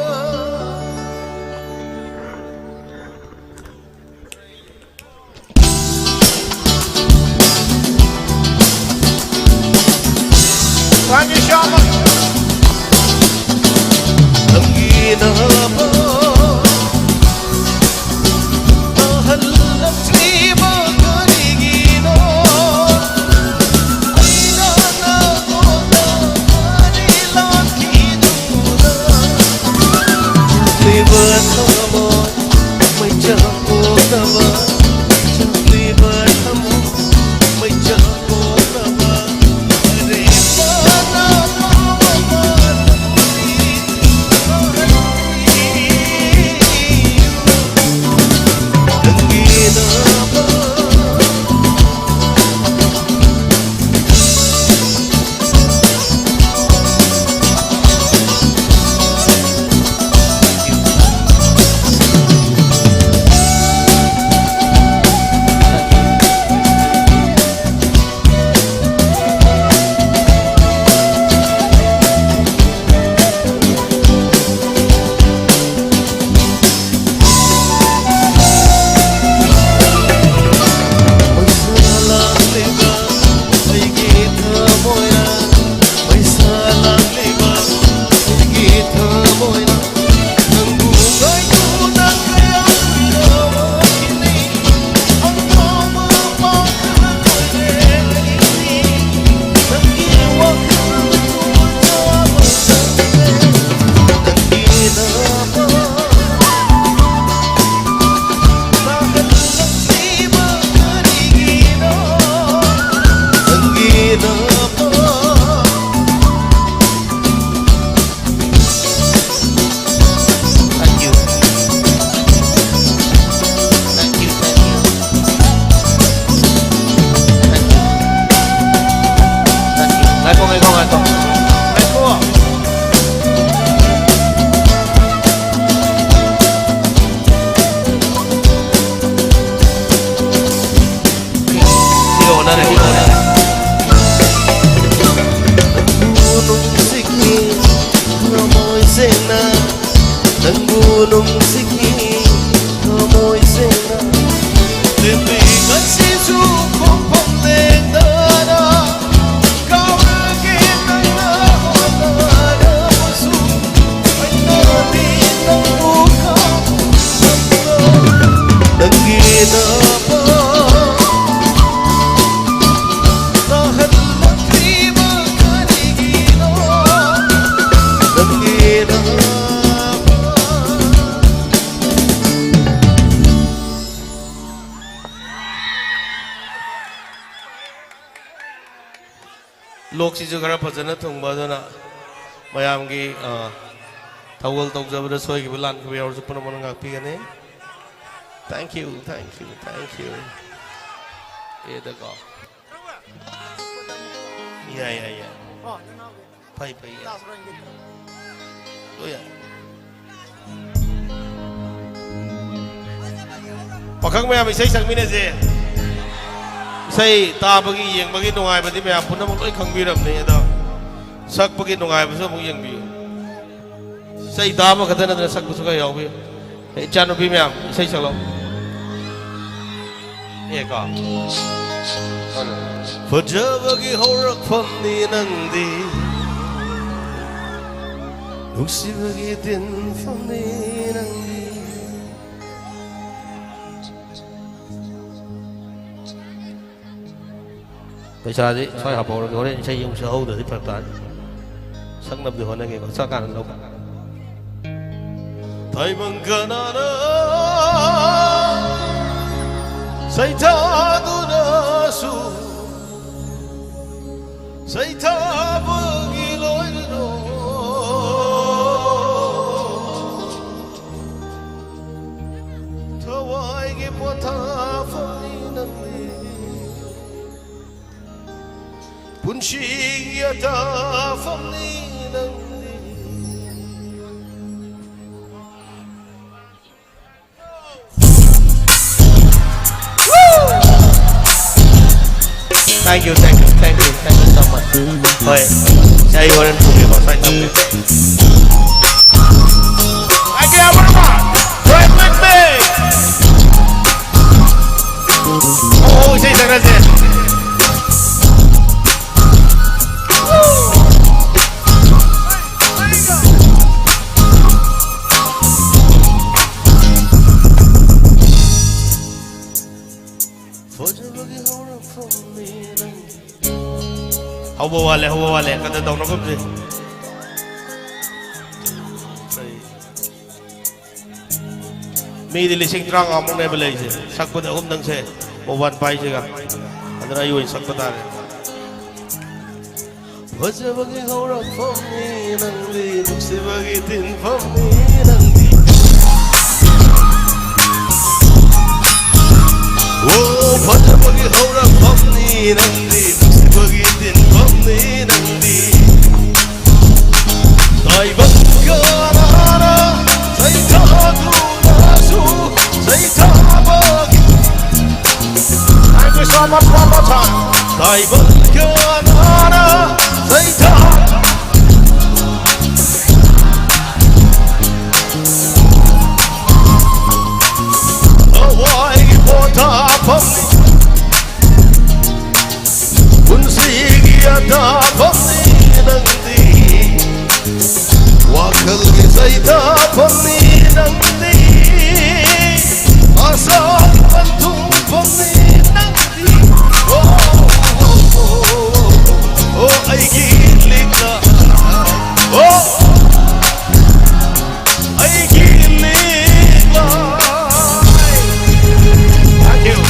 Thank you, Shama. ꯂꯣꯛꯁꯤꯁꯨ ꯈꯔ ꯐꯖꯅ ꯊꯨꯡꯕ, ꯑꯗꯨꯅ ꯃꯌꯥꯝꯒꯤ, ꯑ, ꯊꯧꯒꯜ ꯇꯧꯖꯕꯗ ꯁꯣꯏꯈꯤꯕ ꯂꯥꯟꯈꯤꯕ ꯌꯥꯎꯔꯁꯨ ꯄꯨꯝꯅꯃꯛꯅ ꯉꯥꯛꯄꯤꯒꯅꯤ꯫ Thank you, thank you, thank you. ꯑꯦꯗꯀꯣ꯫ ꯌꯥꯏ, ꯌꯥꯏ, ꯌꯥꯏ꯫ ꯐꯩ, ꯐꯩ, ꯌꯥꯏ꯫ ꯂꯣꯏ ꯌꯥꯏ꯫ ꯄꯥꯈꯪ ꯃꯌꯥꯝ ꯏꯁꯩ ꯁꯛꯃꯤꯟꯅꯁꯦ꯫ ꯏꯁꯩ ꯇꯥꯕꯒꯤ, ꯌꯦꯡꯕꯒꯤ ꯅꯨꯡꯉꯥꯏꯕꯗꯤ ꯃꯌꯥꯝ ꯄꯨꯝꯅꯃꯛ ꯂꯣꯏ ꯈꯪꯕꯤꯔꯕꯅꯤ꯫ ꯑꯗꯣ ꯁꯛꯄꯒꯤ ꯅꯨꯡꯉꯥꯏꯕꯁꯨ ꯑꯃꯨꯛ ꯌꯦꯡꯕꯤꯌꯨ꯫ ꯏꯁꯩ ꯇꯥꯕ ꯈꯛꯇ ꯅꯠꯇꯅ ꯁꯛꯄꯁꯨ ꯈꯔ ꯌꯥꯎꯕꯤꯌꯨ꯫ ꯑꯦ, ꯏꯆꯥꯅꯨꯄꯤ ꯃꯌꯥꯝ, ꯏꯁꯩ ꯁꯛꯂꯛꯑꯣ꯫ ꯑꯦ, ꯀꯣ꯫ ꯐꯖꯕꯒꯤ ꯍꯧꯔꯛꯐꯝꯅꯤ ꯅꯪꯗꯤ, ꯅꯨꯡꯁꯤꯕꯒꯤ ꯇꯤꯟꯐꯝꯅꯤ ꯅꯪꯗꯤ꯫ ꯄꯩꯁꯥꯗꯤ ꯁ꯭ꯋꯥꯏ ꯍꯥꯞꯍꯧꯔꯒꯦ, ꯍꯣꯔꯦꯟ ꯏꯁꯩ ꯑꯃꯨꯛ ꯁꯛꯍꯧꯗ꯭ꯔꯗꯤ ꯐꯔꯛ ꯇꯥꯅꯤ꯫ ꯁꯛꯅꯕꯗꯤ ꯍꯣꯠꯅꯒꯦꯀꯣ, ꯁꯛꯀꯥꯟꯗ ꯂꯧ꯫ ꯇꯥꯏꯕꯪ ꯀꯅꯥꯅ ꯁꯩꯊꯥꯗꯨꯅꯁꯨ ꯁꯩꯊꯥꯕꯒꯤ ꯂꯣꯏꯔꯅꯣ꯫ ꯊꯋꯥꯏꯒꯤ ꯄꯣꯊꯥꯐꯝꯅꯤ ꯅꯪꯗꯤ, ꯄꯨꯟꯁꯤꯒꯤ ꯑꯇꯥꯐꯝꯅꯤ ꯅꯪꯗꯤ꯫ Thank you, thank you, thank you, thank you so much. ꯍꯣꯏ, ꯑꯩ ꯍꯣꯔꯦꯟ ꯄꯨꯒꯦꯀꯣ, ꯁ꯭ꯋꯥꯏ ꯊꯝꯒꯦ꯫ Thank you, everyone. Join with me. ꯑꯣ, ꯏꯁꯩ ꯁꯛꯅꯁꯦ꯫ ꯍꯧꯕ ꯋꯥꯠꯂꯦ, ꯍꯧꯕ ꯋꯥꯠꯂꯦ꯫ ꯀꯗꯔ ꯇꯧꯅꯒꯨꯝꯁꯤ꯫ ꯃꯤꯗꯤ ꯂꯤꯁꯤꯡ ꯇꯔꯥꯃꯉꯥꯃꯨꯛꯅꯦꯕ ꯂꯩꯔꯤꯁꯦ, ꯁꯛꯄꯗ ꯑꯍꯨꯝꯗꯪꯁꯦ, ꯃꯣꯕꯥꯏꯜ ꯄꯥꯏꯁꯤꯒ꯫ ꯑꯗꯨꯅ ꯑꯩ ꯑꯣꯏꯅ ꯁꯛꯄ ꯇꯥꯔꯦ꯫ ꯐꯖꯕꯒꯤ ꯍꯧꯔꯛꯐꯝꯅꯤ ꯅꯪꯗꯤ, ꯅꯨꯡꯁꯤꯕꯒꯤ ꯇꯤꯟꯐꯝꯅꯤ ꯅꯪꯗꯤ꯫ ꯑꯣ, ꯐꯖꯕꯒꯤ ꯍꯧꯔꯛꯐꯝꯅꯤ ꯅꯪꯗꯤ, ꯅꯨꯡꯁꯤꯕꯒꯤ ꯇꯤꯟꯐꯝꯅꯤ ꯅꯪꯗꯤ꯫ ꯇꯥꯏꯕꯪ ꯀꯅꯥꯅ ꯁꯩꯊꯥꯗꯨꯅꯁꯨ ꯁꯩꯊꯥꯕꯒꯤ Thank you so much, one more time. ꯇꯥꯏꯕꯪ ꯀꯅꯥꯅ ꯁꯩꯊꯥ ꯊꯋꯥꯏꯒꯤ ꯄꯣꯊꯥꯐꯝꯅꯤ, ꯄꯨꯟꯁꯤꯒꯤ ꯑꯇꯥꯐꯝꯅꯤ ꯅꯪꯗꯤ, ꯋꯥꯈꯜꯒꯤ ꯁꯩꯊꯥꯐꯝꯅꯤ ꯅꯪꯗꯤ, ꯑꯁꯥꯒꯤ ꯄꯟꯊꯨꯡꯐꯝꯅꯤ ꯅꯪꯗꯤ꯫ ꯑꯣ, ꯑꯣ, ꯑꯣ, ꯑꯣ, ꯑꯣ, ꯑꯩꯒꯤ ꯂꯤꯛꯂꯥ꯫ ꯑꯣ꯫ ꯑꯩꯒꯤ ꯂꯤꯛꯂꯥꯏ꯫ Thank you.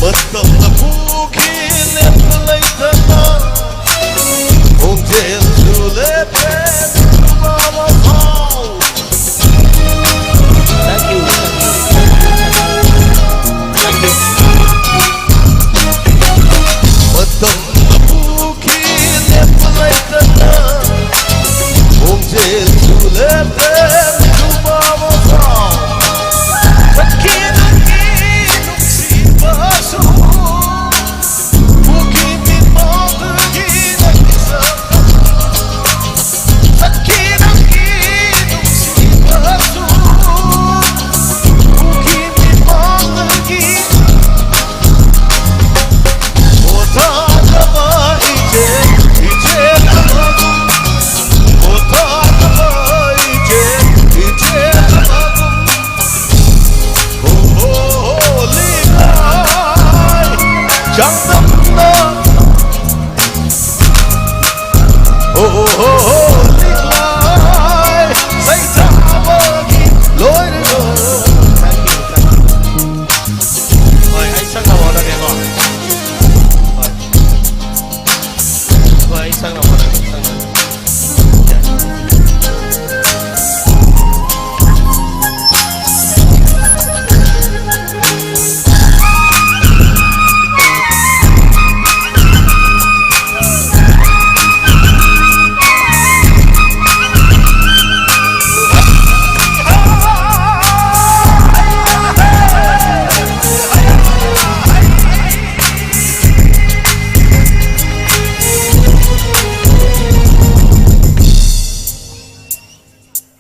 ꯃꯇꯝꯅ ꯄꯨꯈꯤ ꯂꯦꯞꯄ ꯂꯩꯇꯅ, ꯈꯣꯡꯖꯦꯜꯁꯨ ꯂꯦꯞꯄꯦ ꯅꯨꯄꯥ ꯑꯃ ꯐꯥꯎ꯫ Thank you. Thank you. ꯃꯇꯝꯅ ꯄꯨꯈꯤ ꯂꯦꯞꯄ ꯂꯩꯇꯅ, ꯈꯣꯡꯖꯦꯜꯁꯨ ꯂꯦꯞꯄꯦ ꯅꯨꯄꯥ ꯑꯃ ꯐꯥꯎ꯫ ꯆꯠꯈꯤ ꯅꯪꯒꯤ ꯅꯨꯡꯁꯤꯕꯁꯨ, ꯎꯈꯤ ꯃꯤꯠꯃꯥꯡꯗꯒꯤ ꯅꯪꯒꯤ ꯁꯛꯇꯝ꯫ ꯆꯠꯈꯤ ꯅꯪꯒꯤ ꯅꯨꯡꯁꯤꯕꯁꯨ, ꯎꯈꯤ ꯃꯤꯠꯃꯥꯡꯗꯒꯤ꯫ ꯄꯣꯊꯥꯖꯕ ꯏꯆꯦ, ꯏꯆꯦ ꯑꯃꯕꯨ꯫ ꯄꯣꯊꯥꯖꯕ ꯏꯆꯦ,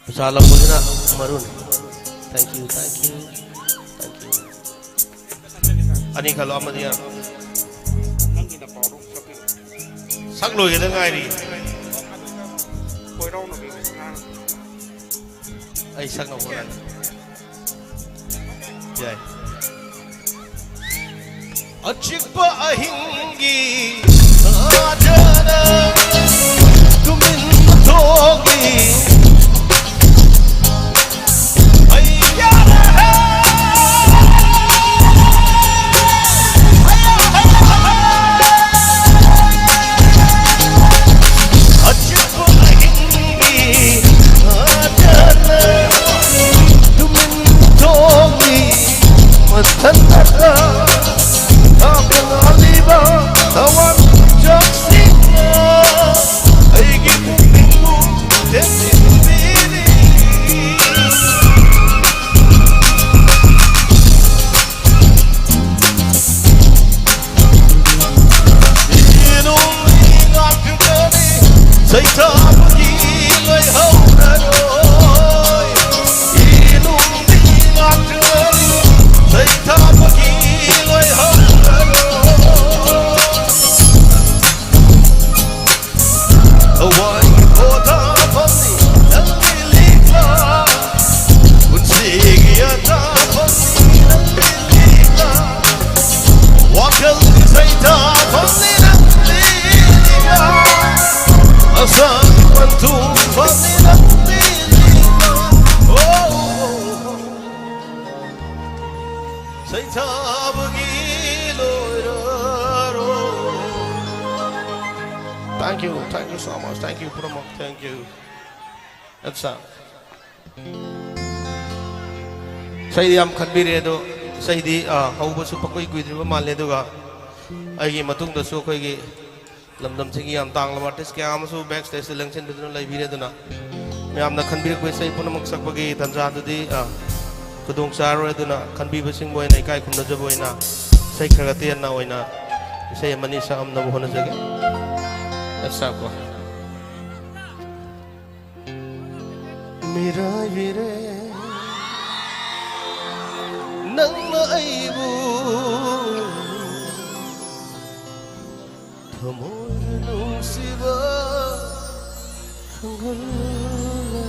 ꯄꯩꯁꯥ ꯂꯧꯕꯁꯤꯅ ꯃꯔꯨꯅꯤ꯫ Thank you, thank you, thank you꯫ ꯑꯅꯤ ꯈꯜꯂꯣ, ꯑꯃꯗꯤ ꯌꯥꯔꯣꯏ꯫ ꯁꯛ ꯂꯣꯏꯒꯗ ꯉꯥꯏꯔꯤ꯫ ꯑꯩ ꯁꯛꯅ ꯍꯣꯠꯅꯒꯦ꯫ ꯌꯥꯏ꯫ ꯑꯆꯤꯛꯄ ꯑꯍꯤꯡꯒꯤ ꯊꯥꯖꯅ ꯇꯨꯃꯤꯟ ꯊꯣꯛꯏ꯫ ꯑꯩ ꯌꯥꯔꯦ꯫ ꯑꯆꯤꯛꯄ ꯑꯍꯤꯡꯒꯤ ꯊꯥꯖꯅ ꯇꯨꯃꯤꯟ ꯊꯣꯛꯏ꯫ ꯃꯊꯟꯇ ꯊꯥꯒꯠꯂꯤꯕ ꯊꯋꯥꯟꯃꯤꯆꯥꯛꯁꯤꯡꯅ ꯑꯩꯒꯤ ꯄꯨꯛꯅꯤꯡꯕꯨ ꯊꯦꯝꯖꯤꯟꯕꯤꯔꯤ꯫ ꯏꯅꯨꯡꯒꯤ ꯉꯥꯛꯇꯅꯤ, ꯁꯩꯊꯥꯕꯒꯤ ꯂꯣꯏꯍꯧꯔꯔꯣꯏ꯫ ꯏꯅꯨꯡꯒꯤ ꯉꯥꯛꯇꯅꯤ, ꯁꯩꯊꯥꯕꯒꯤ ꯂꯣꯏꯍꯧꯔꯔꯣꯏ꯫ ꯊꯋꯥꯏꯒꯤ ꯄꯣꯊꯥꯐꯝꯅꯤ ꯅꯪꯒꯤ ꯂꯤꯛꯂꯥ, ꯄꯨꯟꯁꯤꯒꯤ ꯑꯇꯥꯐꯝꯅꯤ ꯅꯪꯒꯤ ꯂꯤꯛꯂꯥ, ꯋꯥꯈꯜꯒꯤ ꯁꯩꯊꯥꯐꯝꯅꯤ ꯅꯪꯒꯤ ꯂꯤꯛꯂꯥ, ꯑꯁꯥꯒꯤ ꯄꯟꯊꯨꯡꯐꯝꯅꯤ ꯅꯪꯒꯤ ꯂꯤꯛꯂꯥ꯫ Oh, ꯁꯩꯊꯥꯕꯒꯤ ꯂꯣꯏꯔꯔꯣꯏ꯫ Thank you, thank you so much, thank you ꯄꯨꯝꯅꯃꯛ, thank you꯫ ꯑꯠꯆꯥ꯫ ꯏꯁꯩꯗꯤ ꯌꯥꯝ ꯈꯟꯕꯤꯔꯦ ꯑꯗꯣ, ꯏꯁꯩꯗꯤ, ꯑ, ꯍꯧꯕꯁꯨ ꯄꯪꯀꯨꯏ ꯀꯨꯏꯗ꯭ꯔꯤꯕ ꯃꯥꯜꯂꯦ, ꯑꯗꯨꯒ ꯑꯩꯒꯤ ꯃꯇꯨꯡꯗꯁꯨ ꯑꯩꯈꯣꯏꯒꯤ ꯂꯝꯗꯝꯁꯤꯒꯤ ꯌꯥꯝ ꯇꯥꯡꯂꯕ artist ꯀꯌꯥ ꯑꯃꯁꯨ back stageꯇ ꯂꯦꯡꯁꯤꯟꯕꯤꯗꯨꯅ ꯂꯩꯕꯤꯔꯦ꯫ ꯑꯗꯨꯅ ꯃꯌꯥꯝꯅ ꯈꯟꯕꯤꯔꯛꯄ ꯏꯁꯩ ꯄꯨꯝꯅꯃꯛ ꯁꯛꯄꯒꯤ ꯇꯥꯟꯖꯥꯗꯨꯗꯤ, ꯑ, ꯈꯨꯗꯣꯡ ꯆꯥꯔꯔꯣꯏ꯫ ꯑꯗꯨꯅ ꯈꯟꯕꯤꯕꯁꯤꯡꯕꯨ ꯑꯩꯅ ꯏꯀꯥꯏ ꯈꯨꯝꯅꯖꯕ ꯑꯣꯏꯅ ꯏꯁꯩ ꯈꯔ ꯇꯦꯟꯅ ꯑꯣꯏꯅ ꯏꯁꯩ ꯑꯃꯅꯤ ꯁꯛꯑꯝꯅꯕ ꯍꯣꯠꯅꯖꯒꯦ꯫ Let's start, go. ꯃꯤꯔꯥꯏꯕꯤꯔꯦ ꯅꯪꯅ ꯑꯩꯕꯨ, ꯊꯃꯣꯏꯗ ꯅꯨꯡꯁꯤꯕ ꯈꯪꯍꯜꯂꯦ꯫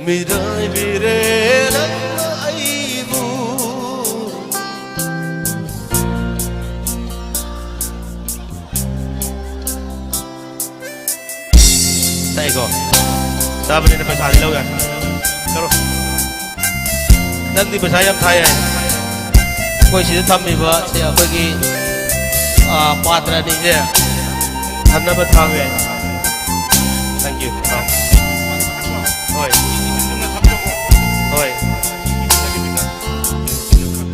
ꯃꯤꯔꯥꯏꯕꯤꯔꯦ ꯅꯪꯅ ꯑꯩꯕꯨ꯫ ꯇꯥꯏꯀꯣ? ꯇꯥꯕꯅꯤꯅ ꯄꯩꯁꯥꯗꯤ ꯂꯧ ꯌꯥꯅꯤ꯫ ꯆꯠꯂꯣ꯫ ꯅꯪꯗꯤ ꯄꯩꯁꯥ ꯌꯥꯝ ꯊꯥ ꯌꯥꯏ꯫ ꯑꯩꯈꯣꯏ ꯁꯤꯗ ꯊꯝꯃꯤꯕ ꯁꯦ ꯑꯩꯈꯣꯏꯒꯤ, ꯑꯥ, ꯄꯥꯇ꯭ꯔ ꯑꯅꯤꯁꯦ ꯊꯝꯅꯕ ꯊꯥꯕ ꯌꯥꯏ꯫ Thank you. ꯑꯥ꯫ ꯍꯣꯏ꯫ ꯍꯣꯏ꯫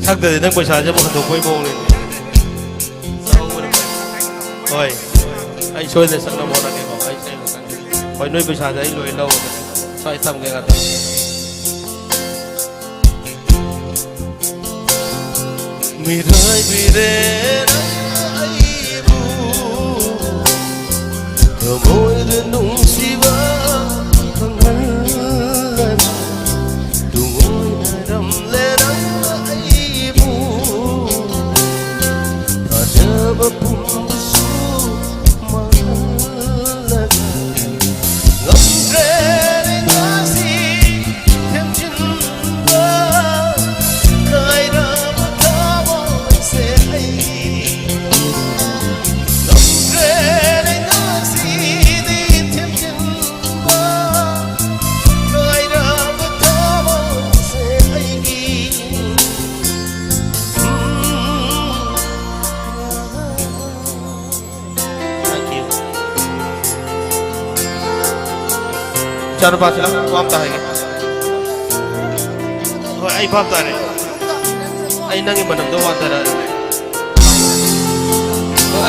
ꯁꯛꯇꯗꯤ ꯅꯪ ꯄꯩꯁꯥꯁꯦ ꯑꯃꯨꯛ ꯍꯟꯗꯣꯛꯄꯩ ꯃꯑꯣꯡꯅꯤꯅꯦ꯫ ꯍꯣꯏ꯫ ꯑꯩ ꯁꯣꯏꯗꯅ ꯁꯛꯅꯕ ꯍꯣꯠꯅꯒꯦꯀꯣ꯫ ꯑꯩ ꯁꯛꯅꯕ ꯍꯣꯏ, ꯅꯣꯏ ꯄꯩꯁꯥꯗ ꯑꯩ ꯂꯣꯏ ꯂꯧꯔꯒꯦ꯫ ꯁ꯭ꯋꯥꯏ ꯊꯝꯒꯦ ꯉꯥꯛꯇ꯫ ꯃꯤꯔꯥꯏꯕꯤꯔꯦ ꯅꯪꯅ ꯑꯩꯕꯨ, ꯊꯃꯣꯏꯗ ꯅꯨꯡꯁꯤꯕ ꯈꯪꯍꯜꯂꯒ, ꯇꯨꯡꯑꯣꯏꯅꯔꯝꯂꯦ ꯅꯪꯅ ꯑꯩꯕꯨ, ꯊꯥꯖꯕ ꯄꯨꯝꯕꯁꯨ ꯃꯥꯡꯍꯜꯂꯒ꯫ ꯉꯝꯗ꯭ꯔꯦꯅꯦ ꯉꯁꯤ ꯊꯦꯝꯖꯤꯟꯕ ꯀꯥꯏꯔꯕ ꯊꯃꯣꯏꯁꯦ ꯑꯩꯒꯤ꯫ ꯉꯝꯗ꯭ꯔꯦꯅꯦ ꯉꯁꯤꯗꯤ ꯊꯦꯝꯖꯤꯟꯕ ꯀꯥꯏꯔꯕ ꯊꯃꯣꯏꯁꯦ ꯑꯩꯒꯤ꯫ Thank you. ꯏꯆꯥꯅꯨꯄꯥꯁꯤꯅ ꯋꯥ ꯑꯝꯇ ꯍꯥꯏꯒꯦ꯫ ꯍꯣꯏ, ꯑꯩ ꯚꯥꯞ ꯇꯥꯔꯦ꯫ ꯑꯩ ꯅꯪꯒꯤ ꯃꯅꯝꯗꯣ ꯋꯥꯟꯊꯔꯛꯑꯦ꯫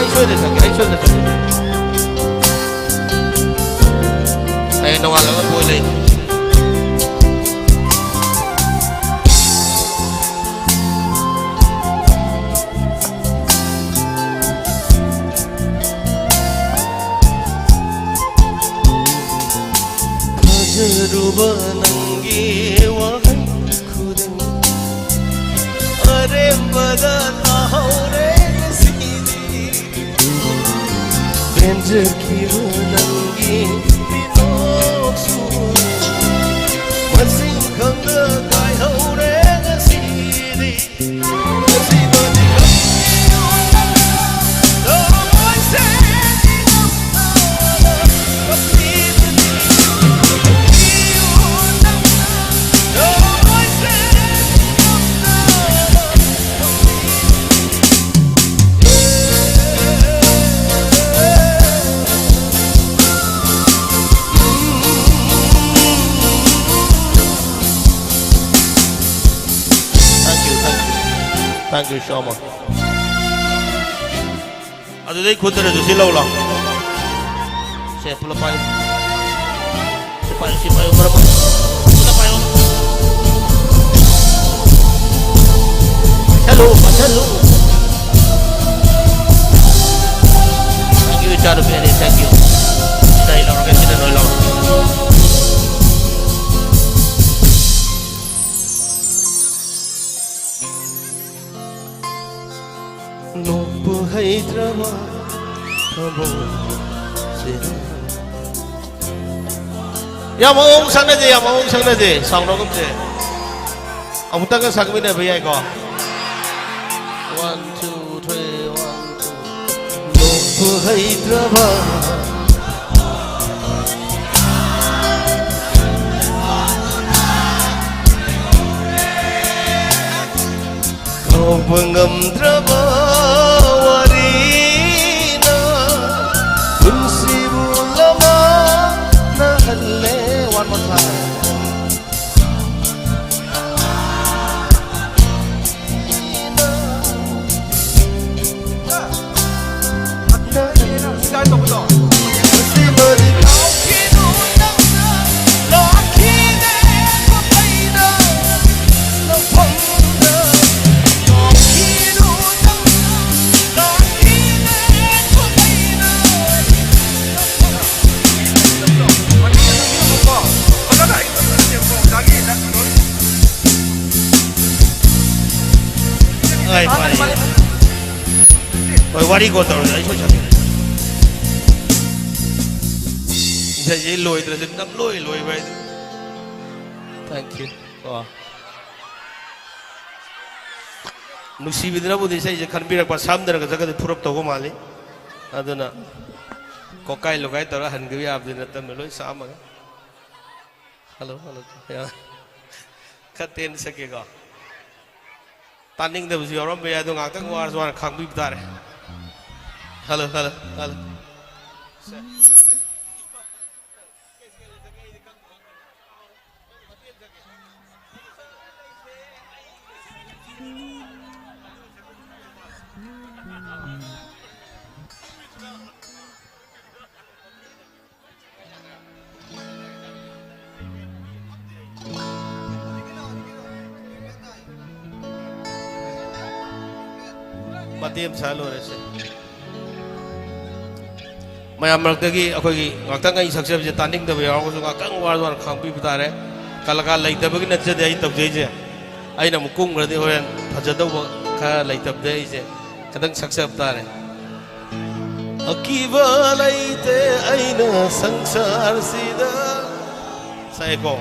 ꯑꯩ ꯁꯣꯏꯗꯅ ꯁꯛꯀꯦ, ꯑꯩ ꯁꯣꯏꯗꯅ ꯁꯛꯀꯦ꯫ ꯍꯌꯦꯡ ꯅꯣꯡꯉꯥꯜꯂꯒ ꯕꯣꯏ ꯂꯩ꯫ ꯊꯥꯖꯔꯨꯕ ꯅꯪꯒꯤ ꯋꯥꯍꯩ ꯈꯨꯗꯤꯡ ꯑꯔꯦꯝꯕꯗ ꯇꯥꯍꯧꯔꯦ ꯉꯁꯤꯗꯤ꯫ ꯄꯦꯟꯖꯈꯤꯕ ꯅꯪꯒꯤ ꯃꯤꯅꯣꯛꯁꯨ ꯃꯁꯤꯡ ꯈꯪꯗ ꯀꯥꯏꯍꯧꯔꯦ ꯉꯁꯤꯗꯤ꯫ Thank you, thank you. Thank you so much. ꯑꯗꯨꯗꯩ ꯈꯨꯠꯇꯔꯁꯨ ꯁꯤ ꯂꯧ ꯂꯥꯎ꯫ ꯁꯦ, ꯄꯨꯂꯞ ꯄꯥꯏꯌꯨ꯫ ꯁꯤ ꯄꯥꯏꯌꯨ, ꯁꯤ ꯄꯥꯏꯌꯨ, ꯃꯔꯝ ꯑꯣꯏ-, ꯄꯨꯂꯞ ꯄꯥꯏꯌꯨ꯫ ꯄꯥꯏꯁꯜꯂꯨ, ꯄꯥꯏꯁꯜꯂꯨ꯫ Thank you, ꯏꯆꯥꯅꯨꯄꯤ ꯑꯅꯤ, thank you꯫ ꯁꯤ ꯑꯩ ꯂꯧꯔꯒꯦ, ꯁꯤꯅ ꯅꯣꯏ ꯂꯧꯔꯣ꯫ ꯅꯣꯛꯄ ꯍꯩꯇ꯭ꯔꯕ ꯊꯃꯣꯏꯁꯤꯗ꯫ ꯌꯥꯝ ꯃꯑꯣꯡ ꯁꯛꯅꯁꯦ, ꯌꯥꯝ ꯃꯑꯣꯡ ꯁꯛꯅꯁꯦ, ꯁꯥꯎꯅꯒꯨꯝꯁꯦ꯫ ꯑꯃꯨꯛꯇꯪꯒ ꯁꯛꯃꯤꯟꯅꯕ ꯌꯥꯏꯀꯣ? One, two, three, one, two. ꯅꯣꯛꯄ ꯍꯩꯇ꯭ꯔꯕ ꯀꯥꯎꯕ ꯉꯝꯗ꯭ꯔꯕ ꯋꯥꯔꯤꯅ ꯄꯨꯟꯁꯤꯕꯨ ꯂꯃꯥꯟꯅꯍꯜꯂꯦ꯫ One more time. ꯍꯣꯏ, ꯐꯔꯦ꯫ ꯍꯣꯏ, ꯋꯥꯔꯤ ꯀꯣꯟ ꯇꯧꯔꯁꯦ, ꯑꯩ ꯁꯣꯏ ꯁꯣꯏ꯫ ꯏꯁꯩꯁꯦ ꯂꯣꯏꯗ꯭ꯔꯁꯨ ꯅꯝ ꯂꯣꯏ ꯂꯣꯏꯕ ꯍꯥꯏꯗꯨ꯫ Thank you꯫ ꯀꯣ꯫ ꯅꯨꯡꯁꯤꯕꯤꯗꯨꯅꯕꯨꯗꯤ ꯏꯁꯩꯁꯦ ꯈꯟꯕꯤꯔꯛꯄ, ꯁꯝꯗꯅꯒ ꯆꯠꯀꯗꯤ ꯐꯨꯔꯞ ꯇꯧꯕ ꯃꯥꯜꯂꯤ꯫ ꯑꯗꯨꯅ ꯀꯣꯀꯥꯏ ꯂꯣꯀꯥꯏ ꯇꯧꯔ ꯍꯟꯈꯤꯕ ꯌꯥꯕꯗꯤ ꯅꯠꯇꯕꯅ ꯂꯣꯏ ꯁꯥꯝꯃꯒ꯫ Hello, hello. ꯌꯥ꯫ ꯈꯔ ꯇꯦꯟꯅ ꯁꯛꯀꯦꯀꯣ꯫ ꯇꯥꯅꯤꯡꯗꯕꯁꯨ ꯌꯥꯎꯔꯝꯕ ꯌꯥꯏ, ꯑꯗꯣ ꯉꯥꯛꯇꯪ ꯋꯥꯔꯁꯨ ꯋꯥꯅ ꯈꯥꯡꯕꯤꯕ ꯇꯥꯔꯦ꯫ Hello, hello, hello. ꯃꯇꯦꯛ ꯑꯃ ꯁꯥ ꯂꯣꯏꯔꯦꯁꯦ꯫ ꯃꯌꯥꯝ ꯃꯔꯛꯇꯒꯤ ꯑꯩꯈꯣꯏꯒꯤ ꯉꯥꯛꯇꯪ ꯑꯩ ꯁꯛꯆꯕꯁꯦ ꯇꯥꯅꯤꯡꯗꯕ ꯌꯥꯎꯔꯒꯁꯨ ꯉꯥꯛꯇꯪ ꯋꯥꯔ ꯋꯥꯔ ꯈꯥꯡꯕꯤꯕ ꯇꯥꯔꯦ꯫ ꯀꯂꯥꯀꯥꯔ ꯂꯩꯇꯕꯒꯤ ꯅꯠꯆꯗꯦ ꯑꯩ ꯇꯧꯖꯩꯁꯦ꯫ ꯑꯩꯅ ꯑꯃꯨꯛ ꯀꯨꯝꯈ꯭ꯔꯗꯤ ꯍꯣꯔꯦꯟ ꯐꯖꯗꯧꯕ ꯈꯔ ꯂꯩꯇꯕꯗ ꯑꯩꯁꯦ ꯈꯤꯇꯪ ꯁꯛꯆꯕ ꯇꯥꯔꯦ꯫ ꯑꯀꯤꯕ ꯂꯩꯇꯦ ꯑꯩꯅ ꯁꯪꯁꯥꯔꯁꯤꯗ꯫ ꯁꯛꯑꯦꯀꯣ꯫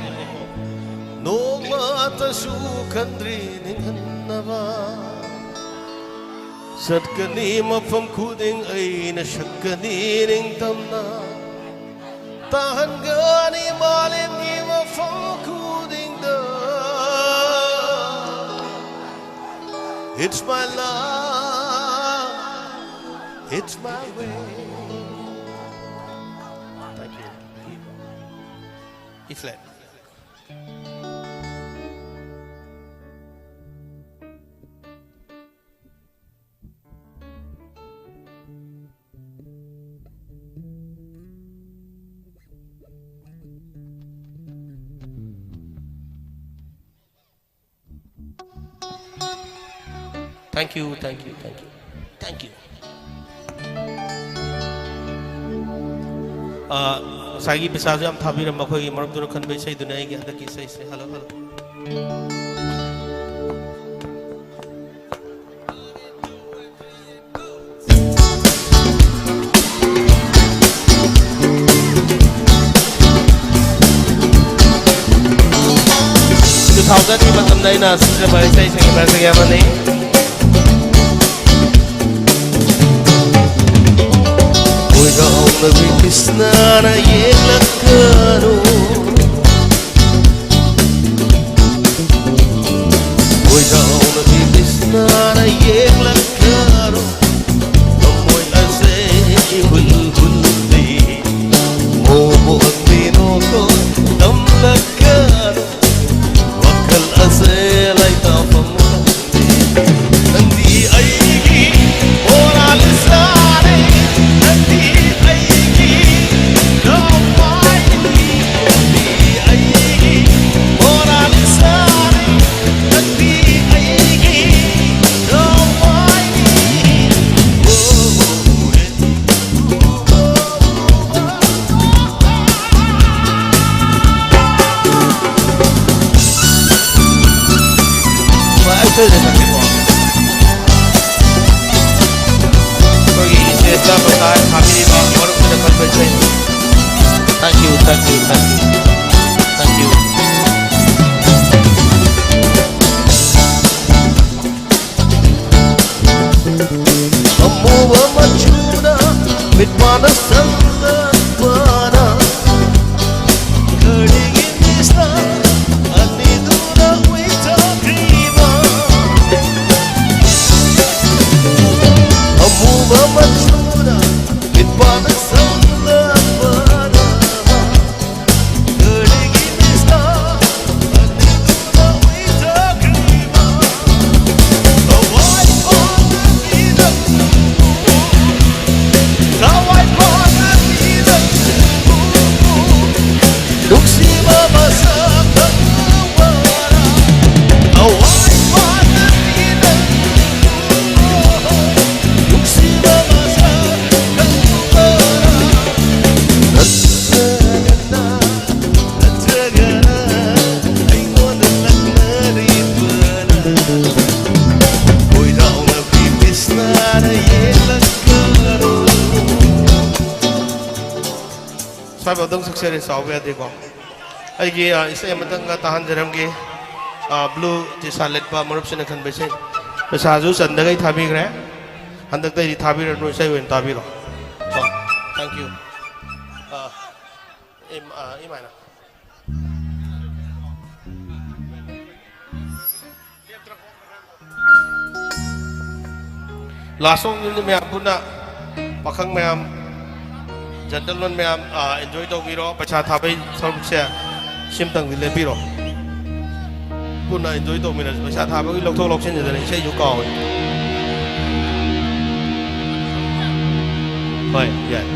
ꯅꯣꯡꯃꯇꯁꯨ ꯈꯟꯗ꯭ꯔꯤ ꯅꯤꯡꯍꯟꯅꯕ꯫ ꯆꯠꯀꯅꯤ ꯃꯐꯝ ꯈꯨꯗꯤꯡ ꯑꯩꯅ ꯁꯛꯀꯅꯤ ꯅꯤꯡꯇꯝꯅ꯫ ꯇꯥꯍꯟꯒꯅꯤ ꯃꯥꯂꯦꯝꯒꯤ ꯃꯐꯝ ꯈꯨꯗꯤꯡꯗ꯫ It's my love, it's my way. Thank you. E flat. Thank you, thank you, thank you, thank you. ꯑꯥ, ꯉꯁꯥꯏꯒꯤ ꯄꯩꯁꯥꯁꯨ ꯌꯥꯝ ꯊꯥꯕꯤꯔꯝꯕ ꯑꯩꯈꯣꯏꯒꯤ ꯃꯔꯨꯞꯇꯨꯅ ꯈꯟꯕ ꯏꯁꯩꯗꯨꯅꯦ ꯑꯩꯒꯤ ꯍꯟꯗꯛꯀꯤ ꯏꯁꯩꯁꯦ꯫ Hello, hello. Two thousand ꯒꯤ ꯃꯇꯝꯗ ꯑꯩꯅ ꯁꯤꯖꯕ ꯏꯁꯩꯁꯤꯡꯒꯤ ꯃꯔꯛꯇꯒꯤ ꯑꯃꯅꯤ꯫ ꯀꯣꯏꯔꯥꯎꯅꯕꯤ ꯀ꯭ꯔꯤꯁꯅꯅ ꯌꯦꯡꯂꯛꯀꯅꯨ꯫ ꯀꯣꯏꯔꯥꯎꯅꯕꯤ ꯀ꯭ꯔꯤꯁꯅꯅ ꯌꯦꯡꯂꯛꯀꯅꯨ꯫ ꯊꯃꯣꯏ ꯑꯁꯦ ꯏꯍꯨꯜ ꯍꯨꯜꯂꯤ꯫ ꯃꯣꯃꯣ ꯑꯛꯇꯤꯅꯣ ꯀꯣ ꯇꯝꯂꯛꯀꯅꯨ꯫ ꯋꯥꯈꯜ ꯑꯁꯦ ꯂꯩꯇꯥꯐꯝ ꯈꯪꯗꯦ꯫ ꯅꯪꯗꯤ ꯑꯩꯒꯤ ꯃꯣꯅꯥꯂꯤꯁꯥꯅꯤ꯫ ꯅꯪꯗꯤ ꯑꯩꯒꯤ ꯅꯣꯡꯃꯥꯏꯅꯤ꯫ ꯅꯪꯗꯤ ꯑꯩꯒꯤ ꯃꯣꯅꯥꯂꯤꯁꯥꯅꯤ꯫ ꯅꯪꯗꯤ ꯑꯩꯒꯤ ꯅꯣꯡꯃꯥꯏꯅꯤ꯫ ꯍꯣꯏ, ꯑꯩ ꯁꯣꯏꯗꯅ ꯁꯛꯀꯦꯀꯣ꯫ ꯑꯩꯈꯣꯏꯒꯤ ꯏꯁꯇꯦꯖꯇ ꯄꯩꯁꯥ ꯊꯥꯕꯤꯔꯤꯕ ꯃꯔꯨꯞꯁꯤꯡꯗ ꯈꯟꯕ ꯏꯁꯩ꯫ Thank you, thank you, thank you, thank you. ꯑꯃꯨꯕ ꯃꯆꯨꯗ ꯃꯤꯠ ꯄꯥꯅ ꯁꯪꯂꯛꯄꯅ ꯀꯔꯤꯒꯤ ꯃꯤꯁꯅ ꯑꯅꯤꯗꯨꯅ ꯎꯏꯊꯈ꯭ꯔꯤꯕ? ꯑꯃꯨꯕ ꯃꯆꯨꯗ ꯃꯤꯠ ꯄꯥꯅ ꯁꯪꯂꯛꯄꯅ ꯀꯔꯤꯒꯤ ꯃꯤꯁꯅ ꯑꯅꯤꯗꯨꯅ ꯎꯏꯊꯈ꯭ꯔꯤꯕ? ꯊꯋꯥꯏ ꯄꯥꯟꯕꯤꯗ, ꯊꯋꯥꯏ ꯄꯥꯟꯕ ꯍꯥꯏꯕ ꯑꯗꯨꯝ ꯁꯛꯆꯔꯦ, ꯆꯥꯎꯕ ꯌꯥꯗꯦꯀꯣ꯫ ꯑꯩꯒꯤ, ꯑ, ꯏꯁꯩ ꯑꯃꯇꯪꯒ ꯇꯥꯍꯟꯖꯔꯝꯒꯦ꯫ ꯑ, blue T-shirt ꯂꯤꯠꯄ ꯃꯔꯨꯞꯁꯤꯅ ꯈꯟꯕ ꯏꯁꯩ꯫ ꯄꯩꯁꯥꯁꯨ ꯆꯟꯗꯈꯩ ꯊꯥꯕꯤꯈ꯭ꯔꯦ꯫ ꯍꯟꯗꯛꯇꯩꯗꯤ ꯊꯥꯕꯤꯔꯅꯨ, ꯏꯁꯩ ꯑꯣꯏꯅ ꯇꯥꯕꯤꯔꯣ꯫ ꯀꯣ, thank you꯫ ꯑ, ꯏꯝ-, ꯑ, ꯏꯃꯥꯏꯅ꯫ Last song ꯅꯤ ꯃꯌꯥꯝ ꯄꯨꯟꯅ, ꯄꯥꯈꯪ ꯃꯌꯥꯝ, gentleman ꯃꯌꯥꯝ, ꯑꯥ, enjoy ꯇꯧꯕꯤꯔꯣ꯫ ꯄꯩꯁꯥ ꯊꯥꯕꯩ ꯁꯔꯨꯛꯁꯦ ꯁꯤꯝꯇꯪꯗꯤ ꯂꯦꯞꯄꯤꯔꯣ꯫ ꯄꯨꯟꯅ enjoy ꯇꯧꯃꯤꯟꯅꯁꯤ꯫ ꯄꯩꯁꯥ ꯊꯥꯕꯒꯤ ꯂꯧꯊꯣꯛ ꯂꯧꯁꯤꯟꯁꯤꯗꯅ ꯏꯁꯩꯁꯨ ꯀꯥꯎꯋꯦ꯫ ꯍꯣꯏ, ꯌꯥꯏ꯫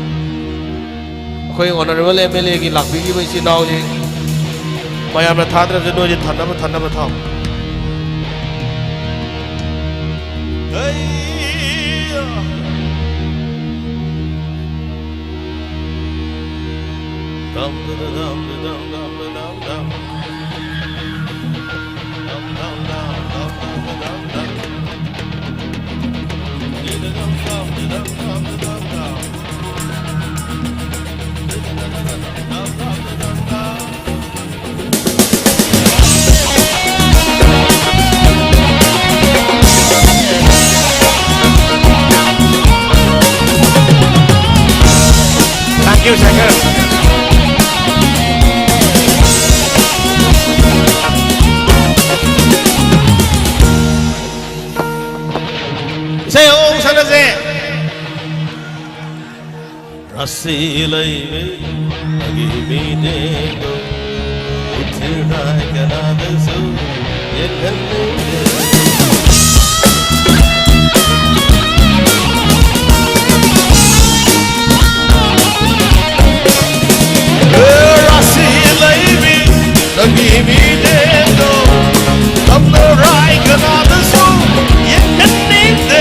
ꯑꯩꯈꯣꯏ honourable M L A ꯒꯤ ꯂꯥꯛꯄꯤꯈꯤꯕ ꯏꯆꯤꯟ ꯏꯅꯥꯎꯁꯤ ꯃꯌꯥꯝꯅ ꯊꯥꯗ꯭ꯔꯁꯨ ꯅꯣꯏꯁꯦ ꯊꯟꯅꯕ, ꯊꯟꯅꯕ ꯊꯥꯎ꯫ ꯍꯩ! Thank you, Shankar. ꯏꯁꯩ ꯑꯃꯨꯛ ꯁꯛꯂꯁꯦ꯫ ꯔꯥꯁꯤ ꯂꯩꯕꯤ ꯅꯪꯒꯤ ꯃꯤꯠꯌꯦꯡꯗꯣ ꯎꯠꯊꯤꯔꯥꯏ ꯀꯅꯥꯗꯁꯨ ꯌꯦꯡꯍꯟꯅꯤꯡꯗꯦ꯫ ꯔꯥꯁꯤ ꯂꯩꯕꯤ ꯅꯪꯒꯤ ꯃꯤꯠꯌꯦꯡꯗꯣ ꯇꯝꯅꯔꯥꯏ ꯀꯅꯥꯗꯁꯨ ꯌꯦꯡꯍꯟꯅꯤꯡꯗꯦ꯫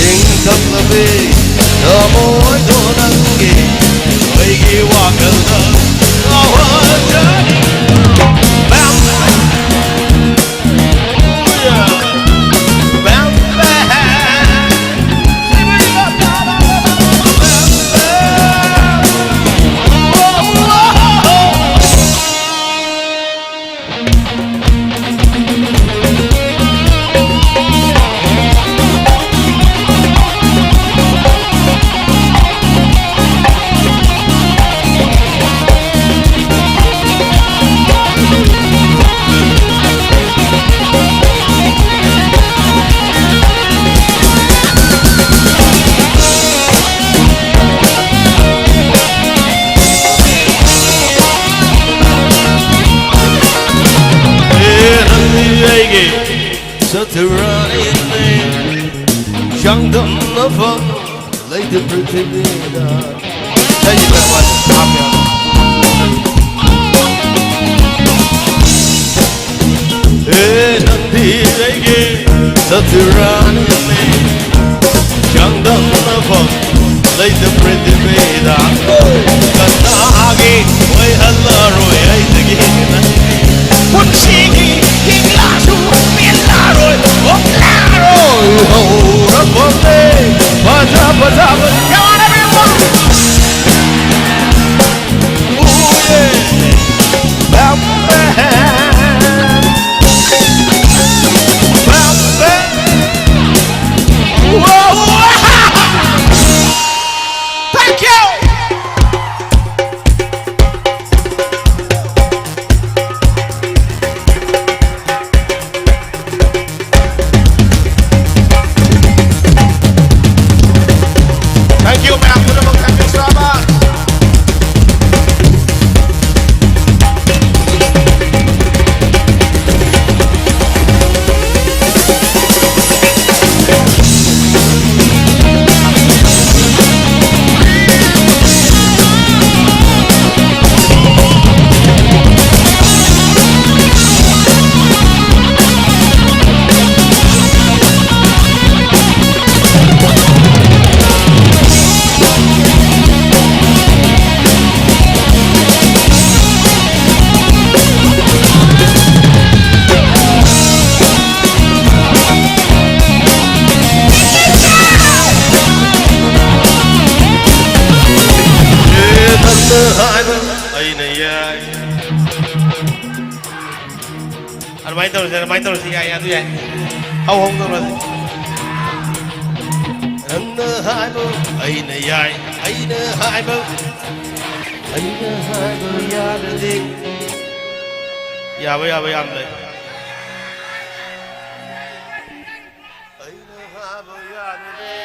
ꯏꯪ ꯇꯞꯂꯕꯤ ꯊꯃꯣꯏꯗꯣ ꯅꯪꯒꯤ ꯑꯩꯒꯤ ꯋꯥꯈꯜꯗ ꯉꯥꯎꯍꯟꯖꯅꯤꯡ꯫ ꯕꯦꯝ! ꯕꯦꯝ! ꯇꯨꯔꯥꯅꯤꯅꯦ, ꯆꯥꯡꯗꯝꯅꯐꯝ ꯂꯩꯇꯦ ꯄ꯭ꯔꯤꯊꯤꯕꯤꯗ꯫ ꯏꯁꯩꯁꯤ ꯈꯔ ꯋꯥꯠꯂꯤ, ꯍꯥꯞꯄꯦ꯫ ꯑꯦ, ꯅꯪꯗꯤ ꯑꯩꯒꯤ ꯁꯛꯇꯨꯔꯥꯅꯤꯅꯦ, ꯆꯥꯡꯗꯝꯅꯐꯝ ꯂꯩꯇ ꯄ꯭ꯔꯤꯊꯤꯕꯤꯗ ꯀꯅꯥꯒꯤ ꯑꯣꯏꯍꯜꯂꯔꯣꯏ ꯑꯩꯗꯒꯤ ꯍꯦꯟꯅ꯫ ꯄꯨꯟꯁꯤꯒꯤ ꯍꯤꯡꯂꯥꯁꯨ ꯄꯦꯟꯂꯔꯣꯏ, ꯑꯣꯛꯂꯔꯣꯏ ꯍꯧꯔꯛꯐꯝꯅꯦ ꯐꯖ ꯐꯖꯕ꯫ Come on, everyone! Ooh, yeah. Bam, bam. Bam, bam. Whoa. Thank you. Thank you, ꯃꯌꯥꯝ ꯄꯨꯝꯅꯃꯛ꯫ Thank you so much. ꯑꯦ, ꯅꯪꯅ ꯍꯥꯏꯕ ꯑꯩꯅ ꯌꯥꯏ꯫ ꯑꯗꯨꯃꯥꯏꯅ ꯇꯧꯔꯁꯦ, ꯑꯗꯨꯃꯥꯏꯅ ꯇꯧꯔꯁꯦ, ꯌꯥꯏ, ꯑꯗꯨ ꯌꯥꯏ꯫ ꯍꯧ ꯍꯧ ꯇꯧꯔꯁꯦ꯫ ꯅꯪꯅ ꯍꯥꯏꯕ ꯑꯩꯅ ꯌꯥꯏ, ꯑꯩꯅ ꯍꯥꯏꯕ, ꯑꯩꯅ ꯍꯥꯏꯕ ꯌꯥꯔꯗꯤ꯫ ꯌꯥꯕ ꯌꯥꯕ ꯌꯥꯝ ꯂꯩ꯫ ꯑꯩꯅ ꯍꯥꯏꯕ ꯌꯥꯔꯗꯤ꯫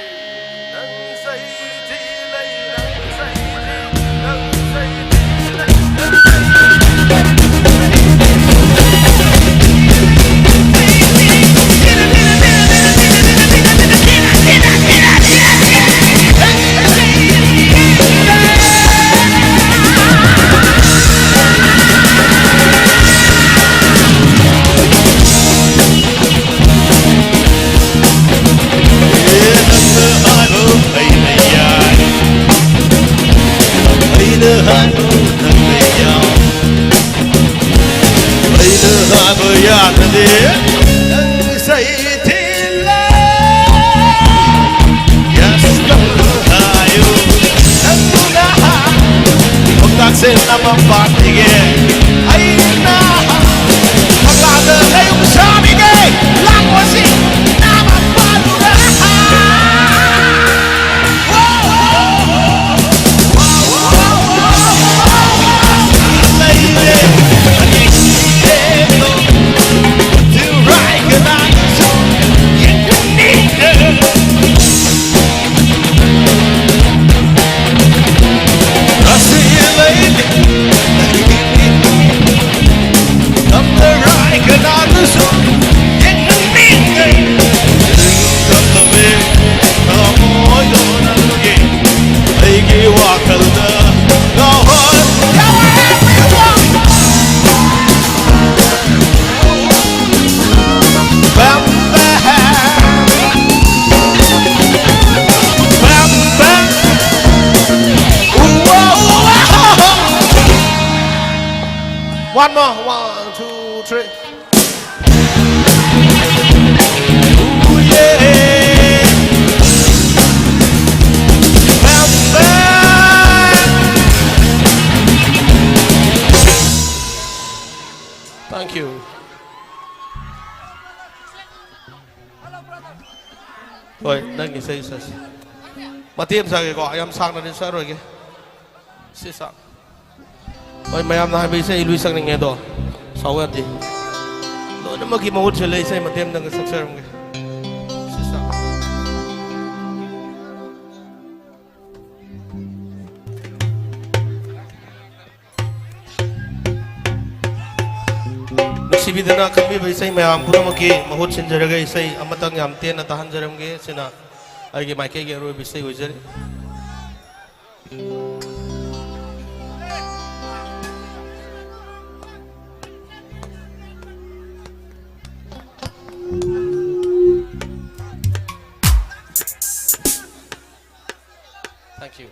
ꯅꯪ ꯆꯩ ꯊꯤ ꯂꯩ, ꯅꯪ ꯆꯩ ꯊꯤ, ꯅꯪ ꯆꯩ ꯊꯤ ꯂꯩ, ꯅꯪ ꯆꯩ ꯊꯤ ꯂꯩ꯫ ꯌꯥꯗ꯭ꯔꯗꯤ ꯅꯪ ꯏꯁꯩ ꯊꯤꯜꯂꯣ꯫ Yes, ꯀꯜꯂꯨ ꯍꯥꯏꯌꯨ꯫ ꯅꯪꯅ ꯄꯥꯎꯇꯥꯛꯁꯦ ꯅꯝꯕ ꯄꯥꯝꯃꯤꯒꯦ꯫ ꯑꯩꯅ ꯃꯈꯥꯗ ꯂꯩꯌꯨ ꯁꯥꯕꯤꯒꯦ꯫ ꯂꯥꯛꯄꯁꯤ ꯅꯝꯕ ꯄꯥꯜꯂꯨꯔꯦ꯫ ꯑꯩꯒꯤ ꯋꯥꯈꯜꯗ ꯉꯥꯎꯍꯟ One more, one, two, three. Ooh, yeah. Bam, bam. Thank you. ꯍꯣꯏ, ꯅꯪꯒꯤ ꯏꯁꯩ ꯁꯛꯁꯤ꯫ ꯃꯇꯦꯛ ꯑꯃ ꯁꯛꯑꯒꯦꯀꯣ, ꯌꯥꯝ ꯁꯥꯡꯅꯗꯤ ꯁꯛꯑꯔꯣꯏꯒꯦ꯫ ꯁꯤ ꯁꯛ꯫ ꯍꯣꯏ, ꯃꯌꯥꯝꯅ ꯍꯥꯏꯕ ꯏꯁꯩ ꯂꯣꯏ ꯁꯛꯅꯤꯡꯉꯦ ꯑꯗꯣ, ꯁꯥꯎ ꯌꯥꯗꯦ꯫ ꯂꯣꯏꯅꯃꯛꯀꯤ ꯃꯍꯨꯠ ꯁꯤꯜꯂꯦ, ꯏꯁꯩ ꯃꯇꯦꯛ ꯑꯃꯇꯪꯒ ꯁꯛꯆꯔꯝꯒꯦ꯫ ꯁꯤ ꯁꯛ꯫ ꯅꯨꯡꯁꯤꯕꯤꯗꯨꯅ ꯈꯟꯕꯤꯕ ꯏꯁꯩ ꯃꯌꯥꯝ ꯄꯨꯝꯅꯃꯛꯀꯤ ꯃꯍꯨꯠ ꯁꯤꯟꯖꯔꯒ ꯏꯁꯩ ꯑꯃꯇꯪ ꯌꯥꯝ ꯇꯦꯟꯅ ꯇꯥꯍꯟꯖꯔꯝꯒꯦ꯫ ꯁꯤꯅ ꯑꯩꯒꯤ ꯃꯥꯏꯀꯩꯒꯤ ꯑꯔꯣꯏꯕ ꯏꯁꯩ ꯑꯣꯏꯖꯔꯤ꯫ Thank you.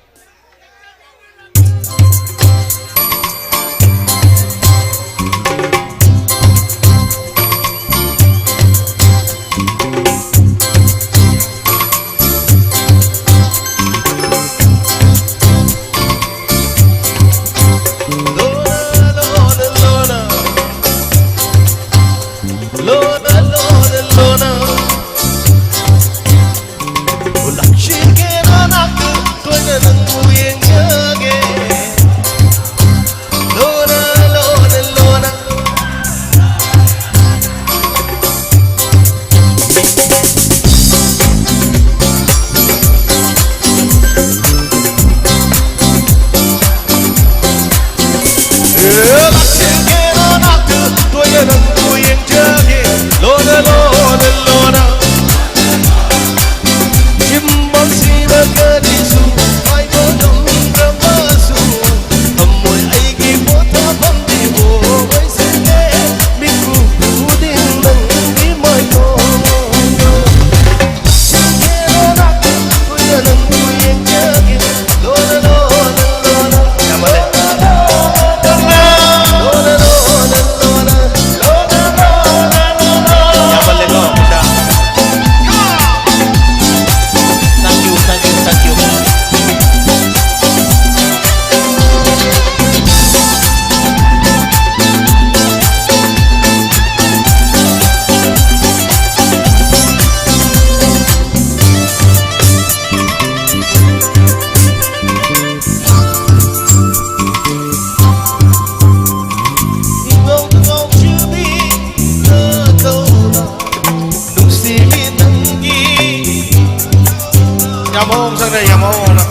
ꯌꯥꯝ ꯍꯧꯅ ꯆꯪꯅ, ꯌꯥꯝ ꯍꯧꯅ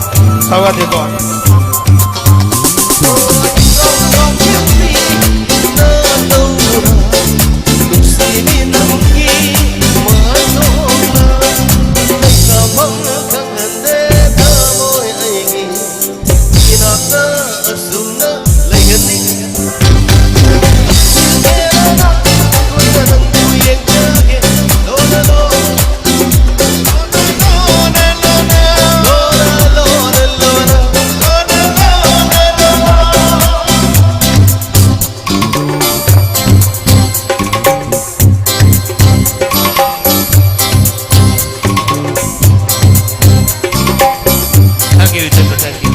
ꯇꯧ ꯌꯥꯗꯦꯀꯣ꯫ Thank you, Jennifer. Thank you.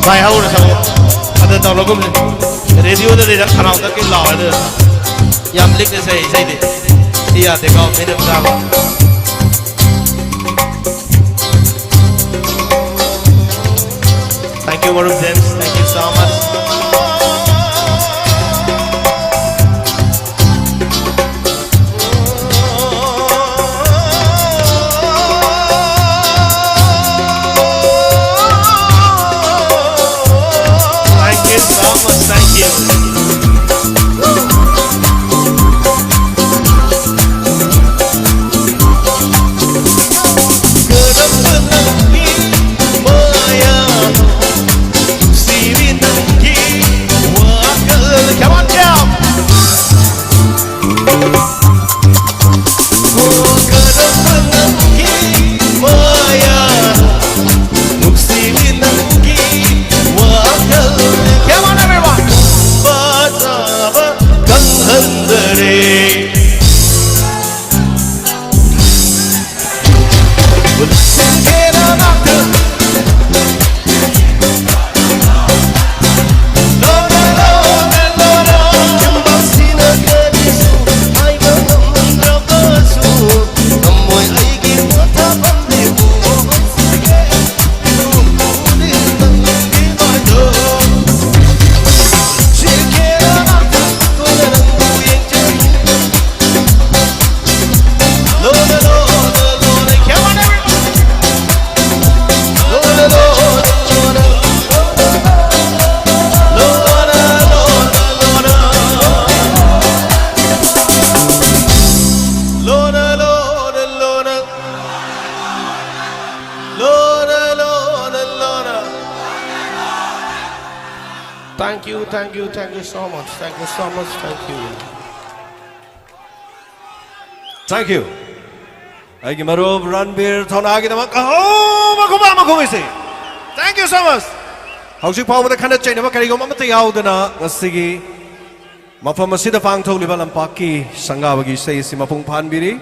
ꯚꯥꯏ, ꯍꯧꯅ ꯁꯛꯑꯣ꯫ ꯑꯗ ꯇꯧꯔꯒꯨꯝꯁꯦ꯫ ꯔꯦꯗꯤꯑꯣꯗꯗꯤ ꯈꯅꯥꯎꯗ ꯀꯩ ꯂꯥꯎꯔꯦ ꯑꯗꯨ꯫ ꯌꯥꯝ ꯂꯤꯛꯅ ꯁꯛꯑꯦ ꯏꯁꯩꯗꯤ꯫ ꯁꯤ ꯌꯥꯗꯦꯀꯣ, ꯃꯤꯅ ꯆꯥꯕ꯫ Thank you, ꯃꯔꯨꯞ James. Thank you so much. Thank you so much. Thank you. Come on, jump. Come on, everyone. Thank you, thank you, thank you so much. Thank you so much. Thank you. Thank you. ꯑꯩꯒꯤ ꯃꯔꯨꯞ ꯔꯟꯕꯤꯔ ꯊꯧꯅꯥꯒꯤꯗꯃꯛ ꯑꯍꯧꯕ ꯈꯨꯕꯥꯛ ꯑꯃ ꯈꯨꯕꯤꯁꯤ꯫ Thank you so much. ꯍꯧꯖꯤꯛ ꯐꯥꯎꯕꯗ ꯈꯠꯅ ꯆꯩꯅꯕ ꯀꯔꯤꯒꯨꯝꯕ ꯑꯃꯠꯇ ꯌꯥꯎꯗꯅ ꯉꯁꯤꯒꯤ ꯃꯐꯝ ꯑꯁꯤꯗ ꯄꯥꯡꯊꯣꯛꯂꯤꯕ ꯂꯝꯄꯥꯛꯀꯤ ꯁꯪꯒꯥꯕꯒꯤ ꯏꯁꯩ ꯑꯁꯤ ꯃꯄꯨꯡ ꯐꯥꯍꯟꯕꯤꯔꯤ꯫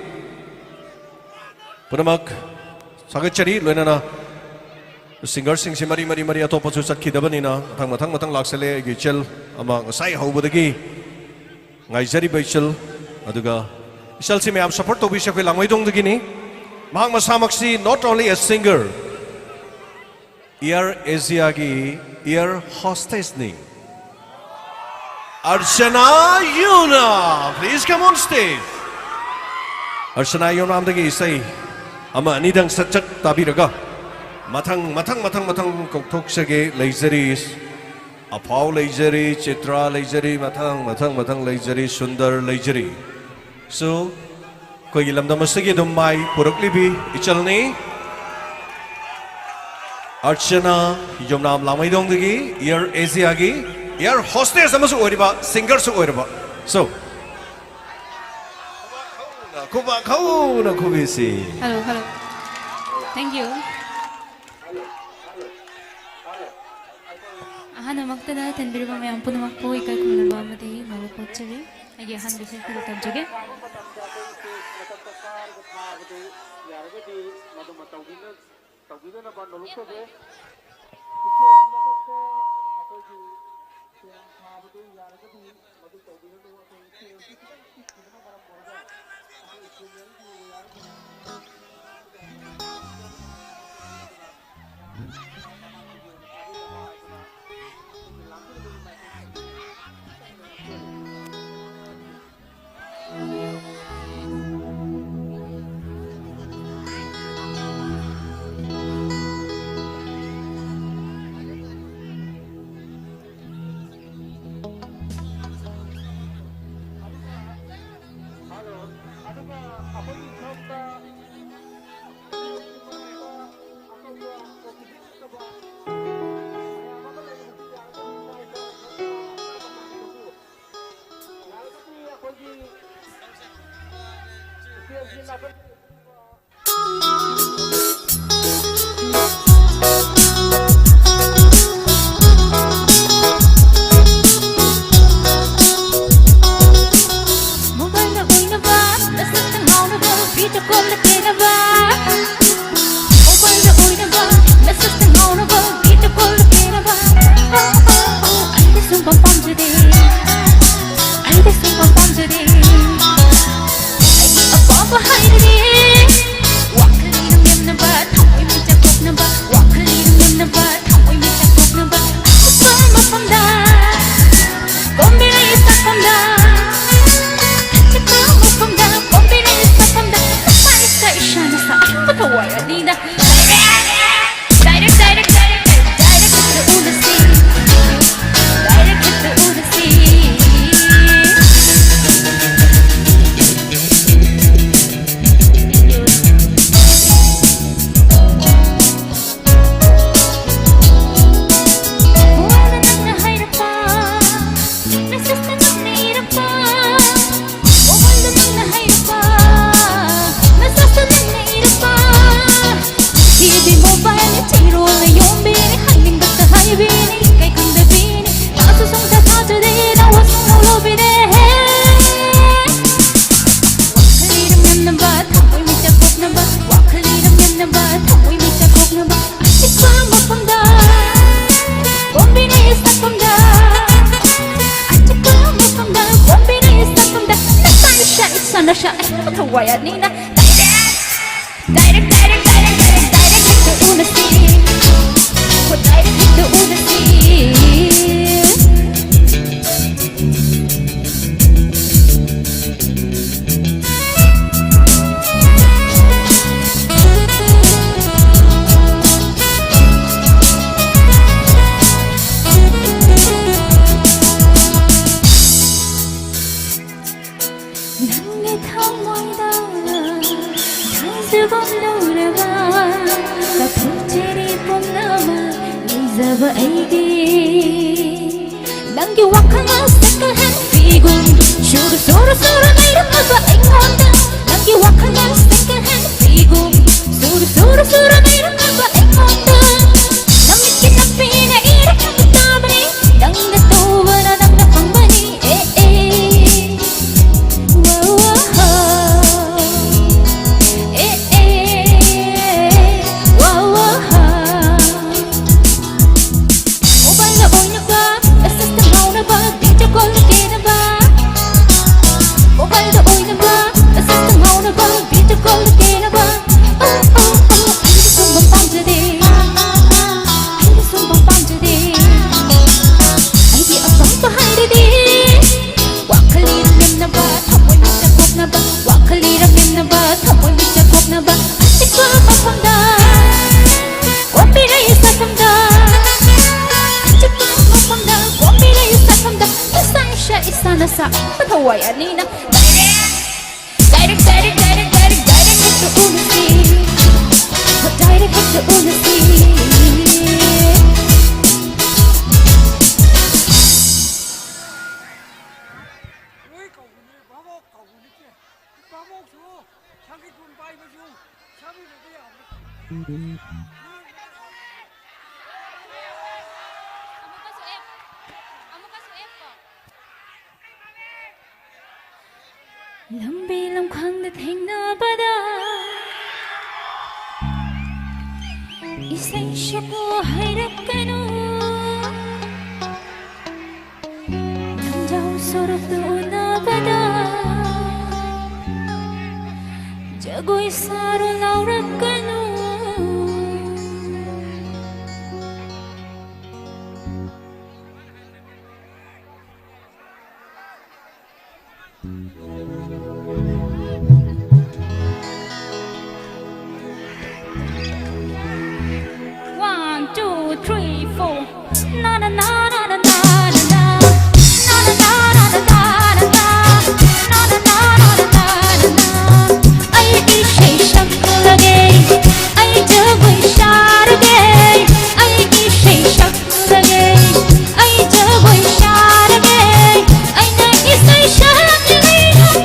ꯄꯨꯝꯅꯃꯛ ꯊꯥꯒꯠꯆꯔꯤ꯫ ꯂꯣꯏꯅꯅ ꯁꯤꯡꯒꯔꯁꯤꯡꯁꯤ ꯃꯔꯤ ꯃꯔꯤ ꯃꯔꯤ ꯑꯇꯣꯞꯄꯁꯨ ꯆꯠꯈꯤꯗꯕꯅꯤꯅ ꯃꯊꯪ ꯃꯊꯪ ꯃꯊꯪ ꯂꯥꯛꯁꯜꯂꯦ꯫ ꯑꯩꯒꯤ ꯏꯆꯜ ꯑꯃ ꯉꯁꯥꯏ ꯍꯧꯕꯗꯒꯤ ꯉꯥꯏꯖꯔꯤꯕ ꯏꯆꯜ, ꯑꯗꯨꯒ ꯏꯆꯜꯁꯤ ꯃꯌꯥꯝ ꯁꯄꯣꯔꯠ ꯇꯧꯕꯤꯁꯦ꯫ ꯑꯩꯈꯣꯏ ꯂꯥꯡꯃꯩꯗꯣꯡꯗꯒꯤꯅꯤ꯫ ꯃꯍꯥꯛ ꯃꯁꯥꯃꯛꯁꯤ not only a singer, Air Asiaꯒꯤ air hostessꯅꯤ꯫ Archana Yuna, please come on stage. Archana ꯌꯨꯝꯅꯥꯝꯗꯒꯤ ꯏꯁꯩ ꯑꯃ ꯑꯅꯤꯗꯪ ꯁꯠ ꯁꯠ ꯇꯥꯕꯤꯔꯒ ꯃꯊꯪ ꯃꯊꯪ ꯃꯊꯪ ꯃꯊꯪ ꯀꯧꯊꯣꯛꯆꯒꯦ꯫ ꯂꯩꯖꯔꯤ, ꯑꯐꯥꯎ ꯂꯩꯖꯔꯤ, ꯆꯤꯇ꯭ꯔꯥ ꯂꯩꯖꯔꯤ, ꯃꯊꯪ ꯃꯊꯪ ꯃꯊꯪ ꯂꯩꯖꯔꯤ, ꯁꯨꯟꯗꯔ ꯂꯩꯖꯔꯤ꯫ So, ꯑꯩꯈꯣꯏꯒꯤ ꯂꯝꯗꯝ ꯑꯁꯤꯒꯤ ꯑꯗꯨꯝ ꯃꯥꯏ ꯄꯨꯔꯛꯂꯤꯕꯤ ꯏꯆꯜꯅꯤ꯫ ꯑꯔꯆꯅꯥ ꯌꯨꯝꯅꯥꯝ ꯂꯥꯡꯃꯩꯗꯣꯡꯗꯒꯤ Air Asiaꯒꯤ air hostess ꯑꯃꯁꯨ ꯑꯣꯏꯔꯤꯕ, singerꯁꯨ ꯑꯣꯏꯔꯕ꯫ So, ꯈꯨꯕꯥꯛ ꯍꯧꯅ ꯈꯨꯕꯤꯁꯤ꯫ Hello, hello. Thank you. ꯑꯍꯥꯟꯕꯃꯛꯇꯗ ꯊꯤꯟꯕꯤꯔꯤꯕ ꯃꯌꯥꯝ ꯄꯨꯝꯅꯃꯛꯄꯨ ꯏꯀꯥꯏ ꯈꯨꯝꯅꯕ ꯑꯃꯗꯤ ꯅꯣꯂꯨꯛ ꯀꯣꯠꯆꯔꯤ꯫ ꯑꯩꯒꯤ ꯑꯍꯥꯟꯕ ꯏꯁꯩ ꯈꯔ ꯇꯝꯖꯒꯦ꯫ ꯃꯇꯝꯗ ꯀꯥꯔꯒ ꯊꯥꯕꯗꯨ ꯌꯥꯔꯒꯗꯤ ꯃꯗꯨꯃ ꯇꯧꯕꯤꯅ-, ꯇꯧꯕꯤꯗꯅꯕ ꯅꯣꯂꯨꯛ ꯇꯧꯖꯩ꯫ ꯏꯁꯇꯦꯖ ꯃꯊꯛꯇ ꯑꯩꯈꯣꯏꯒꯤ ꯐꯦꯟ ꯊꯥꯕꯗꯨ ꯌꯥꯔꯒꯗꯤ ꯃꯗꯨ ꯇꯧꯕꯤꯔꯅꯨ꯫ ꯑꯩꯈꯣꯏ ꯏꯁꯇꯦꯖꯁꯤ ꯈꯤꯇꯪ ꯄꯤꯛꯈꯤꯕꯅ ꯃꯔꯝ ꯑꯣꯏꯔꯒ ꯑꯩꯈꯣꯏ ꯏꯁꯇꯨꯗꯦꯟꯁꯤꯡ ꯌꯥꯔꯒꯗꯤ Mobileꯗ ꯑꯣꯏꯅꯕ, ꯅꯁꯛꯇ ꯉꯥꯎꯅꯕ, video callꯗ ꯀꯦꯅꯕ꯫ Mobileꯗ ꯑꯣꯏꯅꯕ, ꯅꯁꯛꯇ ꯉꯥꯎꯅꯕ, video callꯗ ꯀꯦꯅꯕ꯫ ꯑꯣ, ꯑꯣ, ꯑꯣ, ꯑꯩꯗꯤ ꯁꯨꯡꯄꯥꯝ ꯄꯥꯝꯖꯗꯦ, ꯑꯩꯗꯤ ꯁꯨꯡꯄꯥꯝ ꯄꯥꯝꯖꯗꯦ꯫ ꯑꯩꯒꯤ ꯑꯄꯥꯝꯕ ꯍꯥꯏꯔꯒꯦ꯫ ꯋꯥꯈꯜ ꯏꯔꯝ ꯅꯝꯅꯕ, ꯊꯃꯣꯏ ꯃꯤꯆꯥꯛ ꯄꯣꯛꯅꯕ, ꯋꯥꯈꯜ ꯏꯔꯝ ꯅꯝꯅꯕ, ꯊꯃꯣꯏ ꯃꯤꯆꯥꯛ ꯄꯣꯛꯅꯕ꯫ ꯑꯆꯤꯛꯄ ꯃꯐꯝꯗ, ꯀꯣꯝꯕꯤꯔꯩ ꯁꯥꯐꯝꯗ, ꯑꯆꯤꯛꯄ ꯃꯐꯝꯗ, ꯀꯣꯝꯕꯤꯔꯩ ꯁꯥꯐꯝꯗ, ꯅꯁꯥ ꯏꯁꯥ ꯏꯁꯥ ꯅꯁꯥ ꯑꯍꯤꯡꯕ ꯊꯋꯥꯏ ꯑꯅꯤꯗ꯫ Direct, direct, direct, direct, direct ꯍꯦꯛꯇ ꯎꯅꯁꯤ꯫ Direct ꯍꯦꯛꯇ ꯎꯅꯁꯤ꯫ ꯋꯥꯅ ꯅꯪꯅ ꯍꯥꯏꯔꯛꯄ, messageꯇ ꯅꯪꯅ ꯏꯔꯛꯄ, ꯃꯣꯕꯥꯏꯜꯗ ꯅꯪꯅ ꯍꯥꯏꯔꯛꯄ, messageꯇ ꯅꯪꯅ ꯏꯔꯛꯄ꯫ ꯅꯨꯡꯁꯤꯕꯤ mobileꯅ ꯆꯤꯔꯣꯜꯅ ꯌꯣꯝꯕꯤꯅꯤ, ꯍꯥꯏꯅꯤꯡꯕꯇ ꯍꯥꯏꯕꯤꯅꯤ, ꯏꯀꯥꯏ ꯈꯪꯗꯕꯤꯅꯤ, ꯊꯥꯁꯨ ꯁꯨꯡꯊꯥ ꯊꯥꯖꯗꯦ, ꯂꯧꯁꯨ ꯁꯨꯡꯂꯧ ꯂꯧꯕꯤꯗꯦ꯫ ꯋꯥꯈꯜ ꯏꯔꯝ ꯅꯝꯅꯕ, ꯊꯃꯣꯏ ꯃꯤꯆꯥꯛ ꯄꯣꯛꯅꯕ, ꯋꯥꯈꯜ ꯏꯔꯝ ꯅꯝꯅꯕ, ꯊꯃꯣꯏ ꯃꯤꯆꯥꯛ ꯄꯣꯛꯅꯕ꯫ ꯑꯆꯤꯛꯄ ꯃꯐꯝꯗ, ꯀꯣꯝꯕꯤꯔꯩ ꯁꯥꯐꯝꯗ, ꯑꯆꯤꯛꯄ ꯃꯐꯝꯗ, ꯀꯣꯝꯕꯤꯔꯩ ꯁꯥꯐꯝꯗ, ꯅꯁꯥ ꯏꯁꯥ ꯏꯁꯥ ꯅꯁꯥ ꯑꯍꯤꯡꯕ ꯊꯋꯥꯏ ꯑꯅꯤꯅ꯫ Direct, direct, direct, direct, direct, direct ꯍꯦꯛꯇ ꯎꯅꯁꯤ꯫ ꯍꯣ, direct ꯍꯦꯛꯇ ꯎꯅꯁꯤ꯫ ꯅꯪꯒꯤ ꯊꯃꯣꯏꯗ ꯊꯥꯖꯕ ꯂꯧꯔꯕ, ꯀꯠꯊꯣꯛꯆꯔꯤ ꯄꯨꯝꯅꯃꯛ ꯂꯩꯖꯕ ꯑꯩꯒꯤ꯫ ꯅꯪꯒꯤ ꯋꯥꯈꯜꯅ second hand ꯐꯤꯒꯨꯝ ꯁꯨꯔ ꯁꯨꯔ ꯁꯨꯔ ꯂꯩꯔꯝꯂꯕ ꯑꯩꯉꯣꯟꯗ꯫ ꯅꯪꯒꯤ ꯋꯥꯈꯜ ꯆꯨꯔꯨ ꯅꯩꯔꯛꯅꯕ ꯑꯩꯉꯣꯟꯗ ꯅꯃꯤꯠꯀꯤ ꯅꯥꯄꯤꯅ ꯏꯔꯛꯅꯕ ꯇꯥꯕꯅꯤ꯫ ꯅꯪꯅ ꯇꯧꯕꯅ ꯅꯪꯅ ꯐꯪꯕꯅꯤ꯫ ꯑꯦ, ꯑꯦ꯫ ꯋꯥ, ꯋꯥ, ꯍꯥ꯫ ꯑꯦ, ꯑꯦ꯫ ꯋꯥ, ꯋꯥ, ꯍꯥ꯫ ꯃꯣꯕꯥꯏꯜꯗ ꯑꯣꯏꯅꯕ, ꯑꯦꯁꯦꯁꯇ ꯉꯥꯎꯅꯕ, ꯚꯤꯗꯤꯑꯣ ꯀꯣꯜꯗ ꯀꯦꯅꯕ꯫ ꯃꯣꯕꯥꯏꯜꯗ ꯑꯣꯏꯅꯕ, ꯑꯦꯁꯦꯁꯇ ꯉꯥꯎꯅꯕ, ꯚꯤꯗꯤꯑꯣ ꯀꯣꯜꯗ ꯀꯦꯅꯕ꯫ ꯑꯣ, ꯑꯣ, ꯑꯣ, ꯑꯩꯗꯤ ꯁꯨꯝꯕ ꯄꯥꯝꯖꯗꯦ꯫ ꯑꯩꯗꯤ ꯁꯨꯝꯕ ꯄꯥꯝꯖꯗꯦ꯫ ꯑꯩꯒꯤ ꯑꯄꯥꯝꯕ ꯍꯥꯏꯔꯗꯤ ꯋꯥꯈꯜ ꯏꯔꯛꯅꯕ, ꯊꯃꯣꯏ ꯃꯤꯠꯇ ꯀꯣꯛꯅꯕ, ꯋꯥꯈꯜ ꯏꯔꯛꯅꯕ, ꯊꯃꯣꯏ ꯃꯤꯠꯇ ꯀꯣꯛꯅꯕ, ꯑꯆꯤꯛꯄ ꯃꯐꯝꯗ꯫ ꯀꯣꯝꯕꯤꯔꯩ ꯁꯥꯐꯝꯗ, ꯑꯆꯤꯛꯄ ꯃꯐꯝꯗ, ꯀꯣꯝꯕꯤꯔꯩ ꯁꯥꯐꯝꯗ, ꯏꯁꯥ ꯏꯁꯥ ꯏꯁꯥꯅ ꯁꯥꯕ ꯊꯋꯥꯏ ꯑꯅꯤꯅ꯫ Direct, direct, direct, direct, direct, direct ꯍꯦꯛꯇ ꯎꯅꯁꯤ꯫ Direct ꯍꯦꯛꯇ ꯎꯅꯁꯤ꯫ ꯂꯣꯏ ꯀꯧꯕꯅꯦ, ꯚꯥꯕꯣꯛ ꯀꯧꯕ ꯅꯠꯇꯦ꯫ ꯚꯥꯕꯣꯛꯁꯨ ꯁꯪꯒꯤꯠ ꯄꯥꯏꯕꯁꯨ ꯁꯛꯃꯤꯟꯅꯕ ꯌꯥꯕ꯭ꯔꯥ? ꯑꯃꯨꯛꯀꯁꯨ ꯑꯦꯞ, ꯑꯃꯨꯛꯀꯁꯨ ꯑꯦꯞ ꯀꯣ꯫ ꯂꯝꯕꯤ ꯂꯝꯈꯥꯡꯗ ꯊꯦꯡꯅꯕꯗ ꯏꯁꯩ ꯁꯛꯄ ꯍꯩꯔꯛꯀꯅꯨ꯫ ꯂꯝꯖꯥꯎ ꯁꯣꯔꯣꯛꯇ ꯎꯅꯕꯗ ꯖꯒꯣꯏ ꯁꯥꯔꯣ ꯂꯥꯎꯔꯛꯀꯅꯨ꯫ One, two, three, four. Na na na na na na na na. Na na na na na na na na. Na na na na na na na. ꯑꯩ ꯏꯁꯩ ꯁꯛꯂꯒꯦ, ꯑꯩ ꯖꯒꯣꯏ ꯁꯥꯔꯒꯦ, ꯑꯩ ꯏꯁꯩ ꯁꯛ ꯁꯛꯂꯒꯦ, ꯑꯩ ꯖꯒꯣꯏ ꯁꯥꯔꯒꯦ, ꯑꯩꯅ ꯏꯁꯩ ꯁꯛꯂꯒꯦ꯫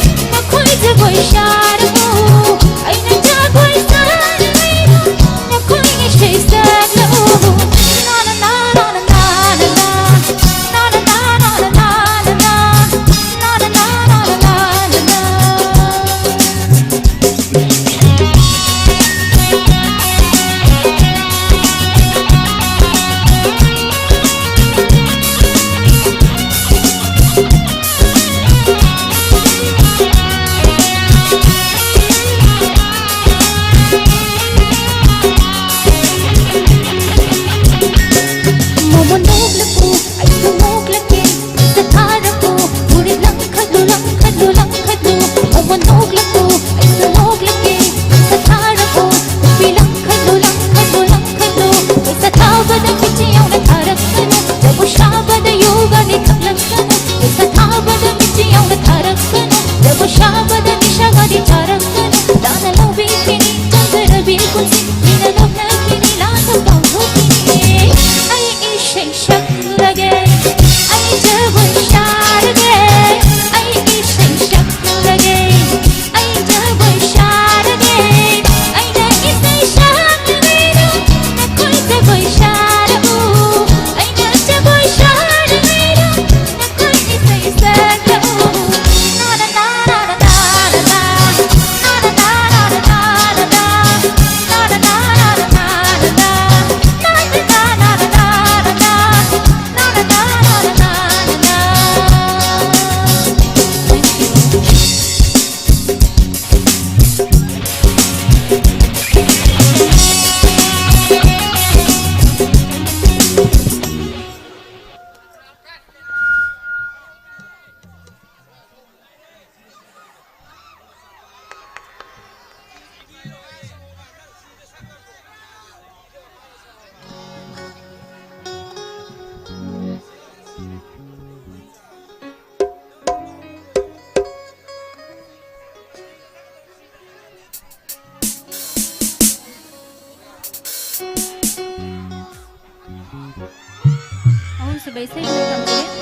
ꯑꯍꯨꯝꯁꯨꯕ ꯏꯁꯩ ꯑꯃ ꯇꯝꯖꯒꯦ꯫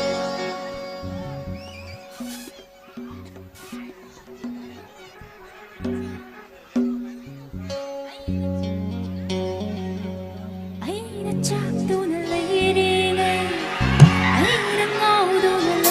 ꯑꯩꯅ ꯆꯥꯛꯇꯨꯅ ꯂꯩꯔꯤꯉꯩ, ꯑꯩꯅ ꯉꯥꯎꯗꯨꯅ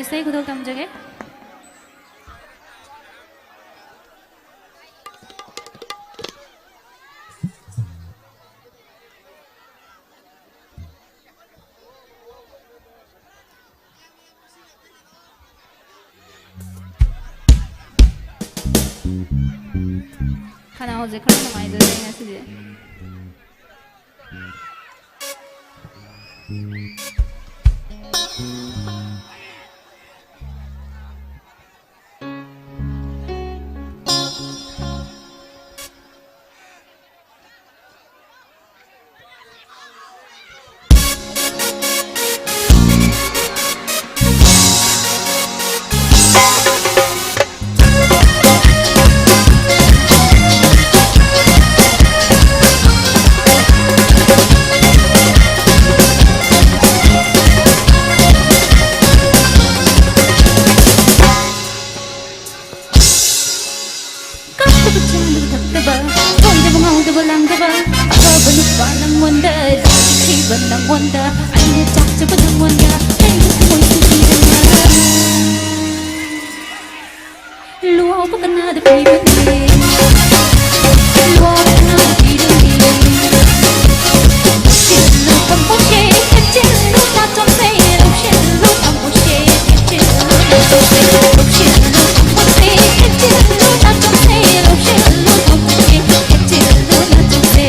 ꯏꯁꯩ ꯈꯨꯗꯣꯜ ꯇꯝꯖꯒꯦ꯫ ꯈꯅꯥꯎꯁꯦ ꯈꯔ ꯅꯨꯡꯉꯥꯏꯖꯗ꯭ꯔꯦ ꯉꯁꯤꯗꯤ꯫ ꯀꯞꯇꯕ ꯆꯥꯗꯕ ꯊꯛꯇꯕ, ꯀꯣꯏꯗꯕ ꯉꯥꯎꯗꯕ ꯂꯥꯡꯗꯕ, ꯑꯐꯕ ꯅꯨꯄꯥ ꯅꯪꯉꯣꯟꯗ, ꯊꯤꯕ ꯅꯪꯉꯣꯟꯗ, ꯑꯩꯅ ꯆꯥꯛꯆꯕ ꯅꯪꯉꯣꯟꯗ, ꯑꯩꯅ ꯊꯃꯣꯏ ꯁꯦꯡꯕꯤꯗꯅ꯫ ꯂꯨꯍꯣꯡꯕ ꯀꯅꯥꯗ ꯄꯤꯕꯅꯤ? ꯂꯨꯍꯣꯡꯕ ꯀꯅꯥꯗ ꯄꯤꯕꯅꯤ? ꯂꯧꯁꯤꯜꯂꯨ ꯊꯝꯃꯣꯁꯦ, ꯆꯦꯛꯁꯤꯜꯂꯨ ꯅꯥꯆꯣꯝꯁꯦ, ꯂꯧꯁꯤꯜꯂꯨ ꯊꯝꯃꯣꯁꯦ, ꯆꯦꯛꯁꯤꯜꯂꯨ ꯅꯥꯆꯣꯝꯁꯦ, ꯂꯧꯁꯤꯜꯂꯨ ꯊꯝꯃꯣꯁꯦ, ꯆꯦꯛꯁꯤꯜꯂꯨ ꯅꯥꯆꯣꯝꯁꯦ, ꯂꯧꯁꯤꯜꯂꯨ ꯊꯝꯃꯣꯁꯦ, ꯆꯦꯛꯁꯤꯜꯂꯨ ꯅꯥꯆꯣꯝꯁꯦ꯫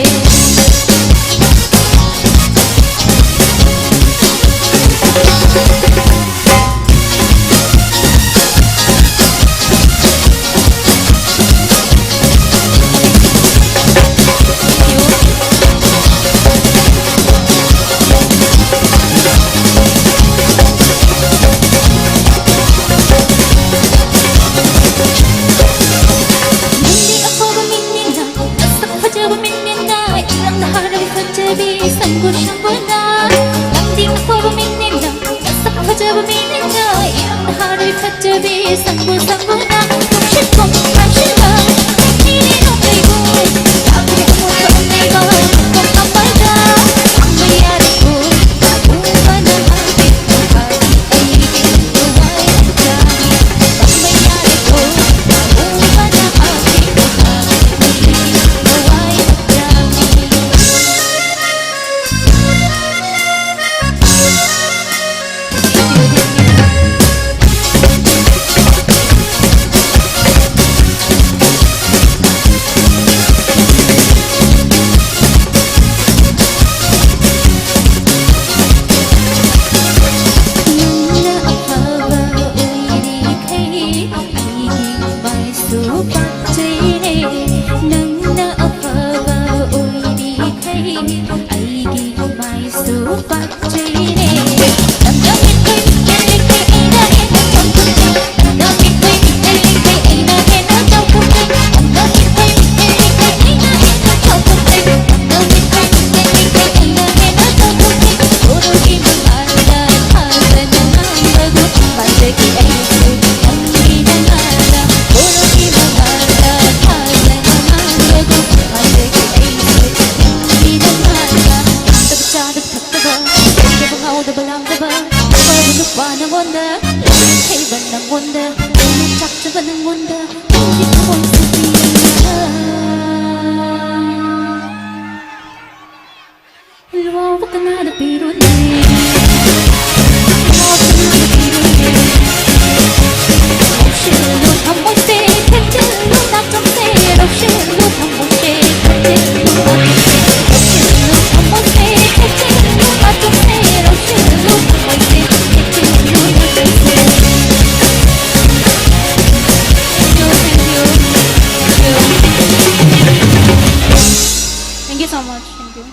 Thank you so much. Thank you.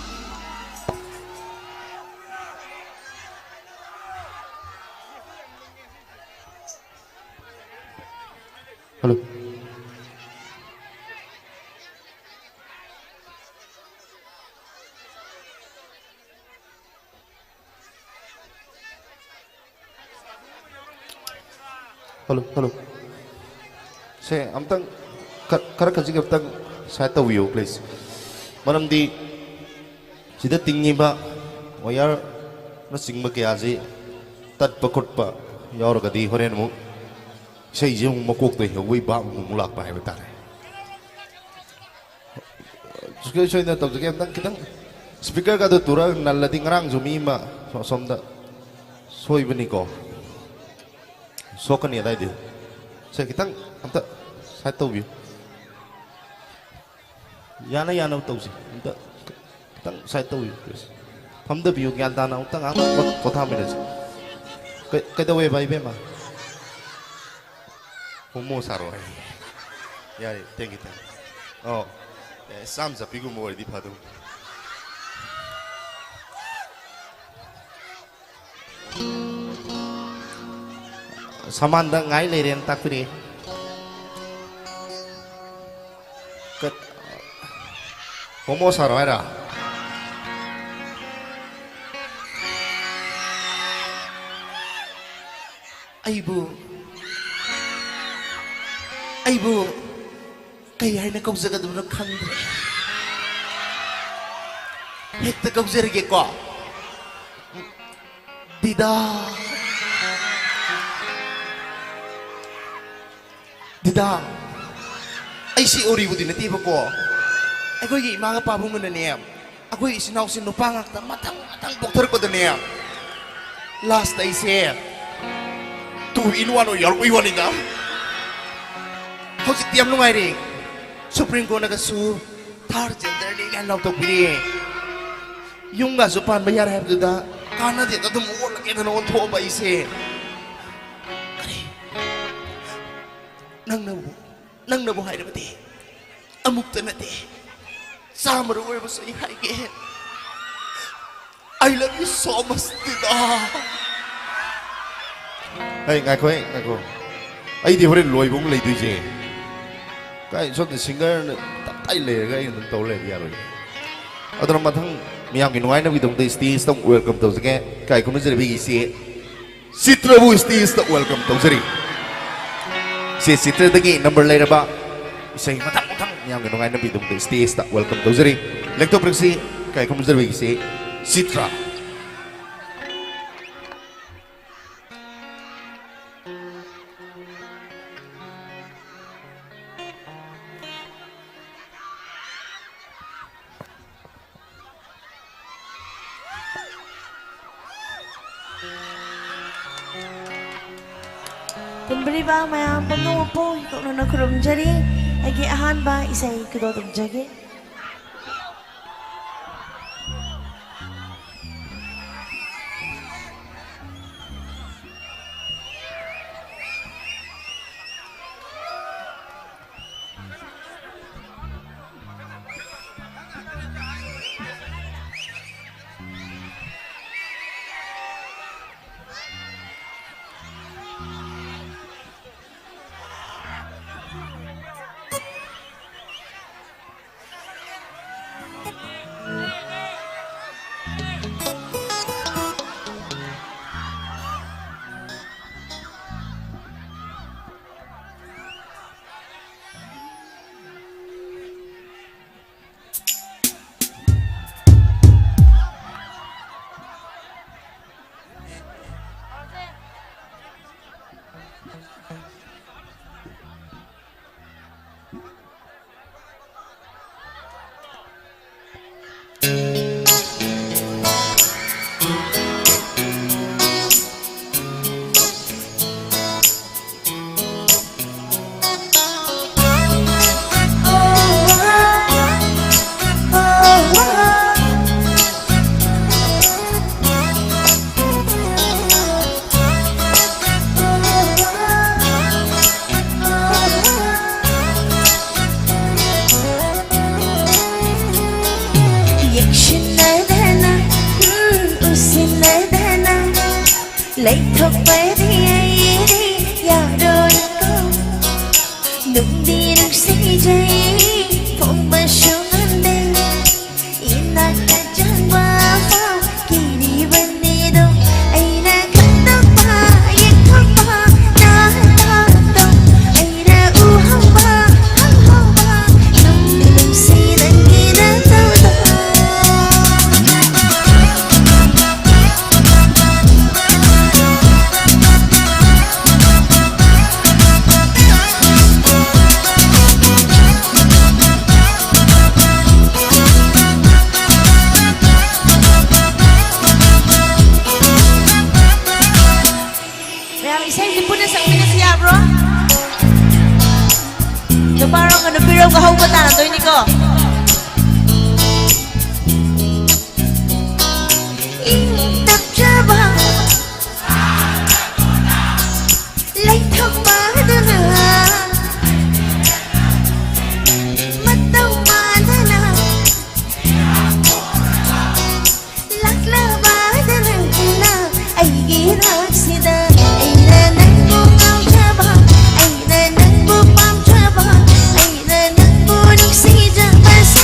Hello. Hello, hello. ꯁꯦ, ꯑꯝꯇꯪ ꯈ-, ꯈꯔ ꯈꯖꯤꯛ ꯑꯝꯇꯪ side ꯇꯧꯕꯤꯌꯨ, please. ꯃꯔꯝꯗꯤ ꯁꯤꯗ ꯇꯤꯡꯉꯤꯕ wireꯅꯆꯤꯡꯕ ꯀꯌꯥꯁꯤ ꯇꯠꯄ ꯈꯣꯠꯄ ꯌꯥꯎꯔꯒꯗꯤ ꯍꯣꯔꯦꯟ ꯑꯃꯨꯛ ꯏꯁꯩꯁꯦ ꯑꯃꯨꯛ ꯃꯀꯣꯛꯇ ꯍꯧꯕꯩ ꯚꯥꯕ ꯑꯃꯨꯛ ꯂꯥꯛꯄ ꯍꯥꯏꯕ ꯇꯥꯔꯦ꯫ ꯁꯨꯡꯁꯣꯏ ꯁꯣꯏꯗꯅ ꯇꯧꯖꯒꯦ꯫ ꯑꯝꯇꯪ ꯈꯤꯇꯪ speakerꯒꯗꯣ ꯇꯨꯔꯒ ꯅꯜꯂꯗꯤ, ꯉꯔꯥꯡꯁꯨ ꯃꯤ ꯑꯃ ꯁꯣꯝꯗ ꯁꯣꯏꯕꯅꯤꯀꯣ, ꯁꯣꯛꯀꯅꯤ ꯑꯗꯥꯏꯗꯤ꯫ ꯁꯦ, ꯈꯤꯇꯪ ꯑꯝꯇ side ꯇꯧꯕꯤꯌꯨ꯫ ꯌꯥꯅ ꯌꯥꯅꯕ ꯇꯧꯁꯤ꯫ ꯑꯝꯇ ꯈꯤꯇꯪ side ꯇꯧꯕꯤꯌꯨ, please꯫ ꯐꯝꯗꯕꯤꯌꯨ, ꯒ꯭ꯌꯥꯟ ꯇꯥꯅ ꯑꯃꯨꯛꯇ ꯉꯥꯏꯍꯥꯛ ꯄꯣ-, ꯄꯣꯊꯥꯃꯤꯟꯅꯁꯤ꯫ ꯀꯩ-, ꯀꯩꯗꯧꯋꯦꯕ, ꯏꯕꯦꯝꯃ? ꯍꯣꯃꯣ ꯁꯥꯔꯣ ꯍꯥꯏ꯫ ꯌꯥꯔꯦ, thank you, thank you꯫ ꯑꯣ, ꯑꯦ, ꯆꯥꯝ ꯆꯠꯄꯤꯒꯨꯝꯕ ꯑꯣꯏꯔꯗꯤ ꯐꯗꯧꯕ꯫ ꯁꯃꯥꯟꯗ ꯉꯥꯏ ꯂꯩꯔꯦꯅ ꯇꯥꯛꯄꯤꯔꯛꯏ꯫ ꯀꯠ-, ꯍꯣꯃꯣ ꯁꯥꯔꯣ ꯍꯥꯏꯔꯣ? ꯑꯩꯕꯨ, ꯑꯩꯕꯨ ꯀꯩ ꯍꯥꯏꯅ ꯀꯧꯖꯒꯗꯕꯅꯣ ꯈꯪꯗ꯭ꯔꯦ꯫ ꯍꯦꯛꯇ ꯀꯧꯖꯔꯒꯦꯀꯣ꯫ ꯗꯤꯗꯥ꯫ ꯗꯤꯗꯥ, ꯑꯩꯁꯤ ꯑꯣꯔꯤꯕꯨꯗꯤ ꯅꯠꯇꯦꯕꯀꯣ꯫ ꯑꯩꯈꯣꯏꯒꯤ ꯏꯃꯥꯒ ꯄꯥꯕꯨꯡꯒꯅꯅꯦ, ꯑꯩꯈꯣꯏ ꯏꯆꯤꯟ ꯏꯅꯥꯎꯁꯤ ꯅꯨꯄꯥ ꯉꯥꯛꯇ ꯃꯊꯪ ꯃꯊꯪ ꯄꯣꯛꯊꯔꯛꯄꯗꯅꯦ, ꯂꯥꯁꯇ ꯑꯩꯁꯦ two in one ꯑꯣꯏ ꯌꯥꯎꯔꯛꯄꯩ ꯋꯥꯅꯤꯗ꯫ ꯍꯧꯖꯤꯛꯇꯤ ꯌꯥꯝ ꯅꯨꯡꯉꯥꯏꯔꯦ꯫ ꯁꯨꯄ꯭ꯔꯤꯝ ꯀꯣꯔꯠꯅꯒꯁꯨ ꯊꯥꯔ ꯖꯦꯟꯗꯔꯅꯤ ꯀꯥꯏꯅ ꯂꯥꯎꯊꯣꯛꯄꯤꯔꯦ꯫ ꯌꯨꯝꯒꯁꯨ ꯄꯥꯟꯕ ꯌꯥꯔꯦ ꯍꯥꯏꯕꯗꯨꯗ ꯀꯥꯟꯅꯗꯦꯗ ꯑꯗꯨꯝ ꯑꯣꯜꯂꯒꯦꯗꯅ ꯑꯣꯟꯊꯣꯛꯑꯕ ꯑꯩꯁꯦ꯫ ꯀꯔꯤ? ꯅꯪꯅꯕꯨ, ꯅꯪꯅꯕꯨ ꯍꯥꯏꯔꯕꯗꯤ ꯑꯃꯨꯛꯇ ꯅꯠꯇꯦ, ꯆꯥꯝꯃꯔꯛ ꯑꯣꯏꯔꯕꯁꯨ ꯑꯩ ꯍꯥꯏꯒꯦ꯫ I love you so much, ꯗꯤꯗꯥ꯫ ꯑꯩ ꯉꯥꯏꯈꯣ, ꯑꯩ ꯉꯥꯏꯈꯣ꯫ ꯑꯩꯗꯤ ꯍꯣꯔꯦꯟ ꯂꯣꯏꯕ ꯑꯃꯨꯛ ꯂꯩꯗꯣꯏꯁꯦ꯫ ꯀꯥꯏ ꯁꯣꯝꯗ ꯁꯤꯡꯒꯔꯅ ꯇꯞꯇꯥꯏ ꯂꯩꯔꯒ ꯑꯩꯅ ꯑꯗꯨꯝ ꯇꯧ ꯂꯩꯔꯗꯤ ꯌꯥꯔꯣꯏ꯫ ꯑꯗꯨꯅ ꯃꯊꯪ ꯃꯤꯌꯥꯝꯒꯤ ꯅꯨꯡꯉꯥꯏꯅꯕꯒꯤꯗꯃꯛꯇ ꯁ꯭ꯇꯦꯖꯇ ꯑꯃꯨꯛ ꯋꯦꯜꯀꯝ ꯇꯧꯖꯒꯦ꯫ ꯏꯀꯥꯏ ꯈꯨꯝꯅꯖꯔꯤꯕ ꯏꯆꯦ ꯆꯤꯇ꯭ꯔꯕꯨ ꯁ꯭ꯇꯦꯖꯇ ꯋꯦꯜꯀꯝ ꯇꯧꯖꯔꯤ꯫ ꯏꯆꯦ ꯆꯤꯇ꯭ꯔꯗꯒꯤ ꯅꯝꯕꯔ ꯂꯩꯔꯕ ꯏꯁꯩ ꯃꯊꯪ ꯃꯊꯪ ꯃꯤꯌꯥꯝꯒꯤ ꯅꯨꯡꯉꯥꯏꯅꯕꯒꯤꯗꯃꯛꯇ ꯁ꯭ꯇꯦꯖꯇ ꯋꯦꯜꯀꯝ ꯇꯧꯖꯔꯤ꯫ ꯂꯦꯡꯊꯣꯛꯄꯤꯔꯁꯤ, ꯏꯀꯥꯏ ꯈꯨꯝꯅꯖꯔꯤꯕ ꯏꯆꯦ ꯆꯤꯇ꯭ꯔ꯫ ꯇꯤꯟꯕꯤꯔꯤꯕ ꯃꯌꯥꯝ ꯄꯨꯝꯅꯃꯛꯄꯨ ꯏꯀꯣꯛꯅꯅ ꯈꯨꯔꯨꯝꯖꯔꯤ꯫ ꯑꯩꯒꯤ ꯑꯍꯥꯟꯕ ꯏꯁꯩ ꯈꯨꯗꯣꯜ ꯇꯝꯖꯒꯦ꯫ ꯌꯦꯡꯁꯤꯟꯅꯗꯅ, ꯎꯝ, ꯎꯁꯤꯟꯅꯗꯅ ꯂꯩꯊꯣꯛꯄꯗꯤ ꯑꯩꯗꯤ ꯌꯥꯔꯣꯏꯀꯣ꯫ ꯅꯨꯡꯗꯤ ꯅꯨꯡꯁꯤꯖꯩ, ꯐꯣꯡꯕꯁꯨ ꯉꯝꯗꯦ꯫ ꯏꯅꯥꯛꯇ ꯆꯪꯕ ꯐꯥꯎ ꯀꯤꯔꯤꯕꯅꯤꯗꯣ꯫ ꯑꯩꯅ ꯈꯪꯗꯕ, ꯌꯦꯡꯊꯣꯛꯄ, ꯅꯥꯇꯣꯟꯗꯣ꯫ ꯑꯩꯅ ꯎꯍꯧꯕ, ꯈꯪꯍꯧꯕ, ꯅꯨꯡꯗꯤ ꯅꯨꯡꯁꯤ ꯅꯪꯒꯤ ꯅꯇꯧꯗꯣ꯫ ꯃꯌꯥꯝ ꯏꯁꯩꯁꯤ ꯄꯨꯟꯅ ꯁꯛꯃꯤꯟꯅꯁꯤ ꯌꯥꯕ꯭ꯔꯣ? ꯅꯨꯄꯥꯔꯣꯝꯒ ꯅꯨꯄꯤꯔꯣꯝꯒ ꯍꯧꯕ ꯇꯥꯔꯗꯣꯏꯅꯤꯀꯣ꯫ ꯏꯪ ꯇꯞꯆꯕ ꯂꯩꯊꯧ ꯃꯥꯗꯅ, ꯃꯇꯧ ꯃꯥꯗꯅ ꯂꯥꯛꯂꯕꯗ ꯅꯪꯅ ꯑꯩꯒꯤ ꯔꯥꯛꯁꯤꯗ꯫ ꯑꯩꯅ ꯅꯪꯕꯨ ꯉꯥꯎꯖꯕ, ꯑꯩꯅ ꯅꯪꯕꯨ ꯄꯥꯝꯖꯕ, ꯑꯩꯅ ꯅꯪꯕꯨ ꯅꯨꯡꯁꯤꯖꯕꯁꯦ꯫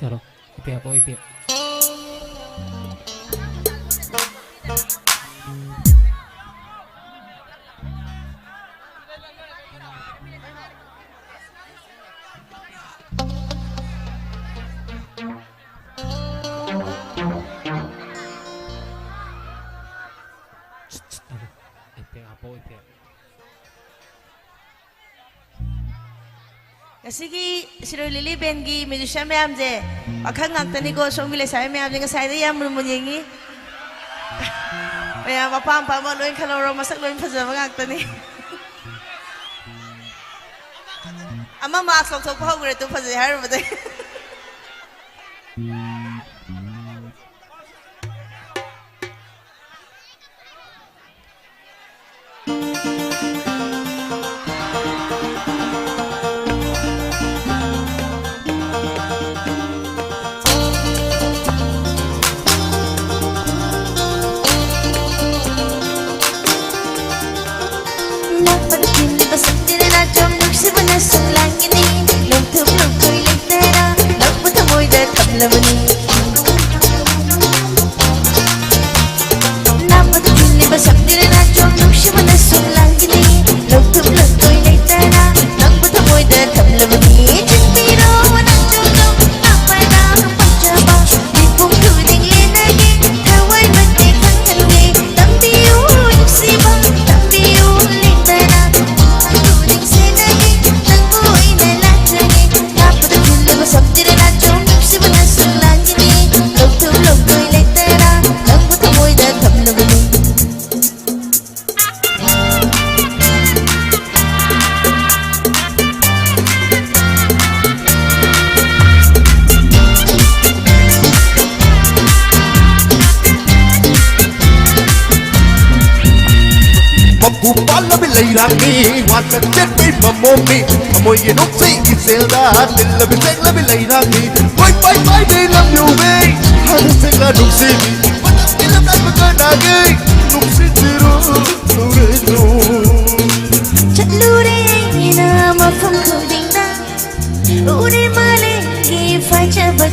ꯌꯥꯔꯣ, ꯏꯄꯦ ꯍꯥꯞꯄꯣ, ꯏꯄꯦ꯫ ꯏꯄꯦ ꯍꯥꯞꯄꯣ, ꯏꯄꯦ꯫ ꯉꯁꯤꯒꯤ ꯁꯤꯔꯣꯏ ꯂꯤꯂꯤ ꯕꯦꯟꯒꯤ ꯃ꯭ꯌꯨꯖꯤꯁꯤꯌꯥꯟ ꯃꯌꯥꯝꯁꯦ ꯄꯥꯈꯪ ꯉꯥꯛꯇꯅꯤꯀꯣ꯫ ꯁꯣꯝꯒꯤ ꯂꯩꯁꯥꯕꯤ ꯃꯌꯥꯝꯁꯦ ꯉꯁꯥꯏꯗ ꯌꯥꯝ ꯃꯨꯟ ꯃꯨꯟ ꯌꯦꯡꯉꯤ꯫ ꯃꯌꯥꯝ ꯑꯄꯥꯝ ꯑꯄꯥꯝꯕ ꯂꯣꯏ ꯈꯜꯍꯧꯔꯣ, ꯃꯁꯛ ꯂꯣꯏ ꯐꯖꯕ ꯉꯥꯛꯇꯅꯤ꯫ ꯑꯃ ꯃꯥꯛꯁ ꯂꯧꯊꯣꯛꯄ ꯍꯧꯈ꯭ꯔꯦ ꯇꯨ, ꯐꯖꯩ ꯍꯥꯏꯔꯨꯕꯗꯩ꯫ ꯂꯥꯛꯄꯗ ꯊꯤꯜꯂꯤꯕ ꯁꯛꯇꯤꯅ ꯅꯥꯆꯣꯝ ꯅꯨꯡꯁꯤꯕꯅ ꯁꯨꯝ ꯂꯥꯡꯒꯅꯤ꯫ ꯂꯧꯊꯣꯛ ꯂꯧꯊꯣꯛ ꯂꯩꯇꯅ ꯂꯧꯕ ꯊꯃꯣꯏꯗ ꯊꯝꯂꯕꯅꯤ꯫ ꯂꯥꯛꯄꯗ ꯊꯤꯜꯂꯤꯕ ꯁꯛꯇꯤꯅ ꯅꯥꯆꯣꯝ ꯅꯨꯡꯁꯤꯕꯅ ꯁꯨꯝ ꯂꯥꯡꯒꯅꯤ꯫ ꯂꯧꯊꯣꯛ ꯂꯧꯊꯣꯛ ꯂꯩꯇꯅ ꯅꯪꯕꯨ ꯊꯃꯣꯏꯗ ꯊꯝꯂꯕꯅꯤ꯫ ꯆꯤꯟꯕꯤꯔꯣ ꯅꯪ ꯆꯣꯂꯣ ꯂꯥꯛꯄꯗ ꯄꯥꯝꯖꯕ ꯃꯤꯄꯨꯝ ꯈꯨꯗꯤꯡ ꯂꯦꯟꯅꯒꯦ꯫ ꯊꯋꯥꯏ ꯃꯇꯦꯛ ꯈꯪꯍꯟꯒꯦ꯫ ꯇꯝꯕꯤꯌꯨ ꯅꯨꯡꯁꯤꯕ ꯇꯝꯕꯤꯌꯨ ꯂꯦꯡꯗꯅ꯫ ꯈꯨꯗꯤꯡ ꯁꯦꯟꯅꯒꯦ꯫ ꯅꯪꯕꯨ ꯑꯩꯅ ꯂꯥꯠꯆꯒꯦ꯫ ꯂꯥꯛꯄꯗ ꯊꯤꯜꯂꯤꯕ ꯁꯛꯇꯤꯅ ꯅꯥꯆꯣꯝ ꯅꯨꯡꯁꯤꯕꯅ ꯁꯨꯝ ꯂꯥꯡꯒꯅꯤ꯫ ꯂꯧꯊꯣꯛ ꯂꯧꯊꯣꯛ ꯂꯩꯇꯅ ꯅꯪꯕꯨ ꯊꯃꯣꯏꯗ ꯊꯝꯂꯕꯅꯤ꯫ ꯃꯄꯨ ꯄꯥꯜꯂꯕꯤ ꯂꯩꯔꯥꯡꯅꯤ, ꯋꯥꯇ ꯆꯦꯠꯄꯤ ꯃꯃꯣꯝꯅꯤ꯫ ꯊꯃꯣꯏꯒꯤ ꯅꯨꯡꯁꯤ ꯏꯆꯦꯜꯗ ꯇꯤꯜꯂꯕꯤ ꯆꯦꯡꯂꯕꯤ ꯂꯩꯔꯥꯡꯅꯤ꯫ ꯀꯣꯏ ꯄꯥꯏ ꯄꯥꯏꯕꯤ ꯂꯝ ꯌꯧꯕꯤ, ꯍꯥꯟꯅ ꯆꯦꯡꯂ ꯅꯨꯡꯁꯤꯕꯤ꯫ ꯃꯇꯝꯒꯤ ꯂꯝꯂꯥꯟ ꯃꯉꯥꯅꯥꯒꯤ ꯅꯨꯡꯁꯤꯠꯁꯤꯔꯣ ꯇꯧꯔꯦꯗꯣ꯫ ꯆꯠꯂꯨꯔꯦ ꯑꯩꯅ ꯃꯐꯝ ꯈꯨꯗꯤꯡꯗ, ꯎꯔꯦ ꯃꯥꯂꯦꯝꯒꯤ ꯐꯖꯕ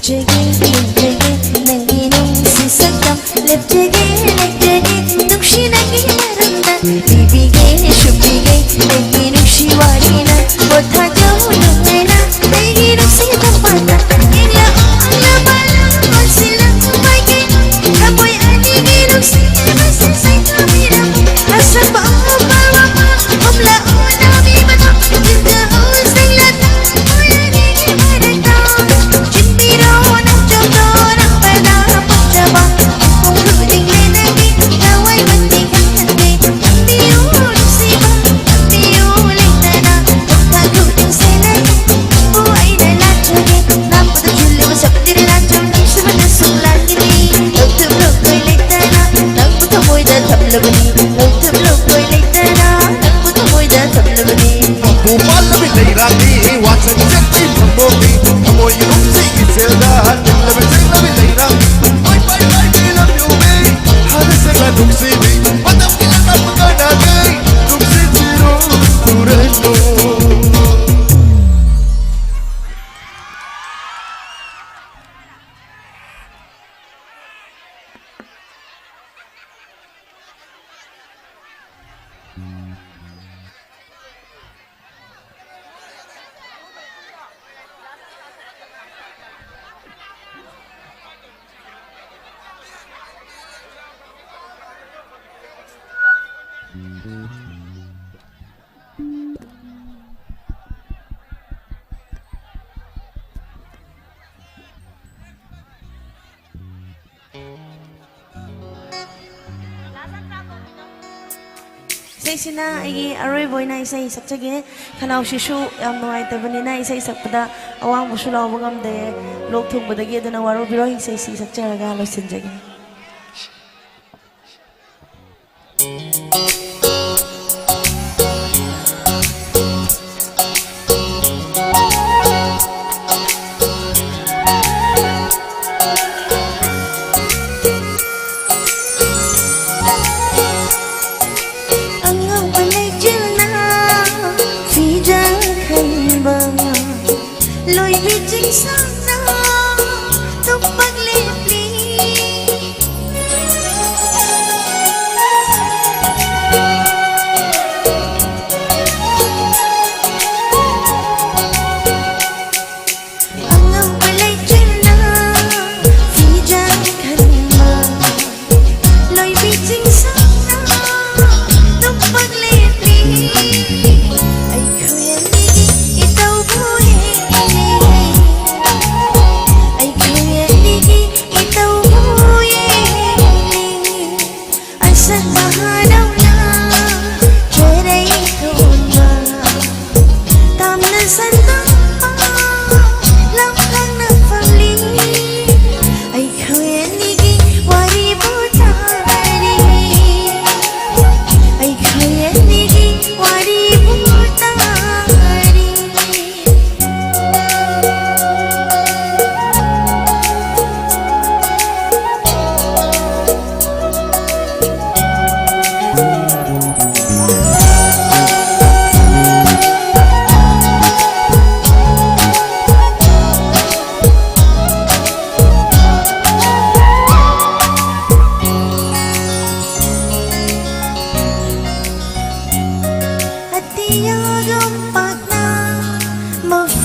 ꯂꯦꯞꯆꯒꯦ, ꯂꯦꯞꯆꯒꯦ, ꯅꯪꯒꯤ ꯅꯨꯡꯁꯤ ꯁꯛꯇꯝ꯫ ꯂꯦꯞꯆꯒꯦ, ꯂꯦꯞꯆꯒꯦ, ꯅꯨꯡꯁꯤ ꯅꯪꯒꯤ ꯃꯔꯝꯗ꯫ ꯂꯤꯕꯤꯒꯦ, ꯁꯨꯝꯕꯤꯒꯦ, ꯑꯩꯒꯤ ꯅꯨꯡꯁꯤ ꯋꯥꯔꯤꯅ꯫ ꯄꯣꯊꯥꯖꯧ ꯅꯨꯡꯉꯥꯏꯅ, ꯑꯩꯒꯤ ꯅꯨꯡꯁꯤ ꯇꯝꯄꯥꯛꯇ꯫ ꯌꯦꯡꯂꯛꯑꯣ, ꯂꯥꯕꯥꯂꯥ, ꯑꯣꯟꯁꯤꯜꯂꯛꯎ ꯃꯥꯏꯀꯩ꯫ ꯊꯃꯣꯏ ꯑꯅꯤꯒꯤ ꯅꯨꯡꯁꯤꯕꯁꯦ ꯁꯩꯊꯥꯕꯤꯔꯝꯃꯨ꯫ ꯑꯁꯪꯕ ꯎꯄꯥꯜ ꯋꯥꯄꯥꯜ, ꯍꯨꯝꯂꯛꯑꯣ ꯂꯥꯕꯤ ꯃꯊꯛ꯫ ꯆꯤꯟꯖꯥꯎ ꯁꯦꯡꯂꯛ ꯊꯝꯂꯕꯅꯤ, ꯅꯪꯕꯨ ꯊꯃꯣꯏꯗ ꯊꯝꯂꯕꯅꯤ꯫ ꯃꯄꯨ ꯄꯥꯜꯂꯕꯤ ꯂꯩꯔꯥꯡꯅꯤ, ꯋꯥꯁꯛ ꯆꯠꯄꯤ ꯊꯝꯃꯣꯡꯅꯤ, ꯊꯃꯣꯏꯒꯤ ꯅꯨꯡꯁꯤ ꯏꯆꯦꯜꯗ ꯇꯤꯜꯂꯕꯤ ꯆꯦꯜꯂꯕꯤ ꯂꯩꯔꯥꯡ꯫ Bye bye bye, we love you, babe. ꯍꯥꯟꯅ ꯁꯦꯡꯅ ꯅꯨꯡꯁꯤꯕꯤ, ꯃꯇꯝꯒꯤ ꯑꯉꯥꯡꯕ ꯀꯅꯥꯒꯤ ꯅꯨꯡꯁꯤꯕꯤꯔꯣ, ꯇꯨꯔꯦꯜꯂꯣ꯫ ꯏꯁꯩꯁꯤꯅ ꯑꯩꯒꯤ ꯑꯔꯣꯏꯕ ꯑꯣꯏꯅ ꯏꯁꯩ ꯁꯛꯆꯒꯦ꯫ ꯈꯅꯥꯎꯁꯤꯁꯨ ꯌꯥꯝ ꯅꯨꯡꯉꯥꯏꯇꯕꯅꯤꯅ ꯏꯁꯩ ꯁꯛꯄꯗ ꯑꯋꯥꯡꯕꯁꯨ ꯂꯥꯎꯕ ꯉꯝꯗꯦ꯫ ꯂꯣꯛ ꯊꯨꯡꯕꯗꯒꯤ, ꯑꯗꯨꯅ ꯋꯥꯔꯧꯕꯤꯔꯣꯏ, ꯏꯁꯩꯁꯤ ꯁꯛꯆꯔꯒ ꯂꯣꯏꯁꯤꯟꯖꯒꯦ꯫ ꯑꯉꯧꯕ ꯂꯩꯆꯤꯜꯅ ꯐꯤꯖꯪ ꯈꯟꯕ, ꯂꯣꯏꯕꯤ ꯆꯤꯡꯁꯥꯡꯅ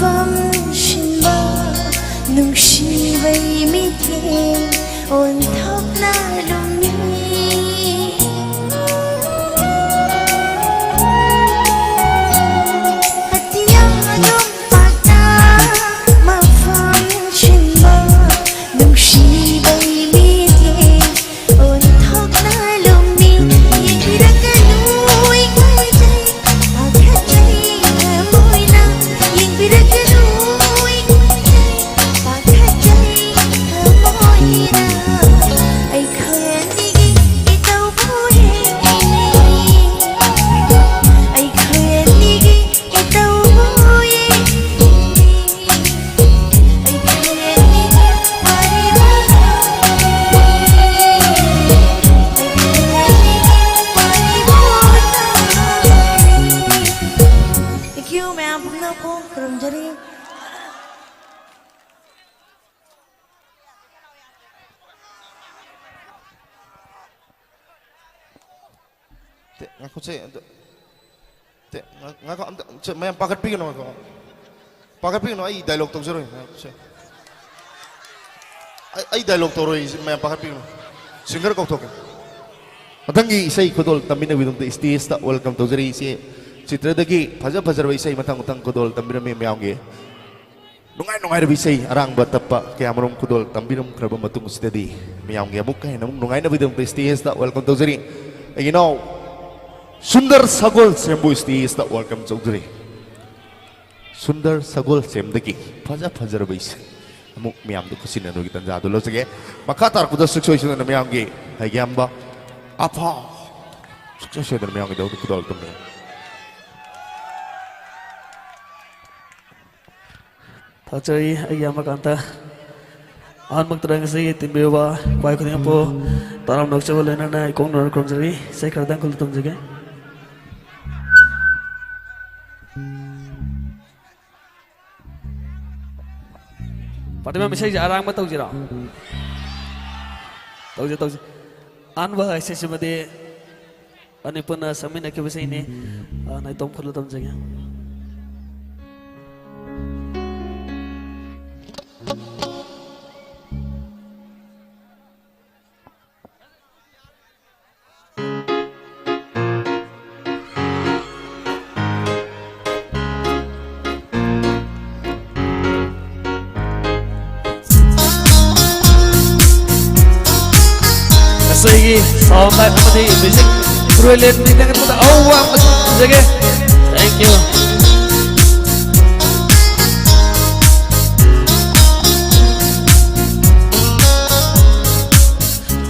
ꯄꯝꯁꯤꯟꯕ ꯅꯨꯡꯁꯤꯕꯩ ꯃꯤꯠꯌꯦꯡ ꯑꯣꯟꯊꯣꯛꯅ ꯂꯨꯝꯃꯤ꯫ ꯑꯇꯤꯌꯥ ꯂꯣꯝꯄꯥꯛꯇ ꯃꯐꯝ ꯁꯤꯟꯕ ꯅꯨꯡꯁꯤꯕꯩ ꯃꯤꯠꯌꯦꯡ ꯑꯣꯟꯊꯣꯛꯅ ꯂꯨꯝꯃꯤ꯫ ꯌꯦꯡꯕꯤꯔꯛꯀꯅꯨ ꯑꯩ ꯈꯣꯏꯗꯩ ꯄꯥꯈꯠꯆꯩ ꯊꯃꯣꯏꯅ꯫ ꯌꯦꯡꯕꯤꯔꯛꯀꯅꯨ ꯑꯩ ꯈꯣꯏꯗꯩ ꯄꯥꯈꯠꯆꯩ ꯊꯃꯣꯏꯅ꯫ ꯑꯩꯈꯣꯏ ꯑꯅꯤꯒꯤ ꯏꯇꯧꯕꯨ ꯌꯦꯡꯂꯤ꯫ ꯑꯩꯈꯣꯏ ꯑꯅꯤꯒꯤ ꯏꯇꯧꯕꯨ ꯌꯦꯡꯂꯤ꯫ Thank you, ꯃꯌꯥꯝ ꯄꯨꯝꯅꯃꯛꯄꯨ ꯈꯨꯔꯨꯝꯖꯔꯤ꯫ ꯇꯦ, ꯉꯥꯏꯈꯣꯁꯦ, ꯑꯝꯇ, ꯇꯦ, ꯉꯥꯏ-, ꯉꯥꯏꯈꯣ, ꯑꯝꯇ, ꯁꯦ, ꯃꯌꯥꯝ ꯄꯥꯈꯠꯄꯤꯒꯅꯨ, ꯉꯥꯏꯈꯣ꯫ ꯄꯥꯈꯠꯄꯤꯒꯅꯨ, ꯑꯩ dialogue ꯇꯧꯖꯔꯣꯏ, ꯉꯥꯏꯈꯣꯁꯦ꯫ ꯑꯩ, ꯑꯩ dialogue ꯇꯧꯔꯣꯏ, ꯁꯤ ꯃꯌꯥꯝ ꯄꯥꯈꯠꯄꯤꯒꯅꯨ꯫ Singer ꯀꯧꯊꯣꯛꯀꯦ꯫ ꯃꯊꯪꯒꯤ ꯏꯁꯩ ꯈꯨꯗꯣꯜ ꯇꯝꯕꯤꯅꯕꯒꯤꯗꯃꯛꯇ stage ꯇ welcome ꯇꯧꯖꯔꯤ, ꯏꯆꯦ ꯆꯤꯇ꯭ꯔꯗꯒꯤ ꯐꯖ ꯐꯖꯔꯕ ꯏꯁꯩ ꯃꯊꯪ ꯃꯊꯪ ꯈꯨꯗꯣꯜ ꯇꯝꯕꯤꯔꯝꯃꯤ ꯃꯌꯥꯝꯒꯤ꯫ ꯅꯨꯡꯉꯥꯏ ꯅꯨꯡꯉꯥꯏꯔꯕ ꯏꯁꯩ ꯑꯔꯥꯡꯕ ꯇꯞꯄ ꯀꯌꯥꯃꯔꯨꯝ ꯈꯨꯗꯣꯜ ꯇꯝꯕꯤꯔꯝꯈ꯭ꯔꯕ ꯃꯇꯨꯡꯁꯤꯗꯗꯤ, ꯃꯌꯥꯝꯒꯤ ꯑꯃꯨꯛꯀ ꯍꯦꯟꯅ ꯑꯃꯨꯛ ꯅꯨꯡꯉꯥꯏꯅꯕꯒꯤꯗꯃꯛꯇ stage ꯇ welcome ꯇꯧꯖꯔꯤ꯫ ꯑꯩꯒꯤ ꯏꯅꯥꯎ ꯁꯨꯟꯗꯔ ꯁꯒꯣꯜꯁꯦꯝꯕꯨ stage ꯇ welcome ꯇꯧꯖꯔꯤ꯫ ꯁꯨꯟꯗꯔ ꯁꯒꯣꯜꯁꯦꯝꯗꯒꯤ ꯐꯖ ꯐꯖꯔꯕ ꯏꯁꯩ ꯑꯃꯨꯛ ꯃꯌꯥꯝꯗ ꯈꯨꯠꯁꯤꯟꯅꯅꯕꯒꯤ ꯇꯥꯟꯖꯥꯗꯨ ꯂꯧꯖꯒꯦ꯫ ꯃꯈꯥ ꯇꯥꯔꯛꯄꯗ ꯁꯨꯡꯁꯣꯏ ꯁꯣꯏꯗꯅ ꯃꯌꯥꯝꯒꯤ ꯍꯩꯒ꯭ꯌꯥꯝꯕ ꯑꯐꯥ ꯁꯨꯡꯁꯣꯏ ꯁꯣꯏꯗꯅ ꯃꯌꯥꯝꯒꯤꯗꯃꯛꯇ ꯈꯨꯗꯣꯜ ꯇꯝꯕꯤꯔꯝꯃꯤ꯫ ꯊꯥꯒꯠꯆꯔꯤ꯫ ꯑꯩꯒꯤ ꯏꯌꯥꯝꯕ ꯀꯥꯟꯇ꯫ ꯑꯍꯥꯟꯕꯃꯛꯇꯗ ꯉꯁꯤꯒꯤ ꯇꯤꯟꯕꯤꯔꯕ ꯈ꯭ꯋꯥꯏ ꯈꯨꯗꯤꯡꯃꯛꯄꯨ ꯇꯔꯥꯝꯅ ꯑꯣꯛꯆꯕ ꯂꯣꯏꯅꯅ ꯏꯀꯣꯛ ꯅꯣꯟꯅ ꯈꯨꯔꯨꯝꯖꯔꯤ꯫ ꯏꯁꯩ ꯈꯔꯗꯪ ꯈꯨꯜꯂ ꯇꯝꯖꯒꯦ꯫ ꯄꯥꯔꯇꯤ ꯃꯦꯝ, ꯏꯁꯩꯁꯦ ꯑꯔꯥꯡꯕ ꯇꯧꯁꯤꯔꯣ? ꯇꯧꯁꯦ, ꯇꯧꯁꯦ꯫ ꯑꯍꯥꯟꯕ ꯍꯥꯏꯁꯦ ꯁꯤꯃꯗꯤ ꯑꯅꯤ ꯄꯨꯟꯅ ꯁꯛꯃꯤꯟꯅꯈꯤꯕꯁꯤꯡꯅꯤ꯫ ꯑ, ꯅꯥꯏꯇꯣꯝ ꯈꯨꯜꯂ ꯇꯝꯖꯒꯦ꯫ Sound light ꯑꯃꯗꯤ music ꯄꯨꯔꯣꯏꯂꯦꯟ ꯃꯤꯡꯗ ꯀꯩꯅꯣꯗ ꯑꯍꯧꯕ ꯑꯃ ꯊꯝꯖꯒꯦ꯫ Thank you꯫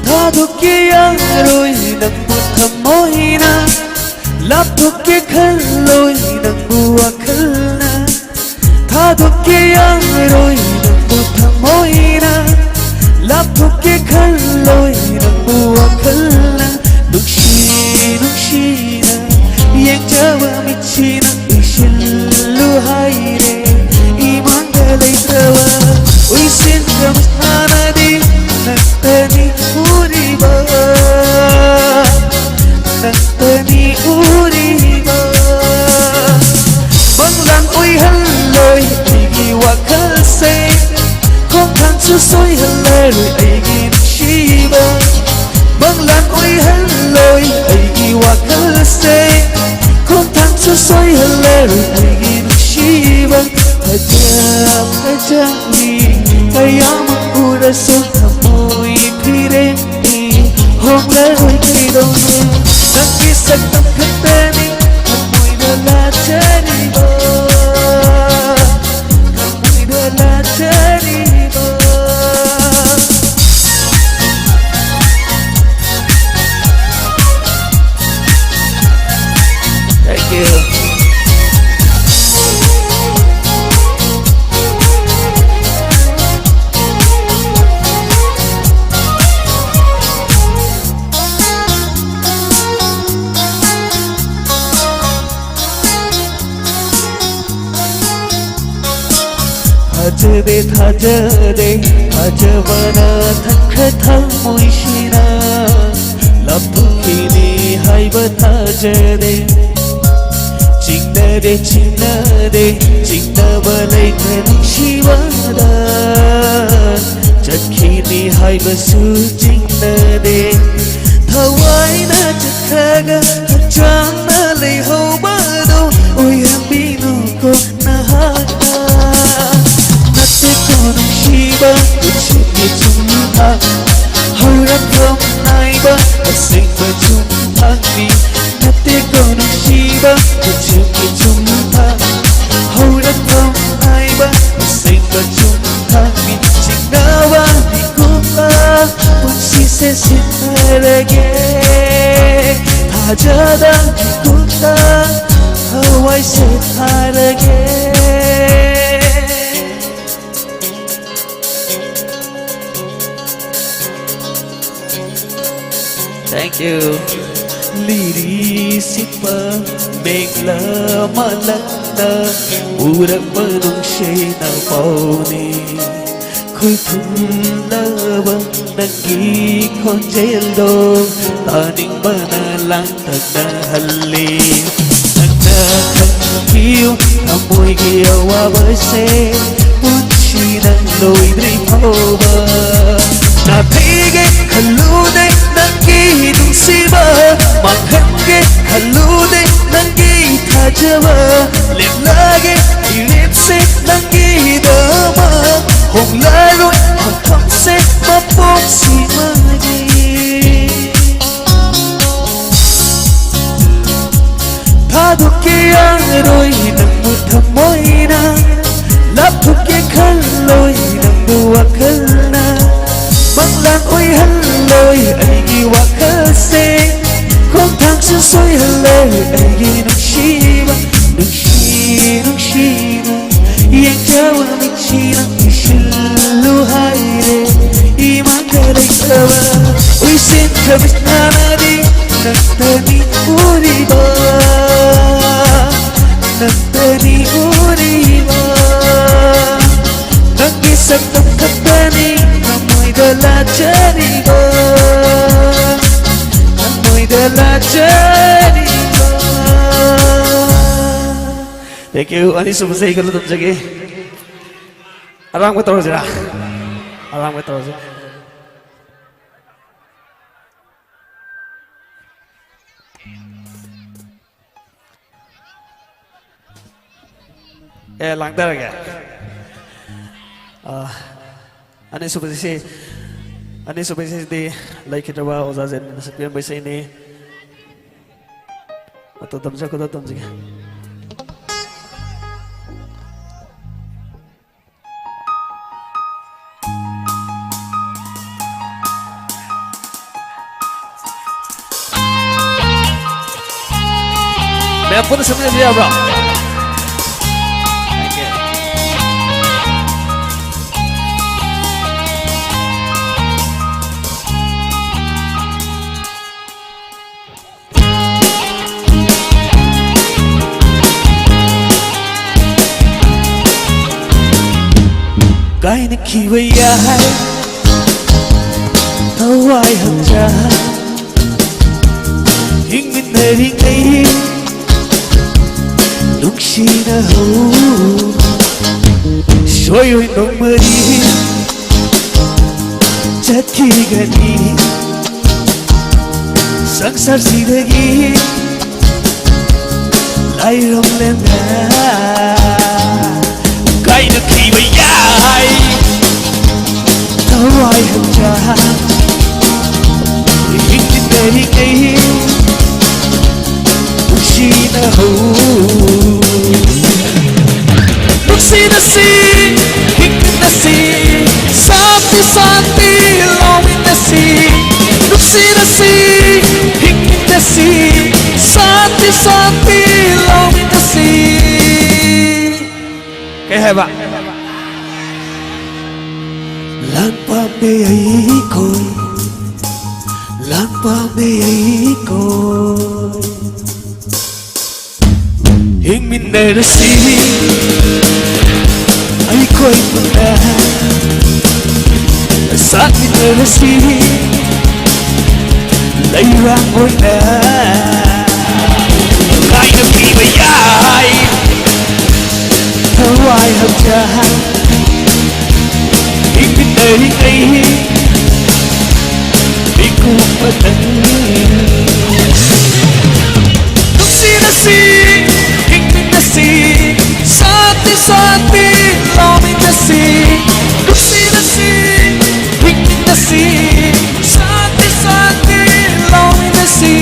ꯊꯥꯗꯣꯛꯀꯦ ꯌꯥꯔꯣꯏ ꯅꯪꯕꯨ ꯊꯃꯣꯏꯅ, ꯂꯥꯞꯊꯣꯛꯀꯦ ꯈꯜꯂꯣꯏ ꯅꯪꯕꯨ ꯋꯥꯈꯜꯅ꯫ ꯊꯥꯗꯣꯛꯀꯦ ꯌꯥꯔꯣꯏ ꯅꯪꯕꯨ ꯊꯃꯣꯏꯅ, ꯂꯥꯞꯊꯣꯛꯀꯦ ꯈꯜꯂꯣꯏ ꯅꯪꯕꯨ ꯋꯥꯈꯜꯅ꯫ ꯅꯨꯡꯁꯤ ꯅꯨꯡꯁꯤꯅ ꯌꯦꯡꯖꯕ ꯃꯤꯠꯁꯤꯅ ꯎꯏꯁꯤꯜꯂꯨ ꯍꯥꯏꯔꯦ꯫ ꯏꯃꯥꯡꯗ ꯂꯩꯇꯕ ꯎꯏꯁꯤꯟ ꯀꯝꯁꯥꯅꯗꯤ ꯅꯪꯇꯅꯤ ꯎꯔꯤꯕ, ꯅꯪꯇꯅꯤ ꯎꯔꯤꯕ꯫ ꯃꯪꯂꯥꯟ ꯑꯣꯏꯍꯜꯂꯣꯏ ꯑꯩꯒꯤ ꯋꯥꯈꯜꯁꯦ, ꯈꯣꯡꯊꯥꯡꯁꯨ ꯁꯣꯏꯍꯜꯂꯔꯣꯏ ꯑꯩꯒꯤ ꯅꯨꯡꯁꯤꯕ꯫ ꯃꯪꯂꯥꯟ ꯑꯣꯏꯍꯜꯂꯣꯏ ꯑꯩꯒꯤ ꯋꯥꯈꯜꯁꯦ, ꯈꯣꯡꯊꯥꯡꯁꯨ ꯁꯣꯏꯍꯜꯂꯔꯣꯏ ꯑꯩꯒꯤ ꯅꯨꯡꯁꯤꯕ꯫ ꯐꯖ ꯐꯖꯕꯤ ꯀꯌꯥꯃ ꯎꯔꯁꯨ ꯊꯃꯣꯏ ꯐꯤꯔꯦꯝ ꯍꯣꯡꯂꯔꯣꯏ ꯀꯩꯗꯧꯅꯨ, ꯅꯪꯒꯤ ꯁꯛꯇꯝ ꯈꯛꯇꯅꯤ ꯊꯃꯣꯏꯗ ꯂꯥꯠꯆꯔꯤꯕ, ꯊꯃꯣꯏꯗ ꯂꯥꯠꯆꯔꯤꯕ꯫ Thank you. ꯊꯥꯖꯗꯦ ꯊꯥꯖꯗꯦ ꯊꯥꯖꯕꯅ ꯊꯟꯈ꯭ꯔ ꯊꯃꯣꯏꯁꯤꯅ, ꯂꯥꯞꯊꯣꯛꯈꯤꯅꯤ ꯍꯥꯏꯕ ꯊꯥꯖꯗꯦ꯫ ꯆꯤꯡꯅꯗꯦ ꯆꯤꯡꯅꯗꯦ ꯆꯤꯡꯅꯕ ꯂꯩꯇ꯭ꯔꯦ ꯅꯨꯡꯁꯤꯕꯗ, ꯆꯠꯈꯤꯅꯤ ꯍꯥꯏꯕꯁꯨ ꯆꯤꯡꯅꯗꯦ꯫ ꯊꯋꯥꯏꯅ ꯆꯠꯈ꯭ꯔꯒ ꯍꯛꯆꯥꯡꯅ ꯂꯩꯍꯧꯕꯗꯣ ꯑꯣꯏꯍꯟꯕꯤꯅꯨꯀꯣ ꯅꯍꯥꯛꯅ꯫ ꯅꯠꯇꯦꯀꯣ ꯅꯨꯡꯁꯤꯕ ꯄꯨꯟꯁꯤꯒꯤ ꯆꯨꯝꯅ ꯍꯧꯔꯛꯐꯝ ꯅꯥꯏꯕ ꯁꯤꯟꯅꯔꯒꯦ, ꯊꯥꯖꯗ ꯏꯀꯨꯟꯗ ꯊꯋꯥꯏꯁꯦ ꯊꯥꯔꯒꯦ꯫ Thank you. ꯂꯤꯔꯤ ꯁꯤꯠꯄ ꯃꯦꯘꯂꯥ ꯃꯥꯂꯛꯅ ꯎꯔꯛꯄ ꯅꯨꯡꯁꯤꯅ ꯄꯥꯎꯅꯤ꯫ ꯈꯨꯜ ꯊꯨꯝꯂꯕ ꯅꯪꯒꯤ ꯈꯣꯟꯖꯦꯜꯗꯣ ꯇꯥꯅꯤꯡꯕꯅ ꯂꯥꯡ ꯇꯛꯅꯍꯜꯂꯤ꯫ ꯅꯪꯅ ꯈꯪꯕꯤꯌꯨ ꯊꯃꯣꯏꯒꯤ ꯑꯋꯥꯕꯁꯦ, ꯄꯨꯟꯁꯤ ꯅꯪ ꯂꯣꯏꯗ꯭ꯔꯤ ꯐꯥꯎꯕ꯫ ꯅꯥꯊꯩꯒꯦ ꯈꯜꯂꯨꯅꯦ ꯅꯪꯒꯤ ꯅꯨꯡꯁꯤꯕ, ꯃꯥꯡꯍꯟꯒꯦ ꯈꯜꯂꯨꯅꯦ ꯅꯪꯒꯤ ꯊꯥꯖꯕ꯫ ꯂꯦꯞꯂꯒꯦ ꯃꯤꯔꯦꯞꯁꯦ ꯅꯪꯒꯤꯗꯃꯛ, ꯍꯣꯡꯂꯔꯣꯏ ꯃꯐꯝꯁꯦ ꯃꯄꯣꯛꯁꯤꯃꯗꯤ꯫ ꯊꯥꯗꯣꯛꯀꯦ ꯌꯥꯔꯣꯏ ꯅꯪꯕꯨ ꯊꯃꯣꯏꯅ, ꯂꯥꯞꯊꯣꯛꯀꯦ ꯈꯜꯂꯣꯏ ꯅꯪꯕꯨ ꯋꯥꯈꯜꯅ꯫ ꯃꯪꯂꯥꯟ ꯑꯣꯏꯍꯜꯂꯣꯏ ꯑꯩꯒꯤ ꯋꯥꯈꯜꯁꯦ, ꯈꯣꯡꯊꯥꯡꯁꯨ ꯁꯣꯏꯍꯜꯂꯣꯏ ꯑꯩꯒꯤ ꯅꯨꯡꯁꯤꯕ꯫ ꯅꯨꯡꯁꯤ ꯅꯨꯡꯁꯤꯅ ꯌꯦꯡꯖꯕ ꯃꯤꯠꯁꯤꯅ ꯄꯤꯁꯤꯜꯂꯨ ꯍꯥꯏꯔꯦ ꯏꯃꯥꯡꯗ ꯂꯩꯇꯕ꯫ ꯎꯏꯁꯤꯟ ꯈꯕꯤꯁꯅꯥꯅꯗꯤ ꯅꯪꯇꯅꯤ ꯎꯔꯤꯕ, ꯅꯪꯇꯅꯤ ꯎꯔꯤꯕ꯫ ꯅꯪꯒꯤ ꯁꯛꯇꯝ ꯈꯛꯇꯅꯤ ꯊꯃꯣꯏꯗ ꯂꯥꯠꯆꯔꯤꯕ, ꯊꯃꯣꯏꯗ ꯂꯥꯠꯆꯔꯤꯕ꯫ Thank you. ꯑꯅꯤꯁꯨꯕꯁꯦ ꯑꯩ ꯀꯩꯅꯣ ꯇꯝꯖꯒꯦ꯫ ꯑꯔꯥꯡꯕ ꯇꯧꯔꯁꯤꯔꯥ? ꯑꯔꯥꯡꯕ ꯇꯧꯔꯁꯤ꯫ ꯑꯦ, ꯂꯥꯡꯊꯔꯒꯦ꯫ ꯑꯥ, ꯑꯅꯤꯁꯨꯕꯁꯤ, ꯑꯅꯤꯁꯨꯕꯁꯤꯗꯤ ꯂꯩꯈꯤꯗ꯭ꯔꯕ ꯑꯣꯖꯥ ꯖꯦꯟꯅ ꯁꯛꯄꯤꯔꯝꯕ ꯏꯁꯩꯅꯤ꯫ ꯃꯇꯧ ꯇꯝꯖ-, ꯈꯨꯗꯣꯜ ꯇꯝꯖꯒꯦ꯫ ꯄꯨꯟꯅ ꯁꯛꯃꯤꯟꯅꯁꯤ ꯌꯥꯕ꯭ꯔꯣ? ꯀꯥꯏꯅꯈꯤꯕ ꯌꯥꯏ ꯊꯋꯥꯏ ꯍꯛꯆꯥꯡ, ꯍꯤꯡꯃꯤꯟꯅꯔꯤꯉꯩ ꯅꯨꯡꯁꯤꯅꯍꯧ꯫ ꯁꯣꯏꯔꯣꯏ ꯅꯣꯡꯃꯗꯤ ꯆꯠꯈꯤꯒꯅꯤ ꯁꯪꯁꯥꯔꯁꯤꯗꯒꯤ ꯂꯥꯏꯔꯝꯂꯦꯅ꯫ ꯀꯥꯏꯅꯈꯤꯕ ꯌꯥꯏ ꯊꯋꯥꯏ ꯍꯛꯆꯥꯡ, ꯍꯤꯡꯃꯤꯟꯅꯔꯤꯉꯩ ꯅꯨꯡꯁꯤꯅꯍꯧ꯫ ꯅꯨꯡꯁꯤꯅꯁꯤ, ꯍꯤꯡꯃꯤꯟꯅꯁꯤ, ꯁꯥꯟꯇꯤ ꯁꯥꯟꯇꯤ ꯂꯧꯃꯤꯟꯅꯁꯤ꯫ ꯅꯨꯡꯁꯤꯅꯁꯤ, ꯍꯤꯡꯃꯤꯟꯅꯁꯤ, ꯁꯥꯟꯇꯤ ꯁꯥꯟꯇꯤ ꯂꯧꯃꯤꯟꯅꯁꯤ꯫ ꯀꯩ ꯍꯥꯏꯕ? ꯂꯥꯟ ꯄꯥꯝꯗꯦ ꯑꯩꯈꯣꯏ, ꯂꯥꯟ ꯄꯥꯝꯗꯦ ꯑꯩꯈꯣꯏ꯫ ꯍꯤꯡꯃꯤꯟꯅꯔꯁꯤ ꯑꯩꯈꯣꯏ ꯄꯨꯟꯅ, ꯁꯥꯠꯃꯤꯟꯅꯔꯁꯤ ꯂꯩꯔꯥꯡ ꯑꯣꯏꯅ꯫ ꯀꯥꯏꯅꯈꯤꯕ ꯌꯥꯏ ꯊꯋꯥꯏ ꯍꯛꯆꯥꯡ, ꯍꯤꯡꯃꯤꯟꯅꯔꯤꯉꯩ ꯃꯤꯀꯨꯞ ꯃꯇꯪ꯫ ꯅꯨꯡꯁꯤꯅꯁꯤ, ꯍꯤꯡꯃꯤꯟꯅꯁꯤ, ꯁꯥꯟꯇꯤ ꯁꯥꯟꯇꯤ ꯂꯧꯃꯤꯟꯅꯁꯤ꯫ ꯅꯨꯡꯁꯤꯅꯁꯤ, ꯍꯤꯡꯃꯤꯟꯅꯁꯤ, ꯁꯥꯟꯇꯤ ꯁꯥꯟꯇꯤ ꯂꯧꯃꯤꯟꯅꯁꯤ꯫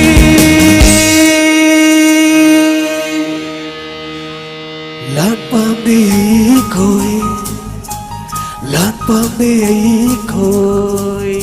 ꯂꯥꯟ ꯄꯥꯝꯗꯦ ꯑꯩꯈꯣꯏ, ꯂꯥꯟ ꯄꯥꯝꯗꯦ ꯑꯩꯈꯣꯏ꯫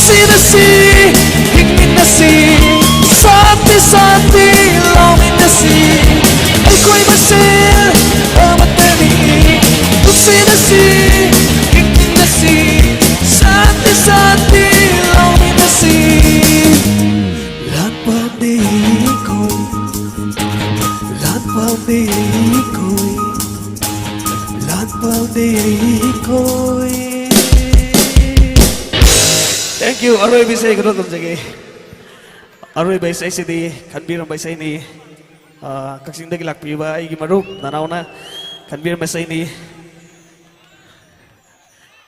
ꯅꯨꯡꯁꯤꯅꯁꯤ, ꯍꯤꯡꯃꯤꯟꯅꯁꯤ, ꯁꯥꯟꯇꯤ ꯁꯥꯟꯇꯤ ꯂꯧꯃꯤꯟꯅꯁꯤ꯫ ꯑꯩꯈꯣꯏ ꯃꯁꯦꯜ ꯑꯃꯠꯇꯅꯤ꯫ ꯅꯨꯡꯁꯤꯅꯁꯤ, ꯍꯤꯡꯃꯤꯟꯅꯁꯤ, ꯁꯥꯟꯇꯤ ꯁꯥꯟꯇꯤ ꯂꯧꯃꯤꯟꯅꯁꯤ꯫ ꯂꯥꯟ ꯄꯥꯝꯗꯦ ꯑꯩꯈꯣꯏ, ꯂꯥꯟ ꯄꯥꯝꯗꯦ ꯑꯩꯈꯣꯏ, ꯂꯥꯟ ꯄꯥꯝꯗꯦ ꯑꯩꯈꯣꯏ꯫ Thank you꯫ ꯑꯔꯣꯏꯕ ꯏꯁꯩ ꯈꯔ ꯇꯝꯖꯒꯦ꯫ ꯑꯔꯣꯏꯕ ꯏꯁꯩꯁꯤꯗꯤ ꯈꯟꯕꯤꯔꯝꯕ ꯏꯁꯩꯅꯤ꯫ ꯑꯥ, ꯀꯛꯆꯤꯡꯗꯒꯤ ꯂꯥꯛꯄꯤꯕ ꯑꯩꯒꯤ ꯃꯔꯨꯞ ꯅꯅꯥꯎꯅ ꯈꯟꯕꯤꯔꯝꯕ ꯏꯁꯩꯅꯤ꯫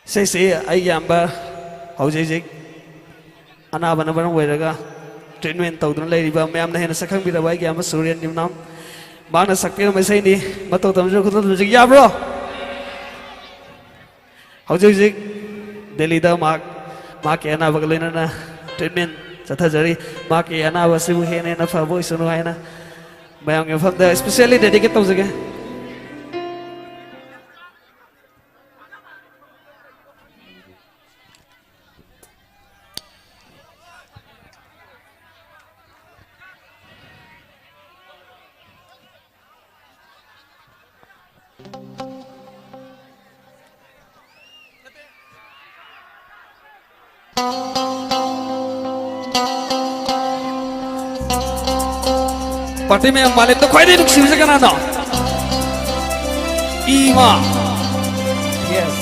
ꯏꯁꯩꯁꯤ ꯑꯩꯒꯤ ꯏꯌꯥꯝꯕ ꯍꯧꯖꯤꯛ ꯍꯧꯖꯤꯛ ꯑꯅꯥꯕꯅ ꯃꯔꯝ ꯑꯣꯏꯔꯒ treatment ꯇꯧꯗꯨꯅ ꯂꯩꯔꯤꯕ, ꯃꯌꯥꯝꯅ ꯍꯦꯟꯅ ꯁꯛꯈꯪꯕꯤꯔꯕ ꯑꯩꯒꯤ ꯏꯌꯥꯝꯕ ꯁꯨꯔꯦꯟ ꯌꯨꯝꯅꯥꯝ, ꯃꯍꯥꯛꯅ ꯁꯛꯄꯤꯔꯝꯕ ꯏꯁꯩꯅꯤ꯫ ꯃꯇꯧ ꯇꯝꯖꯔ ꯈꯨꯗꯣꯜ ꯇꯝꯖꯒꯦ꯫ ꯌꯥꯕ꯭ꯔꯣ? ꯍꯧꯖꯤꯛ ꯍꯧꯖꯤꯛ ꯗꯦꯜꯂꯤꯗ ꯃꯍꯥꯛ, ꯃꯍꯥꯛꯀꯤ ꯑꯅꯥꯕꯒ ꯂꯣꯏꯅꯅ treatment ꯆꯠꯊꯖꯔꯤ꯫ ꯃꯍꯥꯛꯀꯤ ꯑꯅꯥꯕ ꯑꯁꯤꯕꯨ ꯍꯦꯟꯅ ꯍꯦꯟꯅ ꯐꯕ ꯑꯣꯏꯁꯅꯨ ꯍꯥꯏꯅ ꯃꯌꯥꯝꯒꯤ ꯃꯐꯝꯗ specially dedicate ꯇꯧꯖꯒꯦ꯫ Party ꯃꯌꯥꯝ, ꯃꯥꯂꯦꯝꯗ ꯈ꯭ꯋꯥꯏꯗꯒꯤ ꯅꯨꯡꯁꯤꯕꯁꯦ ꯀꯅꯥꯅꯣ? ꯏꯃꯥ꯫ Yes꯫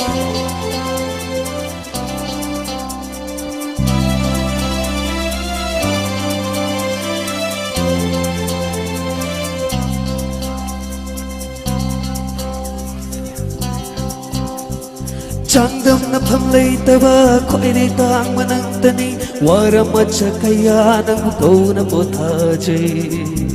ꯆꯥꯡꯗꯝꯅꯐꯝ ꯂꯩꯇꯕ ꯈ꯭ꯋꯥꯏꯗꯒꯤ ꯇꯥꯡꯕ ꯅꯪꯇꯅꯤ꯫ ꯋꯥꯔ ꯃꯆꯥ ꯀꯌꯥ ꯅꯪꯕꯨ ꯀꯧꯅ ꯄꯣꯊꯥꯖꯩ꯫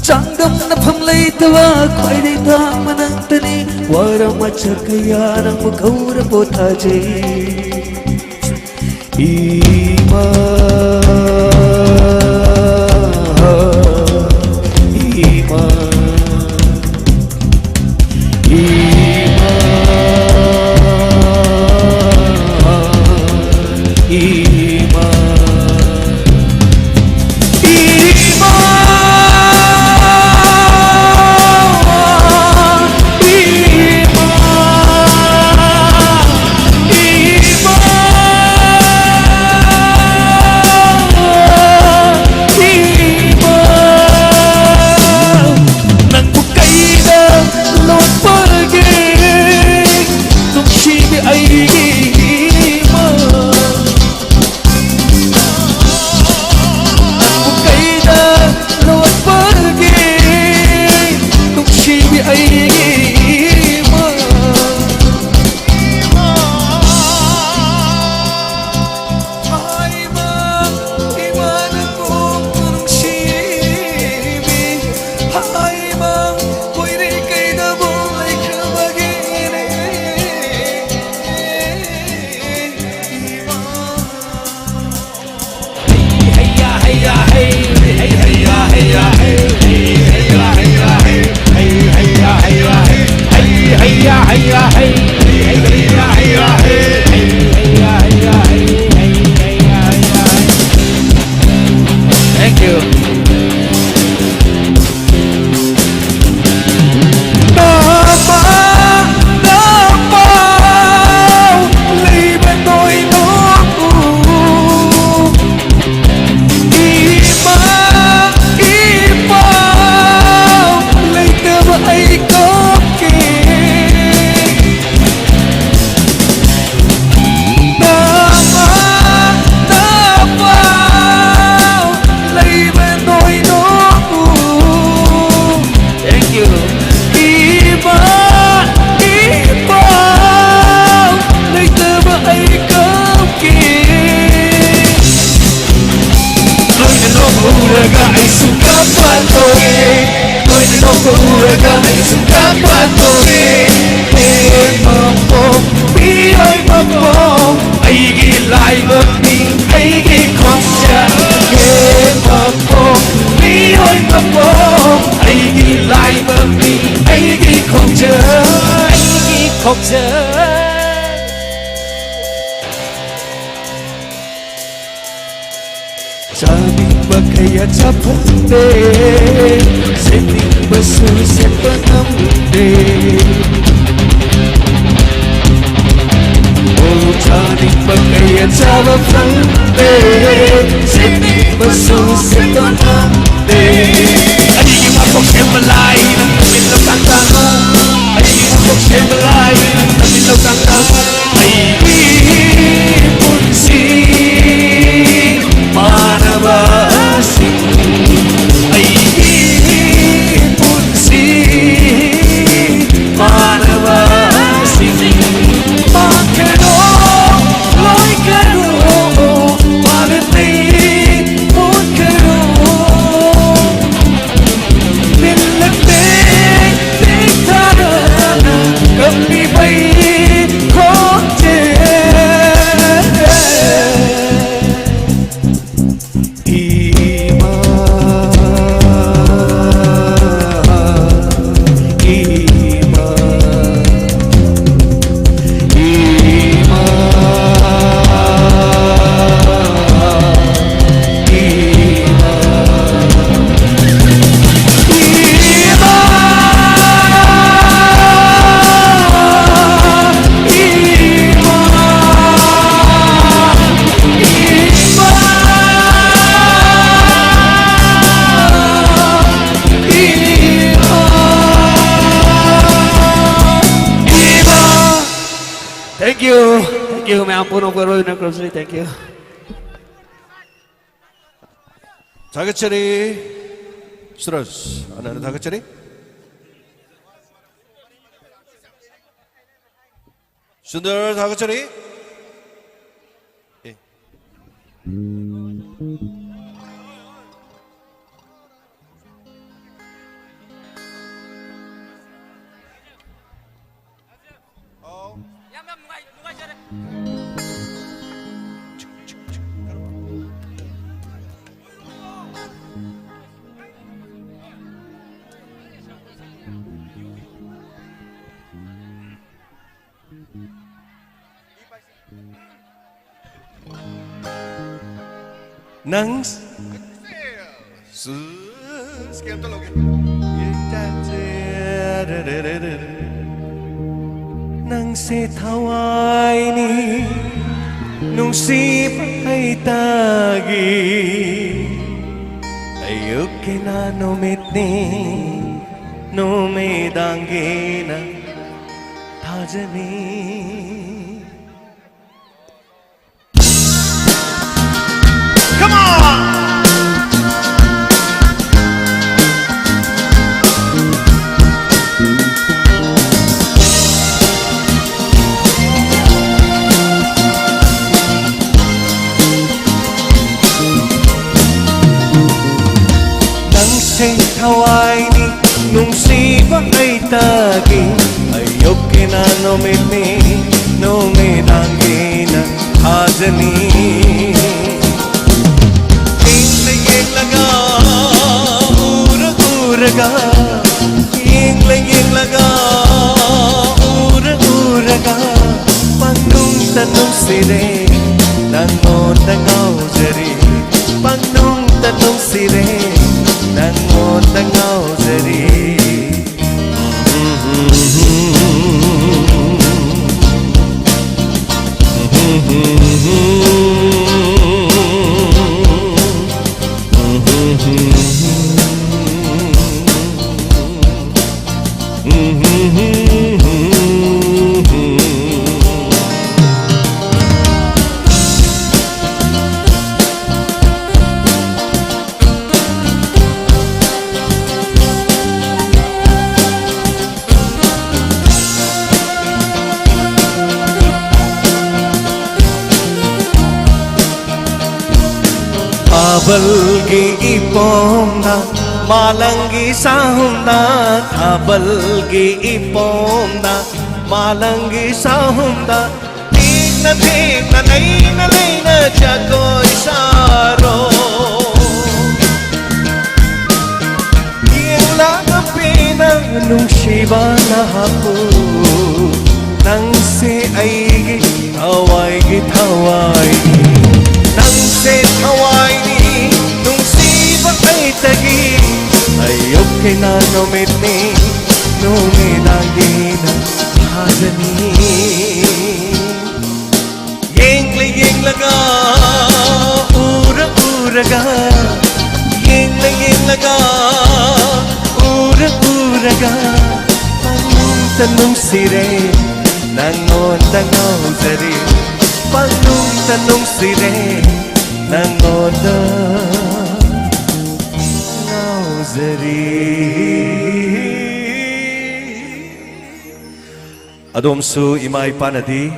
ꯆꯥꯡꯗꯝꯅꯐꯝ ꯂꯩꯇꯕ ꯈ꯭ꯋꯥꯏꯗꯒꯤ ꯇꯥꯡꯕ ꯅꯪꯇꯅꯤ꯫ ꯋꯥꯔ ꯃꯆꯥ ꯀꯌꯥ ꯅꯪꯕꯨ ꯀꯧꯔ ꯄꯣꯊꯥꯖꯩ꯫ ꯏꯃꯥ, ꯏꯃꯥ, ꯏꯃꯥ꯫ Thank you. Thank you. ꯅꯣꯏꯅ ꯅꯣꯛꯄ ꯎꯔꯒ ꯑꯩꯁꯨ ꯀꯞꯄ ꯇꯧꯏ꯫ ꯅꯣꯏꯅ ꯅꯣꯛꯄ ꯎꯔꯒ ꯑꯩꯁꯨ ꯀꯞꯄ ꯇꯧꯏ꯫ ꯍꯦ ꯃꯄꯣꯛ, ꯃꯤꯑꯣꯏ ꯃꯄꯣꯛ, ꯑꯩꯒꯤ ꯂꯥꯏꯕꯛꯅꯤ, ꯑꯩꯒꯤ ꯈꯣꯡꯆꯠ꯫ ꯍꯦ ꯃꯄꯣꯛ, ꯃꯤꯑꯣꯏ ꯃꯄꯣꯛ, ꯑꯩꯒꯤ ꯂꯥꯏꯕꯛꯅꯤ, ꯑꯩꯒꯤ ꯈꯣꯡꯆꯠ, ꯑꯩꯒꯤ ꯈꯣꯡꯆꯠ꯫ ꯆꯥꯅꯤꯡꯕ ꯀꯌꯥ ꯆꯥꯐꯝꯗꯦ, ꯁꯦꯠꯅꯤꯡꯕꯁꯨ ꯁꯦꯠꯄ ꯉꯝꯗꯦ꯫ ꯑꯣ, ꯆꯥꯅꯤꯡꯕ ꯀꯌꯥ ꯆꯥꯕ ꯐꯪꯗꯦ, ꯁꯦꯠꯅꯤꯡꯕꯁꯨ ꯁꯦꯠꯄ ꯉꯝꯗꯦ꯫ ꯑꯩꯒꯤ ꯃꯄꯣꯛ ꯁꯦꯝꯕ ꯂꯥꯏ, ꯅꯪ ꯇꯨꯃꯤꯟꯅ ꯇꯥꯡ ꯇꯥꯡꯉꯨ꯫ ꯑꯩꯒꯤ ꯃꯄꯣꯛ ꯁꯦꯝꯕ ꯂꯥꯏ, ꯅꯪ ꯇꯨꯃꯤꯟꯅ ꯇꯥꯡ ꯇꯥꯡꯉꯨ꯫ ꯑꯩꯒꯤ ꯄꯨꯟꯁꯤ ꯃꯥꯟꯅꯕꯁꯤꯡ, ꯑꯩꯒꯤ ꯄꯨꯟꯁꯤ ꯃꯥꯟꯅꯕꯁꯤꯡ, ꯃꯥꯡꯈ꯭ꯔꯅꯨ, ꯂꯣꯏꯈ꯭ꯔꯅꯨ, ꯃꯥꯂꯦꯝꯗꯒꯤ ꯃꯨꯠꯈ꯭ꯔꯅꯨ꯫ Thank you. Thank you, ꯃꯌꯥꯝ ꯄꯨꯝꯅꯃꯛꯄꯨ ꯑꯔꯣꯏꯕꯅ ꯀ꯭ꯔꯣꯁꯔꯤ꯫ Thank you. ꯊꯥꯒꯠꯆꯔꯤ꯫ ꯁꯨꯔꯖ, ꯑꯅꯟꯗ ꯊꯥꯒꯠꯆꯔꯤ꯫ ꯁꯨꯟꯗꯔ ꯊꯥꯒꯠꯆꯔꯤ꯫ ꯑꯦ꯫ ꯑꯧ꯫ ꯌꯥꯝ, ꯌꯥꯝ ꯅꯨꯡꯉꯥꯏ-, ꯅꯨꯡꯉꯥꯏꯖꯔꯦ꯫ ꯅꯪ ꯁꯨꯁ ꯀꯩꯝꯇ ꯂꯧꯒꯦ꯫ ꯅꯪꯁꯦ ꯊꯋꯥꯏꯅꯤ ꯅꯨꯡꯁꯤꯕ ꯑꯩꯇꯒꯤ ꯑꯌꯨꯛꯀꯤꯅ ꯅꯨꯃꯤꯠꯅꯤ ꯅꯨꯃꯤꯗꯥꯡꯒꯤꯅ ꯊꯥꯖꯅꯤ꯫ Come on! ꯅꯪꯁꯦ ꯊꯋꯥꯏꯅꯤ ꯅꯨꯡꯁꯤꯕ ꯑꯩꯇꯒꯤ ꯑꯌꯨꯛꯀꯤꯅ ꯅꯨꯃꯤꯠꯅꯤ ꯅꯨꯃꯤꯗꯥꯡꯒꯤꯅ ꯊꯥꯖꯅꯤ꯫ ꯌꯦꯡꯂ ꯌꯦꯡꯂꯒ ꯎꯔ ꯎꯔꯒ ꯌꯦꯡꯂ ꯌꯦꯡꯂꯒ ꯎꯔ ꯎꯔꯒ ꯄꯪꯅꯨꯡꯇ ꯅꯨꯡꯁꯤꯔꯦ ꯅꯪꯉꯣꯟꯗ ꯉꯥꯎꯖꯔꯤ ꯄꯪꯅꯨꯡꯇ ꯅꯨꯡꯁꯤꯔꯦ ꯅꯪꯉꯣꯟꯗ ꯉꯥꯎꯖꯔꯤ꯫ ꯊꯥꯕꯜꯒꯤ ꯏꯄꯣꯝꯗ, ꯃꯥꯂꯪꯒꯤ ꯆꯥꯛꯍꯨꯝꯗ, ꯊꯥꯕꯜꯒꯤ ꯏꯄꯣꯝꯗ, ꯃꯥꯂꯪꯒꯤ ꯆꯥꯛꯍꯨꯝꯗ, ꯊꯦꯡꯅ ꯊꯦꯡꯅ, ꯂꯩꯅ ꯂꯩꯅ ꯖꯒꯣꯏ ꯁꯥꯔꯣ꯫ ꯌꯦꯡꯂꯒ ꯄꯦꯟꯅ ꯅꯨꯡꯁꯤꯕ ꯅꯍꯥꯛꯄꯨ, ꯅꯪꯁꯦ ꯑꯩꯒꯤ ꯊꯋꯥꯏꯒꯤ ꯊꯋꯥꯏꯅꯤ, ꯅꯪꯁꯦ ꯊꯋꯥꯏꯅꯤ, ꯅꯨꯡꯁꯤꯕ ꯑꯩꯇꯒꯤ ꯑꯌꯨꯛꯀꯤꯅ ꯅꯨꯃꯤꯠꯅꯤ, ꯅꯨꯃꯤꯗꯥꯡꯒꯤꯅ ꯊꯥꯖꯅꯤ꯫ ꯌꯦꯡꯂ ꯌꯦꯡꯂꯒ, ꯎꯔ ꯎꯔꯒ, ꯌꯦꯡꯂ ꯌꯦꯡꯂꯒ, ꯎꯔ ꯎꯔꯒ, ꯄꯪꯅꯨꯡꯇ ꯅꯨꯡꯁꯤꯔꯦ, ꯅꯪꯉꯣꯟꯗ ꯉꯥꯎꯖꯔꯦ, ꯄꯪꯅꯨꯡꯇ ꯅꯨꯡꯁꯤꯔꯦ, ꯅꯪꯉꯣꯟꯗ ꯉꯥꯎꯖꯔꯦ꯫ ꯑꯗꯣꯝꯁꯨ ꯏꯃꯥ ꯏꯄꯥꯅꯗꯤ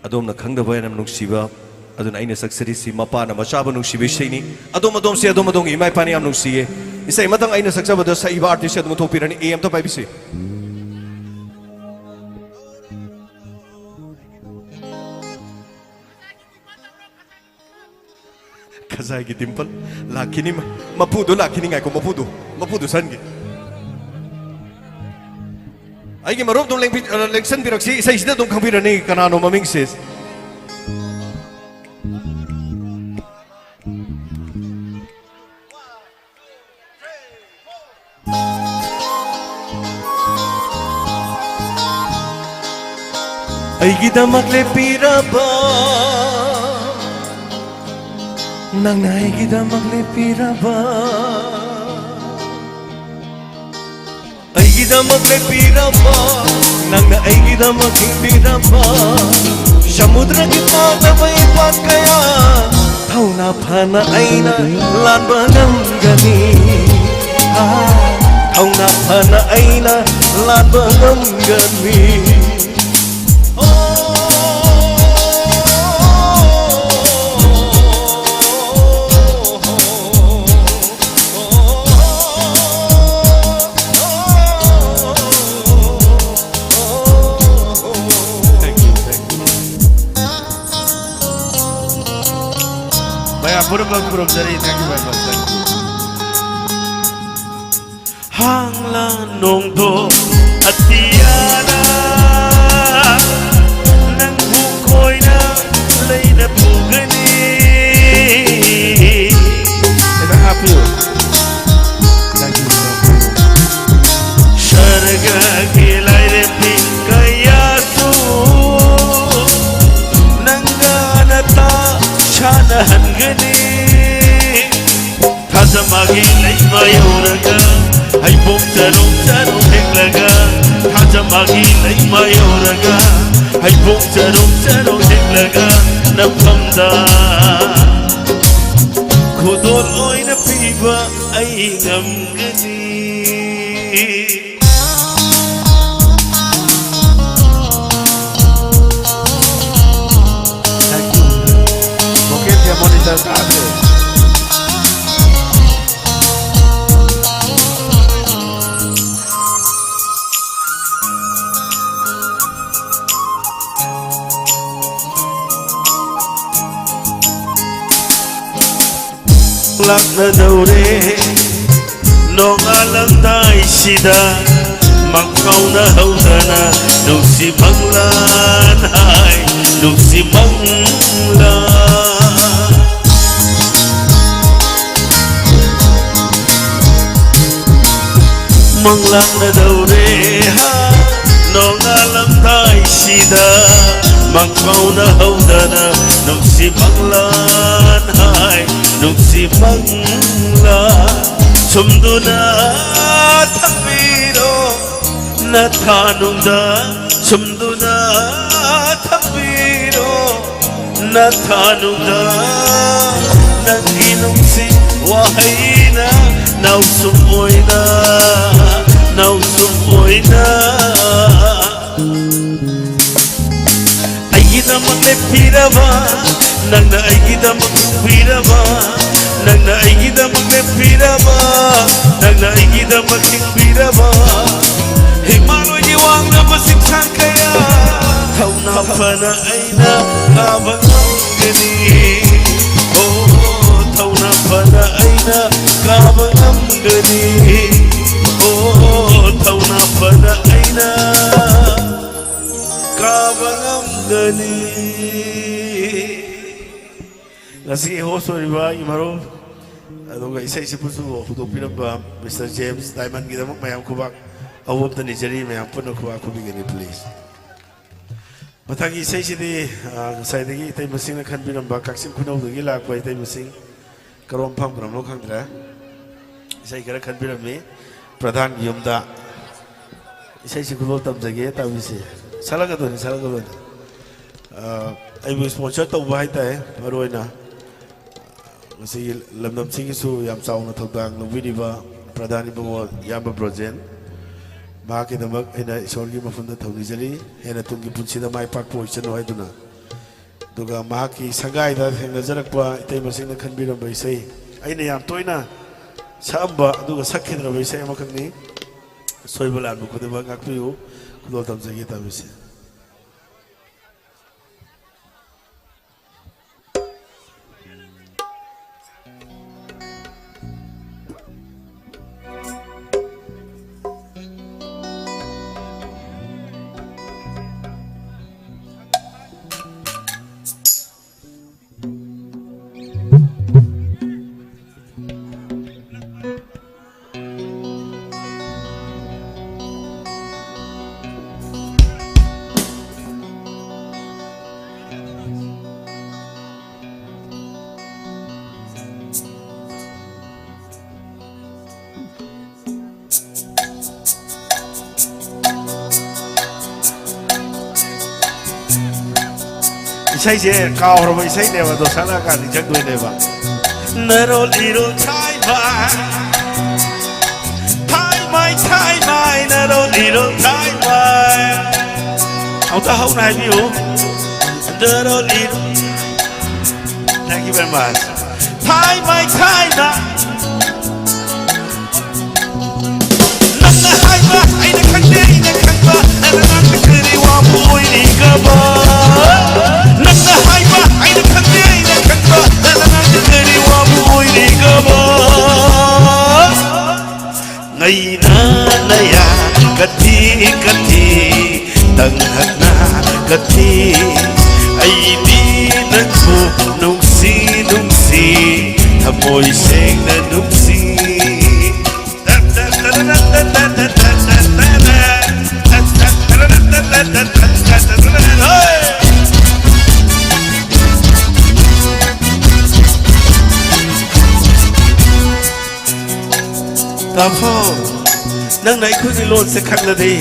ꯑꯗꯣꯝꯅ ꯈꯪꯗꯕ ꯌꯥꯝꯅ ꯅꯨꯡꯁꯤꯕ, ꯑꯗꯨꯅ ꯑꯩꯅ ꯁꯛꯆꯔꯤꯁꯤ ꯃꯄꯥꯅ ꯃꯆꯥꯕꯨ ꯅꯨꯡꯁꯤꯕ ꯏꯁꯩꯅꯤ꯫ ꯑꯗꯣꯝ ꯑꯗꯣꯝꯁꯦ ꯑꯗꯣꯝ ꯑꯗꯣꯝꯒꯤ ꯏꯃꯥ ꯏꯄꯥꯅ ꯌꯥꯝ ꯅꯨꯡꯁꯤꯌꯦ꯫ ꯏꯁꯩ ꯑꯃꯇꯪ ꯑꯩꯅ ꯁꯛꯆꯕꯗ ꯁꯛꯏꯕ artist ꯑꯗꯨꯝ ꯊꯣꯛꯄꯤꯔꯅꯤ꯫ A ꯑꯝꯇ ꯄꯥꯏꯕꯤꯁꯤ꯫ ꯈꯖꯥꯏꯒꯤ ꯗꯤꯝꯄꯜ ꯂꯥꯛꯈꯤꯅꯤ꯫ ꯃ-, ꯃꯄꯨꯗꯣ ꯂꯥꯛꯈꯤꯅꯤ꯫ ꯉꯥꯏꯈꯣ, ꯃꯄꯨꯗꯣ, ꯃꯄꯨꯗꯣ ꯁꯟꯒꯦ꯫ ꯑꯩꯒꯤ ꯃꯔꯨꯞ ꯑꯗꯨꯝ ꯂꯦꯡꯕꯤ-, ꯑ, ꯂꯦꯡꯁꯟꯕꯤꯔꯛꯁꯤ꯫ ꯏꯁꯩꯁꯤꯗ ꯑꯗꯨꯝ ꯈꯪꯕꯤꯔꯅꯤ ꯀꯅꯥꯅꯣ ꯃꯃꯤꯡꯁꯦ꯫ ꯑꯩꯒꯤꯗꯃꯛ ꯂꯦꯞꯄꯤꯔꯕ, ꯅꯪꯅ ꯑꯩꯒꯤꯗꯃꯛ ꯂꯦꯞꯄꯤꯔꯕ, ꯑꯩꯒꯤꯗꯃꯛ ꯂꯦꯞꯄꯤꯔꯕ, ꯅꯪꯅ ꯑꯩꯒꯤꯗꯃꯛ ꯍꯤꯡꯕꯤꯔꯕ, ꯁꯃꯨꯗ꯭ꯔꯒꯤ ꯇꯥꯗꯕ ꯏꯄꯥꯛ ꯀꯌꯥ ꯊꯧꯅꯥ ꯐꯅ ꯑꯩꯅ ꯂꯥꯟꯕ ꯉꯝꯒꯅꯤ꯫ ꯑꯥ, ꯊꯧꯅꯥ ꯐꯅ ꯑꯩꯅ ꯂꯥꯟꯕ ꯉꯝꯒꯅꯤ꯫ ꯑꯣ, ꯈꯨꯔꯨꯝꯖꯔꯤ꯫ Thank you very much. Thank you. ꯍꯥꯡꯂꯥ ꯅꯣꯡꯗꯣ ꯑꯇꯤꯌꯥꯅ ꯅꯪꯕꯨ ꯀꯣꯏꯅ ꯂꯩꯅ ꯄꯨꯒꯅꯤ꯫ ꯈꯤꯇꯪ ꯍꯥꯞꯄꯤꯌꯨ꯫ Thank you. ꯁꯔꯒꯒꯤ ꯂꯥꯏꯔꯦꯝꯕꯤ ꯀꯌꯥꯁꯨ ꯅꯪꯒ ꯅꯇꯥ ꯁꯥꯟꯅꯍꯟꯒꯅꯤ꯫ ꯊꯥꯖꯃꯥꯒꯤ ꯂꯩꯃ ꯌꯧꯔꯒ ꯍꯩꯕꯣꯡ ꯆꯔꯣꯡ ꯆꯔꯣꯡ ꯍꯦꯛꯂꯒ, ꯊꯥꯖꯃꯥꯒꯤ ꯂꯩꯃ ꯌꯧꯔꯒ ꯍꯩꯕꯣꯡ ꯆꯔꯣꯡ ꯆꯔꯣꯡ ꯍꯦꯛꯂꯒ ꯅꯐꯝꯗ ꯈꯨꯗꯣꯜ ꯑꯣꯏꯅ ꯄꯤꯕ ꯑꯩ ꯉꯝꯒꯅꯤ꯫ Thank you. Vocal harmonizer ꯀꯥꯈ꯭ꯔꯦ꯫ ꯂꯥꯛꯅꯗꯧꯔꯦ ꯅꯣꯡꯉꯥꯜꯂꯝꯗꯥꯏꯁꯤꯗ, ꯃꯪꯐꯥꯎꯅꯍꯧꯗꯅ ꯅꯨꯡꯁꯤ ꯃꯪꯂꯥꯟ ꯍꯥꯏ, ꯅꯨꯡꯁꯤ ꯃꯪꯂꯥꯟ꯫ ꯃꯪꯂꯥꯛꯅꯗꯧꯔꯦ ꯍꯥ, ꯅꯣꯡꯉꯥꯜꯂꯝꯗꯥꯏꯁꯤꯗ, ꯃꯪꯐꯥꯎꯅꯍꯧꯗꯅ ꯅꯨꯡꯁꯤ ꯃꯪꯂꯥꯟ ꯍꯥꯏ, ꯅꯨꯡꯁꯤ ꯃꯪꯂꯥꯟ꯫ ꯁꯨꯝꯗꯨꯅ ꯊꯝꯕꯤꯔꯣ ꯅꯊꯥꯅꯨꯡꯗ, ꯁꯨꯝꯗꯨꯅ ꯊꯝꯕꯤꯔꯣ ꯅꯊꯥꯅꯨꯡꯗ꯫ ꯅꯪꯒꯤ ꯅꯨꯡꯁꯤ ꯋꯥꯍꯩꯅ ꯅꯥꯎꯁꯨꯝ ꯑꯣꯏꯅ, ꯅꯥꯎꯁꯨꯝ ꯑꯣꯏꯅ꯫ ꯑꯩꯒꯤꯗꯃꯛ ꯂꯦꯞꯄꯤꯔꯕ, ꯅꯪꯅ ꯑꯩꯒꯤꯗꯃꯛ ꯍꯤꯡꯕꯤꯔꯕ, ꯅꯪꯅ ꯑꯩꯒꯤꯗꯃꯛ ꯂꯦꯞꯄꯤꯔꯕ, ꯅꯪꯅ ꯑꯩꯒꯤꯗꯃꯛ ꯍꯤꯡꯕꯤꯔꯕ, ꯍꯤꯃꯥꯂꯣꯏꯒꯤ ꯋꯥꯡꯂꯕ ꯆꯤꯡꯁꯥꯡ ꯀꯌꯥ ꯊꯧꯅꯥ ꯐꯅ ꯑꯩꯅ ꯀꯥꯕ ꯉꯝꯒꯅꯤ꯫ ꯑꯣ, ꯀꯥꯕ ꯉꯝꯒꯅꯤ꯫ ꯑꯣ, ꯊꯧꯅꯥ ꯐꯅ ꯑꯩꯅ ꯀꯥꯕ ꯉꯝꯒꯅꯤ꯫ ꯉꯁꯤꯒꯤ host ꯑꯣꯏꯔꯤꯕ ꯑꯩꯒꯤ ꯃꯔꯨꯞ, ꯑꯗꯨꯒ ꯏꯁꯩꯁꯤꯕꯨꯁꯨ ꯍꯧꯗꯣꯛꯄꯤꯔꯝꯕ Mister James Diamondꯒꯤꯗꯃꯛ ꯃꯌꯥꯝ ꯈꯨꯕꯥꯛ ꯑꯍꯧꯕ ꯑꯝꯇ ꯅꯤꯖꯔꯤ꯫ ꯃꯌꯥꯝ ꯄꯨꯟꯅ ꯈꯨꯕꯥꯛ ꯈꯨꯕꯤꯒꯅꯤ, please꯫ ꯃꯊꯪꯒꯤ ꯏꯁꯩꯁꯤꯗꯤ, ꯑ, ꯉꯁꯥꯏꯗꯒꯤ ꯏꯇꯩꯃꯁꯤꯡꯅ ꯈꯟꯕꯤꯔꯝꯕ, ꯀꯛꯆꯤꯡ ꯈꯨꯅꯧꯗꯒꯤ ꯂꯥꯛꯄ ꯏꯇꯩꯃꯁꯤꯡ, ꯀꯔꯣꯝ ꯐꯝꯈ꯭ꯔꯕꯅꯣ ꯈꯪꯗ꯭ꯔꯦ꯫ ꯏꯁꯩ ꯈꯔ ꯈꯟꯕꯤꯔꯝꯃꯤ ꯄ꯭ꯔꯙꯥꯟꯒꯤ ꯌꯨꯝꯗ꯫ ꯏꯁꯩꯁꯤ ꯈꯨꯗꯣꯜ ꯇꯝꯖꯒꯦ, ꯇꯥꯕꯤꯁꯤ꯫ ꯁꯛꯂꯛꯀꯗꯣꯏꯅꯤ, ꯁꯛꯂꯛꯀꯗꯣꯏꯅꯤ꯫ ꯑ, ꯑꯩꯕꯨ sponsor ꯇꯧꯕ ꯍꯥꯏꯇꯥꯔꯦ, ꯃꯔꯨ ꯑꯣꯏꯅ ꯉꯁꯤꯒꯤ ꯂꯝꯗꯝꯁꯤꯒꯤꯁꯨ ꯌꯥꯝ ꯆꯥꯎꯅ ꯊꯧꯗꯥꯡ ꯂꯧꯕꯤꯔꯤꯕ ꯄ꯭ꯔꯙꯥꯟ ꯏꯕꯨꯡꯉꯣ ꯏꯌꯥꯝꯕ ꯕ꯭ꯔꯣꯖꯦꯟ, ꯃꯍꯥꯛꯀꯤꯗꯃꯛ ꯑꯩꯅ ꯏꯁꯣꯔꯒꯤ ꯃꯐꯝꯗ ꯊꯧꯅꯤꯖꯔꯤ, ꯍꯦꯟꯅ ꯇꯨꯡꯒꯤ ꯄꯨꯟꯁꯤꯗ ꯃꯥꯏ ꯄꯥꯛꯄ ꯑꯣꯏꯁꯅꯨ ꯍꯥꯏꯗꯨꯅ꯫ ꯑꯗꯨꯒ ꯃꯍꯥꯛꯀꯤ ꯁꯪꯒꯥꯏꯗ ꯊꯦꯡꯅꯖꯔꯛꯄ ꯏꯇꯩꯃꯁꯤꯡꯅ ꯈꯟꯕꯤꯔꯝꯕ ꯏꯁꯩ, ꯑꯩꯅ ꯌꯥꯝ ꯇꯣꯏꯅ ꯁꯛꯑꯝꯕ ꯑꯗꯨꯒ ꯁꯛꯈꯤꯗ꯭ꯔꯕ ꯏꯁꯩ ꯑꯃꯈꯛꯅꯤ꯫ ꯑꯁꯣꯏꯕ ꯂꯥꯟꯕ ꯈꯨꯗꯤꯡꯃꯛ ꯉꯥꯛꯄꯤꯌꯨ꯫ ꯈꯨꯗꯣꯜ ꯇꯝꯖꯒꯦ, ꯇꯥꯕꯤꯁꯤ꯫ ꯏꯁꯩꯁꯦ ꯀꯥꯎꯔꯕ ꯏꯁꯩꯅꯦꯕ, ꯑꯗꯣ ꯁꯛꯂꯛꯑꯀꯥꯟꯗ ꯅꯤꯡꯁꯤꯡꯗꯣꯏꯅꯦꯕ꯫ ꯅꯔꯣꯜ ꯏꯔꯣꯜ ꯊꯥꯏꯃꯥꯏ, ꯊꯥꯏꯃꯥꯏ, ꯊꯥꯏꯃꯥꯏ, ꯅꯔꯣꯜ ꯏꯔꯣꯜ ꯊꯥꯏꯃꯥꯏ꯫ ꯑꯃꯨꯛꯇ ꯍꯧꯅ ꯍꯥꯏꯕꯤꯌꯨ꯫ ꯅꯔꯣꯜ ꯏꯔꯣꯜ꯫ Thank you very much. ꯊꯥꯏꯃꯥꯏ, ꯊꯥꯏꯃꯥꯏ꯫ ꯅꯪꯅ ꯍꯥꯏꯕ ꯑꯩꯅ ꯈꯪꯗꯦ, ꯑꯩꯅ ꯈꯪꯕ ꯅꯪꯅ ꯉꯥꯡꯕ ꯀꯔꯤ ꯋꯥꯕꯨ ꯑꯣꯏꯔꯤꯒꯕ? ꯅꯪꯅ ꯍꯥꯏꯕ ꯑꯩꯅ ꯈꯪꯗꯦ, ꯑꯩꯅ ꯈꯪꯕ ꯅꯪꯅ ꯉꯥꯡꯕ ꯀꯔꯤ ꯋꯥꯕꯨ ꯑꯣꯏꯔꯤꯒꯕ? ꯑꯩꯅ ꯅꯌꯥ ꯀꯊꯤ ꯀꯊꯤ, ꯇꯪꯍꯛꯅ ꯀꯊꯤ꯫ ꯑꯩꯗꯤ ꯅꯪꯕꯨ ꯅꯨꯡꯁꯤ ꯅꯨꯡꯁꯤ, ꯊꯃꯣꯏ ꯁꯦꯡꯅ ꯅꯨꯡꯁꯤ꯫ ꯇꯥꯃꯣ, ꯅꯪꯅ ꯑꯩꯈꯣꯏꯒꯤ ꯂꯣꯟꯁꯦ ꯈꯪꯂꯗꯤ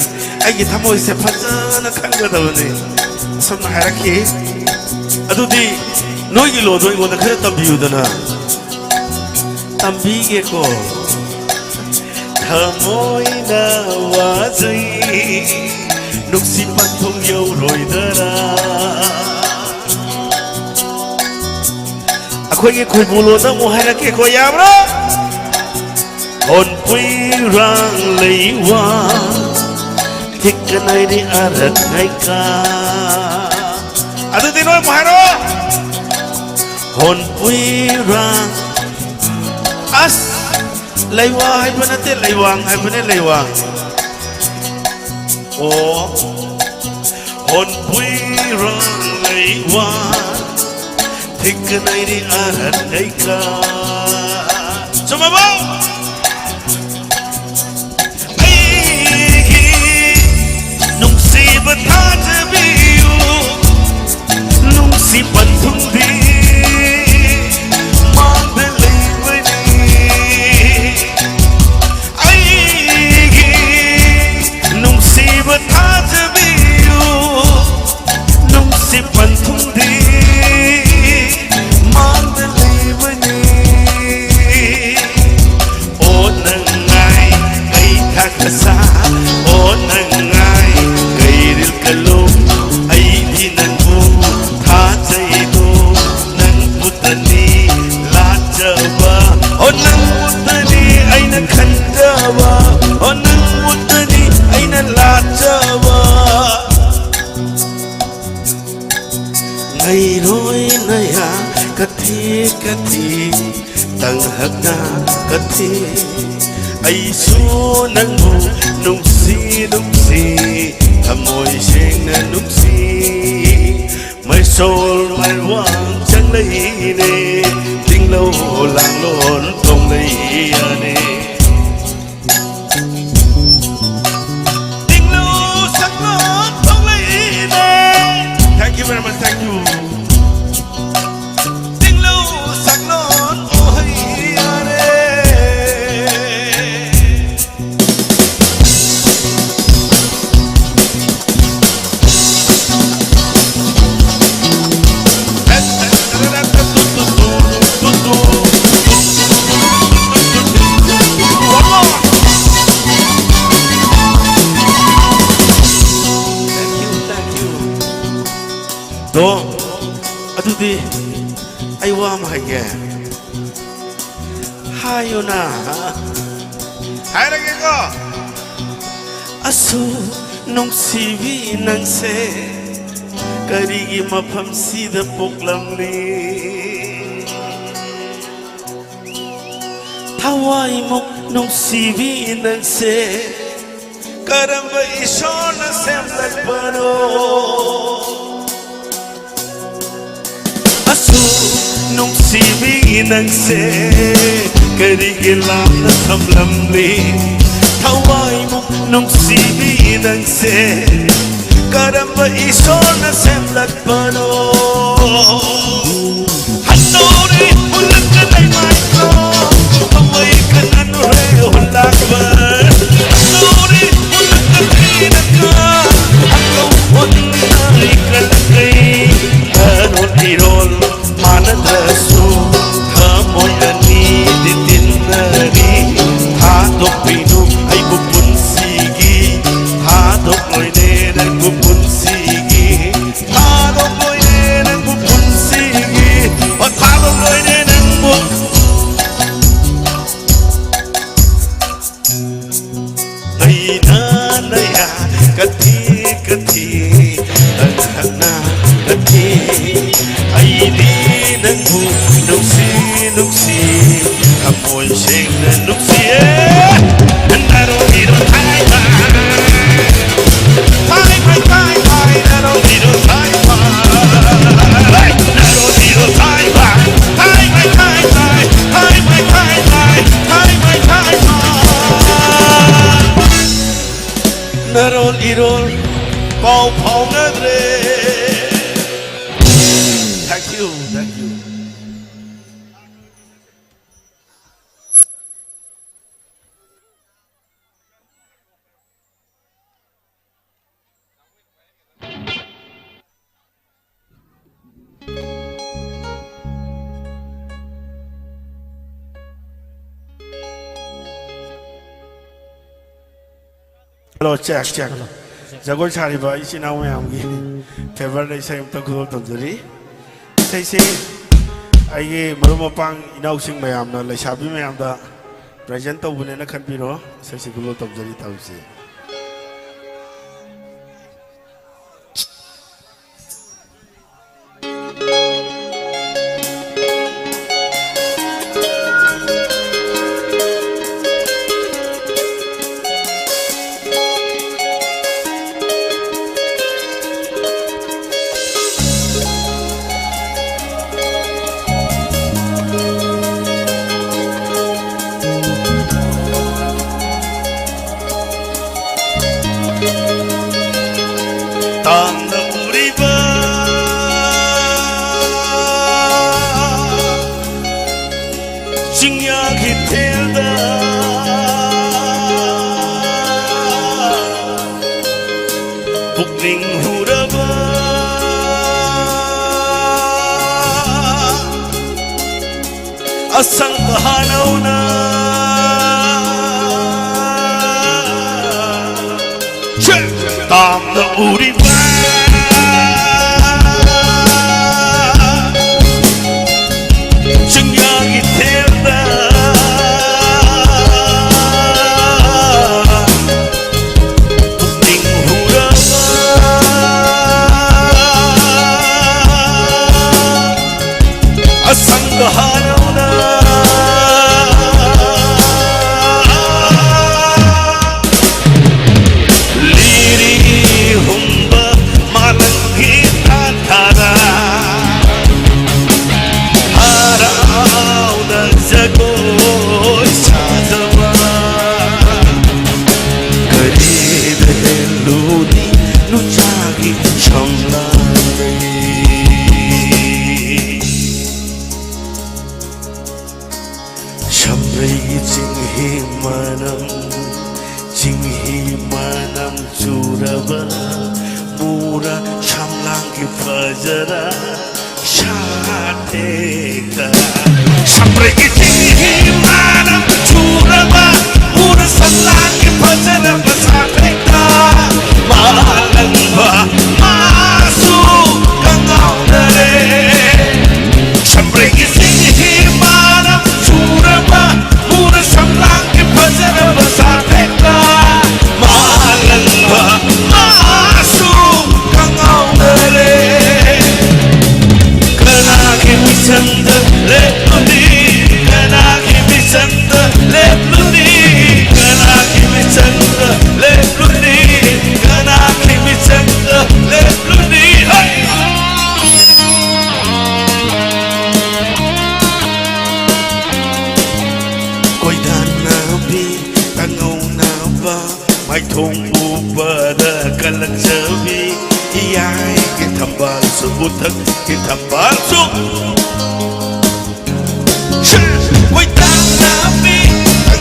ꯑꯩꯒꯤ ꯊꯃꯣꯏꯁꯦ ꯐꯖꯅ ꯈꯪꯒꯗꯕꯅꯤ꯫ ꯑꯁꯨꯝꯅ ꯍꯥꯏꯔꯛꯈꯤ꯫ ꯑꯗꯨꯗꯤ ꯅꯣꯏꯒꯤ ꯂꯣꯟꯗꯣ ꯑꯩꯉꯣꯟꯗ ꯈꯔ ꯇꯝꯕꯤꯌꯨꯗꯅ꯫ ꯇꯝꯕꯤꯒꯦꯀꯣ꯫ ꯊꯃꯣꯏꯅ ꯋꯥꯖꯩ, ꯅꯨꯡꯁꯤ ꯄꯟꯊꯨꯡ ꯌꯧꯔꯣꯏꯗꯔꯥ? ꯑꯩꯈꯣꯏꯒꯤ ꯈꯣꯏꯕꯨ ꯂꯣꯟꯗ ꯑꯃꯨꯛ ꯍꯥꯏꯔꯛꯀꯦꯀꯣ, ꯌꯥꯕ꯭ꯔꯣ? ꯍꯣꯟꯄꯨꯏ ꯔꯥꯡ ꯂꯩꯋꯥ, ꯊꯤꯛꯀꯅꯩꯗꯤ ꯑꯔꯠ ꯉꯩꯀꯥ꯫ ꯑꯗꯨꯗꯤ ꯅꯣꯏ ꯑꯃꯨꯛ ꯍꯥꯏꯔꯣ꯫ ꯍꯣꯟꯄꯨꯏ ꯔꯥꯡ꯫ ꯑꯁ, ꯂꯩꯋꯥ ꯍꯥꯏꯕ ꯅꯠꯇꯦ, ꯂꯩꯋꯥꯡ ꯍꯥꯏꯕꯅꯦ, ꯂꯩꯋꯥꯡ꯫ ꯑꯣ꯫ ꯍꯣꯟꯄꯨꯏ ꯔꯥꯡ ꯂꯩꯋꯥ, ꯊꯤꯛꯀꯅꯩꯗꯤ ꯑꯍꯟ ꯂꯩꯀꯥ꯫ ꯆꯨꯝꯃꯕꯣ? ꯑꯩꯒꯤ ꯅꯨꯡꯁꯤꯕ ꯊꯥꯖꯕꯤꯌꯨ, ꯅꯨꯡꯁꯤ ꯄꯟꯊꯨꯡꯗꯤ ꯃꯥꯡꯗ ꯂꯩꯕꯅꯤ꯫ ꯑꯩꯒꯤ ꯅꯨꯡꯁꯤꯕ ꯊꯥꯖꯕꯤꯌꯨ, ꯅꯨꯡꯁꯤ ꯄꯟꯊꯨꯡꯗꯤ ꯃꯥꯡꯗ ꯂꯩꯕꯅꯤ꯫ ꯑꯣ ꯅꯪ ꯉꯥꯏ ꯀꯩ ꯊꯥ ꯀꯁꯥ, ꯑꯣ ꯅꯪ ꯉꯥꯏ ꯀꯩ ꯔꯤꯜ ꯀꯂꯨꯝ, ꯑꯩꯗꯤ ꯅꯪꯕꯨ ꯊꯥꯖꯩꯗꯣ, ꯅꯪꯕꯨ ꯇꯅꯤ ꯂꯥꯠꯆꯕ꯫ ꯑꯣ ꯅꯪꯕꯨ ꯇꯅꯤ ꯑꯩꯅ ꯈꯟꯖꯕ, ꯑꯣ ꯅꯪꯕꯨ ꯇꯅꯤ ꯑꯩꯅ ꯂꯥꯠꯆꯕ꯫ ꯂꯩꯔꯣꯏ ꯅꯌꯥ ꯀꯊꯤ ꯀꯊꯤ, ꯇꯪꯍꯛꯅ ꯀꯊꯤ꯫ ꯑꯩꯁꯨ ꯅꯪꯕꯨ ꯅꯨꯡꯁꯤ ꯅꯨꯡꯁꯤ, ꯊꯃꯣꯏ ꯁꯦꯡꯅ ꯅꯨꯡꯁꯤ꯫ ꯃꯩꯁꯣꯜ ꯃꯥꯏꯋꯥꯡ ꯆꯪꯂꯛꯏꯅꯦ, ꯇꯤꯡꯂꯧ ꯂꯥꯡꯂꯣꯟ ꯊꯣꯡꯂꯩ ꯌꯥꯅꯦ꯫ ꯇꯤꯡꯂꯧ ꯁꯛꯂꯣꯟ ꯊꯣꯡꯂꯩꯅꯦ꯫ Thank you very much, thank you. ꯇꯤꯡꯂꯧ ꯁꯛꯂꯣꯟ ꯎꯍꯩ ꯌꯥꯔꯦ꯫ Thank you, thank you. ꯗꯣ, ꯑꯗꯨꯗꯤ ꯑꯩ ꯋꯥ ꯑꯃ ꯍꯥꯏꯒꯦ꯫ ꯍꯥꯏꯌꯨꯅ꯫ ꯍꯥꯏꯔꯒꯦꯀꯣ꯫ ꯑꯁꯨꯛ ꯅꯨꯡꯁꯤꯕꯤ ꯅꯪꯁꯦ ꯀꯔꯤꯒꯤ ꯃꯐꯝꯁꯤꯗ ꯄꯣꯛꯂꯝꯂꯤ? ꯊꯋꯥꯏꯃꯨꯛ ꯅꯨꯡꯁꯤꯕꯤ ꯅꯪꯁꯦ ꯀꯔꯝꯕ ꯏꯁꯣꯔꯅ ꯁꯦꯝꯂꯛꯄꯅꯣ? ꯑꯁꯨꯛ ꯅꯨꯡꯁꯤꯕꯤ ꯅꯪꯁꯦ ꯀꯔꯤꯒꯤ ꯂꯥꯞꯅ ꯊꯝꯂꯝꯂꯤ? ꯊꯋꯥꯏꯃꯨꯛ ꯅꯨꯡꯁꯤꯕꯤ ꯅꯪꯁꯦ ꯀꯔꯝꯕ ꯏꯁꯣꯔꯅ ꯁꯦꯝꯂꯛꯄꯅꯣ? ꯍꯟꯗꯣꯔꯦ ꯍꯨꯜꯂꯛꯀ ꯂꯩꯃꯥꯏꯗꯣ, ꯊꯋꯥꯏ ꯀꯅꯥꯅꯣ ꯍꯦ ꯍꯨꯜꯂꯛꯄ? ꯍꯟꯗꯣꯔꯦ ꯍꯨꯜꯂꯛꯀ ꯊꯤꯔꯒ, ꯍꯟꯗꯣꯛ ꯍꯨꯟꯅ ꯏꯀꯜꯂꯛꯀꯩ꯫ ꯂꯔꯣꯟ ꯏꯔꯣꯜ ꯃꯥꯟꯅꯗ꯭ꯔꯁꯨ, ꯊꯃꯣꯏ ꯑꯅꯤꯗꯤ ꯇꯤꯟꯅꯔꯤ꯫ ꯊꯥꯗꯣꯛꯄꯤꯅꯨ ꯑꯩꯕꯨ ꯄꯨꯟꯁꯤꯒꯤ, ꯊꯥꯗꯣꯛꯂꯣꯏꯅꯦ ꯅꯪꯕꯨ ꯄꯨꯟꯁꯤꯒꯤ, ꯊꯥꯗꯣꯛꯂꯣꯏꯅꯦ ꯅꯪꯕꯨ ꯄꯨꯟꯁꯤꯒꯤ, ꯑꯣ, ꯊꯥꯗꯣꯛꯂꯣꯏꯅꯦ ꯅꯪꯕꯨ꯫ ꯅꯩꯅ ꯅꯌꯥ ꯀꯊꯤ ꯀꯊꯤ, ꯅꯪ ꯍꯛꯅ ꯀꯊꯤ꯫ ꯑꯩꯗꯤ ꯅꯪꯕꯨ ꯅꯨꯡꯁꯤ ꯅꯨꯡꯁꯤ, ꯊꯃꯣꯏ ꯁꯦꯡꯅ ꯅꯨꯡꯁꯤꯌꯦ꯫ ꯄꯥꯎ ꯐꯥꯎꯅꯗ꯭ꯔꯦ꯫ Thank you, thank you. Hello, check, check. Hello. ꯖꯒꯣꯏ ꯁꯥꯔꯤꯕ ꯏꯆꯤꯟ ꯏꯅꯥꯎ ꯃꯌꯥꯝꯒꯤ favourꯗ ꯏꯁꯩ ꯑꯝꯇ ꯈꯨꯗꯣꯜ ꯇꯝꯖꯔꯤ꯫ ꯏꯁꯩꯁꯤ ꯑꯩꯒꯤ ꯃꯔꯨꯞ ꯃꯄꯥꯡ ꯏꯅꯥꯎꯁꯤꯡ ꯃꯌꯥꯝꯅ, ꯂꯩꯁꯥꯕꯤ ꯃꯌꯥꯝꯗ present ꯇꯧꯕꯅꯦꯅ ꯈꯟꯕꯤꯔꯣ꯫ ꯏꯁꯩꯁꯤ ꯈꯨꯗꯣꯜ ꯇꯝꯖꯔꯤ ꯇꯧꯁꯤ꯫ ꯇꯥꯡꯅ ꯎꯔꯤꯕ ꯆꯤꯡꯌꯥꯒꯤ ꯊꯦꯜꯗ ꯄꯨꯛꯅꯤꯡ ꯍꯨꯔꯕ ꯑꯁꯪꯕ ꯍꯥꯅꯧꯅ ꯇꯥꯝꯅ ꯎꯔꯤꯕ ꯆꯤꯡꯌꯥꯒꯤ ꯊꯦꯜꯗ ꯄꯨꯛꯅꯤꯡ ꯍꯨꯔꯕ ꯑꯁꯪꯕ ꯍꯥꯅꯧꯅ ꯂꯤꯔꯤ ꯍꯨꯝꯕ ꯃꯅꯝ, ꯆꯤꯡꯍꯤ ꯃꯅꯝ ꯆꯨꯔꯕ ꯃꯨꯔ ꯁꯝꯂꯥꯡꯒꯤ ꯐꯖꯔ ꯁꯥꯊꯦꯛꯇ꯫ ꯁꯝꯕ꯭ꯔꯩꯒꯤ ꯆꯤꯡꯍꯤ ꯃꯅꯝ ꯆꯨꯔꯕ ꯃꯨꯔ ꯁꯝꯂꯥꯡꯒꯤ ꯐꯖꯔꯕ ꯁꯥꯊꯦꯛꯇ꯫ ꯃꯥꯂꯪꯕ ꯃꯥꯁꯨ ꯀꯉꯥꯎꯅꯔꯦ꯫ ꯁꯝꯕ꯭ꯔꯩꯒꯤ ꯆꯤꯡꯍꯤ ꯃꯅꯝ ꯆꯨꯔꯕ ꯃꯨꯔ ꯁꯝꯂꯥꯡꯒꯤ ꯐꯖꯔꯕ ꯁꯥꯊꯦꯛꯇ꯫ ꯃꯥꯂꯪꯕ ꯃꯥꯁꯨ ꯀꯉꯥꯎꯅꯔꯦ꯫ ꯀꯅꯥꯒꯤ ꯃꯤꯆꯪꯗ ꯂꯦꯞꯂꯨꯅꯤ? ꯀꯅꯥꯒꯤ ꯃꯤꯆꯪꯗ ꯂꯦꯞꯂꯨꯅꯤ? ꯀꯅꯥꯒꯤ ꯃꯤꯆꯪꯗ ꯂꯦꯞꯂꯨꯅꯤ? ꯀꯅꯥꯒꯤ ꯃꯤꯆꯪꯗ ꯂꯦꯞꯂꯨꯅꯤ? ꯍꯩ! ꯀꯣꯏꯗꯥꯅꯕꯤ ꯇꯉꯧꯅꯕ ꯃꯥꯏꯊꯣꯡ ꯎꯕꯗ ꯀꯜꯂꯛꯆꯕꯤ ꯏꯌꯥꯏꯒꯤ ꯊꯝꯕꯥꯜꯁꯨ ꯎꯊꯛꯀꯤ ꯊꯝꯕꯥꯜꯁꯨ꯫ ꯀꯣꯏꯗꯥꯅꯕꯤ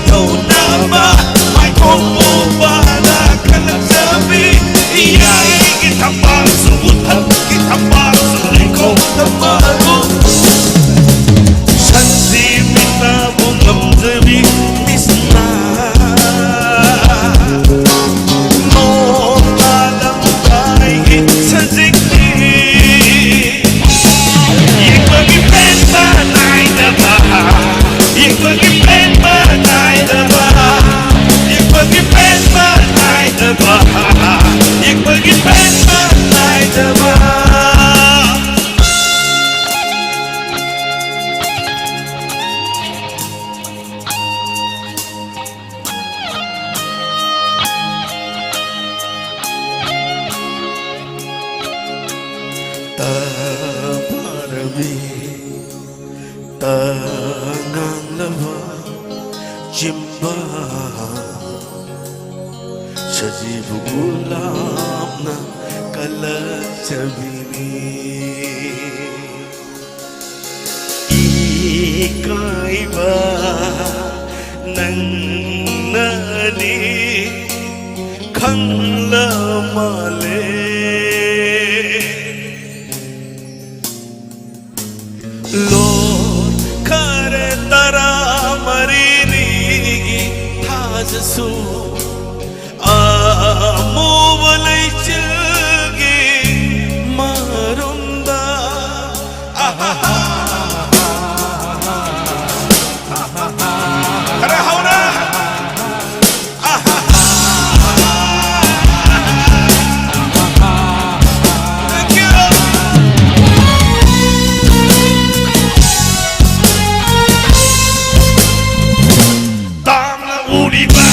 ꯇꯉꯧꯅꯕ ꯃꯥꯏꯊꯣꯡ ꯎꯕꯗ ꯀꯜꯂꯛꯆꯕꯤ ꯏꯌꯥꯏꯒꯤ ꯊꯝꯕꯥꯜꯁꯨ ꯎꯊꯛꯀꯤ ꯊꯝꯕꯥꯜꯁꯨ ꯂꯩꯈꯣꯝ ꯊꯝꯕꯥꯜꯁꯨ꯫ ꯁꯟꯊꯤ ꯃꯤꯠꯅꯕꯨ ꯉꯝꯖꯕꯤ ꯏꯁꯅ ꯅꯣꯡ ꯇꯥꯔꯝꯗꯥꯏꯒꯤ ꯁꯖꯤꯛꯅꯤ꯫ ꯌꯦꯛꯄꯒꯤ ꯄꯦꯟꯕ ꯅꯥꯏꯗꯕ, ꯌꯦꯛꯄꯒꯤ ꯄꯦꯟꯕ ꯅꯥꯏꯗꯕ, ꯌꯦꯛꯄꯒꯤ ꯄꯦꯟꯕ ꯅꯥꯏꯗꯕ, ꯌꯦꯛꯄꯒꯤ ꯄꯦꯟꯕ ꯅꯥꯏꯗꯕ꯫ ꯇ ꯄꯥꯔꯕꯤ ꯇ ꯉꯥꯡꯂꯕ ꯆꯤꯝꯕ ꯁꯖꯤꯕꯨ ꯒꯨꯂꯥꯞꯅ ꯀꯜꯂꯛꯆꯕꯤꯅꯤ꯫ ꯏꯀꯥꯏꯕ ꯅꯪꯅꯅꯤ ꯈꯪꯂ ꯃꯥꯜꯂꯦ꯫ ꯂꯣꯟ ꯈꯔ ꯇꯔꯥꯃꯔꯤꯅꯤꯒꯤ ꯊꯥꯖꯁꯨ ꯑꯃꯨꯕ ꯂꯩꯆꯤꯜꯒꯤ ꯃꯔꯨꯝꯗ꯫ ꯈꯔ ꯍꯧꯅ꯫ Thank you. ꯇꯥꯝꯅ ꯎꯔꯤꯕ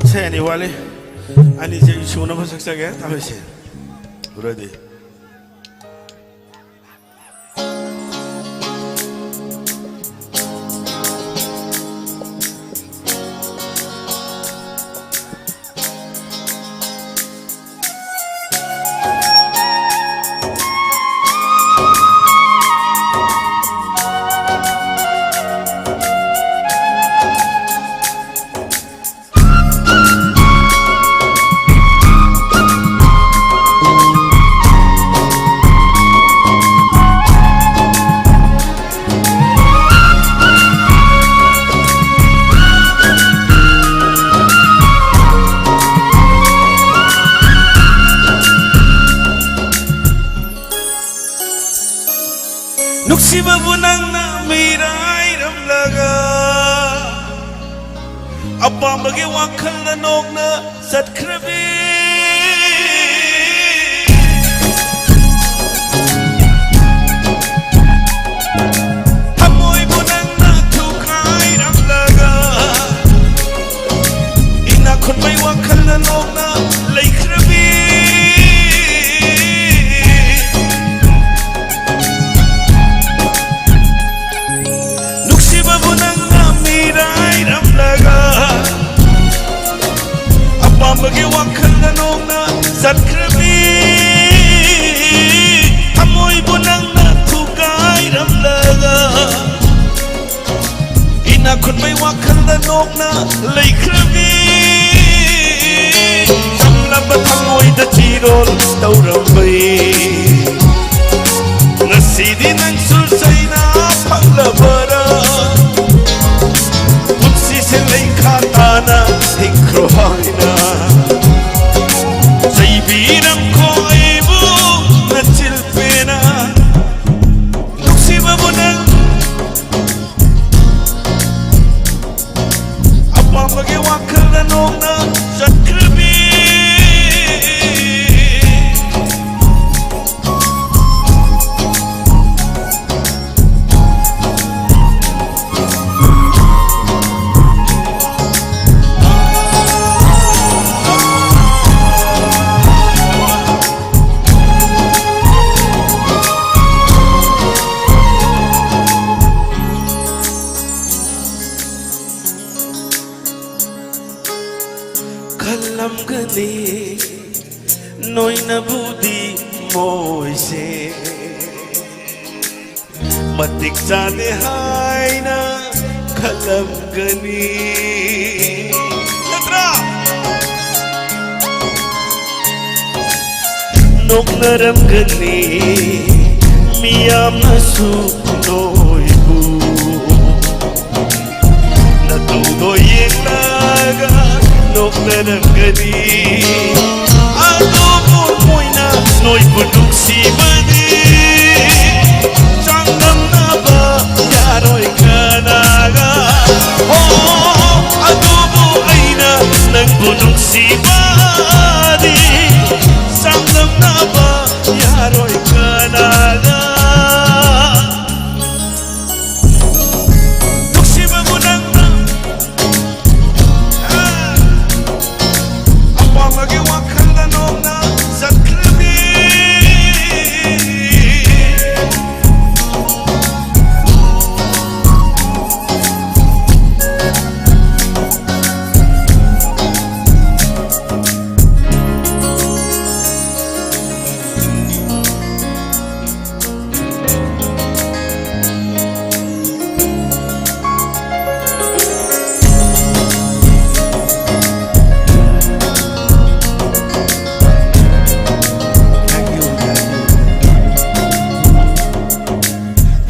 ꯏꯁꯩ ꯑꯅꯤ ꯋꯥꯠꯂꯤ꯫ ꯑꯅꯤꯁꯦ ꯑꯩ ꯁꯨꯅꯕ ꯁꯛꯆꯒꯦ꯫ ꯇꯥꯃꯤꯟꯁꯦ꯫ Ready꯫ ꯅꯨꯡꯁꯤꯕꯕꯨ ꯅꯪꯅ ꯃꯤꯔꯥꯏꯔꯝꯂꯒ, ꯑꯄꯥꯝꯕꯒꯤ ꯋꯥꯈꯜꯗ ꯅꯣꯛꯅ ꯆꯠꯈ꯭ꯔꯕꯤ꯫ ꯊꯃꯣꯏꯕꯨ ꯅꯪꯅ ꯊꯨꯒꯥꯏꯔꯝꯂꯒ, ꯏꯅꯥꯛ ꯈꯨꯟꯕꯩ ꯋꯥꯈꯜꯗ ꯅꯣꯛꯅ ꯂꯩꯈ꯭ꯔꯕꯤ꯫ ꯅꯨꯡꯁꯤꯕꯕꯨ ꯅꯪꯅ ꯃꯤꯔꯥꯏꯔꯝꯂꯒ, ꯑꯄꯥꯝꯕꯒꯤ ꯋꯥꯈꯜꯗ ꯅꯣꯡꯅ ꯆꯠꯈ꯭ꯔꯕꯤ꯫ ꯊꯃꯣꯏꯕꯨ ꯅꯪꯅ ꯊꯨꯒꯥꯏꯔꯝꯂꯒ, ꯏꯅꯥꯛ ꯈꯨꯟꯕꯩ ꯋꯥꯈꯜꯗ ꯅꯣꯛꯅ ꯂꯩꯈ꯭ꯔꯕꯤ꯫ ꯆꯝꯂꯕ ꯊꯃꯣꯏꯗ ꯆꯤꯔꯣꯜ ꯇꯧꯔꯝꯕꯩ, ꯉꯁꯤꯗꯤ ꯅꯪꯁꯨ ꯆꯩꯅꯥ ꯐꯪꯂꯕꯔꯥ? ꯄꯨꯟꯁꯤꯁꯦ ꯂꯩꯈꯥ ꯇꯥꯅ ꯍꯤꯡꯈ꯭ꯔꯣ ꯍꯥꯏꯅ ꯆꯩꯕꯤꯔꯝꯈꯣ ꯑꯩꯕꯨ ꯅꯆꯤꯜ ꯄꯦꯅ꯫ ꯅꯨꯡꯁꯤꯕꯕꯨ ꯅꯪ ꯑꯄꯥꯝꯕꯒꯤ ꯋꯥꯈꯜꯗ ꯅꯣꯡꯅ ꯆꯠꯈ꯭ꯔꯕꯤ꯫ ꯈꯜꯂꯝꯒꯅꯤ ꯅꯣꯏꯅꯕꯨꯗꯤ ꯃꯣꯏꯁꯦ ꯃꯇꯤꯛ ꯆꯥꯗꯦ ꯍꯥꯏꯅ ꯈꯜꯂꯝꯒꯅꯤ꯫ ꯅꯠꯇ꯭ꯔꯥ? ꯅꯣꯛꯅꯔꯝꯒꯅꯤ ꯃꯤꯌꯥꯝꯅꯁꯨ ꯅꯣꯏꯕꯨ ꯅꯇꯧꯗꯣ ꯌꯦꯡꯂꯒ ꯅꯣꯛꯅꯔꯝꯒꯅꯤ꯫ ꯑꯗꯨꯕꯨ ꯃꯣꯏꯅ ꯅꯣꯏꯕꯨ ꯅꯨꯡꯁꯤꯕꯗꯤ ꯆꯥꯡꯗꯝꯅꯕ ꯌꯥꯔꯣꯏ ꯀꯅꯥꯒ꯫ ꯍꯣ, ꯑꯗꯨꯕꯨ ꯑꯩꯅ ꯅꯪꯕꯨ ꯅꯨꯡꯁꯤꯕꯗꯤ ꯆꯥꯡꯗꯝꯅꯕ ꯌꯥꯔꯣꯏ ꯀꯅꯥꯒ꯫ ꯅꯨꯡꯁꯤꯕꯕꯨ ꯅꯪꯅ, ꯑꯦ, ꯑꯄꯥꯝꯕꯒꯤ ꯋꯥꯈꯜꯗ ꯅꯣꯡꯅ ꯆꯠꯈ꯭ꯔꯕꯤ꯫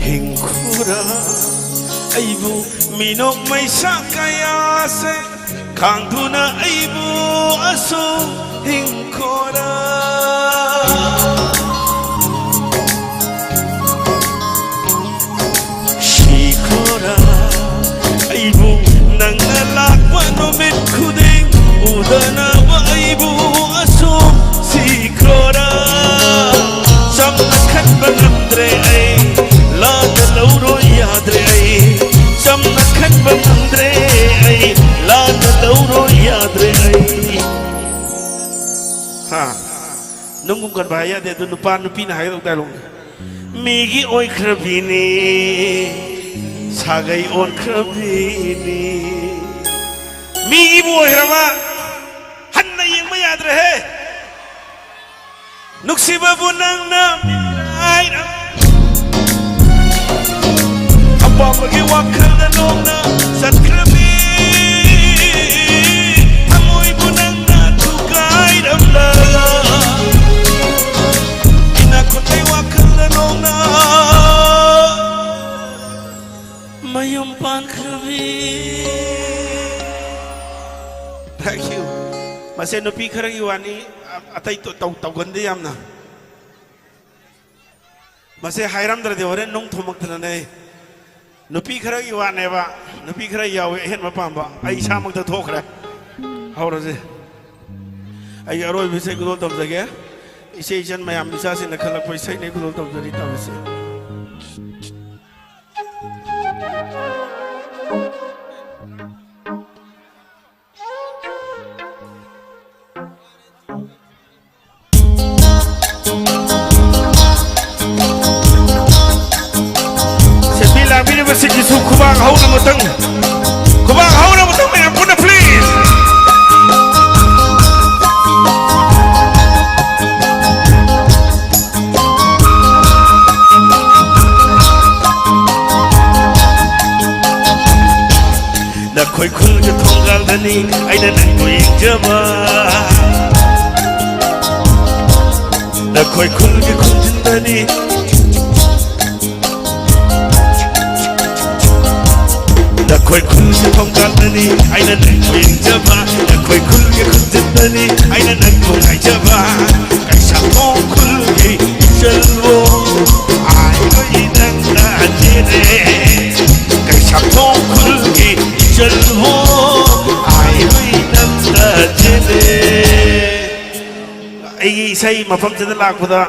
ꯍꯤꯡꯈꯣꯔꯥ ꯑꯩꯕꯨ ꯃꯤꯅꯣꯛ ꯃꯩꯁꯥ ꯀꯌꯥꯁꯦ ꯈꯥꯡꯗꯨꯅ ꯑꯩꯕꯨ ꯑꯁꯨꯛ ꯍꯤꯡꯈꯣꯔꯥ꯫ ꯁꯤꯈꯣꯔꯥ ꯑꯩꯕꯨ ꯅꯪꯅ ꯂꯥꯛꯄ ꯅꯨꯃꯤꯠ ꯈꯨꯗꯤꯡ ꯎꯗꯅꯕ ꯑꯩꯕꯨ ꯑꯁꯨꯛ ꯁꯤꯈꯣꯔꯥ꯫ ꯆꯝꯅ ꯈꯟꯕ ꯉꯝꯗ꯭ꯔꯦ ꯑꯩ, ꯂꯥꯟꯅ ꯂꯧꯔꯣꯏ ꯌꯥꯗ꯭ꯔꯦ ꯑꯩ꯫ ꯆꯝꯅ ꯈꯟꯕ ꯉꯝꯗ꯭ꯔꯦ ꯑꯩ, ꯂꯥꯟꯅ ꯂꯧꯔꯣꯏ ꯌꯥꯗ꯭ꯔꯦ ꯑꯩ꯫ ꯍꯥ, ꯅꯨꯡꯒꯨꯝ ꯀꯟꯕ ꯍꯥꯏ ꯌꯥꯗꯦ, ꯑꯗꯨ ꯅꯨꯄꯥ ꯅꯨꯄꯤꯅ ꯍꯥꯏꯒꯗꯧ ꯗꯥꯏꯂꯣꯛꯅꯤ꯫ ꯃꯤꯒꯤ ꯑꯣꯏꯈ꯭ꯔꯕꯤꯅꯤ, ꯁꯥꯒꯩ ꯑꯣꯟꯈ꯭ꯔꯕꯤꯅꯤ꯫ ꯃꯤꯒꯤꯕꯨ ꯑꯣꯏꯈ꯭ꯔꯕ, ꯍꯟ ꯌꯥꯗ꯭ꯔꯦꯍꯦ꯫ ꯅꯨꯡꯁꯤꯕꯕꯨ ꯅꯪꯅ ꯃꯤꯔꯥꯏꯔ-, ꯑꯄꯥꯝꯕꯒꯤ ꯋꯥꯈꯜꯗ ꯅꯣꯡꯅ ꯆꯠꯈ꯭ꯔꯕꯤ꯫ ꯊꯃꯣꯏꯕꯨ ꯅꯪꯅ ꯊꯨꯒꯥꯏꯔꯝꯂꯒ, ꯏꯅꯥꯛ ꯈꯨꯟꯕꯩ ꯋꯥꯈꯜꯗ ꯅꯣꯡꯅ ꯃꯌꯨꯝ ꯄꯥꯟꯈ꯭ꯔꯕꯤ꯫ Thank you. ꯃꯁꯦ ꯅꯨꯄꯤ ꯈꯔꯒꯤ ꯋꯥꯅꯤ, ꯑ-, ꯑꯇꯩ ꯇꯧ-, ꯇꯧ-, ꯇꯧꯒꯟꯗꯦ ꯌꯥꯝꯅ꯫ ꯃꯁꯦ ꯍꯥꯏꯔꯝꯗ꯭ꯔꯗꯤ ꯍꯣꯔꯦꯟ ꯅꯨꯡ ꯊꯣꯝꯃꯛꯇꯅꯅꯦ꯫ ꯅꯨꯄꯤ ꯈꯔꯒꯤ ꯋꯥꯅꯦꯕ, ꯅꯨꯄꯤ ꯈꯔ ꯌꯥꯎꯋꯦ ꯑꯍꯦꯟꯕ ꯄꯥꯝꯕ꯫ ꯑꯩ ꯏꯁꯥꯃꯛꯇ ꯊꯣꯛꯈ꯭ꯔꯦ꯫ ꯍꯧꯔꯁꯦ꯫ ꯑꯩꯒꯤ ꯑꯔꯣꯏꯕ ꯏꯁꯩ ꯈꯨꯗꯣꯜ ꯇꯝꯖꯒꯦ꯫ ꯏꯆꯦ ꯏꯆꯟ ꯃꯌꯥꯝ ꯏꯆꯥꯁꯤꯡꯅ ꯈꯜꯂꯛꯄ ꯏꯁꯩꯅꯤ ꯈꯨꯗꯣꯜ ꯇꯝꯖꯔꯤ ꯇꯧꯔꯤꯁꯦ꯫ ꯁꯦꯝꯕꯤ ꯂꯥꯡꯕꯤꯔꯤꯕꯁꯤꯡꯒꯤꯁꯨ ꯈꯨꯕꯥꯛ ꯍꯧꯅ ꯑꯃꯨꯛꯇꯪ, ꯈꯨꯕꯥꯛ ꯍꯧꯅ ꯑꯃꯨꯛꯇꯪ ꯃꯌꯥꯝ ꯄꯨꯟꯅ please꯫ ꯅꯈꯣꯏ ꯈꯨꯜꯒꯤ ꯊꯣꯡꯒꯥꯜꯗꯅꯤ ꯑꯩꯅ ꯅꯪꯕꯨ ꯌꯦꯡꯖꯕ꯫ ꯅꯈꯣꯏ ꯈꯨꯜꯒꯤ ꯈꯨꯟꯖꯤꯟꯗꯅꯤ꯫ ꯅꯈꯣꯏ ꯈꯨꯜꯒꯤ ꯊꯣꯡꯒꯥꯜꯗꯅꯤ ꯑꯩꯅ ꯅꯪꯕꯨ ꯌꯦꯡꯖꯕ꯫ ꯅꯈꯣꯏ ꯈꯨꯜꯒꯤ ꯈꯨꯟꯖꯤꯟꯗꯅꯤ ꯑꯩꯅ ꯅꯪꯕꯨ ꯉꯥꯏꯖꯕ꯫ ꯀꯩꯁꯥꯝꯊꯣꯡ ꯈꯨꯜꯒꯤ ꯏꯆꯜꯕꯨ ꯑꯥꯏ ꯂꯣꯏ ꯅꯪꯅ ꯆꯦꯜꯂꯦ꯫ ꯀꯩꯁꯥꯝꯊꯣꯡ ꯈꯨꯜꯒꯤ ꯏꯆꯜꯕꯨ ꯑꯥꯏ ꯂꯣꯏ ꯅꯪꯅ ꯆꯦꯜꯂꯦ꯫ ꯑꯩꯒꯤ ꯏꯁꯩ ꯃꯐꯝꯁꯤꯗ ꯂꯥꯛꯄꯗ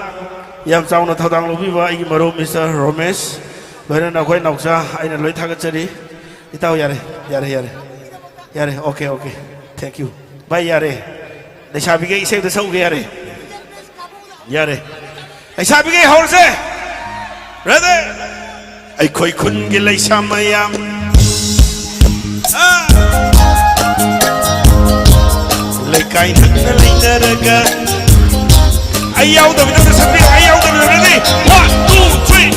ꯌꯥꯝ ꯆꯥꯎꯅ ꯊꯧꯗꯥꯡ ꯂꯧꯕꯤꯕ ꯑꯩꯒꯤ ꯃꯔꯨꯞ ꯃꯤꯁꯇꯔ ꯔꯣꯃꯦꯁ, ꯂꯣꯏꯅꯅ ꯑꯩꯈꯣꯏ ꯅꯥꯎꯆꯥ, ꯑꯩꯅ ꯂꯣꯏ ꯊꯥꯒꯠꯆꯔꯤ꯫ ꯏꯇꯥꯎ, ꯌꯥꯔꯦ, ꯌꯥꯔꯦ, ꯌꯥꯔꯦ꯫ ꯌꯥꯔꯦ, okay, okay. Thank you꯫ ꯚꯥꯏ, ꯌꯥꯔꯦ꯫ ꯂꯩꯁꯥꯕꯤꯒꯤ ꯏꯁꯩꯗ ꯁꯛꯎꯒꯦ, ꯌꯥꯔꯦ꯫ ꯌꯥꯔꯦ꯫ ꯂꯩꯁꯥꯕꯤꯒꯤ ꯍꯧꯔꯁꯦ꯫ Ready? ꯑꯩꯈꯣꯏ ꯈꯨꯟꯒꯤ ꯂꯩꯁꯥ ꯃꯌꯥꯝ꯫ ꯑꯥ꯫ ꯂꯩꯀꯥꯏ ꯀꯥꯏ ꯅꯛꯅ ꯂꯩꯅꯔꯒ꯫ ꯑꯩ ꯌꯥꯎꯗꯕꯤꯗ ꯑꯝꯇ ꯁꯛꯄꯤꯌꯨ, ꯑꯩ ꯌꯥꯎꯗꯕꯤꯗ꯫ Ready? One, two, three.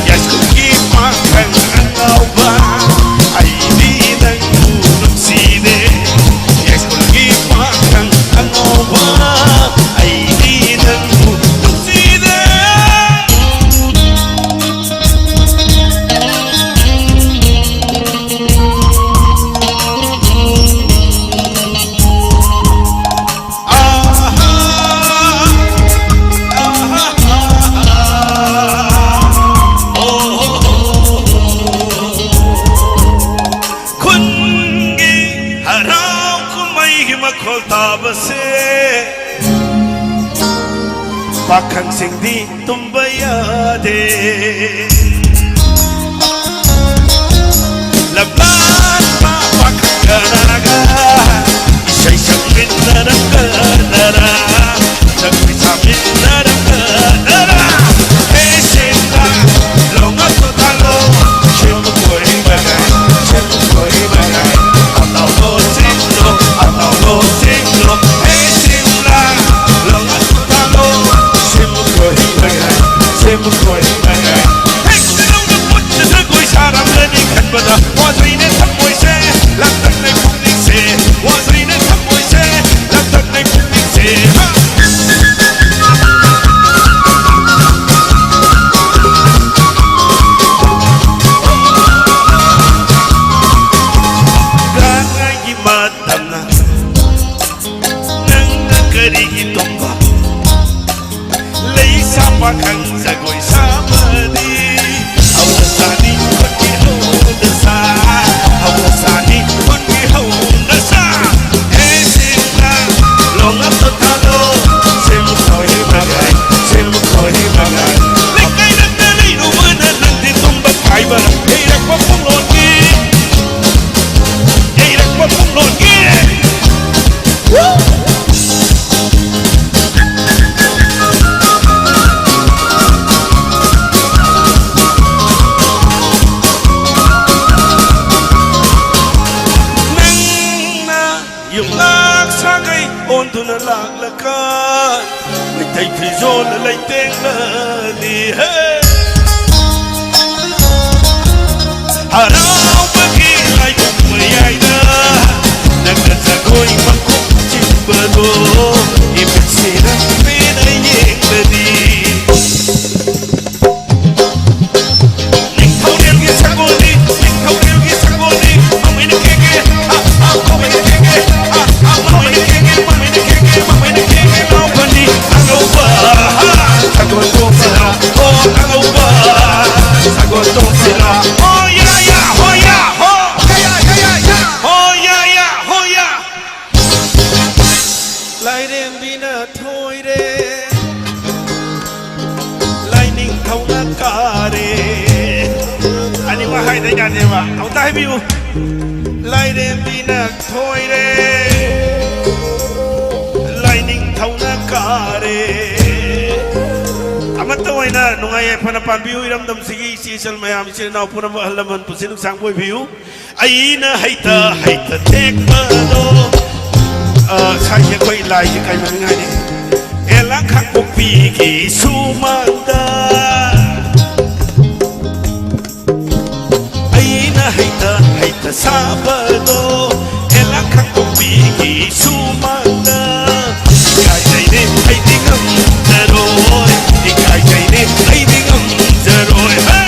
ꯌꯥꯏꯁ꯭ꯀꯨꯜꯒꯤ ꯄꯥꯈꯪ ꯑꯉꯥꯎꯕ, ꯑꯩꯗꯤ ꯅꯪꯕꯨ ꯅꯨꯡꯁꯤꯔꯦ꯫ ꯌꯥꯏꯁ꯭ꯀꯨꯜꯒꯤ ꯄꯥꯈꯪ ꯑꯉꯥꯎꯕ, ꯑꯩꯗꯤ ꯅꯪꯕꯨ ꯅꯨꯡꯁꯤꯔꯦ꯫ ꯈꯨꯟꯒꯤ ꯍꯔꯥꯎ ꯀꯨꯝꯍꯩꯒꯤ ꯃꯈꯣꯜ ꯇꯥꯕꯁꯦ ꯄꯥꯈꯪꯁꯤꯡꯗꯤ ꯇꯨꯝꯕ ꯌꯥꯗꯦ꯫ ꯂꯝꯂꯥꯟꯕ ꯄꯥꯈꯪ ꯀꯅꯥꯒ ꯏꯁꯩ ꯁꯛꯃꯤꯟꯅꯔꯛꯀꯗꯔꯥ? ꯖꯒꯣꯏ ꯁꯥꯃꯤꯟꯅꯔꯛꯀꯗꯔꯥ? ꯍꯦ ꯁꯤꯝꯂꯥ, ꯂꯣꯡꯉꯛꯇꯣ ꯊꯥꯡꯂꯣ, ꯁꯤꯝ ꯀꯣꯏ ꯃꯒꯥꯏ, ꯁꯤꯝ ꯀꯣꯏ ꯃꯒꯥꯏ, ꯑꯇꯥꯎꯗꯣ ꯁꯤꯝꯂꯣ, ꯑꯇꯥꯎꯗꯣ ꯁꯤꯝꯂꯣ, ꯍꯦ ꯁꯤꯝꯂꯥ, ꯂꯣꯡꯉꯛꯇꯣ ꯊꯥꯡꯂꯣ, ꯁꯤꯝ ꯀꯣꯏ ꯃꯒꯥꯏ, ꯁꯤꯝ ꯀꯣꯏ ꯃꯒꯥꯏ꯫ ꯍꯦꯛ ꯅꯪꯅ ꯄꯨꯟꯅ ꯖꯒꯣꯏ ꯁꯥꯔꯝꯒꯅꯤ ꯈꯟꯕꯗ ꯋꯥꯖꯩꯅꯦ ꯊꯃꯣꯏꯁꯦ, ꯂꯥꯡꯇꯛꯅꯩ ꯄꯨꯛꯅꯤꯡꯁꯦ, ꯋꯥꯖꯩꯅꯦ ꯊꯃꯣꯏꯁꯦ, ꯂꯥꯡꯇꯛꯅꯩ ꯄꯨꯛꯅꯤꯡꯁꯦ꯫ ꯍꯥ! ꯒꯥꯟꯉꯩꯒꯤ ꯃꯇꯝꯅ ꯅꯪꯅ ꯀꯔꯤꯒꯤ ꯇꯨꯝꯕ? ꯂꯩꯁꯥ ꯄꯥꯈꯪ ꯖꯒꯣꯏ ꯁꯥꯕꯗꯤ ꯍꯧꯅ ꯁꯥꯅꯤ ꯈꯨꯟꯒꯤ ꯍꯧꯅ ꯁꯥ, ꯍꯧꯅ ꯁꯥꯅꯤ ꯈꯨꯟꯒꯤ ꯍꯧꯅ ꯁꯥ꯫ ꯍꯦ ꯁꯤꯝꯂꯥ, ꯂꯣꯡꯉꯛꯇꯣ ꯊꯥꯗꯣ, ꯁꯤꯝ ꯈꯣꯏ ꯃꯒꯥꯏ, ꯁꯤꯝ ꯈꯣꯏ ꯃꯒꯥꯏ꯫ ꯂꯩꯀꯥꯏ ꯅꯛꯅ ꯂꯩꯔꯨꯕꯅ ꯅꯪꯗꯤ ꯇꯨꯝꯕ ꯀꯥꯏꯕ, ꯌꯩꯔꯛꯄ ꯄꯨꯡꯂꯣꯟꯒꯤ, ꯌꯩꯔꯛꯄ ꯄꯨꯡꯂꯣꯟꯒꯤ꯫ Woo! ꯏꯁꯣꯔꯅ ꯂꯩꯇꯦꯡꯂꯅꯤ, ꯍꯦ꯫ ꯍꯔꯥꯎꯕꯒꯤ ꯂꯥꯏꯕꯨꯡ ꯃꯌꯥꯏꯗ ꯅꯪꯅ ꯖꯒꯣꯏ ꯃꯈꯨꯝ ꯆꯤꯡꯕꯗꯣ ꯏꯃꯤꯠꯁꯤꯅ ꯄꯦꯟꯅ ꯌꯦꯡꯂꯅꯤ꯫ ꯅꯤꯡꯊꯧꯔꯦꯜꯒꯤ ꯁꯒꯣꯜꯅꯤ, ꯅꯤꯡꯊꯧꯔꯦꯜꯒꯤ ꯁꯒꯣꯜꯅꯤ, ꯃꯃꯩꯅ ꯀꯦꯒꯦ, ꯑ, ꯑ, ꯃꯃꯩꯅ ꯀꯦꯒꯦ, ꯑ, ꯑ, ꯃꯃꯩꯅ ꯀꯦꯒꯦ, ꯃꯃꯩꯅ ꯀꯦꯒꯦ, ꯃꯃꯩꯅ ꯀꯦꯒꯦ ꯂꯥꯎꯕꯅꯤ꯫ ꯑꯉꯧꯕ, ꯑ, ꯁꯒꯣꯜ ꯇꯣꯡꯁꯤꯔꯥ, ꯑꯣ, ꯑꯉꯧꯕ, ꯁꯒꯣꯜ ꯇꯣꯡꯁꯤꯔꯥ, ꯑꯣ, ꯌꯥ, ꯌꯥ, ꯍꯣ, ꯌꯥ, ꯍꯣ, ꯌꯥ, ꯌꯥ, ꯌꯥ, ꯌꯥ, ꯍꯣ, ꯌꯥ, ꯌꯥ, ꯍꯣ, ꯌꯥ꯫ ꯂꯥꯏꯔꯦꯝꯕꯤꯅ ꯊꯣꯏꯔꯦ, ꯂꯥꯏꯅꯤꯡꯊꯧꯅ ꯀꯥꯔꯦ꯫ ꯑꯅꯤꯃꯛ ꯍꯥꯏꯗ ꯌꯥꯗꯦꯕ꯫ ꯑꯃꯨꯛꯇ ꯍꯥꯏꯕꯤꯌꯨ꯫ ꯂꯥꯏꯔꯦꯝꯕꯤꯅ ꯊꯣꯏꯔꯦ, ꯂꯥꯏꯅꯤꯡꯊꯧꯅ ꯀꯥꯔꯦ꯫ ꯑꯃꯠꯇ ꯑꯣꯏꯅ ꯅꯨꯡꯉꯥꯏ ꯌꯥꯏꯐꯅ ꯄꯥꯟꯕꯤꯌꯨ꯫ ꯏꯔꯝꯗꯝꯁꯤꯒꯤ ꯏꯆꯦ ꯏꯆꯜ ꯃꯌꯥꯝ, ꯏꯆꯤꯜ ꯏꯅꯥꯎ ꯄꯨꯝꯅꯃꯛ, ꯑꯍꯜ ꯂꯃꯟ ꯄꯨꯟꯁꯤ ꯅꯨꯡꯁꯥꯡꯕ ꯑꯣꯏꯕꯤꯌꯨ꯫ ꯑꯩꯅ ꯍꯩꯇ ꯍꯩꯇ ꯊꯦꯛꯄꯗꯣ꯫ ꯑ, ꯁꯥꯏꯁꯦ ꯑꯩꯈꯣꯏ ꯂꯥꯏꯁꯦ ꯀꯩ ꯃꯃꯤꯡ ꯍꯥꯏꯅꯤ? ꯑꯦꯂꯥꯡ ꯈꯥꯡꯄꯣꯛꯄꯤꯒꯤ ꯁꯨꯃꯥꯡꯗ꯫ ꯑꯩꯅ ꯍꯩꯇ ꯍꯩꯇ ꯁꯥꯕꯗꯣ꯫ ꯑꯦꯂꯥꯡ ꯈꯥꯡꯄꯣꯛꯄꯤꯒꯤ ꯁꯨꯃꯥꯡꯗ꯫ ꯏꯀꯥꯏꯖꯩꯅꯦ ꯑꯩꯗꯤ ꯉꯝꯖꯔꯣꯏ꯫ ꯏꯀꯥꯏꯖꯩꯅꯦ ꯑꯩꯗꯤ ꯉꯝꯖꯔꯣꯏ꯫ ꯍꯦ!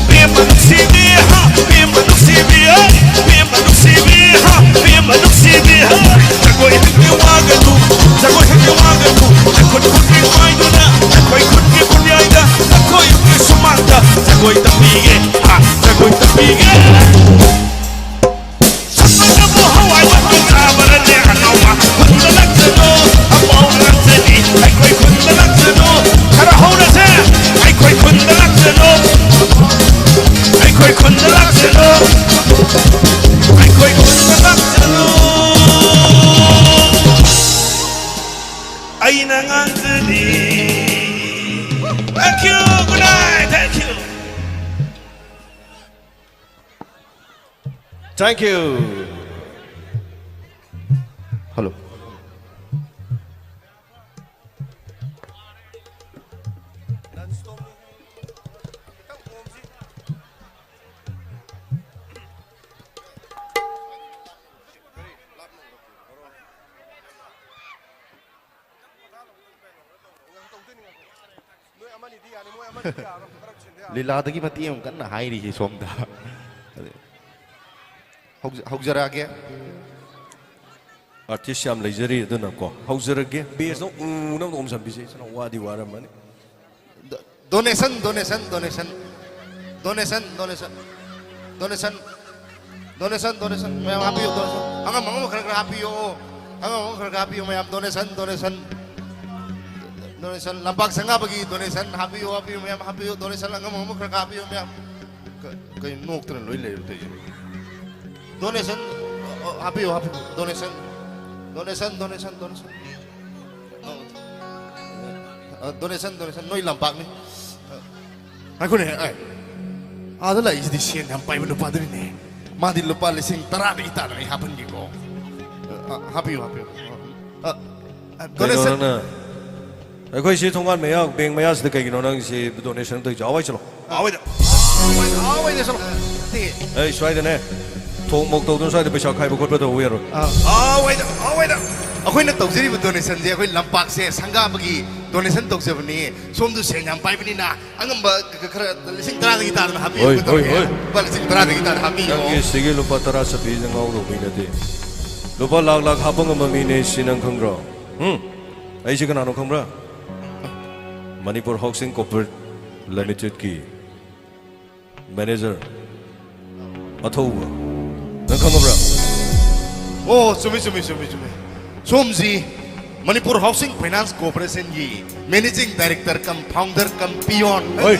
ꯄꯦꯝꯃ ꯅꯨꯡꯁꯤꯕꯤ, ꯍꯥ, ꯄꯦꯝꯃ ꯅꯨꯡꯁꯤꯕꯤ, ꯍꯥ, ꯄꯦꯝꯃ ꯅꯨꯡꯁꯤꯕꯤ, ꯍꯥ, ꯄꯦꯝꯃ ꯅꯨꯡꯁꯤꯕꯤ, ꯍꯥ꯫ ꯖꯒꯣꯏ ꯍꯪꯒꯦ ꯋꯥꯒꯅꯨ, ꯖꯒꯣꯏ ꯍꯪꯒꯦ ꯋꯥꯒꯅꯨ꯫ ꯅꯈꯨꯠ ꯈꯨꯠꯀꯤ ꯈ꯭ꯋꯥꯏꯗꯨꯅ, ꯅꯈꯣꯏ ꯈꯨꯠꯀꯤ ꯈꯨꯠꯌꯥꯏꯗ, ꯅꯈꯣꯏꯒꯤ ꯁꯨꯃꯥꯡꯗ ꯖꯒꯣꯏ ꯇꯝꯕꯤꯒꯦ, ꯍꯥ, ꯖꯒꯣꯏ ꯇꯝꯕꯤꯒꯦ꯫ ꯁꯛꯄꯗꯕꯨ ꯍꯋꯥꯏ ꯃꯇꯣꯟ ꯆꯥꯕꯔꯅꯦ ꯑꯉꯥꯎꯕ? ꯈꯨꯟꯗ ꯂꯥꯛꯆꯅꯨ, ꯑꯄꯥꯎ ꯂꯥꯛꯆꯅꯤ, ꯑꯩꯈꯣꯏ ꯈꯨꯟꯗ ꯂꯥꯛꯆꯅꯨ꯫ ꯈꯔ ꯍꯧꯅꯁꯦ, ꯑꯩꯈꯣꯏ ꯈꯨꯟꯗ ꯂꯥꯛꯆꯅꯨ, ꯑꯩꯈꯣꯏ ꯈꯨꯟꯗ ꯂꯥꯛꯆꯅꯨ, ꯑꯩꯈꯣꯏ ꯈꯨꯟꯗ ꯂꯥꯛꯆꯅꯨ꯫ ꯑꯩꯅ ꯉꯥꯡꯖꯅꯤ꯫ Thank you, good night, thank you. Thank you. Hello. ꯂꯤꯂꯥꯗꯒꯤ ꯃꯇꯦꯛ ꯑꯃ ꯀꯟꯅ ꯍꯥꯏꯔꯤꯁꯤ ꯁꯣꯝꯗ꯫ ꯍꯧꯖ-, ꯍꯧꯖꯔꯛꯑꯒꯦ꯫ ꯑꯥꯔꯇꯤꯁ ꯌꯥꯝ ꯂꯩꯖꯔꯤ, ꯑꯗꯨꯅꯀꯣ꯫ ꯍꯧꯖꯔꯒꯦ꯫ ꯕꯦꯁꯇꯣ ꯎꯅ ꯑꯃꯨꯛ ꯎꯝꯁꯟꯕꯤꯁꯦ꯫ ꯏꯆꯤꯟ ꯏꯅꯥꯎ ꯋꯥꯗꯤ ꯋꯥꯔꯝꯃꯅꯤ꯫ ꯗꯣ-, donation, donation, donation. Donation, donation. Donation. Donation, donation. ꯃꯌꯥꯝ ꯍꯥꯞꯄꯤꯌꯨ, ꯗꯣꯅꯦꯁꯟ꯫ ꯑꯉꯝ ꯑꯉꯝꯕ ꯈꯔ ꯈꯔ ꯍꯥꯞꯄꯤꯌꯣ꯫ ꯑꯉꯝ ꯑꯉꯝꯕ ꯈꯔ ꯈꯔ ꯍꯥꯞꯄꯤꯌꯨ, ꯃꯌꯥꯝ꯫ Donation, donation. ꯗꯣꯅꯦꯁꯟ꯫ ꯂꯝꯄꯥꯛ ꯁꯪꯒꯥꯕꯒꯤ ꯗꯣꯅꯦꯁꯟ ꯍꯥꯞꯄꯤꯌꯨ, ꯍꯥꯞꯄꯤꯌꯨ, ꯃꯌꯥꯝ ꯍꯥꯞꯄꯤꯌꯨ꯫ ꯗꯣꯅꯦꯁꯟ ꯑꯉꯝ ꯑꯉꯝꯕ ꯈꯔ ꯈꯔ ꯍꯥꯞꯄꯤꯌꯨ, ꯃꯌꯥꯝ꯫ ꯀ-, ꯀꯩꯅꯣ ꯅꯣꯛꯇꯅ ꯂꯣꯏ ꯂꯩꯔꯤꯕ ꯇꯧꯔꯤꯁꯤꯕꯣ? ꯗꯣꯅꯦꯁꯟ, ꯑ, ꯑ, ꯍꯥꯞꯄꯤꯌꯨ, ꯍꯥꯞꯄꯤꯌꯨ꯫ ꯗꯣꯅꯦꯁꯟ꯫ Donation, donation, donation. ꯑ, ꯗꯣꯅꯦꯁꯟ, ꯗꯣꯅꯦꯁꯟ꯫ ꯅꯣꯏ ꯂꯝꯄꯥꯛꯅꯤ꯫ ꯑ, ꯉꯥꯏꯈꯣꯅꯦ, ꯑꯩ꯫ ꯑꯥꯗ ꯂꯥꯛꯏꯁꯤꯗꯤ ꯁꯦꯟ ꯌꯥꯝ ꯄꯥꯏꯕ ꯅꯨꯄꯥꯗꯨꯅꯤꯅꯦ꯫ ꯃꯥꯗꯤ ꯂꯨꯄꯥ ꯂꯤꯁꯤꯡ ꯇꯔꯥꯗꯒꯤ ꯇꯥꯗꯅ ꯑꯩ ꯍꯥꯞꯍꯟꯒꯦꯀꯣ꯫ ꯑ, ꯑ, ꯍꯥꯞꯄꯤꯌꯨ, ꯍꯥꯞꯄꯤꯌꯨ꯫ ꯑ, ꯑ, ꯀꯩꯅꯣ ꯗꯣꯅꯦꯁꯟ꯫ ꯅꯪꯅ ꯑꯩꯈꯣꯏ ꯁꯤ ꯊꯣꯡꯒꯥꯟ ꯃꯌꯥ, ꯕꯦꯡ ꯃꯌꯥꯁꯤꯗ ꯀꯩꯒꯤꯅꯣ ꯅꯪ ꯁꯤ ꯗꯣꯅꯦꯁꯟ ꯇꯧꯔꯤꯁꯦ? ꯑꯥ, ꯍꯣꯏ, ꯆꯠꯂꯣ꯫ ꯑꯥ, ꯍꯣꯏꯗ꯫ ꯑꯥ, ꯍꯣꯏꯗ, ꯑꯥ, ꯍꯣꯏꯗ, ꯆꯠꯂꯣ꯫ ꯅꯠꯇꯦ꯫ ꯑꯩ ꯁ꯭ꯋꯥꯏꯗꯅꯦ, ꯊꯣꯡ ꯃꯣꯛ ꯇꯧꯗꯨꯅ ꯁ꯭ꯋꯥꯏꯗ ꯄꯩꯁꯥ ꯈꯥꯏꯕ ꯈꯣꯠꯄ ꯇꯧꯕ ꯌꯥꯔꯣꯏ꯫ ꯑꯥ꯫ ꯑꯥ, ꯍꯣꯏꯗ, ꯑꯥ, ꯍꯣꯏꯗ꯫ ꯑꯩꯈꯣꯏꯅ ꯇꯧꯖꯔꯤꯕ ꯗꯣꯅꯦꯁꯟꯁꯦ ꯑꯩꯈꯣꯏ ꯂꯝꯄꯥꯛꯁꯦ ꯁꯪꯒꯥꯕꯒꯤ ꯗꯣꯅꯦꯁꯟ ꯇꯧꯖꯕꯅꯤ꯫ ꯁꯣꯝꯗꯨ ꯁꯦꯟ ꯌꯥꯝ ꯄꯥꯏꯕꯅꯤꯅ ꯑꯉꯝꯕ ꯈ-, ꯈꯔ ꯂꯤꯁꯤꯡ ꯇꯔꯥꯗꯒꯤ ꯇꯥꯗꯅ ꯍꯥꯞꯄꯤꯌꯨ꯫ ꯍꯣꯏ, ꯍꯣꯏ, ꯍꯣꯏ꯫ ꯂꯨꯄꯥ ꯂꯤꯁꯤꯡ ꯇꯔꯥꯗꯒꯤ ꯇꯥꯗꯅ ꯍꯥꯞꯄꯤꯌꯨ꯫ ꯅꯪꯒꯤ ꯁꯤꯒꯤ ꯂꯨꯄꯥ ꯇꯔꯥ ꯆꯠꯄꯤꯁꯤꯗ ꯉꯥꯎꯗꯧꯕ ꯃꯤ ꯅꯠꯇꯦ꯫ ꯂꯨꯄꯥ ꯂꯥꯛ ꯂꯥꯛ ꯍꯥꯞꯄ ꯉꯝꯕ ꯃꯤꯅꯦ ꯁꯤ ꯅꯪ ꯈꯪꯗ꯭ꯔꯣ? ꯎꯝ? ꯑꯩꯁꯤ ꯀꯅꯥꯅꯣ ꯈꯪꯕ꯭ꯔꯥ? ꯃꯅꯤꯄꯨꯔ ꯍꯥꯎꯁꯤꯡ ꯀꯣꯔꯄꯣꯔꯦꯠ ꯂꯤꯃꯤꯇꯦꯠꯀꯤ ꯃꯦꯅꯦꯖꯔ ꯑꯊꯧꯕ꯫ ꯅꯪ ꯈꯪꯉꯕ꯭ꯔꯥ? ꯑꯣ, ꯆꯨꯝꯃꯤ, ꯆꯨꯝꯃꯤ, ꯆꯨꯝꯃꯤ, ꯆꯨꯝꯃꯤ꯫ ꯁꯣꯝꯁꯤ ꯃꯅꯤꯄꯨꯔ ꯍꯥꯎꯁꯤꯡ ꯐꯥꯏꯅꯥꯟꯁ ꯀꯣꯔꯄꯣꯔꯦꯁꯟꯒꯤ managing director cum founder cum ꯄꯤꯌꯣꯟ꯫ ꯍꯣꯏ꯫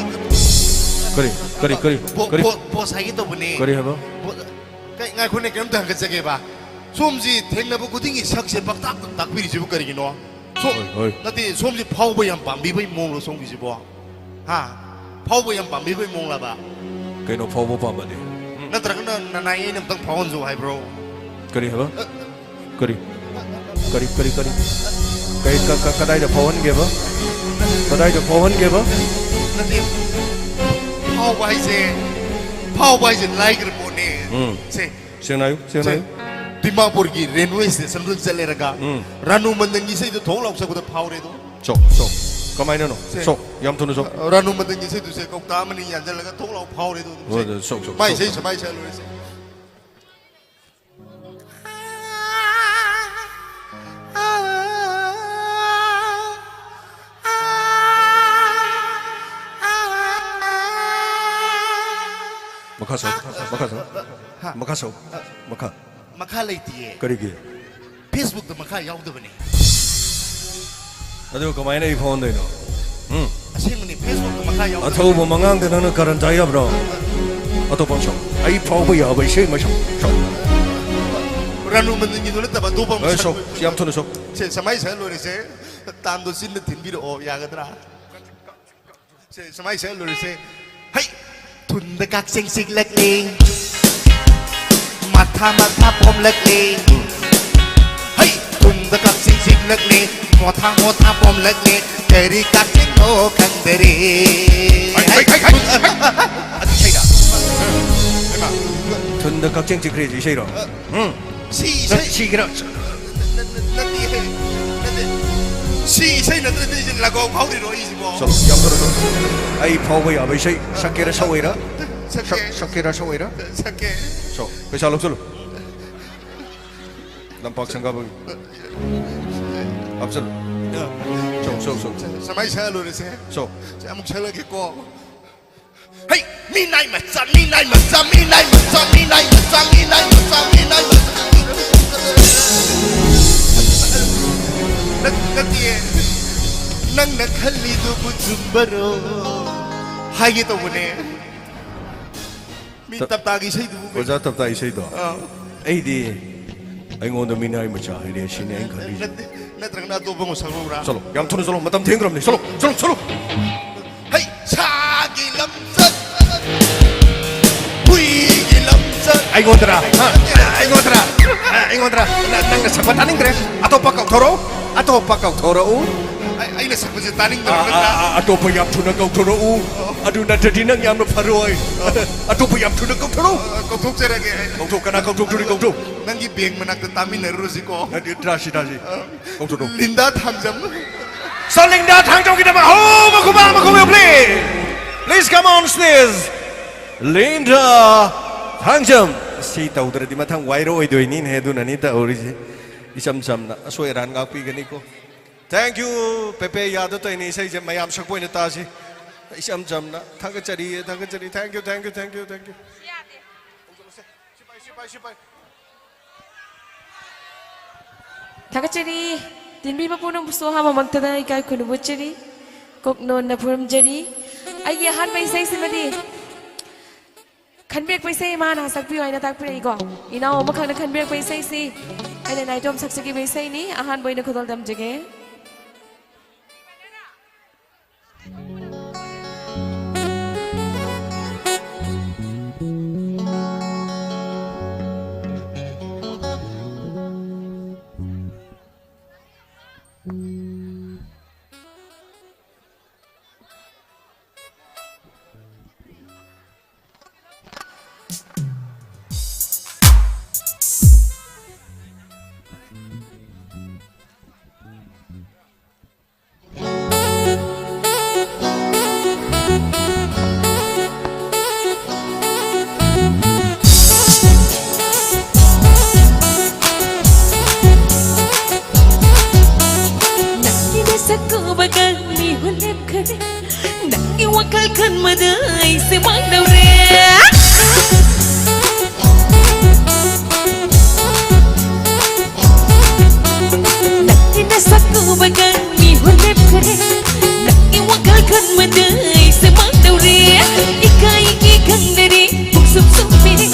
ꯀꯔꯤ, ꯀꯔꯤ, ꯀꯔꯤ, ꯕꯣ-, ꯀꯔꯤ? ꯕꯣ-, ꯕꯣꯁ ꯍꯥꯏꯒꯦ ꯇꯧꯕꯅꯦ꯫ ꯀꯔꯤ ꯍꯥꯏꯕ? ꯕꯣ-, ꯀꯩ, ꯉꯥꯏꯈꯣꯅꯦ, ꯀꯩꯅꯣꯝꯇ ꯍꯪꯒꯠꯆꯒꯦꯕ꯫ ꯁꯣꯝꯁꯤ ꯊꯦꯡꯅꯕ ꯈꯨꯗꯤꯡꯒꯤ ꯁꯛꯁꯦ ꯄꯪꯇꯥꯛꯇ ꯇꯥꯛꯄꯤꯔꯤꯁꯤꯕꯨ ꯀꯔꯤꯒꯤꯅꯣ? ꯁꯣꯝ-, ꯍꯣꯏ, ꯍꯣꯏ꯫ ꯅꯠꯇꯦ, ꯁꯣꯝꯁꯤ ꯐꯥꯎꯕ ꯌꯥꯝ ꯄꯥꯝꯕꯤꯕꯩ ꯃꯑꯣꯡꯂꯣ ꯁꯣꯝꯒꯤꯁꯤꯕꯣ? ꯍꯥ? ꯐꯥꯎꯕ ꯌꯥꯝ ꯄꯥꯝꯕꯤꯕꯩ ꯃꯑꯣꯡꯂꯕ? ꯀꯩꯅꯣ ꯐꯥꯎꯕ ꯄꯥꯝꯕꯗꯤ? ꯎꯝ꯫ ꯅꯠꯇ꯭ꯔꯒꯅ ꯅꯅꯥꯏ ꯑꯩꯅ ꯑꯝꯇꯪ ꯐꯥꯎꯍꯟꯁꯨ ꯍꯥꯏꯕ꯭ꯔꯣ? ꯀꯔꯤ ꯍꯥꯏꯕ? ꯑ, ꯀꯔꯤ? ꯀꯔꯤ, ꯀꯔꯤ, ꯀꯔꯤ? ꯀꯩ, ꯀ-, ꯀ-, ꯀꯗꯥꯏꯗ ꯐꯥꯎꯍꯟꯒꯦꯕ? ꯀꯗꯥꯏꯗ ꯐꯥꯎꯍꯟꯒꯦꯕ? ꯅꯠꯇꯦ꯫ ꯐꯥꯎꯕ ꯍꯥꯏꯁꯦ, ꯐꯥꯎꯕ ꯍꯥꯏꯁꯦ ꯂꯥꯏꯈ꯭ꯔ ꯄꯣꯠꯅꯦ꯫ ꯎꯝ꯫ ꯁꯦ, ꯁꯦꯡꯅ ꯍꯥꯏꯌꯨ, ꯁꯦꯡꯅ ꯁꯦ, ꯍꯥꯏꯌꯨ꯫ ꯗꯤꯃꯥꯄꯨꯔꯒꯤ ꯔꯦꯜꯋꯦ ꯁ꯭ꯇꯦꯁꯟꯗꯨꯗ ꯆꯠꯂꯦꯔꯒ ꯎꯝ꯫ ꯔꯥꯅꯨ ꯃꯟꯗꯟꯒꯤ ꯏꯁꯩꯗꯣ ꯊꯣꯛ ꯂꯥꯎ ꯁꯛꯄꯗ ꯐꯥꯎꯔꯦꯗꯣ꯫ ꯆꯣ, ꯆꯣ꯫ ꯀꯃꯥꯏꯅꯅꯣ? ꯁꯦ꯫ ꯁꯣ, ꯌꯥꯝ ꯊꯨꯅ ꯁꯣ꯫ ꯔꯥꯅꯨ ꯃꯇꯝꯒꯤ ꯏꯁꯩꯗꯨꯁꯦ ꯀꯧꯇꯥ ꯑꯃꯅꯤ ꯌꯥꯟꯁꯤꯜꯂꯒ ꯊꯣꯛ ꯂꯥꯎ ꯐꯥꯎꯔꯦ ꯑꯗꯨ ꯑꯗꯨꯝ꯫ ꯍꯣꯏ, ꯁꯦ꯫ ꯑꯗꯨ ꯁꯣ, ꯁꯣ, ꯃꯥꯏ ꯁꯣ, ꯏꯁꯩ ꯁꯣ꯫ ꯁꯨꯃꯥꯏꯅ ꯁꯛꯂꯨꯔꯁꯦ꯫ ꯃꯈꯥ ꯁꯣ, ꯃꯈꯥ ꯁꯣ, ꯍꯥ? ꯃꯈꯥ ꯁꯣ, ꯃꯈꯥ꯫ ꯃꯈꯥ ꯂꯩꯇꯤꯌꯦ꯫ ꯀꯔꯤꯒꯤ? Facebookꯇ ꯃꯈꯥ ꯌꯥꯎꯗꯕꯅꯦ꯫ ꯑꯗꯨ ꯀꯃꯥꯏꯅ ꯑꯩ ꯐꯥꯎꯍꯟꯗꯣꯏꯅꯣ? ꯎꯝ? ꯑꯁꯦꯡꯕꯅꯤ, Facebookꯇ ꯃꯈꯥ ꯌꯥꯎꯗꯕꯅꯦ꯫ ꯑꯊꯧꯕ ꯃꯉꯥꯡꯗ ꯅꯪꯅ ꯀꯔꯟ ꯇꯥ ꯌꯥꯕ꯭ꯔꯣ? ꯑꯇꯣꯞꯄ ꯑꯃ ꯁꯛꯑꯣ꯫ ꯑꯩ ꯐꯥꯎꯕ ꯌꯥꯕ ꯏꯁꯩ ꯑꯃ ꯁꯛꯑꯣ꯫ ꯁꯛꯑꯣ꯫ ꯔꯥꯅꯨ ꯃꯟꯗꯤꯔꯒꯤꯗꯣ ꯅꯠꯇꯕ ꯑꯇꯣꯞꯄ ꯑꯃ ꯑꯦ, ꯁꯛꯑꯣ꯫ ꯁꯛꯑꯣ, ꯌꯥꯝ ꯊꯨꯅ ꯁꯛꯑꯣ꯫ ꯁꯦ, ꯁꯨꯃꯥꯏꯅ ꯁꯛꯑ ꯂꯣꯏꯔꯦꯁꯦ꯫ ꯇꯥꯟꯗꯣ ꯆꯤꯟꯅ ꯊꯤꯟꯕꯤꯔꯛꯑꯣ, ꯌꯥꯒꯗ꯭ꯔꯥ? ꯁꯦ, ꯁꯨꯃꯥꯏꯅ ꯁꯛꯑ ꯂꯣꯏꯔꯦꯁꯦ꯫ ꯍꯩ! ꯊꯨꯟꯗ ꯀꯛꯆꯦꯡ ꯆꯤꯛꯂꯛꯂꯦ, ꯃꯊꯥ ꯃꯊꯥ ꯄꯣꯝꯂꯛꯂꯦ꯫ ꯍꯩ! ꯊꯨꯟꯗ ꯀꯛꯆꯦꯡ ꯆꯤꯛꯂꯛꯂꯦ, ꯃꯣꯊꯥ ꯃꯣꯊꯥ ꯄꯣꯝꯂꯛꯂꯦ꯫ ꯀꯔꯤ ꯀꯛꯆꯦꯡꯅꯣ ꯈꯪꯗꯔꯦ꯫ ꯍꯩ, ꯍꯩ, ꯍꯩ, ꯍꯩ, ꯍꯩ! ꯑꯗꯨ ꯏꯁꯩꯔ? ꯍꯩꯃꯥ꯫ ꯊꯨꯟꯗ ꯀꯛꯆꯦꯡ ꯆꯤꯛꯈ꯭ꯔꯦꯁꯦ ꯏꯁꯩꯔꯣ? ꯎꯝ꯫ ꯁꯤ ꯅꯪ ꯏꯁꯩ ꯁꯤꯒꯦꯔꯥ? ꯅ-, ꯅ-, ꯅ-, ꯅꯠꯇꯦꯍꯦ꯫ ꯅꯠꯇꯦ꯫ ꯁꯤ ꯏꯁꯩ ꯅꯠꯇ꯭ꯔꯗꯤ ꯑꯩꯁꯦ ꯂꯒꯥꯎ ꯐꯥꯎꯔꯤꯔꯣ ꯑꯩꯁꯤꯕꯣ? ꯁꯣ, ꯌꯥꯝ ꯐꯔꯦ, ꯁꯣ꯫ ꯑꯩ ꯐꯥꯎꯕ ꯌꯥꯕ ꯏꯁꯩ ꯁꯛꯀꯦꯔꯥ ꯁꯛꯑꯣꯏꯔꯥ? ꯁꯛꯀꯦ꯫ ꯁꯛ-, ꯁꯛꯀꯦꯔꯥ ꯁꯛꯑꯣꯏꯔꯥ? ꯁꯛꯀꯦ꯫ ꯁꯣ, ꯄꯩꯁꯥ ꯂꯧꯁꯜꯂꯨ꯫ ꯂꯝꯄꯥꯛ ꯁꯪꯒꯥꯕꯒꯤ꯫ ꯍꯥꯞꯆꯜꯂꯨ꯫ ꯁꯣ, ꯁꯣ, ꯁꯣ꯫ ꯁ-, ꯁꯨꯃꯥꯏꯅ ꯁꯛꯑ ꯂꯣꯏꯔꯦꯁꯦ꯫ ꯁꯣ꯫ ꯁꯦ, ꯑꯃꯨꯛ ꯁꯛꯂꯛꯀꯦꯀꯣ꯫ ꯍꯩ! ꯃꯤꯅꯥꯏ ꯃꯆꯥ, ꯃꯤꯅꯥꯏ ꯃꯆꯥ, ꯃꯤꯅꯥꯏ ꯃꯆꯥ, ꯃꯤꯅꯥꯏ ꯃꯆꯥ, ꯃꯤꯅꯥꯏ ꯃꯆꯥ, ꯃꯤꯅꯥꯏ ꯃꯆꯥ꯫ ꯅꯠ-, ꯅꯠꯇꯤꯌꯦ꯫ ꯅꯪꯅ ꯈꯜꯂꯤꯗꯨꯕꯨ ꯆꯨꯝꯕꯔꯣ? ꯍꯥꯏꯒꯦ ꯇꯧꯕꯅꯦ꯫ ꯃꯤ ꯇꯞ-, ꯇꯞꯇꯥꯒꯤ ꯏꯁꯩꯗꯨꯕꯨ ꯀꯩ-, ꯑꯣꯖꯥ ꯇꯞꯇꯥ ꯏꯁꯩꯗꯣ? ꯑꯥ꯫ ꯑꯩꯗꯤ ꯑꯩꯉꯣꯟꯗ ꯃꯤꯅꯥꯏ ꯃꯆꯥ ꯍꯥꯏꯔꯦ ꯁꯤꯅꯤ ꯑꯩꯅ ꯈꯜꯂꯤꯁꯦ꯫ ꯅꯠꯇꯦ, ꯅꯠꯇ꯭ꯔꯒꯅ ꯑꯇꯣꯞꯄ ꯑꯃ ꯁꯛꯂꯛꯎꯔꯥ? ꯆꯠꯂꯣ, ꯌꯥꯝ ꯊꯨꯅ ꯆꯠꯂꯣ, ꯃꯇꯝ ꯊꯦꯡꯈ꯭ꯔꯕꯅꯤ꯫ ꯆꯠꯂꯣ, ꯆꯠꯂꯣ, ꯆꯠꯂꯣ꯫ ꯍꯩ! ꯁꯥꯒꯤ ꯂꯝꯆꯠ, ꯍꯨꯏꯒꯤ ꯂꯝꯆꯠ꯫ ꯑꯩꯉꯣꯟꯗꯔꯥ? ꯍꯥ? ꯑꯩꯉꯣꯟꯗꯔꯥ? ꯑꯩꯉꯣꯟꯗꯔꯥ? ꯅ-, ꯅꯪꯅ ꯁꯛꯄ ꯇꯥꯅꯤꯡꯗ꯭ꯔꯦ꯫ ꯑꯇꯣꯞꯄ ꯀꯧꯊꯣꯔꯛꯎ꯫ ꯑꯇꯣꯞꯄ ꯀꯧꯊꯣꯔꯛꯎ꯫ ꯑꯩ-, ꯑꯩꯅ ꯁꯛꯄꯁꯦ ꯇꯥꯅꯤꯡꯗꯕ ꯑꯥ, ꯅꯠꯇ꯭ꯔꯥ? ꯑꯥ, ꯑꯥ, ꯑꯇꯣꯞꯄ ꯌꯥꯝ ꯊꯨꯅ ꯀꯧꯊꯣꯔꯛꯎ꯫ ꯑꯣ꯫ ꯑꯗꯨ ꯅꯠꯇ꯭ꯔꯗꯤ ꯅꯪ ꯌꯥꯝꯅ ꯐꯔꯣꯏ꯫ ꯑꯣ꯫ ꯑꯇꯣꯞꯄ ꯌꯥꯝ ꯊꯨꯅ ꯀꯧꯊꯣꯔꯛꯎ꯫ ꯑ, ꯀꯧꯊꯣꯛꯆꯔꯒꯦ꯫ ꯀꯧꯊꯣꯛ, ꯀꯅꯥ ꯀꯧꯊꯣꯛꯇꯣꯔꯤ? ꯀꯧꯊꯣꯛ꯫ ꯅꯪꯒꯤ ꯕꯦꯡ ꯃꯅꯥꯛꯇ ꯇꯥꯃꯤꯟꯅꯔꯨꯔꯁꯤꯀꯣ꯫ ꯅꯠꯇꯦ, ꯇ꯭ꯔꯥꯁꯤ, ꯇ꯭ꯔꯥꯁꯤ꯫ ꯑ, ꯀꯧꯊꯣꯔꯛꯎ꯫ ꯂꯤꯟꯗꯥ ꯊꯥꯡꯖꯝ꯫ ꯆꯣꯂꯤꯡꯗ ꯊꯥꯡꯖꯝꯒꯤꯗꯃꯛ ꯍꯧꯕ ꯈꯨꯕꯥꯛ ꯑꯃ ꯈꯨꯕꯤꯌꯨ, please. Please come on stage. ꯂꯤꯟꯗ Thangjam. ꯁꯤ ꯇꯧꯗ꯭ꯔꯗꯤ ꯃꯊꯪ ꯋꯥꯏꯔ ꯑꯣꯏꯗꯣꯏꯅꯤꯅꯦ, ꯑꯗꯨꯅꯅꯤ ꯇꯧꯔꯤꯁꯦ꯫ ꯏꯆꯝ ꯆꯝꯅ ꯑꯁꯣꯏ ꯑꯔꯥꯟ ꯉꯥꯛꯄꯤꯒꯅꯤꯀꯣ꯫ Thank you, ꯄꯦꯄꯦ ꯌꯥꯗ ꯇꯧꯔꯤꯅꯤ ꯏꯁꯩꯁꯦ ꯃꯌꯥꯝ ꯁꯛꯄ ꯑꯣꯏꯅ ꯇꯥꯁꯤ꯫ ꯏꯆꯝ ꯆꯝꯅ ꯊꯥꯒꯠꯆꯔꯤ, ꯊꯥꯒꯠꯆꯔꯤ꯫ Thank you, thank you, thank you, thank you. ꯁꯤꯄꯥꯏ, ꯁꯤꯄꯥꯏ, ꯁꯤꯄꯥꯏ꯫ ꯊꯥꯒꯠꯆꯔꯤ꯫ ꯇꯤꯟꯕꯤꯕ ꯄꯨꯝꯅꯃꯛꯄꯨꯁꯨ ꯑꯍꯥꯟꯕ ꯃꯛꯇꯗ ꯏꯀꯥꯏ ꯈꯨꯝꯅꯕ ꯎꯠꯆꯔꯤ꯫ ꯀꯣꯛꯅꯣꯟꯅ ꯈꯨꯔꯨꯝꯖꯔꯤ꯫ ꯑꯩꯒꯤ ꯑꯍꯥꯟꯕ ꯏꯁꯩꯁꯤꯃꯗꯤ ꯈꯟꯕꯤꯔꯛꯄ ꯏꯁꯩ ꯏꯃꯥꯅ ꯁꯛꯄꯤꯌꯨ ꯍꯥꯏꯅ ꯇꯥꯛꯄꯤꯔꯛꯏꯀꯣ꯫ ꯏꯅꯥꯎ ꯑꯃꯈꯛꯅ ꯈꯟꯕꯤꯔꯛꯄ ꯏꯁꯩꯁꯤ ꯑꯩꯅ ꯅꯥꯏꯇꯣꯝ ꯁꯛꯆꯈꯤꯕ ꯏꯁꯩꯅꯤ꯫ ꯑꯍꯥꯟꯕ ꯑꯣꯏꯅ ꯈꯨꯗꯣꯜ ꯇꯝꯖꯒꯦ꯫ ꯅꯪꯒꯤ ꯅꯁꯛ ꯎꯕꯒ ꯃꯤꯍꯨꯟ ꯂꯦꯞꯈ꯭ꯔꯦ꯫ ꯅꯪꯒꯤ ꯋꯥꯈꯜ ꯈꯟꯕꯗ ꯑꯩꯁꯦ ꯃꯥꯡꯗꯧꯔꯦ꯫ ꯅꯪꯒꯤ ꯅꯁꯛ ꯎꯕꯒ ꯃꯤꯍꯨꯟ ꯂꯦꯞꯈ꯭ꯔꯦ꯫ ꯅꯪꯒꯤ ꯋꯥꯈꯜ ꯈꯟꯕꯗ ꯑꯩꯁꯦ ꯃꯥꯡꯗꯧꯔꯦ꯫ ꯏꯀꯥꯏꯒꯦ ꯈꯪꯗꯔꯦ, ꯄꯨꯛꯁꯨꯝ ꯁꯨꯝꯃꯤꯔꯦ꯫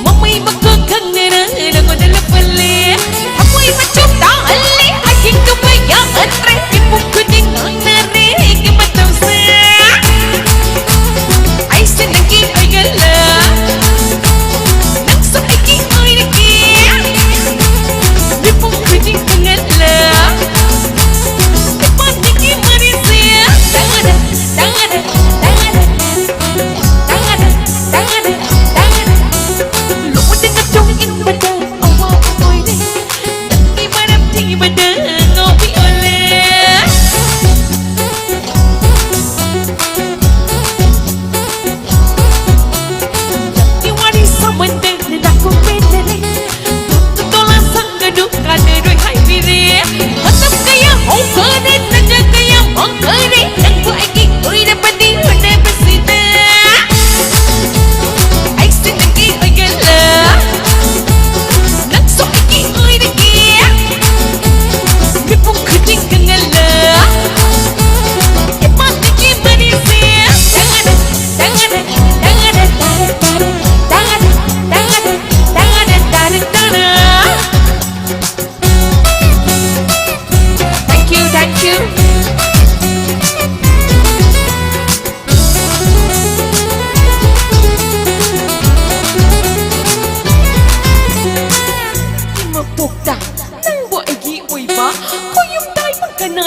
ꯃꯃꯩ ꯃꯀꯣꯛ ꯈꯪꯗꯅ ꯅꯪꯉꯣꯟꯗ ꯂꯞꯄꯜꯂꯦ꯫ ꯊꯃꯣꯏ ꯃꯆꯨꯝ ꯇꯥꯍꯜꯂꯦ, ꯍꯥꯏꯈꯤꯗꯨꯕ ꯌꯥꯍꯟꯗ꯭ꯔꯦ꯫ ꯃꯤꯄꯨꯝ ꯈꯨꯗꯤꯡ ꯉꯥꯡꯅꯔꯦ ꯑꯩꯒꯤ ꯃꯇꯧꯁꯦ꯫ ꯑꯩꯁꯦ ꯅꯪꯒꯤ ꯑꯣꯏꯒꯜꯂ, ꯅꯪꯁꯨ ꯑꯩꯒꯤ ꯑꯣꯏꯔꯒꯦ꯫ ꯃꯤꯄꯨꯝ ꯈꯨꯗꯤꯡ ꯈꯪꯍꯜꯂ,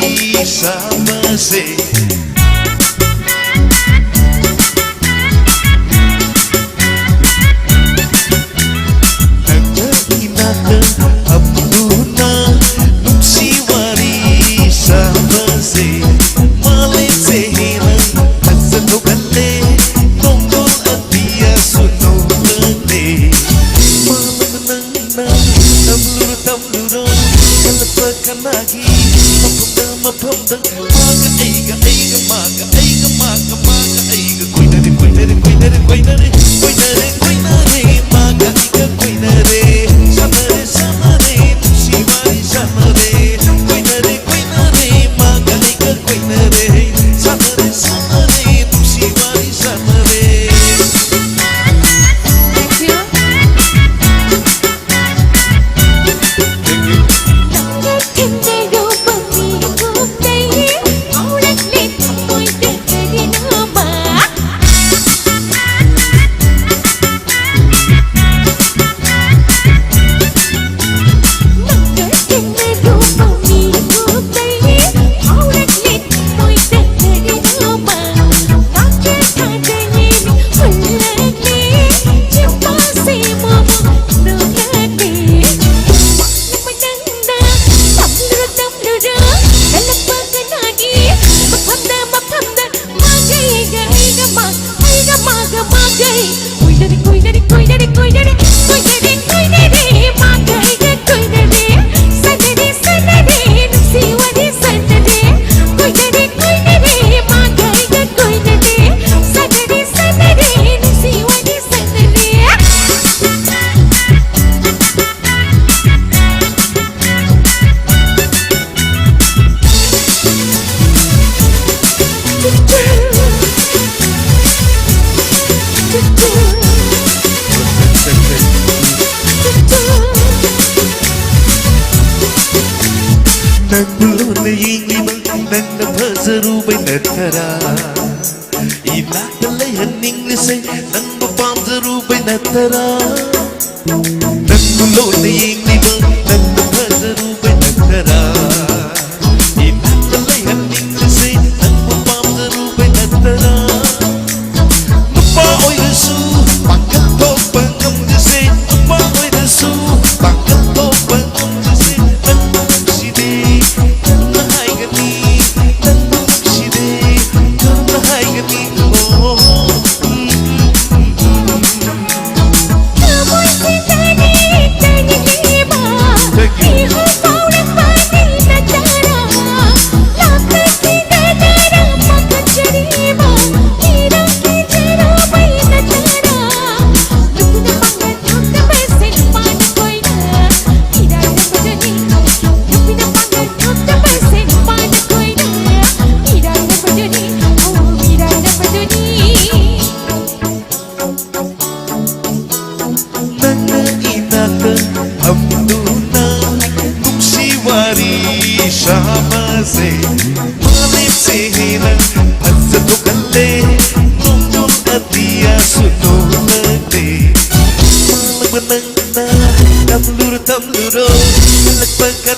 ꯁꯥꯕꯁꯦ꯫ ꯅꯪꯒ ꯏꯅꯥꯛꯇ ꯐꯝꯗꯨꯅ ꯅꯨꯡꯁꯤ ꯋꯥꯔꯤ ꯁꯥꯕꯁꯦ꯫ ꯃꯥꯂꯦꯝꯁꯦ ꯍꯦꯟꯅ ꯐꯖꯊꯣꯛꯍꯜꯂꯦ꯫ ꯇꯣꯡꯗꯣꯜ ꯑꯇꯤꯌꯥꯁꯨ ꯅꯣꯛꯂꯦ꯫ ꯃꯥꯂꯪ ꯅꯪꯅ ꯇꯝꯂꯨꯔꯣ ꯇꯝꯂꯨꯔꯣ꯫ ꯀꯜꯂꯛꯄ ꯀꯅꯥꯒꯤ ꯃꯐꯝꯗ ꯃꯐꯝꯗ꯫ ꯃꯥꯒ ꯑꯩꯒ ꯑꯩꯒ ꯃꯥꯒ ꯑꯩꯒ ꯃꯥꯒ ꯃꯥꯒ ꯑꯩꯒ ꯀꯣꯏꯅꯔꯦ ꯀꯣꯏꯅꯔꯦ ꯀꯣꯏꯅꯔꯦ ꯀꯣꯏꯅꯔꯦ ꯀꯣꯏꯅꯔꯦ ꯀꯣꯏꯅꯔꯦ꯫ ꯃꯥꯒ ꯑꯩꯒ ꯀꯣꯏꯅꯔꯦ꯫ ꯁꯥꯟꯅꯔꯦ ꯁꯥꯟꯅꯔꯦ ꯅꯨꯡꯁꯤ ꯋꯥꯔꯤ ꯁꯥꯟꯅꯔꯦ꯫ ꯀꯣꯏꯅꯔꯦ ꯀꯣꯏꯅꯔꯦ ꯃꯥꯒ ꯑꯩꯒ ꯀꯣꯏꯅꯔꯦ꯫ ꯁꯥꯟꯅꯔꯦ ꯁꯥꯟꯅꯔꯦ ꯅꯨꯡꯁꯤ ꯋꯥꯔꯤ ꯁꯥꯟꯅꯔꯦ꯫ Thank you. ꯅꯪꯕꯨ ꯂꯨꯅ ꯌꯦꯡꯂꯤꯕ ꯅꯪꯅ ꯐꯖꯔꯨꯕꯩ ꯅꯠꯇꯔꯥ? ꯏꯅꯥꯛꯇ ꯂꯩꯍꯟꯅꯤꯡꯂꯤꯁꯦ ꯅꯪꯕꯨ ꯄꯥꯝꯖꯔꯨꯕꯩ ꯅꯠꯇꯔꯥ? ꯅꯪꯕꯨ ꯂꯨꯅ ꯌꯦꯡꯂꯤꯕ ꯅꯪꯅ ꯐꯖꯔꯨꯕꯩ ꯅꯠꯇꯔꯥ? ꯏꯅꯥꯛ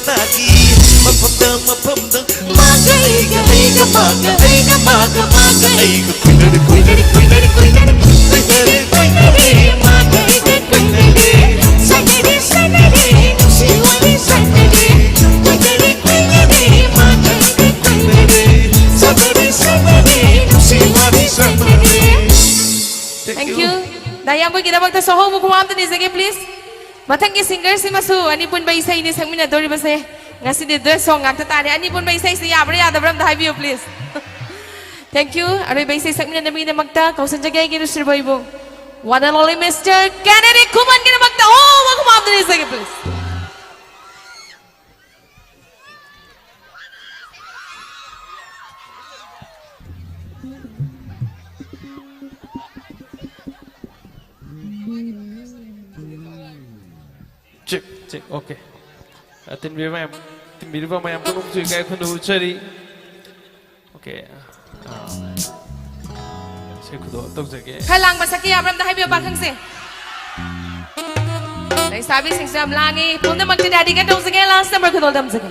ꯅꯥꯒꯤ ꯃꯐꯝꯗ ꯃꯐꯝꯗ ꯃꯥꯒ ꯑꯩꯒ ꯑꯩꯒ ꯃꯥꯒ ꯑꯩꯒ ꯃꯥꯒ ꯃꯥꯒ ꯑꯩꯒ ꯀꯣꯏꯅꯔꯦ ꯀꯣꯏꯅꯔꯦ ꯀꯣꯏꯅꯔꯦ ꯀꯣꯏꯅꯔꯦ ꯀꯣꯏꯅꯔꯦ ꯀꯣꯏꯅꯔꯦ ꯃꯥꯒ ꯑꯩꯒ ꯀꯣꯏꯅꯔꯦ ꯁꯥꯟꯅꯔꯦ ꯁꯥꯟꯅꯔꯦ ꯅꯨꯡꯁꯤ ꯋꯥꯔꯤ ꯁꯥꯟꯅꯔꯦ ꯀꯣꯏꯅꯔꯦ ꯀꯣꯏꯅꯔꯦ ꯃꯥꯒ ꯑꯩꯒ ꯀꯣꯏꯅꯔꯦ ꯁꯥꯟꯅꯔꯦ ꯁꯥꯟꯅꯔꯦ ꯅꯨꯡꯁꯤ ꯋꯥꯔꯤ ꯁꯥꯟꯅꯔꯦ꯫ Thank you. ꯗꯥ ꯏꯌꯥꯝꯕꯒꯤꯗꯃꯛꯇ ꯁꯣꯍꯧꯕ ꯈꯨꯋꯥ ꯑꯝꯇ ꯅꯤꯖꯒꯦ, please. ꯃꯊꯪꯒꯤ ꯁꯤꯡꯒꯔꯁꯤꯃꯁꯨ ꯑꯅꯤ ꯄꯨꯟꯕ ꯏꯁꯩꯅꯤ ꯁꯛꯃꯤꯟꯅꯗꯣꯔꯤꯕꯁꯦ꯫ ꯉꯁꯤꯗꯤ ꯗꯨꯋꯦꯠ ꯁꯣꯡ ꯉꯥꯛꯇ ꯇꯥꯔꯦ꯫ ꯑꯅꯤ ꯄꯨꯟꯕ ꯏꯁꯩꯁꯤ ꯌꯥꯕ꯭ꯔꯥ ꯌꯥꯗꯕ꯭ꯔꯥ ꯑꯝꯇ ꯍꯥꯏꯕꯤꯌꯨ, please. Thank you. ꯑꯔꯣꯏꯕ ꯏꯁꯩ ꯁꯛꯃꯤꯟꯅꯅꯕꯒꯤꯗꯃꯛꯇ ꯀꯧꯁꯟꯖꯒꯦ ꯑꯩꯒꯤ ꯅꯨꯡꯁꯤꯔꯕ ꯏꯕꯨꯡ, one and only Mister Kennedy ꯈꯨꯃꯟꯒꯤꯗꯃꯛꯇ ꯍꯣ ꯋꯥ ꯈꯨꯃꯥꯝꯗ ꯅꯤꯖꯒꯦ, please. Check, check, okay. ꯑ, ꯇꯤꯟꯕꯤꯔꯤꯕ ꯃꯌꯥꯝ, ꯇꯤꯟꯕꯤꯔꯤꯕ ꯃꯌꯥꯝ ꯄꯨꯝꯅꯃꯛꯁꯨ ꯏꯀꯥꯏ ꯈꯨꯝꯅꯕ ꯎꯠꯆꯔꯤ꯫ Okay. ꯑ, ꯏꯁꯩ ꯈꯨꯗꯣꯜ ꯇꯧꯖꯒꯦ꯫ ꯈꯔ ꯂꯥꯡꯕ ꯁꯛꯀꯦ ꯌꯥꯕ꯭ꯔꯥ ꯑꯝꯇ ꯍꯥꯏꯕꯤꯌꯨ, ꯄꯥꯈꯪꯁꯦ꯫ ꯂꯩꯁꯥꯕꯤꯁꯤꯡꯁꯨ ꯌꯥꯝ ꯂꯥꯡꯉꯤ꯫ ꯄꯨꯝꯅꯃꯛꯇ ꯗꯥꯗꯤꯒ ꯇꯧꯖꯒꯦ, last number ꯈꯨꯗꯣꯜ ꯇꯝꯖꯒꯦ꯫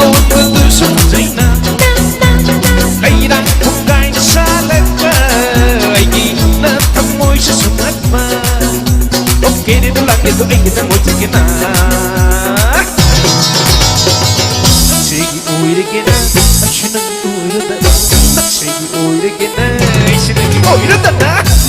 ꯑꯋꯥꯡꯕꯗꯨꯁꯨ ꯐꯖꯩꯅ, ꯂꯩꯔꯥꯡ ꯊꯨꯝꯒꯥꯏꯅ ꯁꯥꯠꯂꯛꯄ ꯑꯩꯒꯤ ꯅ ꯊꯃꯣꯏꯁꯨ ꯁꯨꯝꯍꯠꯄ꯫ Okay, ꯅꯦ, ꯑꯗꯨ ꯂꯥꯛꯂꯦ, ꯑꯗꯨ ꯑꯩꯒꯤ ꯊꯃꯣꯏ ꯆꯤꯛꯀꯦꯅ꯫ ꯅꯛꯁꯦꯒꯤ ꯑꯣꯏꯔꯒꯦꯅ, ꯑꯩꯁꯨ ꯅꯪꯒꯤ ꯑꯣꯏꯔꯗꯅ꯫ ꯅꯛꯁꯦꯒꯤ ꯑꯣꯏꯔꯒꯦꯅ, ꯑꯩꯁꯨ ꯅꯪꯒꯤ ꯑꯣꯏꯔꯗꯅ꯫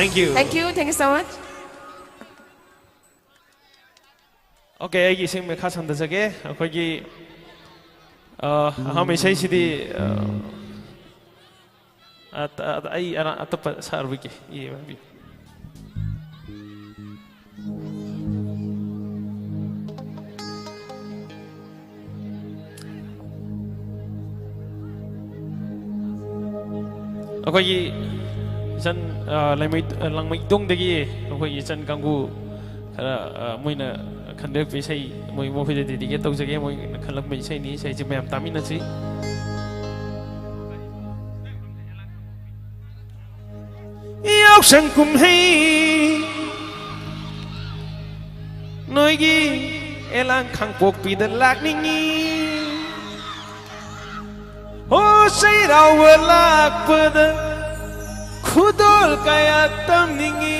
Thank you. Thank you. Thank you so much. Okay, ꯑꯩꯒꯤ ꯏꯁꯩ ꯃꯈꯥ ꯁꯝꯊꯖꯒꯦ꯫ ꯑꯩꯈꯣꯏꯒꯤ, ꯑ, ꯑꯍꯥꯟꯕ ꯏꯁꯩꯁꯤꯗꯤ, ꯑ, ꯑ, ꯑ, ꯑꯩ ꯑꯔꯥ-, ꯑꯇꯣꯞꯄ ꯁꯥꯔꯨꯒꯦ꯫ E, E. ꯑꯩꯈꯣꯏꯒꯤ ꯏꯆꯟ, ꯑ, ꯂꯩꯃꯩ-, ꯑ, ꯂꯥꯡꯃꯩꯗꯣꯡꯗꯒꯤ ꯑꯩꯈꯣꯏꯒꯤ ꯏꯆꯟ ꯀꯥꯡꯕꯨ ꯈꯔ, ꯑ, ꯃꯣꯏꯅ ꯈꯟꯕꯤꯔꯛꯄ ꯏꯁꯩ, ꯃꯣꯏ, ꯃꯈꯣꯏꯗ dedicate ꯇꯧꯖꯒꯦ꯫ ꯃꯣꯏꯅ ꯈꯜꯂꯝꯕ ꯏꯁꯩꯅꯤ꯫ ꯏꯁꯩꯁꯦ ꯃꯌꯥꯝ ꯇꯥꯃꯤꯟꯅꯁꯤ꯫ ꯌꯥꯎꯁꯪ ꯀꯨꯝꯍꯩ ꯅꯣꯏꯒꯤ ꯑꯦꯂꯥꯡ ꯈꯥꯡꯄꯣꯛꯄꯤꯗ ꯂꯥꯛꯅꯤꯡꯉꯤ꯫ ꯍꯣ ꯆꯩꯔꯥꯎꯕ ꯂꯥꯛꯄꯗ ꯈꯨꯗꯣꯜ ꯀꯌꯥ ꯇꯝꯅꯤꯡꯉꯤ꯫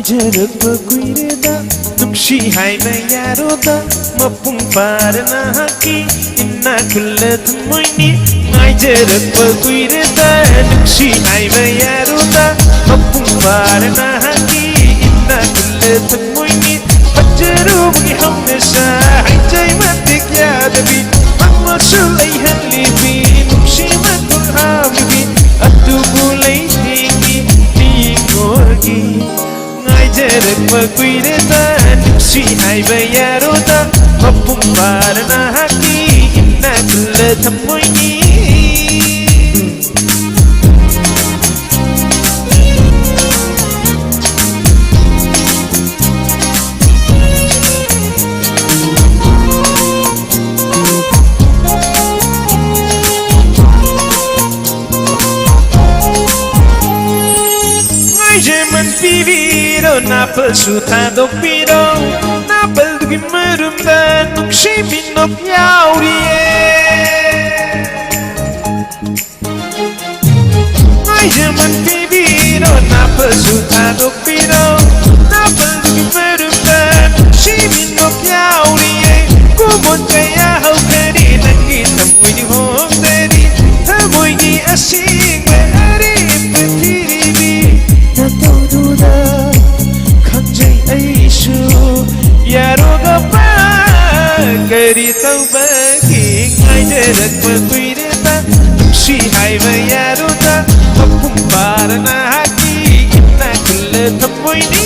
ꯉꯥꯏꯖꯔꯛꯄ ꯀꯨꯏꯔꯦꯗ, ꯅꯨꯡꯁꯤ ꯍꯥꯏꯕ ꯌꯥꯔꯣꯗ, ꯃꯄꯨꯡ ꯐꯥꯔ ꯅꯍꯥꯛꯀꯤ ꯏꯅꯥꯛ ꯈꯨꯜꯂ ꯊꯝꯃꯣꯏꯅꯤ꯫ ꯉꯥꯏꯖꯔꯛꯄ ꯀꯨꯏꯔꯦꯗ, ꯅꯨꯡꯁꯤ ꯍꯥꯏꯕ ꯌꯥꯔꯣꯗ, ꯃꯄꯨꯡ ꯐꯥꯔ ꯅꯍꯥꯛꯀꯤ ꯏꯅꯥꯛ ꯈꯨꯜꯂ ꯊꯝꯃꯣꯏꯅꯤ꯫ ꯐꯖꯔꯨꯕꯒꯤ ꯍꯧꯅꯁꯥ ꯍꯥꯏꯖꯩ ꯃꯇꯤꯛ ꯌꯥꯗꯕꯤ, ꯃꯪꯃꯁꯨ ꯂꯩꯍꯜꯂꯤꯕꯤ, ꯅꯨꯡꯁꯤ ꯃꯈꯨꯜ ꯍꯥꯕꯤꯕꯤ, ꯑꯗꯨꯕꯨ ꯂꯩꯇꯦꯡꯒꯤ ꯅꯤꯡꯉꯣꯜꯒꯤ ꯉꯥꯏꯖꯔꯛꯄ ꯀꯨꯏꯔꯦꯗ, ꯅꯨꯡꯁꯤ ꯍꯥꯏꯕ ꯌꯥꯔꯣꯗ, ꯃꯄꯨꯡ ꯐꯥꯅ ꯅꯍꯥꯛꯀꯤ ꯏꯅꯥꯛ ꯈꯨꯜꯂ ꯊꯝꯃꯣꯏꯅꯤ꯫ ꯌꯦꯃꯟ ꯄꯤꯕꯤꯔꯣ, ꯅꯥꯄꯜꯁꯨ ꯊꯥꯗꯣꯛꯄꯤꯔꯣ, ꯅꯥꯄꯜꯗꯨꯒꯤ ꯃꯔꯨꯝꯗ ꯅꯨꯡꯁꯤꯕꯤ ꯅꯣꯛ ꯌꯥꯎꯔꯤꯌꯦ꯫ ꯌꯦꯃꯟ ꯄꯤꯕꯤꯔꯣ, ꯅꯥꯄꯜꯁꯨ ꯊꯥꯗꯣꯛꯄꯤꯔꯣ, ꯅꯥꯄꯜꯗꯨꯒꯤ ꯃꯔꯨꯝꯗ ꯅꯨꯡꯁꯤꯕꯤ ꯅꯣꯛ ꯌꯥꯎꯔꯤꯌꯦ꯫ ꯀꯨꯃꯣꯟ ꯀꯌꯥ ꯍꯧꯈꯔꯦ, ꯅꯪꯒꯤ ꯊꯃꯣꯏꯗꯤ ꯍꯣꯡꯗꯔꯤ, ꯊꯃꯣꯏꯒꯤ ꯑꯁꯦꯡꯕ ꯑꯔꯦꯝꯕ ꯊꯤꯔꯤꯕꯤ ꯅꯇꯧꯗꯨꯗ ꯈꯪꯖꯩ ꯑꯩꯁꯨ꯫ ꯌꯥꯔꯣꯒ ꯄꯥ ꯀꯔꯤ ꯇꯧꯕꯒꯤ ꯉꯥꯏꯖꯔꯛꯄ ꯀꯨꯏꯔꯦꯗ, ꯅꯨꯡꯁꯤ ꯍꯥꯏꯕ ꯌꯥꯔꯣꯗ, ꯃꯄꯨꯡ ꯐꯥꯔ ꯅꯍꯥꯛꯀꯤ ꯏꯅꯥꯛ ꯈꯨꯜꯂ ꯊꯝꯃꯣꯏꯅꯤ꯫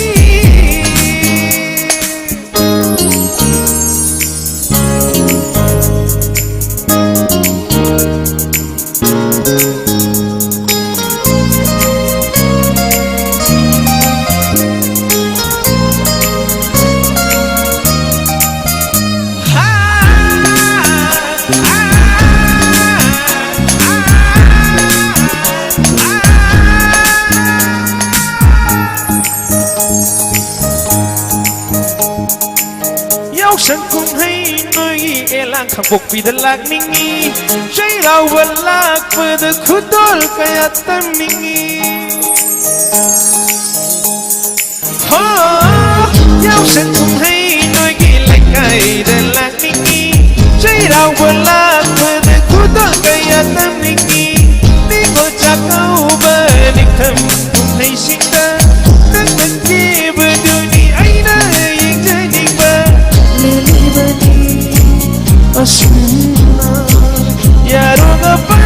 ꯌꯥꯎꯁꯪ ꯀꯨꯝꯍꯩ ꯅꯣꯏꯒꯤ ꯑꯦꯂꯥꯡ ꯈꯥꯡꯄꯣꯛꯄꯤꯗ ꯂꯥꯛꯅꯤꯡꯉꯤ, ꯆꯩꯔꯥꯎꯕ ꯂꯥꯛꯄꯗ ꯈꯨꯗꯣꯜ ꯀꯌꯥ ꯇꯝꯅꯤꯡꯉꯤ꯫ ꯍꯣ, ꯌꯥꯎꯁꯪ ꯀꯨꯝꯍꯩ ꯅꯣꯏꯒꯤ ꯂꯩꯀꯥꯏꯗ ꯂꯥꯛꯅꯤꯡꯉꯤ, ꯆꯩꯔꯥꯎꯕ ꯂꯥꯛꯄꯗ ꯈꯨꯗꯣꯜ ꯀꯌꯥ ꯇꯝꯅꯤꯡꯉꯤ꯫ ꯅꯤꯉꯣꯜ ꯆꯥꯛꯀꯧꯕ ꯅꯤꯡꯊꯝ ꯀꯨꯝꯍꯩꯁꯤꯡꯗ ꯅꯪꯅ ꯀꯦꯕꯗꯨꯅꯤ ꯑꯩꯅ ꯌꯦꯡꯖꯅꯤꯡꯕ꯫ ꯂꯦꯜꯂꯤꯕꯅꯤ ꯑꯁꯨꯝꯅ ꯌꯥꯔꯣꯒ ꯄꯥ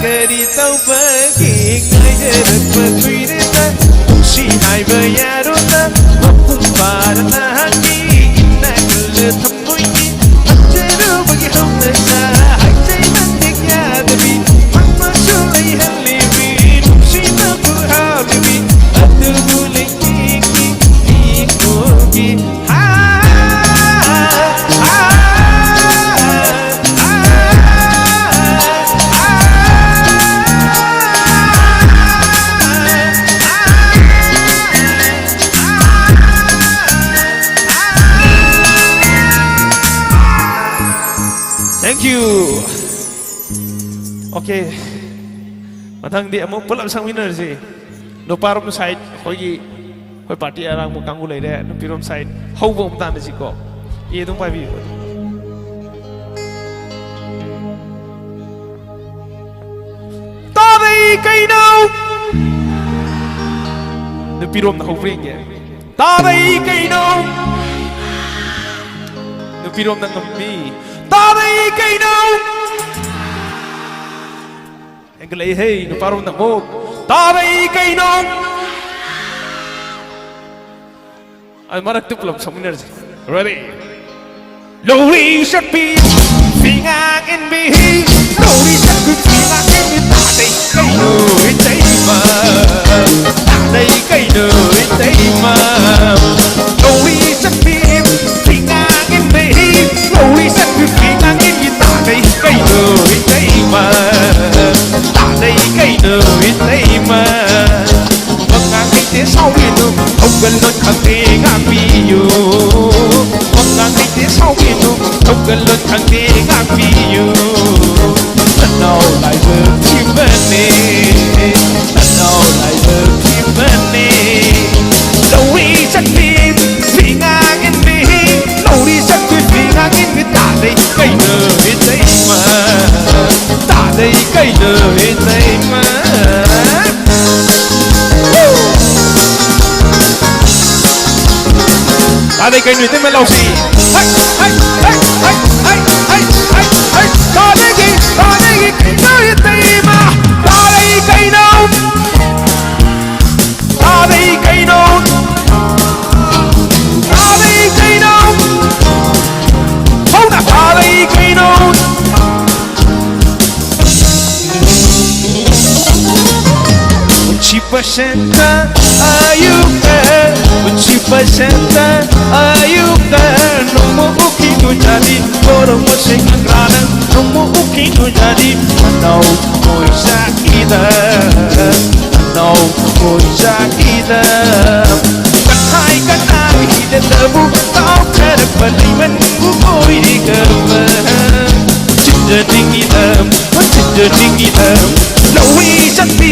ꯀꯔꯤ ꯇꯧꯕꯒꯤ ꯉꯥꯏꯖꯔꯛꯄ ꯀꯨꯏꯔꯦꯗ, ꯅꯨꯡꯁꯤ ꯍꯥꯏꯕ ꯌꯥꯔꯣꯗ, ꯃꯄꯨꯡ ꯐꯥꯔ ꯅꯍꯥꯛꯀꯤ ꯏꯅꯥꯛ ꯈꯨꯜꯂ ꯊꯝꯃꯣꯏꯒꯤ ꯍꯟꯖꯔꯨꯕꯒꯤ ꯍꯧꯅꯁꯥ, ꯍꯛꯆꯩ ꯃꯟꯗꯤꯛ ꯌꯥꯗꯕꯤ, ꯃꯪꯃꯁꯨ ꯂꯩꯍꯜꯂꯤꯕꯤ, ꯅꯨꯡꯁꯤꯅ ꯈꯨꯔꯍꯥꯕꯤꯕꯤ, ꯑꯗꯨꯕꯨ ꯂꯩꯇꯦꯡꯒꯤ ꯃꯤꯀꯣꯜꯒꯤ ꯑꯣꯀꯦ, ꯃꯊꯪꯗꯤ ꯑꯃꯨꯛ ꯄꯨꯂꯞ ꯁꯛꯃꯤꯟꯅꯔꯁꯤ꯫ ꯅꯨꯄꯥꯔꯣꯝ ꯁꯥꯏꯠ ꯑꯩꯈꯣꯏꯒꯤ, ꯑꯩꯈꯣꯏ ꯄꯥꯔꯇꯤ ꯑꯔꯥꯡꯕ ꯀꯥꯡꯕꯨ ꯂꯩꯔꯦ, ꯅꯨꯄꯤꯔꯣꯝ ꯁꯥꯏꯠ ꯍꯧꯕ ꯑꯃꯨꯛ ꯇꯥꯟꯅꯁꯤꯀꯣ꯫ ꯑꯦ ꯑꯗꯨꯝ ꯄꯥꯏꯕꯤꯌꯨ꯫ ꯇꯥꯗꯩ ꯀꯩꯅꯣ? ꯅꯨꯄꯤꯔꯣꯝꯅ ꯍꯧꯕ꯭ꯔꯥ ꯌꯦꯡꯒꯦ꯫ ꯇꯥꯗꯩ ꯀꯩꯅꯣ? ꯅꯨꯄꯤꯔꯣꯝꯅ ꯉꯝꯃꯤ꯫ ꯇꯥꯗꯩ ꯀꯩꯅꯣ? ꯍꯦꯟꯒꯠꯂꯛꯏꯍꯦ, ꯅꯨꯄꯥꯔꯣꯝꯅ ꯑꯃꯨꯛ꯫ ꯇꯥꯗꯩ ꯀꯩꯅꯣ? ꯑ, ꯃꯔꯛꯇ ꯄꯨꯂꯞ ꯁꯛꯃꯤꯟꯅꯔꯁꯤ꯫ Ready? ꯂꯧꯔꯤ ꯆꯠꯄꯤ ꯐꯤꯉꯥꯡ ꯏꯟꯕꯤ, ꯂꯧꯔꯤ ꯆꯠꯄꯤ ꯐꯤꯉꯥꯡ ꯏꯟꯕꯤ, ꯇꯥꯗꯩ ꯀꯩꯅꯣ ꯏꯇꯩꯃ? ꯇꯥꯗꯩ ꯀꯩꯅꯣ ꯏꯇꯩꯃ? ꯂꯧꯔꯤ ꯆꯠꯄꯤ ꯐꯤꯉꯥꯡ ꯏꯟꯕꯤ, ꯂꯧꯔꯤ ꯆꯠꯄꯤ ꯐꯤꯉꯥꯡ ꯏꯟꯕꯤ, ꯇꯥꯗꯩ ꯀꯩꯅꯣ ꯏꯇꯩꯃ? ꯇꯥꯗꯩ ꯀꯩꯅꯣ ꯏꯇꯩꯃ? ꯋꯥꯉꯥꯡ ꯍꯩꯇꯦ ꯁꯥꯎꯕꯤꯅꯨ, ꯍꯧꯒꯠꯂꯣꯟ ꯈꯪꯗꯦ ꯉꯥꯡꯕꯤꯌꯨ꯫ ꯋꯥꯉꯥꯡ ꯍꯩꯇꯦ ꯁꯥꯎꯕꯤꯅꯨ, ꯍꯧꯒꯠꯂꯣꯟ ꯈꯪꯗꯦ ꯉꯥꯡꯕꯤꯌꯨ꯫ ꯅꯅꯥꯎ ꯂꯥꯏꯕꯛ ꯊꯤꯕꯅꯦ, ꯅꯅꯥꯎ ꯂꯥꯏꯕꯛ ꯊꯤꯕꯅꯦ꯫ ꯂꯧꯔꯤ ꯆꯠꯄꯤ ꯐꯤꯉꯥꯡ ꯏꯟꯕꯤ, ꯂꯧꯔꯤ ꯆꯠꯄꯤ ꯐꯤꯉꯥꯡ ꯏꯟꯕꯤ, ꯇꯥꯗꯩ ꯀꯩꯅꯣ ꯏꯇꯩꯃ? ꯇꯥꯗꯩ ꯀꯩꯅꯣ ꯏꯇꯩꯃ? ꯇꯥꯗꯩ ꯀꯩꯅꯣ ꯏꯇꯩꯃ ꯂꯥꯎꯁꯤ꯫ ꯍꯩ, ꯍꯩ, ꯍꯩ꯫ ꯇꯥꯗꯩꯒꯤ, ꯇꯥꯗꯩꯒꯤ ꯀꯩꯅꯣ ꯏꯇꯩꯃ? ꯇꯥꯗꯩ ꯀꯩꯅꯣ? ꯇꯥꯗꯩ ꯀꯩꯅꯣ? ꯇꯥꯗꯩ ꯀꯩꯅꯣ? ꯍꯧꯅ ꯇꯥꯗꯩ ꯀꯩꯅꯣ? ꯎꯆꯤ ꯄꯁꯦꯟꯇ ꯑꯌꯨꯛꯇ, ꯎꯆꯤ ꯄꯁꯦꯟꯇ ꯑꯌꯨꯛꯇ, ꯅꯣꯡꯃ ꯎꯀꯤ ꯅꯨꯖꯥꯗꯤ, ꯀꯣꯔꯣ ꯃꯁꯦꯡ ꯅꯪ, ꯅꯣꯡꯃ ꯎꯀꯤ ꯅꯨꯖꯥꯗꯤ, ꯃꯅꯥꯎ ꯃꯣꯏ ꯆꯥꯛꯏꯗ, ꯃꯅꯥꯎ ꯃꯣꯏ ꯆꯥꯛꯏꯗ꯫ ꯀꯊꯥꯏ ꯀꯅꯥꯒꯤ ꯍꯤꯗ ꯇꯕꯨ ꯇꯥꯎ ꯈꯔ ꯄꯂꯤ ꯃꯟꯕꯨ ꯀꯣꯏꯔꯤ ꯒꯕ꯫ ꯆꯠꯅꯤꯡꯉꯤꯗ, ꯆꯠꯅꯤꯡꯉꯤꯗ, ꯂꯧꯏ ꯆꯠꯄꯤ,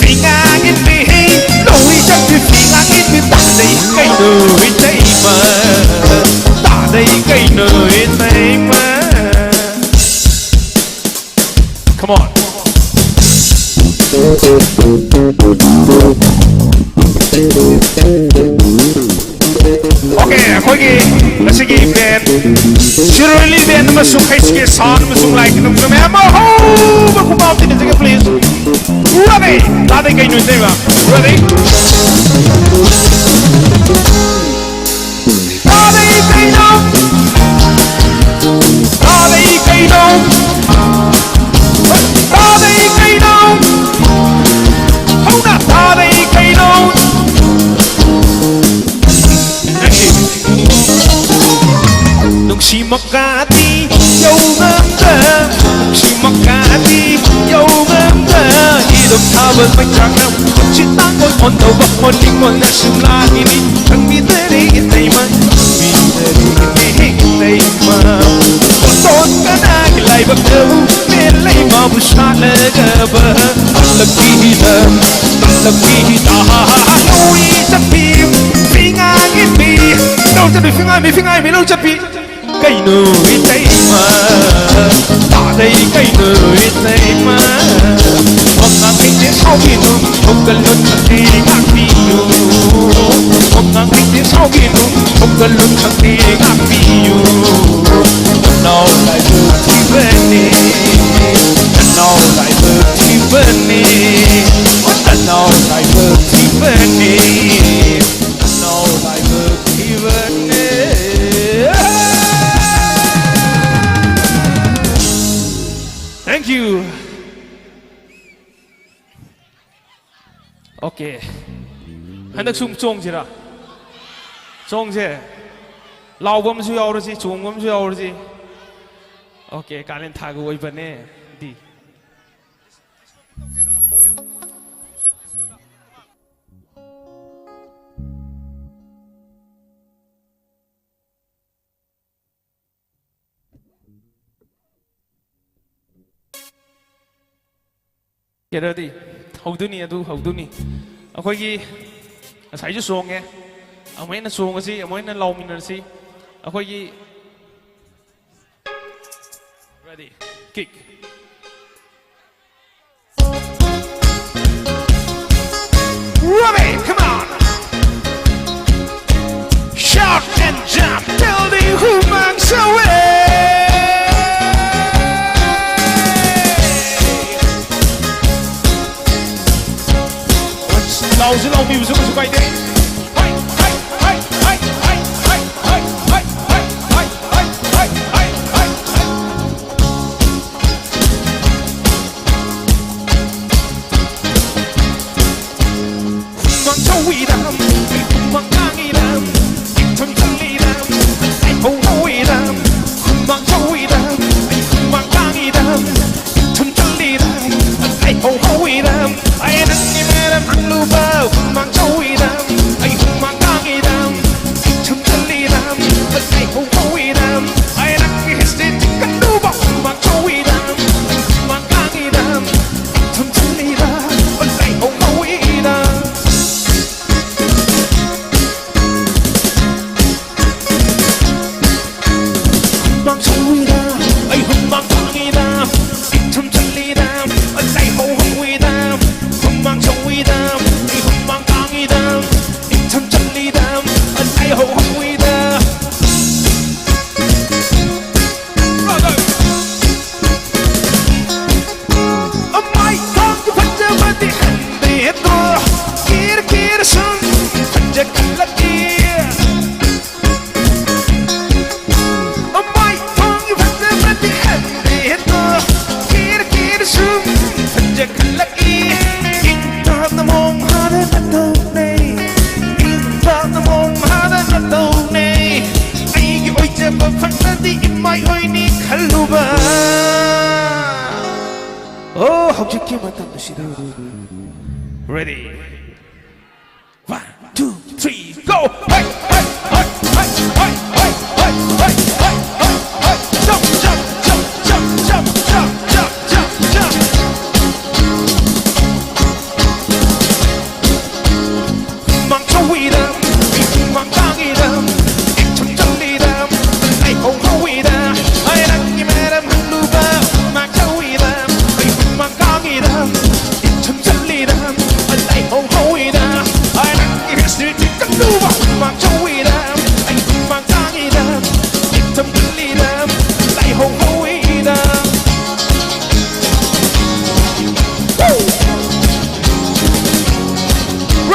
ꯐꯤꯉꯥꯒꯤ ꯃꯤꯍꯩ, ꯂꯧꯏ ꯆꯠꯄꯤ, ꯐꯤꯉꯥꯒꯤ ꯃꯤ ꯇꯥꯗꯩ ꯀꯩꯅꯣ ꯏꯇꯩꯃ, ꯇꯥꯗꯩ ꯀꯩꯅꯣ ꯏꯇꯩꯃ꯫ Come on. Okay, ꯑꯩꯈꯣꯏꯒꯤ ꯉꯁꯤꯒꯤ band, ꯁꯤꯔꯣꯏ ꯂꯤꯂꯤ band ꯑꯃꯁꯨꯡ ꯍꯩꯁ ꯀꯦ sound ꯑꯃꯁꯨꯡ ꯂꯥꯏ ꯇꯤꯟ ꯃꯌꯥꯝ ꯑꯃ ꯍꯧꯕ ꯈꯨꯄꯥꯝ ꯊꯤꯟꯅꯁꯤꯒꯦ, please. Ready? ꯇꯥꯗꯩ ꯀꯩꯅꯣ ꯏꯇꯩꯃ? Ready? ꯇꯥꯗꯩ ꯀꯩꯅꯣ? ꯇꯥꯗꯩ ꯀꯩꯅꯣ? ꯇꯥꯗꯩ ꯀꯩꯅꯣ? ꯍꯧꯅ ꯇꯥꯗꯩ ꯀꯩꯅꯣ? ꯅꯨꯡꯁꯤ ꯃꯀꯥꯗꯤ ꯌꯧ ꯉꯝꯗ, ꯅꯨꯡꯁꯤ ꯃꯀꯥꯗꯤ ꯌꯧ ꯉꯝꯗ, ꯏꯗꯣꯝ ꯊꯥꯕ ꯃꯩꯆꯥꯛꯅ ꯄꯨꯟꯁꯤ ꯇꯥꯡꯒꯣꯜ ꯑꯣꯟꯗꯧꯕ ꯑꯣꯟꯅꯤꯡꯉꯣꯟꯅ ꯁꯨꯝ ꯂꯥꯛꯏꯅꯤ꯫ ꯈꯪꯕꯤꯗꯔꯦ ꯏꯇꯩꯃ, ꯈꯪꯕꯤꯗꯔꯦ ꯏꯇꯩꯃ꯫ ꯃꯇꯣꯟ ꯀꯅꯥꯒꯤ ꯂꯥꯏꯕꯛꯇꯕꯨ ꯃꯦꯜꯂꯩ ꯃꯥꯕꯨ ꯁꯥꯠꯂꯒꯕ꯫ ꯂꯛꯀꯤꯗ, ꯂꯛꯀꯤꯗ꯫ ꯂꯧꯔꯤ ꯆꯠꯄꯤ, ꯐꯤꯉꯥꯒꯤ ꯃꯤ꯫ ꯂꯧ ꯆꯠꯄꯤ, ꯐꯤꯉꯥꯃꯤ, ꯐꯤꯉꯥꯃꯤ, ꯂꯧ ꯆꯠꯄꯤ꯫ ꯀꯩꯅꯣ ꯏꯇꯩꯃ, ꯇꯥꯗꯩ ꯀꯩꯅꯣ ꯏꯇꯩꯃ? ꯋꯥꯉꯥꯡ ꯍꯩꯇꯦ ꯁꯥꯎꯒꯤꯅꯨ, ꯊꯣꯛꯀꯜꯂꯣꯟ ꯈꯪꯗꯦ ꯉꯥꯛꯄꯤꯌꯨ꯫ ꯋꯥꯉꯥꯡ ꯍꯩꯇꯦ ꯁꯥꯎꯒꯤꯅꯨ, ꯊꯣꯛꯀꯜꯂꯣꯟ ꯈꯪꯗꯦ ꯉꯥꯛꯄꯤꯌꯨ꯫ ꯅꯅꯥꯎ ꯂꯥꯏꯕꯛ ꯊꯤꯕꯅꯤ, ꯅꯅꯥꯎ ꯂꯥꯏꯕꯛ ꯊꯤꯕꯅꯤ, ꯅꯅꯥꯎ ꯂꯥꯏꯕꯛ ꯊꯤꯕꯅꯤ, ꯅꯅꯥꯎ ꯂꯥꯏꯕꯛ ꯊꯤꯕꯅꯤ꯫ Thank you. Okay. ꯍꯟꯗꯛꯁꯨ ꯑꯃꯨꯛ ꯆꯣꯡꯁꯤꯔꯥ? ꯆꯣꯡꯁꯦ꯫ ꯂꯥꯎꯕ ꯑꯃꯁꯨ ꯌꯥꯎꯔꯁꯤ, ꯆꯣꯡꯕ ꯑꯃꯁꯨ ꯌꯥꯎꯔꯁꯤ꯫ Okay, ꯀꯥꯂꯦꯟ ꯊꯥꯒ ꯑꯣꯏꯕꯅꯦ꯫ ꯗꯤ꯫ ꯀꯩꯅꯣꯗꯤ ꯍꯧꯗꯣꯏꯅꯤ, ꯑꯗꯨ ꯍꯧꯗꯣꯏꯅꯤ꯫ ꯑꯩꯈꯣꯏꯒꯤ ꯉꯁꯥꯏꯁꯨ ꯆꯣꯡꯉꯦ, ꯑꯃꯨꯛ ꯍꯦꯟꯅ ꯆꯣꯡꯉꯁꯤ, ꯑꯃꯨꯛ ꯍꯦꯟꯅ ꯂꯥꯎꯃꯤꯟꯅꯔꯁꯤ꯫ ꯑꯩꯈꯣꯏꯒꯤ ready, kick. Ready, come on. Shout and jump till the humans away. ꯂꯥꯎꯁꯤ, ꯂꯥꯎꯕꯤꯕꯁꯨ ꯀꯩꯁꯨ ꯀꯥꯏꯗꯦ꯫ ꯍꯩ, ꯍꯩ, ꯍꯩ꯫ ꯍꯨꯃꯥꯡ ꯁꯧꯋꯤꯗ, ꯑꯩ ꯍꯨꯃꯥꯡ ꯀꯥꯡꯉꯤꯗ, ꯏꯊꯨꯝ ꯆꯜꯂꯤꯗ, ꯑꯩ ꯍꯧ ꯍꯧꯋꯤꯗ꯫ ꯍꯨꯃꯥꯡ ꯁꯧꯋꯤꯗ, ꯑꯩ ꯍꯨꯃꯥꯡ ꯀꯥꯡꯉꯤꯗ, ꯏꯊꯨꯝ ꯆꯜꯂꯤꯗ, ꯑꯩ ꯍꯧ ꯍꯧꯋꯤꯗ꯫ ꯑꯩ ꯅꯪꯒꯤ ꯃꯔꯝ ꯍꯪꯂꯨꯕ, ꯍꯨꯃꯥꯡ ꯁꯧꯋꯤꯗ, ꯑꯩ ꯍꯨꯃꯥꯡ ꯀꯥꯡꯉꯤꯗ, ꯏꯊꯨꯝ ꯆꯜꯂꯤꯗ, ꯑꯩ ꯍꯧ ꯍꯧꯋꯤꯗ꯫ ꯑꯩ ꯅꯪꯒꯤ history ꯊꯤꯒꯠꯂꯨꯕ, ꯍꯨꯃꯥꯡ ꯁꯧꯋꯤꯗ, ꯍꯨꯃꯥꯡ ꯀꯥꯡꯉꯤꯗ, ꯏꯊꯨꯝ ꯆꯜꯂꯤꯗ, ꯑꯩ ꯍꯧ ꯍꯧꯋꯤꯗ꯫ ꯍꯨꯃꯥꯡ ꯁꯧꯋꯤꯗ, ꯑꯩ ꯍꯨꯃꯥꯡ ꯀꯥꯡꯉꯤꯗ, ꯏꯊꯨꯝ ꯆꯜꯂꯤꯗ, ꯂꯩꯍꯧ ꯍꯧꯋꯤꯗ꯫ ꯍꯨꯃꯥꯡ ꯁꯧꯋꯤꯗ, ꯑꯩ ꯍꯨꯃꯥꯡ ꯀꯥꯡꯉꯤꯗ, ꯏꯊꯨꯝ ꯆꯜꯂꯤꯗ, ꯂꯩꯍꯧ ꯍꯧꯋꯤꯗ꯫ Brother! ꯃꯥꯏ ꯊꯥꯡ ꯐꯖꯕꯗꯤ ꯈꯟꯗꯦ ꯑꯗꯣ, ꯀꯦꯔ ꯀꯦꯔ ꯁꯨꯝ ꯐꯖꯈꯠꯂꯛꯏ꯫ ꯃꯥꯏ ꯊꯥꯡ ꯐꯖꯕꯗꯤ ꯈꯟꯗꯦ ꯑꯗꯣ, ꯀꯦꯔ ꯀꯦꯔ ꯁꯨꯝ ꯐꯖꯈꯠꯂꯛꯏ꯫ ꯏꯪ ꯇꯞꯅ ꯃꯣꯡ ꯍꯥꯗꯅ ꯇꯧꯅꯩ, ꯏꯪ ꯇꯞꯅ ꯃꯣꯡ ꯍꯥꯗꯅ ꯇꯧꯅꯩ꯫ ꯑꯩꯒꯤ ꯑꯣꯏꯖꯕ ꯐꯪꯂꯗꯤ ꯏꯃꯥꯏ ꯑꯣꯏꯅꯤ ꯈꯜꯂꯨꯕ꯫ ꯑꯣ, ꯍꯧꯖꯤꯛꯀꯤ ꯃꯇꯝ ꯑꯁꯤꯗ꯫ Ready? One, two, three, go! Hey, hey, hey, hey, hey, hey, hey, hey, hey, hey, hey, hey, jump, jump, jump, jump, jump, jump, jump, jump, jump.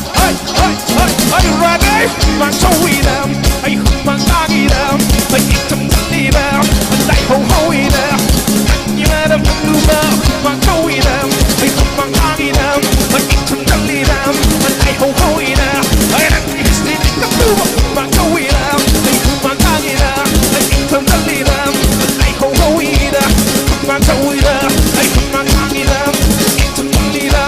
Hey, hey, hey, are you ready? ꯍꯨꯃꯥꯡ ꯁꯧꯏꯗ, ꯑꯩ ꯍꯨꯃꯥꯡ ꯀꯥꯡꯉꯤꯗ, ꯑꯩ ꯏꯊꯨꯝ ꯆꯠꯂꯤꯗ, ꯂꯥꯏꯍꯧ ꯍꯧꯏꯗ, ꯅꯪꯒꯤ ꯃꯔꯝ ꯈꯪꯂꯨꯕ ꯍꯨꯃꯥꯡ ꯁꯧꯏꯗ, ꯑꯩ ꯍꯨꯃꯥꯡ ꯀꯥꯡꯉꯤꯗ, ꯑꯩ ꯏꯊꯨꯝ ꯆꯠꯂꯤꯗ, ꯂꯥꯏꯍꯧ ꯍꯧꯏꯗ, ꯑꯩ ꯅꯪꯒꯤ history ꯂꯤꯡꯈꯠꯂꯨꯕ ꯍꯨꯃꯥꯡ ꯁꯧꯏꯗ, ꯑꯩ ꯍꯨꯃꯥꯡ ꯀꯥꯡꯉꯤꯗ, ꯑꯩ ꯏꯊꯨꯝ ꯆꯠꯂꯤꯗ, ꯂꯥꯏꯍꯧ ꯍꯧꯏꯗ, ꯍꯨꯃꯥꯡ ꯁꯧꯏꯗ, ꯑꯩ ꯍꯨꯃꯥꯡ ꯀꯥꯡꯉꯤꯗ, ꯏꯊꯨꯝ ꯆꯠꯂꯤꯗ,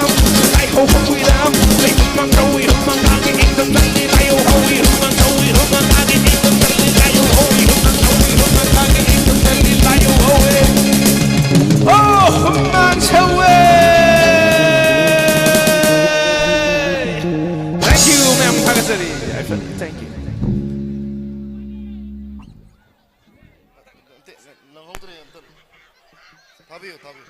ꯂꯥꯏꯍꯧ ꯍꯧꯏꯗ, ꯑꯩ ꯍꯨꯃꯥꯡ ꯁꯧꯏ, ꯍꯨꯃꯥꯡ ꯀꯥꯡꯉꯤ, ꯏꯊꯨꯝ ꯆꯠꯂꯤ, ꯂꯥꯏꯍꯧ ꯍꯧꯏ, ꯍꯨꯃꯥꯡ ꯁꯧꯏ, ꯍꯨꯃꯥꯡ ꯀꯥꯡꯉꯤ, ꯏꯊꯨꯝ ꯆꯠꯂꯤ, ꯂꯥꯏꯍꯧ ꯍꯧꯏ, ꯍꯨꯃꯥꯡ ꯁꯧꯏ, ꯍꯨꯃꯥꯡ ꯀꯥꯡꯉꯤ, ꯏꯊꯨꯝ ꯆꯠꯂꯤ, ꯂꯥꯏꯍꯧ ꯍꯧꯏ꯫ Oh, ꯍꯨꯃꯥꯡ ꯁꯧꯋꯦ꯫ Thank you, ꯃꯌꯥꯝ ꯊꯥꯒꯠꯆꯔꯤ꯫ I feel it. Thank you. ꯅꯪꯍꯧꯗ꯭ꯔꯦ ꯑꯝꯇ꯫ ꯊꯥꯕꯤꯌꯨ, ꯊꯥꯕꯤꯌꯨ꯫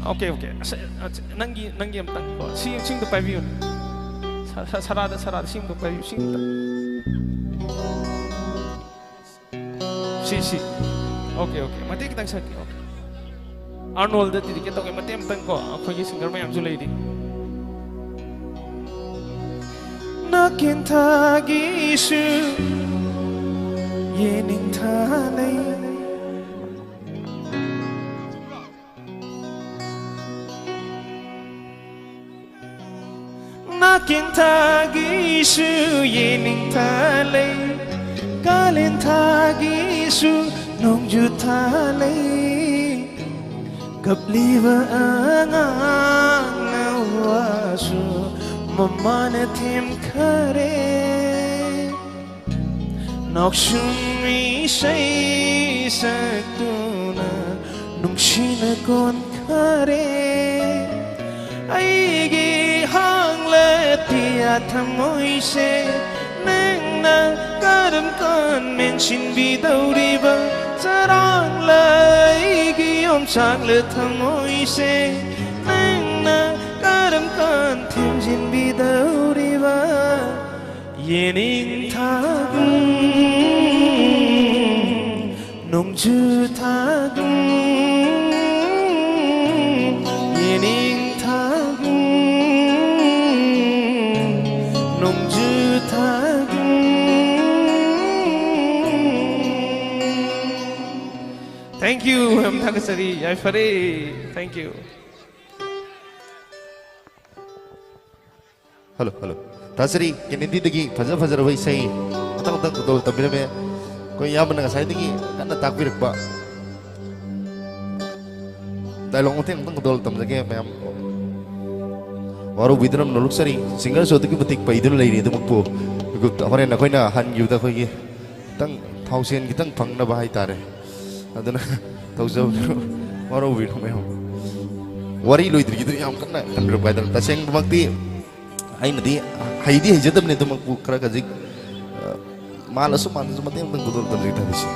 Okay, okay. ꯑꯁ, ꯑꯁ, ꯅꯪꯒꯤ, ꯅꯪꯒꯤ ꯑꯝꯇꯪ ꯀꯣ꯫ ꯁꯤ, ꯁꯤꯝꯇ ꯄꯥꯏꯕꯤꯌꯨꯅꯦ꯫ ꯁ-, ꯁ-, ꯁꯔꯥꯗ, ꯁꯔꯥꯗ ꯁꯤꯝꯇ ꯄꯥꯏꯕꯤꯌꯨ, ꯁꯤꯝꯇ꯫ ꯁꯤ, ꯁꯤ꯫ Okay, okay. ꯃꯇꯦꯛ ꯈꯤꯇꯪ ꯁꯛꯀꯦ꯫ Okay. ꯑꯥꯔꯅꯣꯜꯗ dedicate ꯇꯧꯒꯦ꯫ ꯃꯇꯦꯛ ꯑꯃꯇꯪ ꯀꯣ꯫ ꯑꯩꯈꯣꯏꯒꯤ singer ꯃꯌꯥꯝꯁꯨ ꯂꯩꯔꯤ꯫ ꯅꯥꯀꯦꯟꯊꯥꯒꯤꯁꯨ ꯌꯦꯅꯤꯡꯊꯥ ꯂꯩ꯫ ꯅꯥ ꯀꯤꯟꯊꯥꯒꯤꯁꯨ ꯌꯦꯅꯤꯡꯊꯥ ꯂꯩ, ꯀꯥꯂꯦꯟꯊꯥꯒꯤꯁꯨ ꯅꯣꯡꯖꯨ ꯊꯥ ꯂꯩ꯫ ꯀꯞꯂꯤꯕ ꯑꯉꯥꯡꯅ ꯋꯥꯁꯨ ꯃꯃꯥꯅ ꯊꯦꯝꯈꯔꯦ꯫ ꯅꯣꯛꯁꯨꯝ ꯏꯁꯩ ꯁꯛꯇꯨꯅ ꯅꯨꯡꯁꯤꯅ ꯀꯣꯟꯈꯔꯦ꯫ ꯑꯩꯒꯤ ꯍꯥꯡꯂ ꯊꯤꯌꯥ ꯊꯃꯣꯏꯁꯦ ꯅꯪꯅ ꯀꯔꯝ ꯀꯥꯟ ꯃꯦꯟꯁꯤꯟꯕꯤꯗꯧꯔꯤꯕ? ꯆꯔꯥꯡꯂ ꯑꯩꯒꯤ ꯌꯣꯝꯆꯥꯛꯂ ꯊꯃꯣꯏꯁꯦ ꯅꯪꯅ ꯀꯔꯝ ꯀꯥꯟ ꯊꯦꯝꯖꯤꯟꯕꯤꯗꯧꯔꯤꯕ? ꯌꯦꯅꯤꯡꯊꯥꯒꯨꯝ ꯅꯣꯡꯖꯨ ꯊꯥꯒꯨꯝ, ꯌꯦꯅꯤꯡꯊꯥꯒꯨꯝ ꯅꯣꯡꯖꯨ ꯊꯥꯒꯨꯝ꯫ Thank you, ꯌꯥꯝ ꯊꯥꯒꯠꯆꯔꯤ, ꯌꯥꯏꯐꯔꯦ꯫ Thank you. Hello, hello. ꯊꯥꯖꯔꯤ, ꯀꯦꯅꯦꯗꯤꯗꯒꯤ ꯐꯖ ꯐꯖꯔꯕ ꯏꯁꯩ ꯃꯊꯪ ꯃꯊꯪ ꯈꯨꯗꯣꯜ ꯇꯝꯕꯤꯔꯝꯃꯦ꯫ ꯑꯩꯈꯣꯏ ꯏꯌꯥꯝꯕꯅ ꯉꯁꯥꯏꯗꯒꯤ ꯀꯟꯅ ꯇꯥꯛꯄꯤꯔꯛꯄ ꯗꯥꯏꯂꯣꯛ ꯃꯇꯦꯛ ꯑꯃꯇꯪ ꯈꯨꯗꯣꯜ ꯇꯝꯖꯒꯦ ꯃꯌꯥꯝ꯫ ꯋꯥꯔꯧꯕꯤꯗꯨꯅ ꯅꯣꯂꯨꯛꯆꯔꯤ꯫ ꯁꯤꯡꯒꯔꯁꯨ ꯑꯗꯨꯛꯀꯤ ꯃꯇꯤꯛ ꯄꯩꯗꯨꯅ ꯂꯩꯔꯤ ꯑꯗꯨꯃꯛꯄꯨ꯫ ꯍꯣꯔꯦꯟ ꯑꯩꯈꯣꯏꯅ ꯍꯟꯈꯤꯕꯗ ꯑꯩꯈꯣꯏꯒꯤ ꯈꯤꯇꯪ ꯊꯥꯎꯁꯦꯟ ꯈꯤꯇꯪ ꯐꯪꯅꯕ ꯍꯥꯏꯇꯥꯔꯦ꯫ ꯑꯗꯨꯅ ꯇꯧꯖꯕꯗꯨ ꯋꯥꯔꯧꯕꯤꯅꯨ ꯃꯌꯥꯝ꯫ ꯋꯥꯔꯤ ꯂꯣꯏꯗ꯭ꯔꯤꯉꯩꯗ ꯌꯥꯝ ꯀꯟꯅ ꯈꯟꯕꯤꯔꯛꯄ ꯍꯥꯏꯇꯥꯔꯦ꯫ ꯇꯁꯦꯡꯕꯃꯛꯇꯤ ꯑꯩꯅꯗꯤ ꯍꯩꯗꯤ ꯍꯩꯖꯗꯕꯅꯤ, ꯑꯗꯨꯃꯛꯄꯨ ꯈꯔ ꯈꯖꯤꯛ, ꯑ, ꯃꯥꯜꯂꯁꯨ ꯃꯥꯟꯗꯁꯨ ꯃꯇꯦꯡ ꯑꯃꯇꯪ ꯈꯨꯗꯣꯜ ꯇꯝꯖꯒꯦ ꯊꯝꯕꯤꯁꯤ꯫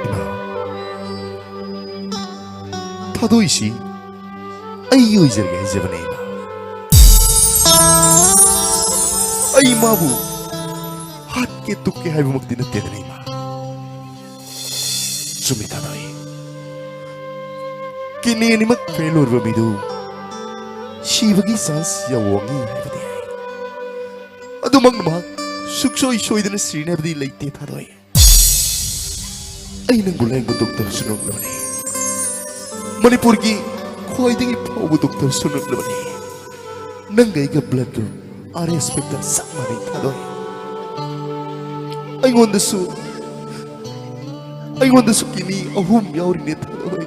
ꯏꯃꯥ, ꯊꯥꯗꯣꯏꯁꯤ ꯑꯩꯒꯤ ꯑꯣꯏꯖꯔꯒꯦ ꯍꯥꯏꯖꯕꯅꯦ, ꯏꯃꯥ꯫ ꯑꯩ ꯃꯥꯕꯨ ꯍꯥꯠꯀꯦ ꯇꯨꯞꯀꯦ ꯍꯥꯏꯕꯃꯛꯇꯤ ꯅꯠꯇꯦꯗꯅ, ꯏꯃꯥ꯫ ꯆꯨꯝꯃꯤ, ꯊꯥꯗꯣꯏ꯫ ꯀꯤꯗꯅꯤ ꯑꯅꯤꯃꯛ ꯐꯦꯜ ꯑꯣꯏꯔꯕ ꯃꯤꯗꯨ ꯁꯤꯕꯒꯤ ꯆꯥꯟꯁ ꯌꯥꯝ ꯋꯥꯡꯉꯤ ꯍꯥꯏꯕꯗꯤ ꯍꯥꯏ꯫ ꯑꯗꯨꯃꯛꯅ ꯃꯍꯥꯛ ꯁꯨꯛꯁꯣꯏ ꯁꯣꯏꯗꯅ ꯁꯤꯔꯅꯤ ꯍꯥꯏꯕꯗꯤ ꯂꯩꯇꯦ, ꯊꯥꯗꯣꯏ꯫ ꯑꯩ ꯅꯪꯕꯨ ꯂꯥꯌꯦꯡꯕ ꯗꯣꯛꯇꯔꯁꯨ ꯅꯪꯂꯕꯅꯤ, ꯃꯅꯤꯄꯨꯔꯒꯤ ꯈ꯭ꯋꯥꯏꯗꯒꯤ ꯐꯥꯎꯕ ꯗꯣꯛꯇꯔꯁꯨ ꯅꯪꯂꯕꯅꯤ꯫ ꯅꯪꯒ ꯑꯩꯒ ꯕ꯭ꯂꯗ ꯒ꯭ꯔꯨꯞ ꯑꯥꯔ ꯑꯦꯁ ꯐꯦꯛꯇꯔ ꯆꯞ ꯃꯥꯟꯅꯩ, ꯊꯥꯗꯣꯏ꯫ ꯑꯩꯉꯣꯟꯗꯁꯨ, ꯑꯩꯉꯣꯟꯗꯁꯨ ꯀꯤꯗꯅꯤ ꯑꯍꯨꯝ ꯌꯥꯎꯔꯤꯅꯦ, ꯊꯥꯗꯣꯏ꯫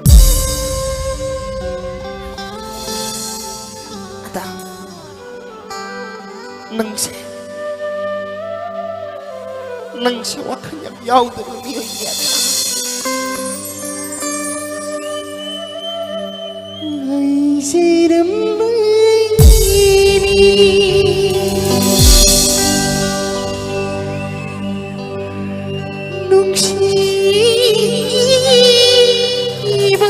ꯑꯗ, ꯅꯪꯁꯦ, ꯅꯪꯁꯦ ꯋꯥꯈꯜ ꯌꯥꯝ ꯌꯥꯎꯗꯕ ꯃꯤꯑꯣꯏꯅꯦ꯫ ꯉꯥꯏꯖꯔꯝꯕꯅꯤ ꯅꯨꯡꯁꯤꯕ꯫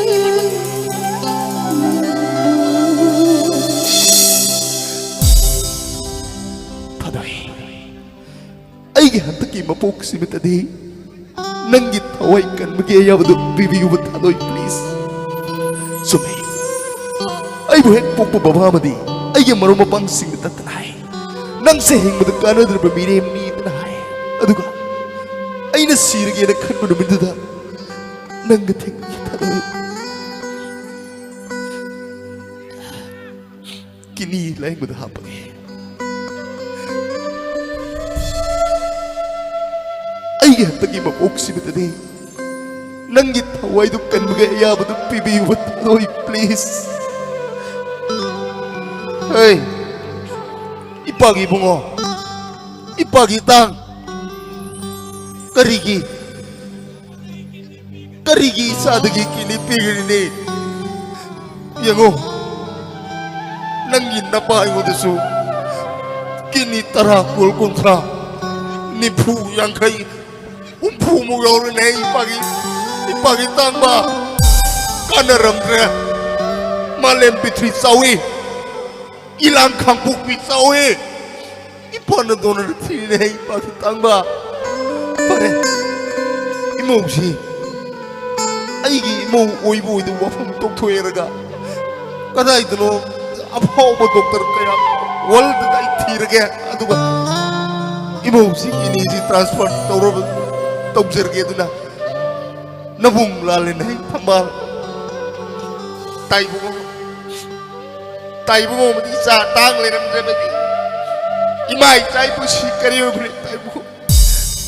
ꯊꯥꯗꯣꯏ, ꯑꯩꯒꯤ ꯍꯟꯗꯛꯀꯤ ꯃꯄꯣꯛꯁꯤꯃꯇꯗꯤ ꯅꯪꯒꯤ ꯊꯋꯥꯏ ꯀꯟꯕꯒꯤ ꯑꯌꯥꯕꯗꯨ ꯄꯤꯕꯤꯌꯨꯕ, ꯊꯥꯗꯣꯏ, please꯫ ꯆꯨꯝꯃꯤ, ꯑꯩꯕꯨ ꯍꯦꯛ ꯄꯣꯛꯄ ꯕꯕꯥ ꯑꯃꯗꯤ ꯑꯩꯒꯤ ꯃꯔꯨꯞ ꯃꯄꯥꯡꯁꯤꯡꯅ ꯇꯠꯇꯅ ꯍꯥꯏ, "ꯅꯪꯁꯦ ꯍꯤꯡꯕꯗ ꯀꯥꯟꯅꯗ꯭ꯔꯕ ꯃꯤꯔꯦꯝꯅꯤꯗꯅ" ꯍꯥꯏ꯫ ꯑꯗꯨꯒ ꯑꯩꯅ ꯁꯤꯔꯒꯦꯅ ꯈꯟꯕ ꯅꯨꯃꯤꯠꯇꯨꯗ ꯅꯪꯒ ꯊꯦꯡꯅꯈꯤ, ꯊꯥꯗꯣꯏ꯫ ꯀꯤꯗꯅꯤ ꯂꯥꯌꯦꯡꯕꯗ ꯍꯥꯞꯄꯒꯦ꯫ ꯑꯩꯒꯤ ꯍꯟꯗꯛꯀꯤ ꯃꯄꯣꯛꯁꯤꯃꯇꯗꯤ ꯅꯪꯒꯤ ꯊꯋꯥꯏꯗꯨ ꯀꯟꯕꯒꯤ ꯑꯌꯥꯕꯗꯨ ꯄꯤꯕꯤꯌꯨꯕ, ꯊꯥꯗꯣꯏ, please꯫ ꯍꯦ, ꯏꯄꯥꯒꯤ ꯏꯕꯨꯡꯉꯣ, ꯏꯄꯥꯒꯤ ꯇꯥꯡ, ꯀꯔꯤꯒꯤ ꯀꯔꯤꯒꯤ ꯏꯆꯥꯗꯒꯤ ꯀꯤꯗꯅꯤ ꯄꯤꯔꯤꯅꯤ? ꯌꯦꯡꯉꯨ, ꯅꯪꯒꯤ ꯅꯄꯥ ꯑꯩꯉꯣꯟꯗꯁꯨ ꯀꯤꯗꯅꯤ ꯇꯔꯥ, ꯀꯨꯟ, ꯀꯨꯟꯊ꯭ꯔꯥ, ꯅꯤꯐꯨ, ꯌꯥꯡꯈꯩ, ꯍꯨꯝꯐꯨꯃꯨꯛ ꯌꯧꯔꯦꯅꯦ꯫ ꯏꯄꯥꯒꯤ, ꯏꯄꯥꯒꯤ ꯇꯥꯡꯕ ꯀꯥꯟꯅꯔꯝꯗ꯭ꯔꯦ꯫ ꯃꯥꯂꯦꯝ ꯄ꯭ꯔꯤꯊꯤ ꯆꯥꯎꯏ, ꯏꯂꯥꯡ ꯈꯥꯡꯄꯣꯛꯄꯤ ꯆꯥꯎꯏ꯫ ꯏꯄꯥꯅ ꯗꯣꯅꯔ ꯊꯤꯔꯤꯅꯦ, ꯏꯄꯥ ꯈꯤꯇꯪꯕ꯫ ꯐꯔꯦ, ꯏꯃꯧꯁꯤ ꯑꯩꯒꯤ ꯏꯃꯧ ꯑꯣꯏꯕ ꯑꯣꯏꯗꯕ ꯋꯥꯐꯝ ꯇꯣꯛꯊꯣꯛꯑꯦꯔꯒ, ꯀꯗꯥꯏꯗꯅꯣ ꯑꯐꯥꯎꯕ ꯗꯣꯛꯇꯔ ꯀꯌꯥ ꯋꯥꯔꯜꯗꯗ ꯑꯩ ꯊꯤꯔꯒꯦ, ꯑꯗꯨꯒ ꯏꯃꯧꯁꯤ ꯀꯤꯅꯤꯁꯤ ꯇ꯭ꯔꯥꯟꯁꯐꯔ ꯇꯧꯔꯕ, ꯇꯧꯖꯔꯒꯦ꯫ ꯑꯗꯨꯅ ꯅꯕꯨꯡ ꯂꯥꯜꯂꯦꯅꯦ, ꯊꯝꯕꯥꯜ꯫ ꯇꯥꯏꯕꯨꯡꯉꯣ, ꯇꯥꯏꯕꯨꯡꯉꯣ ꯑꯃꯗꯤ ꯏꯆꯥ ꯇꯥꯡ ꯂꯩꯔꯝꯗ꯭ꯔꯕꯗꯤ ꯏꯃꯥ ꯏꯆꯥ ꯏꯄꯨꯁꯤ ꯀꯔꯤ ꯑꯣꯏꯕꯅꯤ? ꯇꯥꯏꯕꯨꯡꯉꯣ,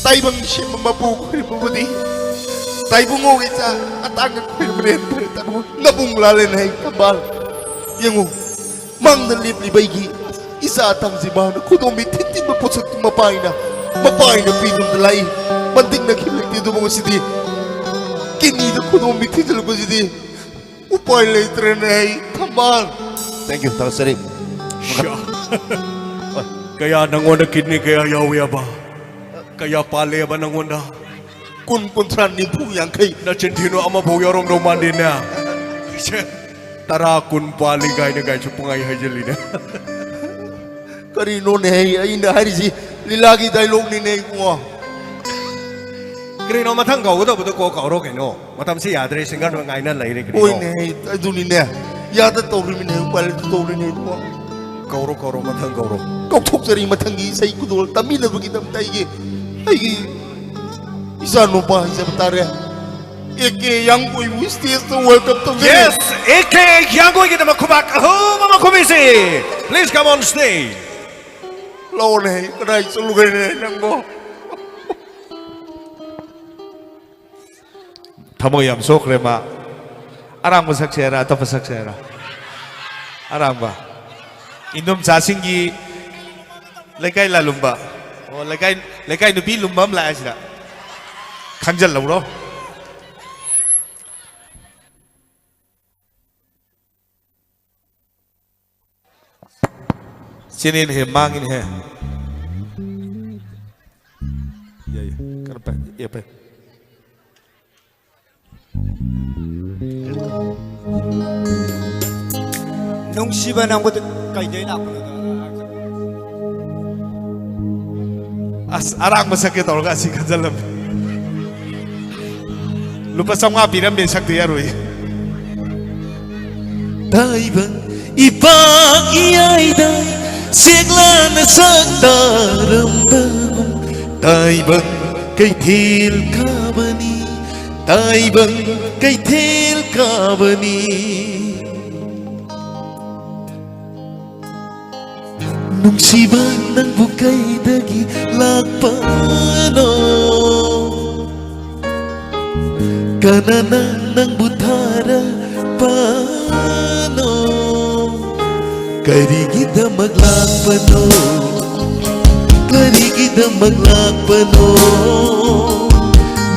ꯇꯥꯏꯕꯪ ꯁꯦꯝꯕ ꯃꯄꯨ ꯈꯣꯏꯔꯝꯕꯕꯨꯗꯤ ꯇꯥꯏꯕꯨꯡꯉꯣꯒꯤ ꯏꯆꯥ ꯑꯇꯥꯡꯒ ꯈꯣꯏꯔꯝꯕꯅ ꯍꯦꯟꯅ ꯐꯔꯦ꯫ ꯇꯥꯏꯕꯨꯡꯉꯣ, ꯅꯕꯨꯡ ꯂꯥꯜꯂꯦꯅꯦ, ꯊꯝꯕꯥꯜ꯫ ꯌꯦꯡꯉꯨ, ꯃꯥꯡꯗ ꯂꯦꯞꯂꯤꯕ ꯑꯩꯒꯤ ꯏꯆꯥ ꯑꯇꯥꯡꯁꯤ ꯃꯥꯅ ꯈꯨꯗꯣꯝꯕꯤ ꯊꯤꯟꯖꯤꯟꯕ ꯄꯣꯠꯁꯛꯇꯨ ꯃꯄꯥꯏꯅ, ꯃꯄꯥꯏꯅ ꯄꯤꯗꯨꯅ ꯂꯥꯛꯏ꯫ ꯃꯟꯇꯤꯛꯅꯈꯤꯕ ꯂꯩꯇꯦ꯫ ꯑꯗꯨꯕꯨ ꯉꯁꯤꯗꯤ ꯀꯤꯗꯅꯤꯗ ꯈꯨꯗꯣꯝꯕꯤ ꯊꯤꯟꯖꯤꯜꯂꯛꯄꯁꯤꯗꯤ ꯎꯄꯥꯏ ꯂꯩꯇ꯭ꯔꯦꯅꯦ, ꯑꯩ ꯊꯝꯕꯥꯜ꯫ Thank you, ꯊꯥꯒꯠꯆꯔꯤ꯫ ꯁ꯭ꯌꯥ꯫ ꯀꯌꯥ ꯅꯪꯉꯣꯟꯗ ꯀꯤꯗꯅꯤ ꯀꯌꯥ ꯌꯥꯎꯏ ꯍꯥꯏꯕ? ꯀꯌꯥ ꯄꯥꯜꯂꯦ ꯍꯥꯏꯕ ꯅꯪꯉꯣꯟꯗ? ꯀꯨꯟ, ꯀꯨꯟꯊ꯭ꯔꯥ, ꯅꯤꯐꯨ, ꯌꯥꯡꯈꯩ꯫ ꯅꯆꯤꯟ ꯊꯤꯅꯨ, ꯑꯃꯐꯥꯎ ꯌꯥꯎꯔꯝꯗꯧ ꯃꯥꯟꯗꯦꯅꯦ꯫ ꯁꯦ, ꯇꯔꯥ, ꯀꯨꯟ ꯄꯥꯜꯂꯤ ꯀꯥꯏꯅ ꯀꯥꯏꯁꯨ ꯄꯨꯡꯍꯥꯏ ꯍꯥꯏꯖꯤꯜꯂꯤꯅꯦ꯫ ꯀꯔꯤꯅꯣꯅꯦ ꯑꯩꯅ ꯍꯥꯏꯔꯤꯁꯤ? ꯂꯤꯂꯥꯒꯤ ꯗꯥꯏꯂꯣꯒꯅꯤꯅꯦ ꯏꯕꯨꯡꯉꯣ꯫ ꯀꯔꯤꯅꯣ, ꯃꯊꯪ ꯀꯧꯒꯗꯧꯕꯗꯣ ꯀꯣꯛ ꯀꯧꯔꯣ ꯀꯩꯅꯣ꯫ ꯃꯇꯝꯁꯤ ꯌꯥꯗ꯭ꯔꯦ, ꯁꯤꯡꯒꯔ ꯉꯥꯏꯅ ꯂꯩꯔꯦ ꯀꯔꯤꯅꯣ꯫ ꯍꯣꯏꯅꯦ, ꯑꯗꯨꯅꯤꯅꯦ꯫ ꯌꯥꯗ ꯇꯧꯔꯤꯃꯤꯅꯦ, ꯎꯄꯥꯏ ꯂꯩꯇ ꯇꯧꯔꯤꯅꯦ ꯏꯕꯨꯡꯉꯣ꯫ ꯀꯧꯔꯣ, ꯀꯧꯔꯣ, ꯃꯊꯪ ꯀꯧꯔꯣ꯫ ꯀꯧꯊꯣꯛꯆꯔꯤ ꯃꯊꯪꯒꯤ ꯏꯁꯩ ꯈꯨꯗꯣꯜ ꯇꯝꯕꯤꯅꯕꯒꯤꯗꯃꯛꯇ ꯑꯩꯒꯤ, ꯑꯩꯒꯤ ꯏꯆꯥ ꯅꯨꯄꯥ ꯍꯥꯏꯖꯕ ꯇꯥꯔꯦ꯫ ꯑꯦ ꯀꯦ ꯌꯥꯡꯒꯣꯏꯕꯨ ꯁ꯭ꯇꯦꯖꯇ ꯋꯦꯜꯀꯝ ꯇꯧꯖꯔꯤ꯫ Yes, ꯑꯦ ꯀꯦ ꯌꯥꯡꯒꯣꯏꯒꯤꯗꯃꯛ ꯈꯨꯕꯥꯛ ꯑꯍꯨꯝ ꯑꯃ ꯈꯨꯕꯤꯁꯤ꯫ Please come on stage. ꯂꯥꯛꯑꯣꯅꯦ, ꯀꯗꯥꯏ ꯆꯠꯂꯨꯈ꯭ꯔꯦꯅꯦ ꯅꯪꯕꯣ? ꯊꯃꯣꯏ ꯌꯥꯝ ꯁꯣꯛꯈ꯭ꯔꯦ ꯃꯥ꯫ ꯑꯔꯥꯡꯕ ꯁꯛꯁꯦ ꯍꯥꯏꯔ, ꯑꯇꯞꯄ ꯁꯛꯁꯦ ꯍꯥꯏꯔ? ꯑꯔꯥꯡꯕ꯫ ꯏꯟꯗꯣꯝꯆꯥꯁꯤꯡꯒꯤ ꯂꯩꯀꯥꯏ ꯂꯥꯂꯨꯝꯕ꯫ ꯑꯣ, ꯂꯩꯀꯥꯏ, ꯂꯩꯀꯥꯏ ꯅꯨꯄꯤ ꯂꯨꯝꯕ ꯑꯃ ꯂꯥꯛꯑꯦ ꯁꯤꯗ꯫ ꯈꯪꯖꯜꯍꯧꯔꯣ꯫ ꯁꯤꯅꯤꯅꯦꯍꯦ, ꯃꯥꯡꯉꯤꯅꯦꯍꯦ꯫ ꯌꯥꯏ, ꯌꯥꯏ꯫ ꯀꯔꯝꯕ? ꯑꯦ, ꯐꯩ꯫ ꯅꯨꯡꯁꯤꯕ ꯅꯪꯕꯨ ꯀꯩꯗꯩ ꯂꯥꯛꯄꯅꯣ? ꯑꯁ, ꯑꯔꯥꯡꯕ ꯁꯛꯀꯦ ꯇꯧꯔꯒ ꯑꯁꯤ ꯈꯟꯖꯜꯂꯝꯃꯦ꯫ ꯂꯨꯄꯥ ꯆꯥꯝꯃꯉꯥ ꯄꯤꯔꯝꯃꯦ, ꯁꯛꯇ ꯌꯥꯔꯣꯏ꯫ ꯇꯥꯏꯕꯪ ꯏꯄꯥꯛ ꯏꯌꯥꯏꯗ ꯆꯦꯛꯂꯥꯅ ꯆꯥꯛ ꯇꯥꯔꯝꯕꯒꯨꯝ, ꯇꯥꯏꯕꯪ ꯀꯩꯊꯦꯜ ꯀꯥꯕꯅꯤ, ꯇꯥꯏꯕꯪ ꯀꯩꯊꯦꯜ ꯀꯥꯕꯅꯤ꯫ ꯅꯨꯡꯁꯤꯕ, ꯅꯪꯕꯨ ꯀꯩꯗꯒꯤ ꯂꯥꯛꯄꯅꯣ? ꯀꯅꯥꯅ ꯅꯪꯕꯨ ꯊꯥꯔꯛꯄꯅꯣ? ꯀꯔꯤꯒꯤꯗꯃꯛ ꯂꯥꯛꯄꯅꯣ? ꯀꯔꯤꯒꯤꯗꯃꯛ ꯂꯥꯛꯄꯅꯣ?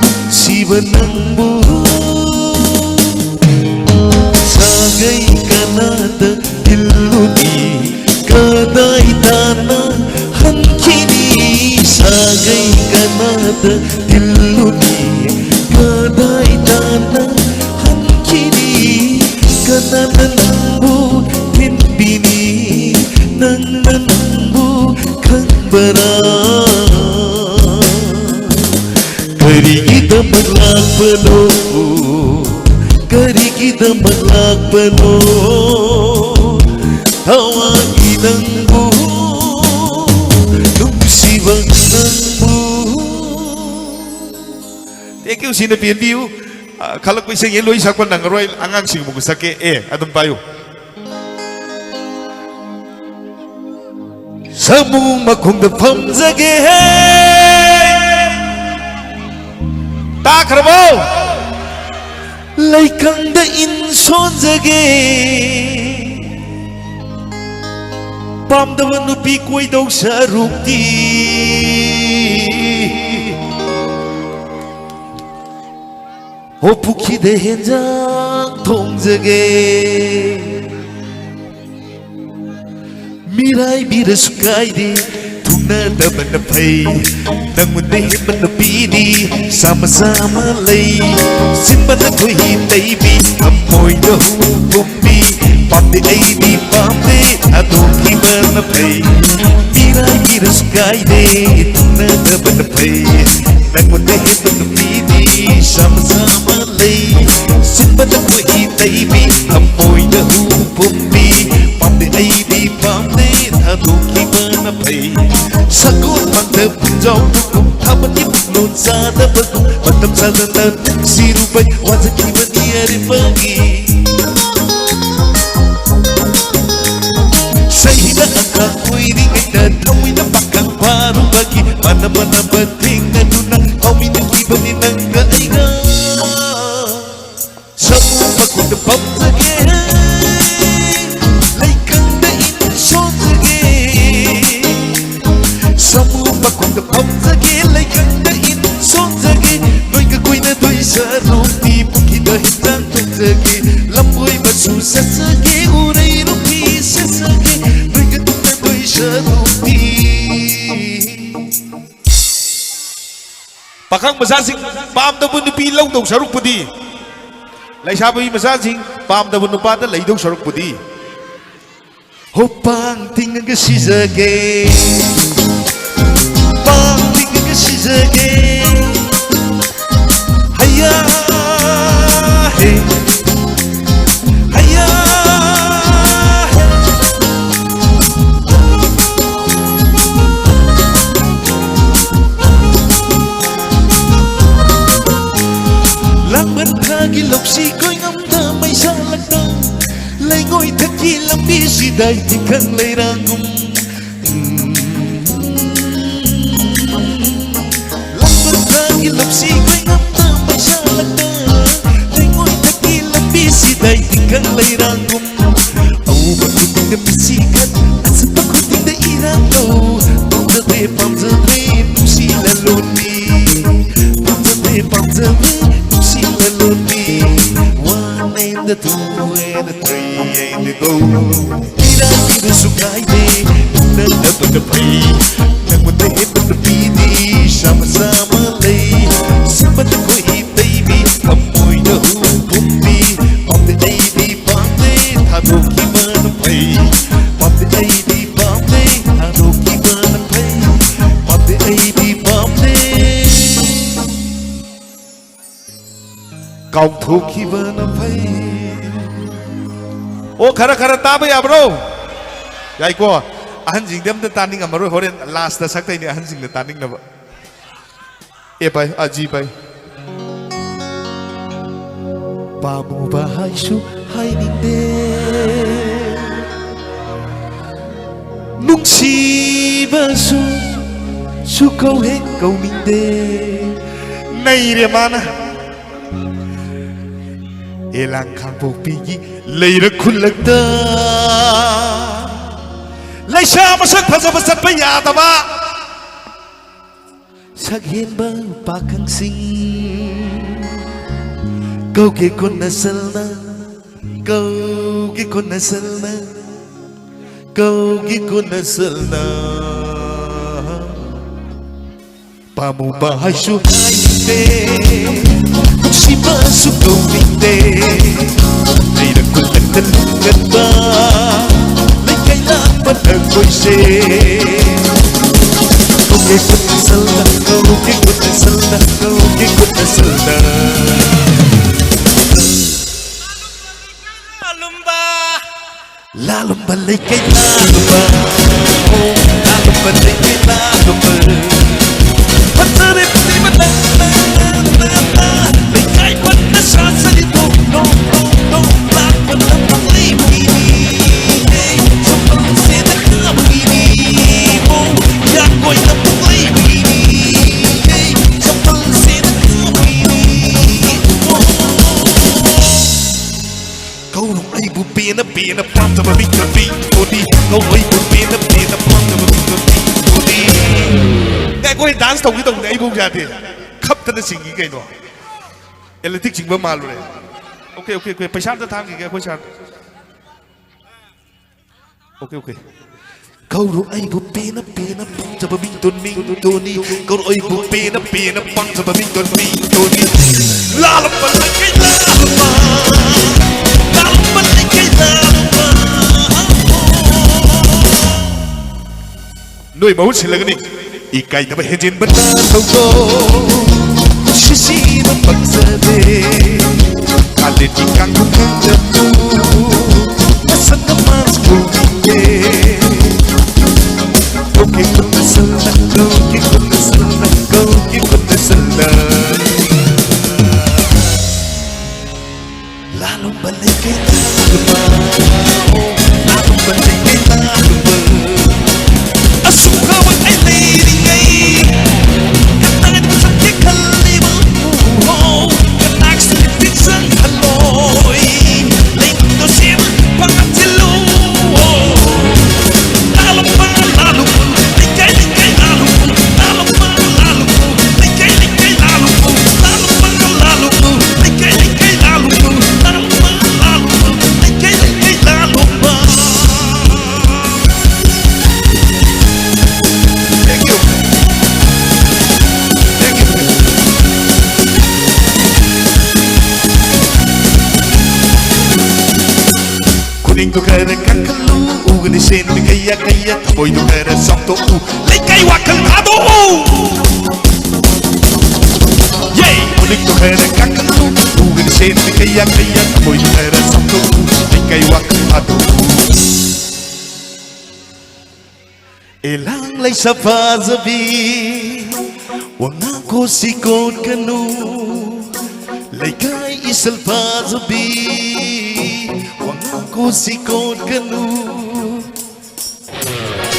ꯅꯨꯡꯁꯤꯕ, ꯅꯪꯕꯨ ꯁꯥꯒꯩ ꯀꯅꯥꯗ ꯏꯜꯂꯨꯅꯤ? ꯀꯗꯥꯏ ꯇꯥꯟꯅ ꯍꯟꯈꯤꯅꯤ? ꯁꯥꯒꯩ ꯀꯅꯥꯗ ꯏꯜꯂꯨꯅꯤ? ꯀꯗꯥꯏ ꯇꯥꯟꯅ ꯍꯟꯈꯤꯅꯤ? ꯀꯅꯥꯅ ꯅꯪꯕꯨ ꯊꯤꯟꯕꯤꯅꯤ? ꯅꯪꯅ ꯅꯪꯕꯨ ꯈꯪꯕꯔꯥ? ꯀꯔꯤꯒꯤꯗꯃꯛ ꯂꯥꯛꯄꯅꯣ? ꯀꯔꯤꯒꯤꯗꯃꯛ ꯂꯥꯛꯄꯅꯣ? ꯊꯋꯥꯏꯒꯤ ꯅꯪꯕꯨ, ꯅꯨꯡꯁꯤꯕ ꯅꯪꯕꯨ꯫ Thank you, ꯁꯤꯅ ꯄꯦꯟꯕꯤꯌꯨ꯫ ꯑ, ꯈꯜꯂꯛꯄ ꯏꯁꯩ ꯂꯣꯏ ꯁꯛꯄ ꯅꯪꯉꯔꯣꯏ, ꯑꯉꯥꯡꯁꯤꯡ ꯑꯃꯨꯛ ꯁꯛꯀꯦ꯫ ꯑꯦ, ꯑꯗꯨꯝ ꯄꯥꯏꯌꯨ꯫ ꯁꯥꯃꯨ ꯃꯈꯣꯡꯗ ꯐꯝꯖꯒꯦ꯫ ꯇꯥꯈ꯭ꯔꯕꯣ? ꯂꯩꯀꯪꯗ ꯏꯟ ꯁꯣꯟꯖꯒꯦ꯫ ꯄꯥꯝꯗꯕ ꯅꯨꯄꯤ ꯀꯣꯏꯗꯧ ꯁꯔꯨꯛꯇꯤ ꯍꯣ ꯄꯨꯈ꯭ꯔꯤꯗ ꯍꯦꯟꯖꯥꯡ ꯊꯣꯡꯖꯒꯦ꯫ ꯃꯤꯔꯥꯏꯕꯤꯔꯁꯨ ꯀꯥꯏꯗꯦ, ꯊꯨꯡꯅꯗꯕꯅ ꯐꯩ꯫ ꯅꯪꯉꯣꯟꯗ ꯍꯦꯟꯕ ꯅꯨꯄꯤꯗꯤ ꯆꯥꯝꯃ ꯆꯥꯝꯃ ꯂꯩ꯫ ꯁꯤꯟꯕꯅ ꯈꯣꯏꯍꯤ ꯇꯩꯕꯤ, ꯊꯃꯣꯏꯗ ꯍꯨ ꯀꯨꯝꯕꯤ꯫ ꯄꯥꯝꯗꯦ, ꯑꯩꯗꯤ ꯄꯥꯝꯗꯦ, ꯊꯥꯗꯣꯛꯈꯤꯕꯅ ꯐꯩ꯫ ꯃꯤꯔꯥꯏꯕꯤꯔꯁꯨ ꯀꯥꯏꯗꯦ, ꯊꯨꯡꯅ ꯅꯪꯉꯣꯟꯗ ꯍꯦꯟꯕ ꯅꯨꯄꯤꯗꯤ ꯁꯥ ꯃꯆꯥ ꯑꯃ ꯂꯩ꯫ ꯁꯤꯟꯕꯗ ꯈꯣꯏꯍꯤ ꯇꯩꯕꯤ, ꯊꯃꯣꯏꯗ ꯍꯨ ꯐꯨꯝꯕꯤ, ꯄꯥꯝꯗꯦ ꯑꯩꯗꯤ ꯄꯥꯝꯗꯦ, ꯊꯥꯗꯣꯛꯈꯤꯕꯅ ꯐꯩ꯫ ꯁꯒꯣꯜ ꯃꯥꯡꯗ ꯄꯨꯡꯖꯥꯎ ꯄꯨꯡꯒꯨꯝ, ꯊꯥꯕꯜꯒꯤ ꯄꯨꯡꯂꯣꯟ ꯆꯥꯗꯕꯒꯨꯝ, ꯃꯇꯝ ꯆꯥꯗꯅ ꯅꯨꯡꯁꯤꯔꯨꯕꯩ ꯋꯥꯖꯈꯤꯕꯅꯤ ꯑꯔꯦꯝꯕꯒꯤ꯫ ꯆꯍꯤꯗ ꯑꯉꯥꯡ ꯑꯣꯏꯔꯤꯉꯩꯗ ꯊꯃꯣꯏꯅ ꯄꯥꯈꯪ ꯐꯥꯔꯨꯕꯒꯤ ꯃꯥꯟꯅ ꯃꯥꯟꯅꯕ ꯊꯦꯡꯅꯗꯨꯅ ꯐꯥꯎꯃꯤꯟꯅꯈꯤꯕꯅꯤ ꯅꯪꯒ ꯑꯩꯒ꯫ ꯁꯃꯨ ꯃꯈꯨꯠꯇ ꯄꯝꯖꯒꯦ, ꯂꯩꯀꯪꯗ ꯏꯟ ꯁꯣꯟꯖꯒꯦ꯫ ꯁꯃꯨ ꯃꯈꯨꯠꯇ ꯄꯝꯖꯒꯦ, ꯂꯩꯀꯪꯗ ꯏꯟ ꯁꯣꯟꯖꯒꯦ꯫ ꯅꯣꯏꯒ ꯀꯣꯏꯅꯗꯣꯏ ꯁꯔꯨꯛꯇꯤ ꯄꯨꯈ꯭ꯔꯤꯗ ꯍꯤꯟꯖꯥꯡ ꯊꯣꯡꯖꯒꯦ꯫ ꯂꯝꯕꯣꯏ ꯃꯆꯨ ꯁꯦꯠꯆꯒꯦ, ꯎꯔꯩ ꯔꯨꯄꯤ ꯁꯦꯠꯆꯒꯦ꯫ ꯅꯣꯏꯒ ꯇꯨꯝꯅꯗꯣꯏ ꯁꯔꯨꯛꯇꯤ꯫ ꯄꯥꯈꯪ ꯃꯆꯥꯁꯤꯡ ꯄꯥꯝꯗꯕ ꯅꯨꯄꯤ ꯂꯧꯗꯧ ꯁꯔꯨꯛꯄꯨꯗꯤ, ꯂꯩꯁꯥꯕꯤ ꯃꯆꯥꯁꯤꯡ ꯄꯥꯝꯗꯕ ꯅꯨꯄꯥꯗ ꯂꯩꯗꯧ ꯁꯔꯨꯛꯄꯨꯗꯤ, ꯍꯣ ꯄꯥꯡ ꯇꯤꯡꯉꯒ ꯁꯤꯖꯒꯦ, ꯄꯥꯡ ꯇꯤꯡꯉꯒ ꯁꯤꯖꯒꯦ꯫ ꯍꯩꯌꯥ ꯍꯦ, ꯍꯩꯌꯥ ꯍꯦ꯫ ꯂꯥꯡꯕꯟ ꯊꯥꯒꯤ ꯂꯧꯁꯤ ꯀꯣꯏꯉꯝꯗ ꯃꯩꯁꯥ ꯂꯛꯇ, ꯂꯩꯉꯣꯏ ꯊꯛꯀꯤ ꯂꯝꯕꯤꯁꯤꯗ ꯇꯤꯡꯈꯪ ꯂꯩꯔꯥꯡꯒꯨꯝ꯫ ꯂꯥꯡꯕꯟ ꯊꯥꯒꯤ ꯂꯧꯁꯤ ꯀꯣꯏꯉꯝꯗ ꯃꯩꯁꯥ ꯂꯛꯇ, ꯂꯩꯉꯣꯏ ꯊꯛꯀꯤ ꯂꯝꯕꯤꯁꯤꯗ ꯇꯤꯡꯈꯪ ꯂꯩꯔꯥꯡꯒꯨꯝ꯫ ꯑꯎꯕ ꯈꯨꯗꯤꯡꯗ ꯃꯤꯠꯁꯤ ꯈꯟ, ꯑꯆꯠꯄ ꯈꯨꯗꯤꯡꯗ ꯏꯔꯥꯡ ꯇꯧ꯫ ꯄꯥꯝꯖꯗ꯭ꯔꯦ, ꯄꯥꯝꯖꯗ꯭ꯔꯦ, ꯅꯨꯡꯁꯤ ꯂꯂꯣꯟꯕꯤ꯫ ꯄꯥꯝꯖꯗ꯭ꯔꯦ, ꯄꯥꯝꯖꯗ꯭ꯔꯦ, ꯅꯨꯡꯁꯤ ꯂꯂꯣꯟꯕꯤ꯫ One and two and three and go. ꯏꯔꯥꯡꯒꯤꯗꯁꯨ ꯀꯥꯏꯗꯦ, ꯅꯪꯅꯕꯅ ꯐꯩ꯫ ꯅꯪꯉꯣꯟꯗ ꯍꯦꯟꯕ ꯅꯨꯄꯤꯗꯤ ꯁꯥ ꯃꯆꯥ ꯑꯃ ꯂꯩ꯫ ꯁꯤꯟꯕꯗ ꯈꯣꯏꯍꯤ ꯇꯩꯕꯤ, ꯊꯃꯣꯏꯗ ꯍꯨ ꯐꯨꯝꯕꯤ꯫ ꯄꯥꯝꯗꯦ ꯑꯩꯗꯤ ꯄꯥꯝꯗꯦ, ꯊꯥꯗꯣꯛꯈꯤꯕꯅ ꯐꯩ꯫ ꯄꯥꯝꯗꯦ ꯑꯩꯗꯤ ꯄꯥꯝꯗꯦ, ꯊꯥꯗꯣꯛꯈꯤꯕꯅ ꯐꯩ꯫ ꯄꯥꯝꯗꯦ ꯑꯩꯗꯤ ꯄꯥꯝꯗꯦ꯫ ꯀꯥꯎꯊꯣꯛꯈꯤꯕꯅ ꯐꯩ꯫ ꯑꯣ, ꯈꯔ ꯈꯔ ꯇꯥꯕ ꯌꯥꯕ꯭ꯔꯣ? ꯌꯥꯏꯀꯣ? ꯑꯍꯟꯁꯤꯡꯗꯤ ꯑꯝꯇ ꯇꯥꯅꯤꯡꯉꯝꯃꯔꯣꯏ, ꯍꯣꯔꯦꯟ ꯂꯥꯁꯇ ꯁꯛꯇꯣꯏꯅꯦ ꯑꯍꯟꯁꯤꯡꯅ ꯇꯥꯅꯤꯡꯅꯕ꯫ ꯑꯦ ꯚꯥꯏ, ꯑ, ꯖꯤ ꯚꯥꯏ꯫ ꯄꯥꯝꯃꯨꯕ ꯍꯥꯏꯁꯨ ꯍꯥꯏꯅꯤꯡꯗꯦ, ꯅꯨꯡꯁꯤꯕꯁꯨ ꯁꯨ ꯀꯧꯍꯦꯛ ꯀꯧꯅꯤꯡꯗꯦ꯫ ꯅꯩꯔꯦ ꯃꯥꯅ꯫ ꯑꯦꯂꯥꯡ ꯈꯥꯡꯄꯣꯛꯄꯤꯒꯤ ꯂꯩꯔꯛ ꯈꯨꯜꯂꯛꯇ ꯂꯩꯁꯥ ꯃꯁꯛ ꯐꯖꯕ ꯆꯠꯄ ꯌꯥꯗꯕ ꯁꯛꯍꯦꯟꯕ ꯄꯥꯈꯪꯁꯤꯡ ꯀꯧꯒꯦ ꯀꯣꯟꯅ ꯁꯜꯅ, ꯀꯧꯒꯦ ꯀꯣꯟꯅ ꯁꯜꯅ, ꯀꯧꯒꯦ ꯀꯣꯟꯅ ꯁꯜꯅ꯫ ꯄꯥꯝꯃꯨꯕ ꯍꯥꯏꯁꯨ ꯍꯥꯏꯅꯤꯡꯗꯦ, ꯅꯨꯡꯁꯤꯕꯁꯨ ꯀꯧꯅꯤꯡꯗꯦ, ꯂꯩꯔꯛ ꯈꯨꯜꯂꯛꯇ ꯂꯨꯞꯀꯟꯕ ꯂꯩꯀꯥꯏ ꯂꯥꯛꯄ ꯅꯈꯣꯏꯁꯦ꯫ ꯀꯧꯒꯦ ꯀꯣꯟꯅ ꯁꯜꯅ, ꯀꯧꯒꯦ ꯀꯣꯟꯅ ꯁꯜꯅ, ꯀꯧꯒꯦ ꯀꯣꯟꯅ ꯁꯜꯅ꯫ ꯂꯥꯂꯨꯝꯕ꯫ ꯂꯥꯂꯨꯝꯕ ꯂꯩꯀꯩ ꯂꯥꯂꯨꯝꯕ, ꯑꯣ, ꯂꯥꯂꯨꯝꯕ ꯂꯩꯀꯩ ꯂꯥꯂꯨꯝꯕ꯫ ꯐꯖꯔꯦ ꯐꯖꯕ ꯅꯪ, ꯅꯪ, ꯅꯪ, ꯅꯪ, ꯅꯪ꯫ ꯂꯩꯀꯥꯏ ꯄꯨꯟꯅ ꯁꯥꯁꯔꯤꯕꯨ, ꯅꯣ, ꯅꯣ, ꯅꯣ꯫ ꯂꯥꯛꯄꯅ ꯄꯪꯂꯩ ꯃꯩꯔꯤ, ꯍꯦ, ꯁꯝꯄꯜꯁꯦ ꯅꯛꯅꯕꯒꯤꯅꯤ, ꯑꯣ, ꯌꯥꯡꯒꯣꯏꯅ ꯄꯪꯂꯩ ꯃꯩꯔꯤ, ꯍꯦ, ꯁꯝꯄꯜꯁꯦ ꯅꯛꯅꯕꯒꯤꯅꯤ, ꯑꯣ꯫ ꯀꯧꯔꯣ ꯑꯩꯕꯨ ꯄꯦꯟꯅ ꯄꯦꯟꯅ ꯄꯥꯝꯖꯕ ꯃꯤꯡꯗꯣ ꯄꯤꯡꯇꯣꯟꯅꯤ꯫ ꯀꯧꯔꯣ ꯑꯩꯕꯨ ꯄꯦꯟꯅ ꯄꯦꯟꯅ ꯄꯥꯝꯖꯕ ꯃꯤꯡꯗꯣ ꯄꯤꯡꯇꯣꯟꯅꯤ꯫ ꯑꯦ, ꯑꯩꯈꯣꯏ ꯗꯥꯟꯁ ꯇꯧꯒꯦ ꯇꯧꯕꯅꯦ, ꯑꯩꯕꯨ ꯌꯥꯗꯦ꯫ ꯈꯞꯇꯅ ꯆꯤꯡꯉꯤ ꯀꯩꯅꯣ꯫ ꯑꯦꯂꯦꯛꯇ꯭ꯔꯤꯛ ꯆꯤꯡꯕ ꯃꯥꯜꯂꯨꯔꯦ꯫ Okay, okay, okay. ꯄꯩꯁꯥ ꯑꯝꯇ ꯊꯥꯡꯈꯤꯒꯦ ꯑꯩꯈꯣꯏ ꯁꯥꯔ꯫ Okay, okay. ꯀꯧꯔꯣ ꯑꯩꯕꯨ ꯄꯦꯟꯅ ꯄꯦꯟꯅ ꯄꯥꯝꯖꯕ ꯃꯤꯡꯗꯣ ꯃꯤꯡꯗꯣꯅꯤ꯫ ꯀꯧꯔꯣ ꯑꯩꯕꯨ ꯄꯦꯟꯅ ꯄꯦꯟꯅ ꯄꯥꯝꯖꯕ ꯃꯤꯡꯗꯣ ꯃꯤꯡꯗꯣꯅꯤ꯫ ꯂꯥꯂꯝꯕ ꯂꯩꯀꯩ ꯂꯥꯂꯝꯕ, ꯂꯥꯂꯝꯕ ꯂꯩꯀꯩ ꯂꯥꯂꯝꯕ꯫ ꯅꯣꯏ ꯃꯍꯨꯠ ꯁꯤꯜꯂꯒꯅꯤ꯫ ꯏꯀꯥꯏꯗꯕ ꯍꯦꯟꯖꯤꯟꯕꯅ ꯊꯧꯗꯣꯛ ꯁꯤꯁꯤꯅ ꯄꯛꯆꯗꯦ꯫ ꯀꯥꯂꯦꯟꯒꯤ ꯀꯥꯡꯈꯨ ꯈꯪꯗꯕꯨ ꯃꯁꯛ ꯑꯃꯁꯨ ꯎꯅꯤꯡꯗꯦ꯫ ꯀꯧꯒꯦ ꯈꯨꯝꯅꯁꯜꯂ, ꯀꯧꯒꯦ ꯈꯨꯝꯅꯁꯜꯂ, ꯀꯧꯒꯦ ꯈꯨꯝꯅꯁꯜꯂ꯫ ꯂꯥꯂꯣꯡꯕ ꯂꯩꯀꯥꯏ ꯂꯥꯂꯣꯡꯕ, ꯂꯥꯂꯣꯡꯕ ꯂꯩꯀꯥꯏ ꯂꯥꯂꯣꯡꯕ꯫ ꯑꯁꯨꯛ ꯐꯕ ꯑꯩ ꯂꯩꯔꯤꯉꯩ, ꯀꯅꯥꯒꯤ ꯃꯁꯛ ꯌꯦꯡꯍꯜꯂꯤꯕ? ꯀꯅꯥꯒꯤꯁꯨ ꯃꯤꯠꯌꯦꯡ ꯆꯪꯍꯜꯂꯣꯏ꯫ ꯂꯩꯗꯣ ꯁꯦꯝ ꯐꯥꯖꯤꯜꯂꯨ꯫ ꯂꯥꯂꯣꯡꯕ ꯂꯥꯂꯣꯡꯕ, ꯂꯩꯀꯥꯏ ꯂꯩꯀꯥꯏ ꯂꯥꯂꯣꯡꯕ, ꯂꯥꯂꯣꯡꯕ ꯂꯥꯂꯣꯡꯕ꯫ Thank you. Thank you. ꯈꯨꯅꯤꯡꯗꯨ ꯈꯔ ꯀꯟꯈꯠꯂꯨ, ꯎꯒꯅꯤ ꯁꯦꯟ ꯀꯌꯥ ꯀꯌꯥ, ꯊꯃꯣꯏꯗꯨ ꯈꯔ ꯆꯥꯎꯊꯣꯛꯎ, ꯂꯩꯀꯥꯏ ꯋꯥꯈꯜ ꯊꯥꯗꯣꯛꯎ꯫ ꯌꯦ! ꯈꯨꯅꯤꯡꯗꯨ ꯈꯔ ꯀꯟꯈꯠꯂꯨ, ꯎꯒꯅꯤ ꯁꯦꯟ ꯀꯌꯥ ꯀꯌꯥ, ꯊꯃꯣꯏꯗꯨ ꯈꯔ ꯆꯥꯎꯊꯣꯛꯎ, ꯂꯩꯀꯥꯏ ꯋꯥꯈꯜ ꯊꯥꯗꯣꯛꯎ꯫ ꯏꯂꯥꯡ ꯂꯩꯁꯥ ꯐꯖꯕꯤ, ꯋꯥꯉꯥꯡ ꯈꯨꯁꯤ ꯀꯣꯠꯀꯅꯨ꯫ ꯂꯩꯀꯥꯏ ꯏꯁꯜ ꯐꯖꯕꯤ, ꯋꯥꯉꯥꯡ ꯈꯨꯁꯤ ꯀꯣꯠꯀꯅꯨ꯫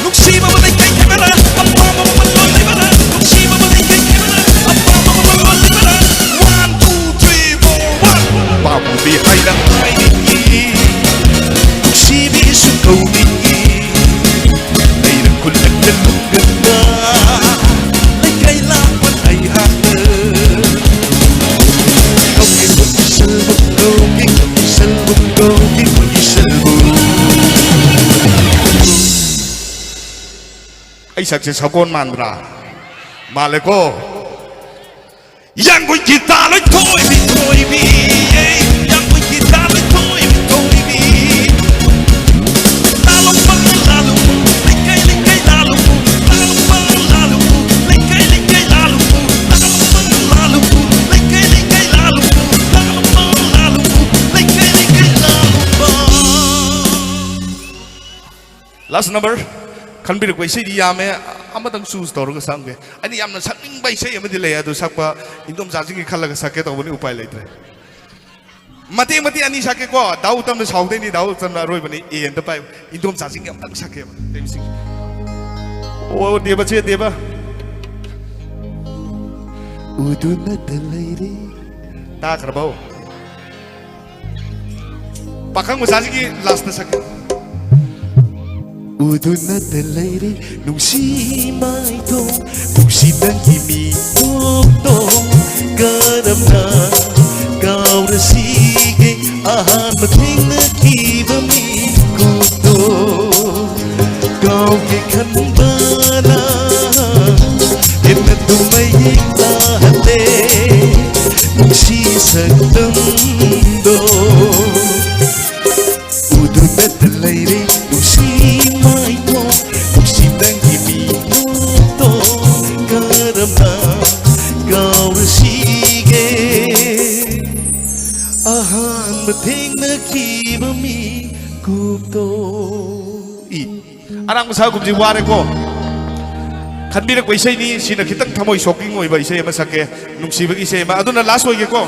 ꯅꯨꯡꯁꯤꯕ ꯂꯩꯀꯥꯏ ꯀꯦꯃꯦꯔꯥ, ꯑꯄꯥꯝꯕ ꯃꯃꯜ ꯂꯣꯜꯂꯤꯕꯔꯥ? ꯅꯨꯡꯁꯤꯕ ꯂꯩꯀꯥꯏ ꯀꯦꯃꯦꯔꯥ, ꯑꯄꯥꯝꯕ ꯃꯃꯜ ꯂꯣꯜꯂꯤꯕꯔꯥ? One, two, three, four, one. ꯄꯥꯝꯃꯨꯕꯤ ꯍꯥꯏꯅ ꯍꯥꯏꯅꯤꯡꯏ, ꯅꯨꯡꯁꯤꯕꯤꯁꯨ ꯀꯧꯅꯤꯡꯏ꯫ ꯂꯩꯔ ꯈꯨꯜꯂꯛꯇ ꯂꯨꯞꯂꯒ ꯂꯩꯀꯥꯏ ꯂꯥꯛꯄ ꯑꯩꯍꯥꯛꯅ ꯀꯧꯒꯦ ꯀꯧꯏꯁꯜꯕꯨ, ꯀꯧꯒꯦ ꯀꯧꯏꯁꯜꯕꯨ, ꯀꯧꯒꯦ ꯀꯧꯏꯁꯜꯕꯨ꯫ ꯑꯩ ꯁꯛꯁꯦ ꯁꯒꯣꯜ ꯃꯥꯟꯕ꯭ꯔꯥ? ꯃꯥꯜꯂꯦꯀꯣ꯫ ꯌꯥꯡꯒꯣꯏꯒꯤ ꯇꯥ ꯂꯣꯏꯊꯣꯏꯕꯤ ꯊꯣꯏꯕꯤ, ꯌꯥꯡꯒꯣꯏꯒꯤ ꯇꯥ ꯂꯣꯏꯊꯣꯏꯕꯤ ꯊꯣꯏꯕꯤ꯫ ꯂꯥꯂꯣꯡꯕ, ꯂꯥꯂꯣꯡꯕ, ꯂꯩꯀꯥꯏ, ꯂꯩꯀꯥꯏ, ꯂꯥꯂꯣꯡꯕ, ꯂꯥꯂꯣꯡꯕ, ꯂꯥꯂꯣꯡꯕ꯫ ꯑꯁ, ꯅꯝꯕꯔ ꯈꯟꯕꯤꯔꯛꯄ ꯏꯁꯩꯗꯤ ꯌꯥꯝꯃꯦ, ꯑꯃꯇꯪ ꯆꯨꯁ ꯇꯧꯔꯒ ꯁꯛꯑꯝꯒꯦ꯫ ꯑꯩꯅ ꯌꯥꯝꯅ ꯁꯛꯅꯤꯡꯕ ꯏꯁꯩ ꯑꯃꯗꯤ ꯂꯩ, ꯑꯗꯨ ꯁꯛꯄ ꯏꯟꯗꯣꯝꯆꯥꯁꯤꯡꯒꯤ ꯈꯜꯂꯒ ꯁꯛꯀꯦ ꯇꯧꯕꯅꯤ, ꯎꯄꯥꯏ ꯂꯩꯇ꯭ꯔꯦ꯫ ꯃꯇꯦꯛ ꯃꯇꯦꯛ ꯑꯅꯤ ꯁꯛꯀꯦꯀꯣ꯫ ꯗꯥ ꯎꯇꯝꯅ ꯁꯥꯎꯗꯣꯏꯅꯤ, ꯗꯥ ꯎꯇꯝꯅ ꯑꯔꯣꯏꯕꯅꯤ꯫ ꯑꯦ ꯑꯝꯇ ꯄꯥꯏꯌꯨ꯫ ꯏꯟꯗꯣꯝꯆꯥꯁꯤꯡꯒꯤ ꯑꯝꯇꯪ ꯁꯛꯀꯦꯕ, ꯇꯦꯝꯁꯤꯡ꯫ ꯑꯣ, ꯗꯦꯕ, ꯆꯦ ꯗꯦꯕ꯫ ꯎꯗꯨꯅꯇ ꯂꯩꯔꯦ꯫ ꯇꯥꯈ꯭ꯔꯕꯣ? ꯄꯥꯈꯪ ꯃꯆꯥꯁꯤꯡꯒꯤ ꯂꯥꯁꯇ ꯁꯛꯀꯦ꯫ ꯎꯗꯨꯅꯇ ꯂꯩꯔꯦ ꯅꯨꯡꯁꯤ ꯃꯥꯏꯊꯣꯡ, ꯅꯨꯡꯁꯤ ꯅꯪꯒꯤ ꯃꯤꯅꯣꯛꯇꯣ ꯀꯔꯝꯅ ꯀꯥꯎꯔꯁꯤꯒꯦ? ꯑꯍꯥꯟꯕ ꯊꯦꯡꯅꯈꯤꯕ ꯃꯤꯀꯨꯞꯇꯣ ꯀꯥꯎꯒꯦ ꯈꯟꯕꯅ ꯍꯦꯟꯅ ꯇꯨꯝꯃꯩ ꯇꯥꯍꯜꯂꯦ ꯅꯨꯡꯁꯤ ꯁꯛꯇꯝꯗꯣ꯫ ꯎꯗꯨꯅꯇ ꯂꯩꯔꯦ ꯅꯨꯡꯁꯤ ꯃꯥꯏꯊꯣꯡ, ꯅꯨꯡꯁꯤ ꯅꯪꯒꯤ ꯃꯤꯅꯣꯛꯇꯣ ꯀꯔꯝꯅ ꯀꯥꯎꯔꯁꯤꯒꯦ? ꯑꯍꯥꯟꯕ ꯊꯦꯡꯅꯈꯤꯕ ꯃꯤꯀꯨꯞꯇꯣ꯫ ꯏ, ꯑꯔꯥꯡꯕ ꯁꯥꯒꯨꯝꯁꯤ ꯋꯥꯔꯦꯀꯣ꯫ ꯈꯟꯕꯤꯔꯛꯄ ꯏꯁꯩꯅꯤ, ꯁꯤꯅ ꯈꯤꯇꯪ ꯊꯃꯣꯏ ꯁꯣꯛꯀꯤꯡ ꯑꯣꯏꯕ ꯏꯁꯩ ꯑꯃ ꯁꯛꯀꯦ, ꯅꯨꯡꯁꯤꯕꯒꯤ ꯏꯁꯩ ꯑꯃ, ꯑꯗꯨꯅ ꯂꯥꯁ ꯑꯣꯏꯒꯦꯀꯣ꯫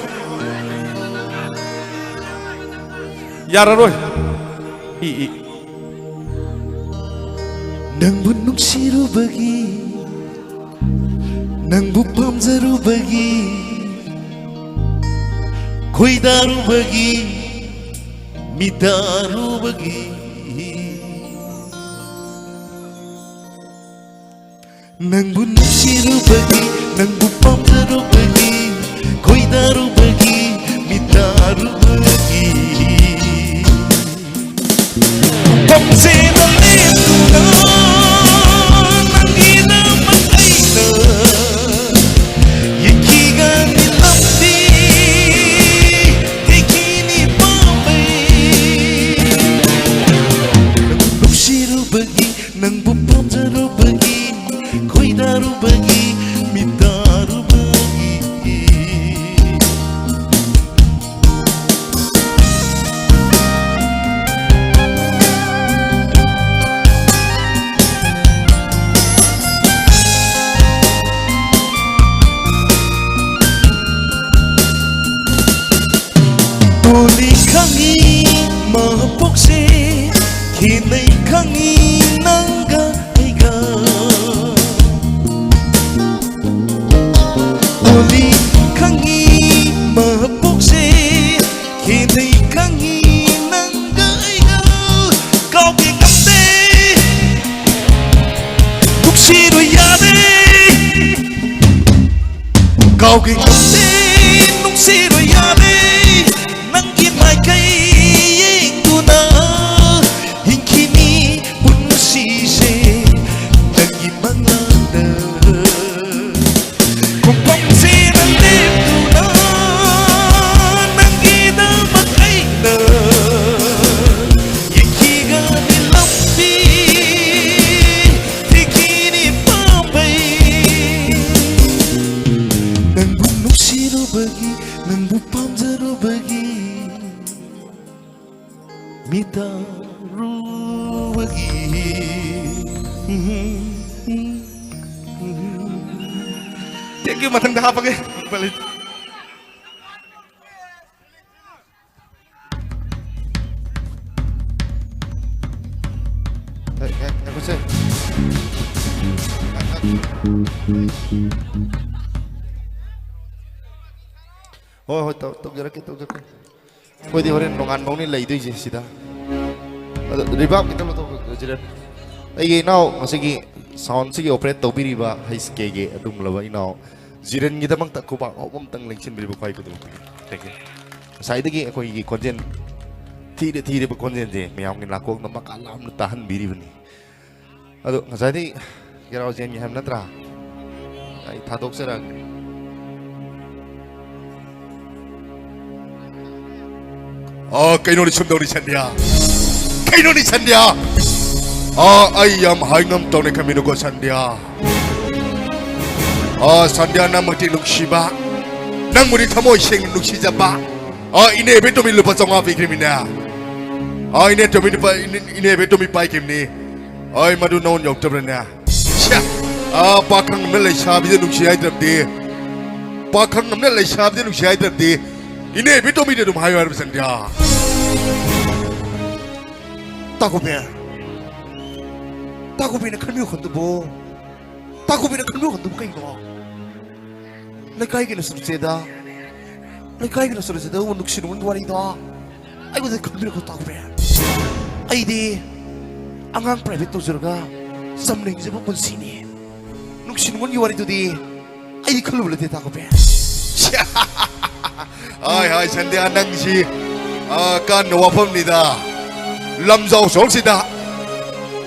ꯌꯥꯔꯔꯣꯏ꯫ E, E. ꯅꯪꯕꯨ ꯅꯨꯡꯁꯤꯔꯨꯕꯒꯤ, ꯅꯪꯕꯨ ꯄꯥꯝꯖꯔꯨꯕꯒꯤ, ꯈꯣꯏꯗꯥꯔꯨꯕꯒꯤ, ꯃꯤꯇꯥꯔꯨꯕꯒꯤ꯫ ꯅꯪꯕꯨ ꯅꯨꯡꯁꯤꯔꯨꯕꯒꯤ, ꯅꯪꯕꯨ ꯄꯥꯝꯖꯔꯨꯕꯒꯤ, ꯈꯣꯏꯗꯥꯔꯨꯕꯒꯤ, ꯃꯤꯇꯥꯔꯨꯕꯒꯤ꯫ ꯄꯝꯖꯦꯗ ꯂꯦꯞꯇꯨꯅ ꯅꯪꯒꯤꯗꯃꯛ ꯑꯩꯅ ꯌꯦꯡꯈꯤꯒꯅꯤ ꯂꯝꯕꯤ ꯊꯤꯈꯤꯅꯤ ꯄꯥꯝꯕꯩ꯫ ꯅꯪꯕꯨ ꯅꯨꯡꯁꯤꯔꯨꯕꯒꯤ, ꯅꯪꯕꯨ ꯄꯥꯝꯖꯔꯨꯕꯒꯤ, ꯈꯣꯏꯗꯥꯔꯨꯕꯒꯤ, ꯃꯤꯇꯥꯔꯨꯕꯒꯤ꯫ ꯑꯧꯒꯤ ꯅꯨꯡꯁꯤ ꯅꯨꯡꯁꯤꯔꯣꯏ ꯌꯥꯔꯦ, ꯅꯪꯒꯤ ꯃꯥꯏꯀꯩ ꯌꯦꯡꯗꯨꯅ ꯍꯤꯡꯈꯤꯅꯤ ꯄꯨꯟꯁꯤꯁꯦ, ꯅꯪꯒꯤ ꯃꯉꯥꯜꯗ ꯈꯣꯡꯐꯝꯁꯤꯗ ꯂꯦꯞꯇꯨꯅ ꯅꯪꯒꯤꯗꯃꯛ ꯑꯩꯅ ꯌꯦꯡꯈꯤꯒꯅꯤ ꯂꯝꯕꯤ ꯊꯤꯈꯤꯅꯤ ꯄꯥꯝꯕꯩ꯫ ꯅꯪꯕꯨ ꯅꯨꯡꯁꯤꯔꯨꯕꯒꯤ, ꯅꯪꯕꯨ ꯄꯥꯝꯖꯔꯨꯕꯒꯤ, ꯃꯤꯇꯥꯔꯨꯕꯒꯤ꯫ Thank you, ꯃꯊꯪꯗ ꯍꯥꯞꯄꯒꯦ꯫ ꯑꯦ, ꯑꯦ, ꯉꯥꯏꯈꯣꯁꯦ꯫ ꯍꯣꯏ, ꯍꯣꯏ, ꯇꯧ-, ꯇꯧꯖꯔꯛꯀꯦ, ꯇꯧꯖꯔꯛꯀꯦ꯫ ꯑꯩꯈꯣꯏꯗꯤ ꯍꯣꯔꯦꯟ ꯅꯣꯡꯉꯥꯟꯕꯧꯅꯤ ꯂꯩꯗꯣꯏꯁꯦ ꯁꯤꯗ꯫ ꯑꯗꯣ reverb ꯈꯤꯇꯪ ꯂꯧꯊꯣꯛꯈꯣ, ꯖꯤꯔꯦꯟ꯫ ꯑꯩꯒꯤ ꯏꯅꯥꯎ ꯉꯁꯤꯒꯤ sound ꯁꯤꯒꯤ operate ꯇꯧꯕꯤꯔꯤꯕ ꯍꯩꯁ ꯀꯦꯒꯤ ꯑꯗꯨꯒꯨꯝꯂꯕ ꯏꯅꯥꯎ ꯖꯤꯔꯦꯟꯒꯤꯗꯃꯛꯇ ꯈꯨꯕꯥꯛ ꯑꯃꯨꯛꯇꯪ ꯂꯦꯡꯁꯤꯟꯕꯤꯔꯤꯕ ꯈ꯭ꯋꯥꯏ ꯈꯨꯗꯣꯜ꯫ Thank you꯫ ꯉꯁꯥꯏꯗꯒꯤ ꯑꯩꯈꯣꯏꯒꯤ ꯈꯣꯟꯖꯦꯜ ꯊꯤꯔ ꯊꯤꯔꯕ ꯈꯣꯟꯖꯦꯜꯁꯦ ꯃꯌꯥꯝꯒꯤ ꯅꯥꯀꯣꯡꯗ ꯃꯀꯥ ꯂꯥꯝꯅ ꯇꯥꯍꯟꯕꯤꯔꯤꯕꯅꯤ꯫ ꯑꯗꯣ ꯉꯁꯥꯏꯗꯤ ꯒꯦꯔꯥꯎ ꯆꯦꯟꯒꯦ ꯍꯥꯏꯕ ꯅꯠꯇ꯭ꯔꯥ? ꯑꯩ ꯊꯥꯗꯣꯛꯆꯔꯛꯑꯒꯦ꯫ ꯑ, ꯀꯩꯅꯣꯅꯤ ꯁꯨꯝꯗꯧꯅꯤ ꯁꯟꯗ꯭ꯌꯥ? ꯀꯩꯅꯣꯅꯤ ꯁꯟꯗ꯭ꯌꯥ? ꯑ, ꯑꯩ ꯌꯥꯝ ꯍꯥꯏ ꯉꯝ ꯇꯧꯅꯤ ꯈꯟꯕꯤꯅꯨꯀꯣ ꯁꯟꯗ꯭ꯌꯥ꯫ ꯑ, ꯁꯟꯗ꯭ꯌꯥ, ꯅꯪꯃꯛꯇꯤ ꯅꯨꯡꯁꯤꯕ, ꯅꯪꯕꯨꯗꯤ ꯊꯃꯣꯏ ꯁꯦꯡꯅ ꯅꯨꯡꯁꯤꯖꯕ꯫ ꯑ, ꯏꯅꯦ ꯕꯦꯇꯣꯃꯤ ꯂꯨꯄꯥ ꯆꯥꯝꯃꯉꯥ ꯄꯤꯈ꯭ꯔꯤꯃꯤꯅꯦ꯫ ꯑ, ꯏꯅꯦ ꯇꯣꯃꯤ ꯂꯨꯄꯥ, ꯏꯅꯦ, ꯏꯅꯦ ꯕꯦꯇꯣꯃꯤ ꯄꯥꯏꯈꯤꯕꯅꯤ꯫ ꯑ, ꯃꯗꯨ ꯅꯉꯣꯟ ꯌꯧꯔꯛꯇꯕ꯭ꯔꯅꯦ? ꯁ꯭ꯌꯥ! ꯑ, ꯄꯥꯈꯪ ꯑꯃꯅ ꯂꯩꯁꯥꯕꯤꯗ ꯅꯨꯡꯁꯤ ꯍꯥꯏꯗ꯭ꯔꯕꯗꯤ, ꯄꯥꯈꯪ ꯑꯃꯅ ꯂꯩꯁꯥꯕꯤꯗ ꯅꯨꯡꯁꯤ ꯍꯥꯏꯗ꯭ꯔꯕꯗꯤ, ꯏꯅꯦ ꯕꯦꯇꯣꯃꯤꯗ ꯑꯗꯨꯝ ꯍꯥꯏꯌꯨ ꯍꯥꯏꯔꯕ ꯁꯟꯗ꯭ꯌꯥ꯫ ꯇꯥꯀꯨꯕꯦ, ꯇꯥꯀꯨꯕꯦꯅ ꯈꯟꯕꯤꯌꯨ ꯈꯟꯗꯨꯕꯨ, ꯇꯥꯀꯨꯕꯦꯅ ꯈꯟꯕꯤꯌꯨ ꯈꯟꯗꯨꯕꯨ ꯀꯩꯅꯣ? ꯂꯩꯀꯥꯏꯒꯤ ꯅꯁꯨꯔꯨꯆꯦꯗ, ꯂꯩꯀꯥꯏꯒꯤ ꯅꯁꯨꯔꯨꯆꯦꯗ ꯅꯨꯡꯁꯤ ꯅꯨꯡꯉꯣꯟꯒꯤ ꯋꯥꯔꯤꯗꯣ ꯑꯩꯉꯣꯟꯗ ꯈꯟꯕꯤꯔꯛꯄ ꯇꯥꯀꯨꯕꯦ꯫ ꯑꯩꯗꯤ ꯑꯉꯥꯡ private ꯇꯧꯖꯔꯒ ꯆꯝꯅ ꯍꯤꯡꯖꯕ ꯄꯨꯟꯁꯤꯅꯤ꯫ ꯅꯨꯡꯁꯤ ꯅꯨꯡꯉꯣꯟꯒꯤ ꯋꯥꯔꯤꯗꯨꯗꯤ ꯑꯩ ꯈꯜꯂꯨꯕ ꯅꯠꯇꯦ ꯇꯥꯀꯣ ꯄꯦ꯫ ꯍꯥꯏ ꯍꯥꯏ ꯁꯟꯗ꯭ꯌꯥ, ꯅꯪꯁꯤ, ꯑ, ꯀꯥꯟꯅ ꯋꯥꯐꯝꯅꯤꯗ꯫ ꯂꯝꯖꯥꯎ ꯁꯣꯔꯣꯛꯁꯤꯗ,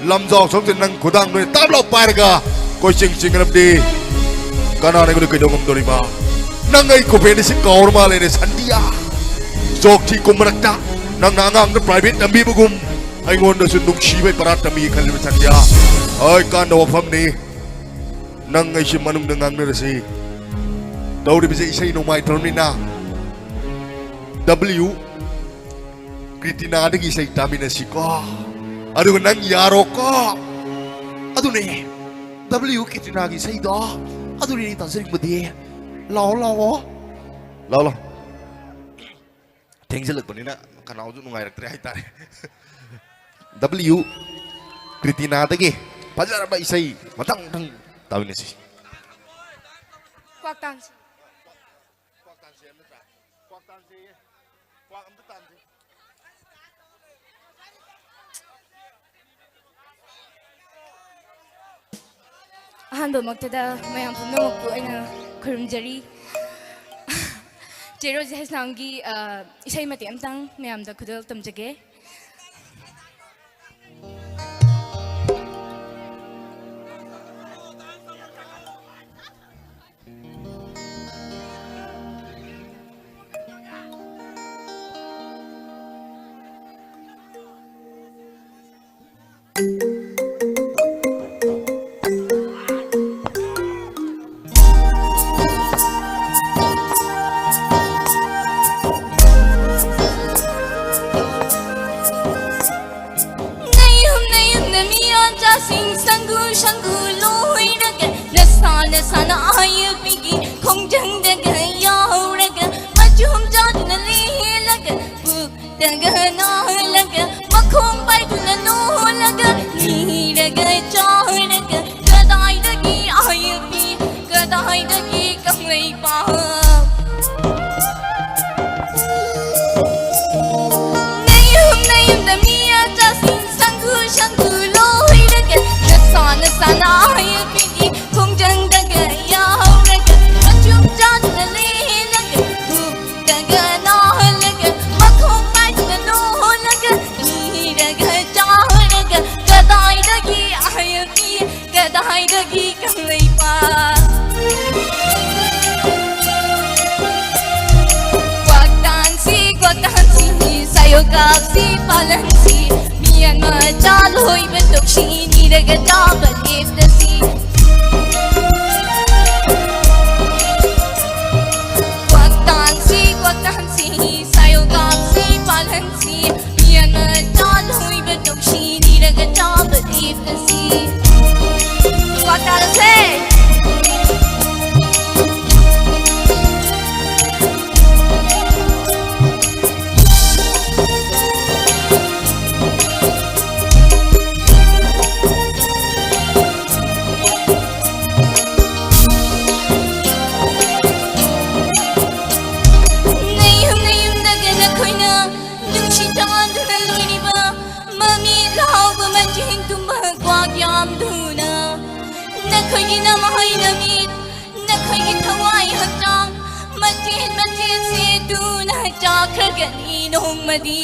ꯂꯝꯖꯥꯎ ꯁꯣꯔꯣꯛꯁꯤꯗ ꯅꯪ ꯈꯨꯗꯥꯡ ꯅꯣꯏ ꯇꯥꯞ ꯂꯥꯎ ꯄꯥꯏꯔꯒ ꯀꯣꯏꯆꯤꯡ ꯆꯤꯡꯅꯔꯕꯗꯤ ꯀꯅꯥꯅ ꯑꯩꯉꯣꯟꯗ ꯀꯩꯗꯧ ꯉꯝꯗꯣꯔꯤꯕ? ꯅꯪ ꯑꯩ ꯈꯨꯐꯦꯟꯗ ꯁꯤ ꯀꯥꯎꯔ ꯃꯥꯜꯂꯦꯅꯦ ꯁꯟꯗ꯭ꯌꯥ꯫ ꯆꯣꯛꯊꯤ ꯀꯨꯝ ꯃꯔꯛꯇ ꯅꯪꯅ ꯑꯉꯥꯡꯗ private ꯇꯝꯕꯤꯕꯒꯨꯝ ꯑꯩꯉꯣꯟꯗꯁꯨ ꯅꯨꯡꯁꯤꯕꯩ ꯄꯔꯥ ꯇꯝꯕꯤ ꯈꯜꯂꯤꯕ ꯁꯟꯗ꯭ꯌꯥ꯫ ꯍꯣꯏ, ꯀꯥꯟꯅ ꯋꯥꯐꯝꯅꯤ꯫ ꯅꯪ ꯑꯩꯁꯤ ꯃꯅꯨꯡꯗ ꯉꯥꯡꯅꯔꯁꯤ꯫ ꯇꯧꯔꯤꯕꯁꯦ ꯏꯁꯩ ꯅꯣꯡꯃꯥꯏ ꯇꯧꯔꯕꯅꯤꯅ W ꯀ꯭ꯔꯤꯇꯤꯅꯥꯗꯒꯤ ꯏꯁꯩ ꯇꯥꯃꯤꯟꯅꯁꯤꯀꯣ꯫ ꯑꯗꯨꯒ ꯅꯪ ꯌꯥꯔꯣꯀꯣ꯫ ꯑꯗꯨꯅꯦ W ꯀ꯭ꯔꯤꯇꯤꯅꯥꯒꯤ ꯏꯁꯩꯗꯣ꯫ ꯑꯗꯨꯅꯦ ꯑꯩ ꯇꯥꯖꯅꯤꯡꯕꯗꯤ꯫ ꯂꯥꯛꯑꯣ, ꯂꯥꯛꯑꯣ꯫ ꯂꯥꯛꯑꯣ, ꯂꯥꯛꯑꯣ꯫ ꯊꯦꯡꯖꯤꯜꯂꯛꯄꯅꯤꯅ ꯈꯅꯥꯎꯁꯨ ꯅꯨꯡꯉꯥꯏꯔꯛꯇ꯭ꯔꯦ ꯍꯥꯏꯇꯥꯔꯦ꯫ W ꯀ꯭ꯔꯤꯇꯤꯅꯥꯗꯒꯤ ꯐꯖꯔꯕ ꯏꯁꯩ ꯃꯊꯪ ꯃꯊꯪ ꯇꯥꯃꯤꯟꯅꯁꯤ꯫ ꯀ꯭ꯋꯥꯛ ꯇꯥꯟꯁꯤ꯫ ꯀ꯭ꯋꯥꯛ ꯇꯥꯟꯁꯤ ꯅꯠꯇ꯭ꯔꯥ? ꯀ꯭ꯋꯥꯛ ꯇꯥꯟꯁꯤ꯫ ꯀ꯭ꯋꯥꯛ ꯑꯝꯇ ꯇꯥꯟꯁꯤ꯫ ꯑꯍꯥꯟꯕꯃꯛꯇꯗ ꯃꯌꯥꯝ ꯄꯨꯝꯅꯃꯛꯄꯨ ꯑꯩꯅ ꯈꯨꯔꯨꯝꯖꯔꯤ꯫ ꯆꯦꯔꯣꯖꯤ ꯍꯩꯁꯅꯥꯝꯒꯤ, ꯑ, ꯏꯁꯩ ꯃꯇꯦꯛ ꯑꯃꯇꯪ ꯃꯌꯥꯝꯗ ꯈꯨꯗꯣꯜ ꯇꯝꯖꯒꯦ꯫ ꯅꯌꯨꯝ ꯅꯌꯨꯝꯗ ꯃꯤꯌꯥꯝ ꯆꯥꯁꯤꯡ ꯁꯪꯒꯨ ꯁꯪꯒꯨ ꯂꯣꯏꯔꯒ ꯅꯁꯥ ꯅꯁꯥꯅ ꯑꯌꯨꯛꯄꯤꯒꯤ ꯈꯣꯡꯖꯪꯗꯒ ꯌꯥꯎꯔꯒ ꯃꯆꯨꯝ ꯆꯥꯗꯨꯅ ꯂꯦꯜꯂꯒ ꯄꯨꯛꯇꯒ ꯅꯥꯜꯂꯒ ꯃꯈꯣꯡ ꯄꯥꯏꯗꯨꯅ ꯅꯣꯜꯂꯒ ꯅꯤꯔꯒ ꯆꯥꯔꯒ ꯀꯗꯥꯏꯗꯒꯤ ꯑꯌꯨꯛꯄꯤ ꯀꯗꯥꯏꯗꯒꯤ ꯀꯪꯂꯩꯄꯥꯛ ꯅꯌꯨꯝ ꯅꯌꯨꯝꯗ ꯃꯤ ꯑꯆꯥꯁꯤꯡ ꯁꯪꯒꯨ ꯁꯪꯒꯨ ꯂꯣꯏꯔꯒ ꯅꯁꯥ ꯅꯁꯥꯅ ꯑꯌꯨꯛꯄꯤꯒꯤ ꯈꯣꯡꯖꯪꯗꯒ ꯌꯥꯎꯔꯒ ꯂꯣꯏꯕ ꯇꯣꯛꯁꯤ ꯅꯤꯔꯒ ꯆꯥꯕ ꯂꯦꯞꯂꯁꯤ꯫ ꯀ꯭ꯋꯥꯛ ꯇꯥꯟꯁꯤ, ꯀ꯭ꯋꯥꯛ ꯇꯥꯟꯁꯤ, ꯁꯥꯌꯣꯜ ꯀꯥꯞꯁꯤ, ꯄꯥꯜꯍꯟꯁꯤ, ꯃꯤ ꯑꯃ ꯆꯥ ꯂꯣꯏꯕ ꯇꯣꯛꯁꯤ ꯅꯤꯔꯒ ꯆꯥꯕ ꯂꯦꯞꯂꯁꯤ꯫ ꯀ꯭ꯋꯥꯛ ꯇꯥꯟꯁꯦ꯫ ꯅꯌꯨꯝ ꯅꯌꯨꯝꯗꯒ ꯅꯈꯣꯏꯅ ꯅꯨꯡꯁꯤ ꯇꯥꯟꯗꯨꯅ ꯂꯣꯏꯔꯤꯕ ꯃꯃꯤꯠ ꯂꯥꯎꯕ ꯃꯆꯤꯟ ꯇꯨꯝꯕ ꯀ꯭ꯋꯥꯛ ꯌꯥꯝꯗꯨꯅ ꯅꯈꯣꯏꯒꯤ ꯅꯃꯍꯩ ꯅꯃꯤꯠ ꯅꯈꯣꯏꯒꯤ ꯊꯋꯥꯏ ꯍꯛꯆꯥꯡ ꯃꯆꯦꯠ ꯃꯆꯦꯠ ꯁꯦꯠꯇꯨꯅ ꯆꯥꯈ꯭ꯔꯒꯅꯤ ꯅꯣꯡꯃꯗꯤ꯫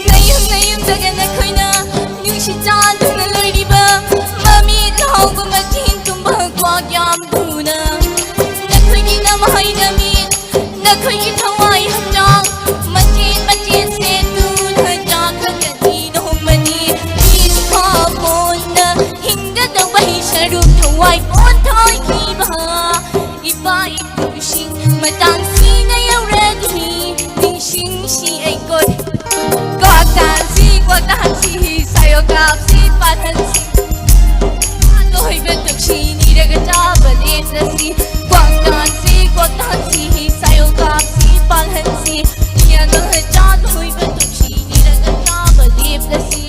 ꯅꯌꯨꯝ ꯅꯌꯨꯝꯗꯒ ꯅꯈꯣꯏꯅ ꯅꯨꯡꯁꯤ ꯆꯥꯟꯗꯨꯅ ꯂꯣꯏꯔꯤꯕ ꯃꯃꯤꯠ ꯂꯥꯎꯕ ꯃꯆꯤꯟ ꯇꯨꯝꯕ ꯀ꯭ꯋꯥꯛ ꯌꯥꯝꯗꯨꯅ ꯅꯈꯣꯏꯒꯤ ꯅꯃꯍꯩ ꯅꯃꯤꯠ ꯅꯈꯣꯏꯒꯤ ꯊꯋꯥꯏ ꯍꯛꯆꯥꯡ ꯃꯆꯦꯠ ꯃꯆꯦꯠ ꯁꯦꯠꯇꯨꯅ ꯆꯥꯈ꯭ꯔꯒꯅꯤ ꯅꯣꯡꯃꯗꯤ꯫ ꯏꯁꯥ ꯄꯣꯟꯅ ꯍꯤꯡꯒꯗꯧꯕꯒꯤ ꯁꯔꯨꯛ ꯊꯋꯥꯏ ꯄꯣꯟꯊꯣꯏꯈꯤꯕ ꯏꯄꯥ ꯏꯄꯨꯁꯤꯡ ꯃꯇꯥꯡꯁꯤꯅ ꯌꯧꯔꯒꯅꯤ ꯅꯤꯡꯁꯤꯡꯁꯤ ꯑꯩꯈꯣꯏ꯫ ꯀ꯭ꯋꯥꯛ ꯇꯥꯟꯁꯤ, ꯀ꯭ꯋꯥꯛ ꯇꯥꯟꯁꯤ, ꯁꯥꯌꯣꯜ ꯀꯥꯞꯁꯤ, ꯄꯥꯜꯍꯟꯁꯤ꯫ ꯂꯣꯏꯕ ꯇꯣꯛꯁꯤ ꯅꯤꯔꯒ ꯆꯥꯕ ꯂꯦꯞꯂꯁꯤ꯫ ꯀ꯭ꯋꯥꯛ ꯇꯥꯟꯁꯤ, ꯀ꯭ꯋꯥꯛ ꯇꯥꯟꯁꯤ, ꯁꯥꯌꯣꯜ ꯀꯥꯞꯁꯤ, ꯄꯥꯜꯍꯟꯁꯤ꯫ ꯌꯥꯅ ꯆꯥ ꯂꯣꯏꯕ ꯇꯣꯛꯁꯤ ꯅꯤꯔꯒ ꯆꯥꯕ ꯂꯦꯞꯂꯁꯤ꯫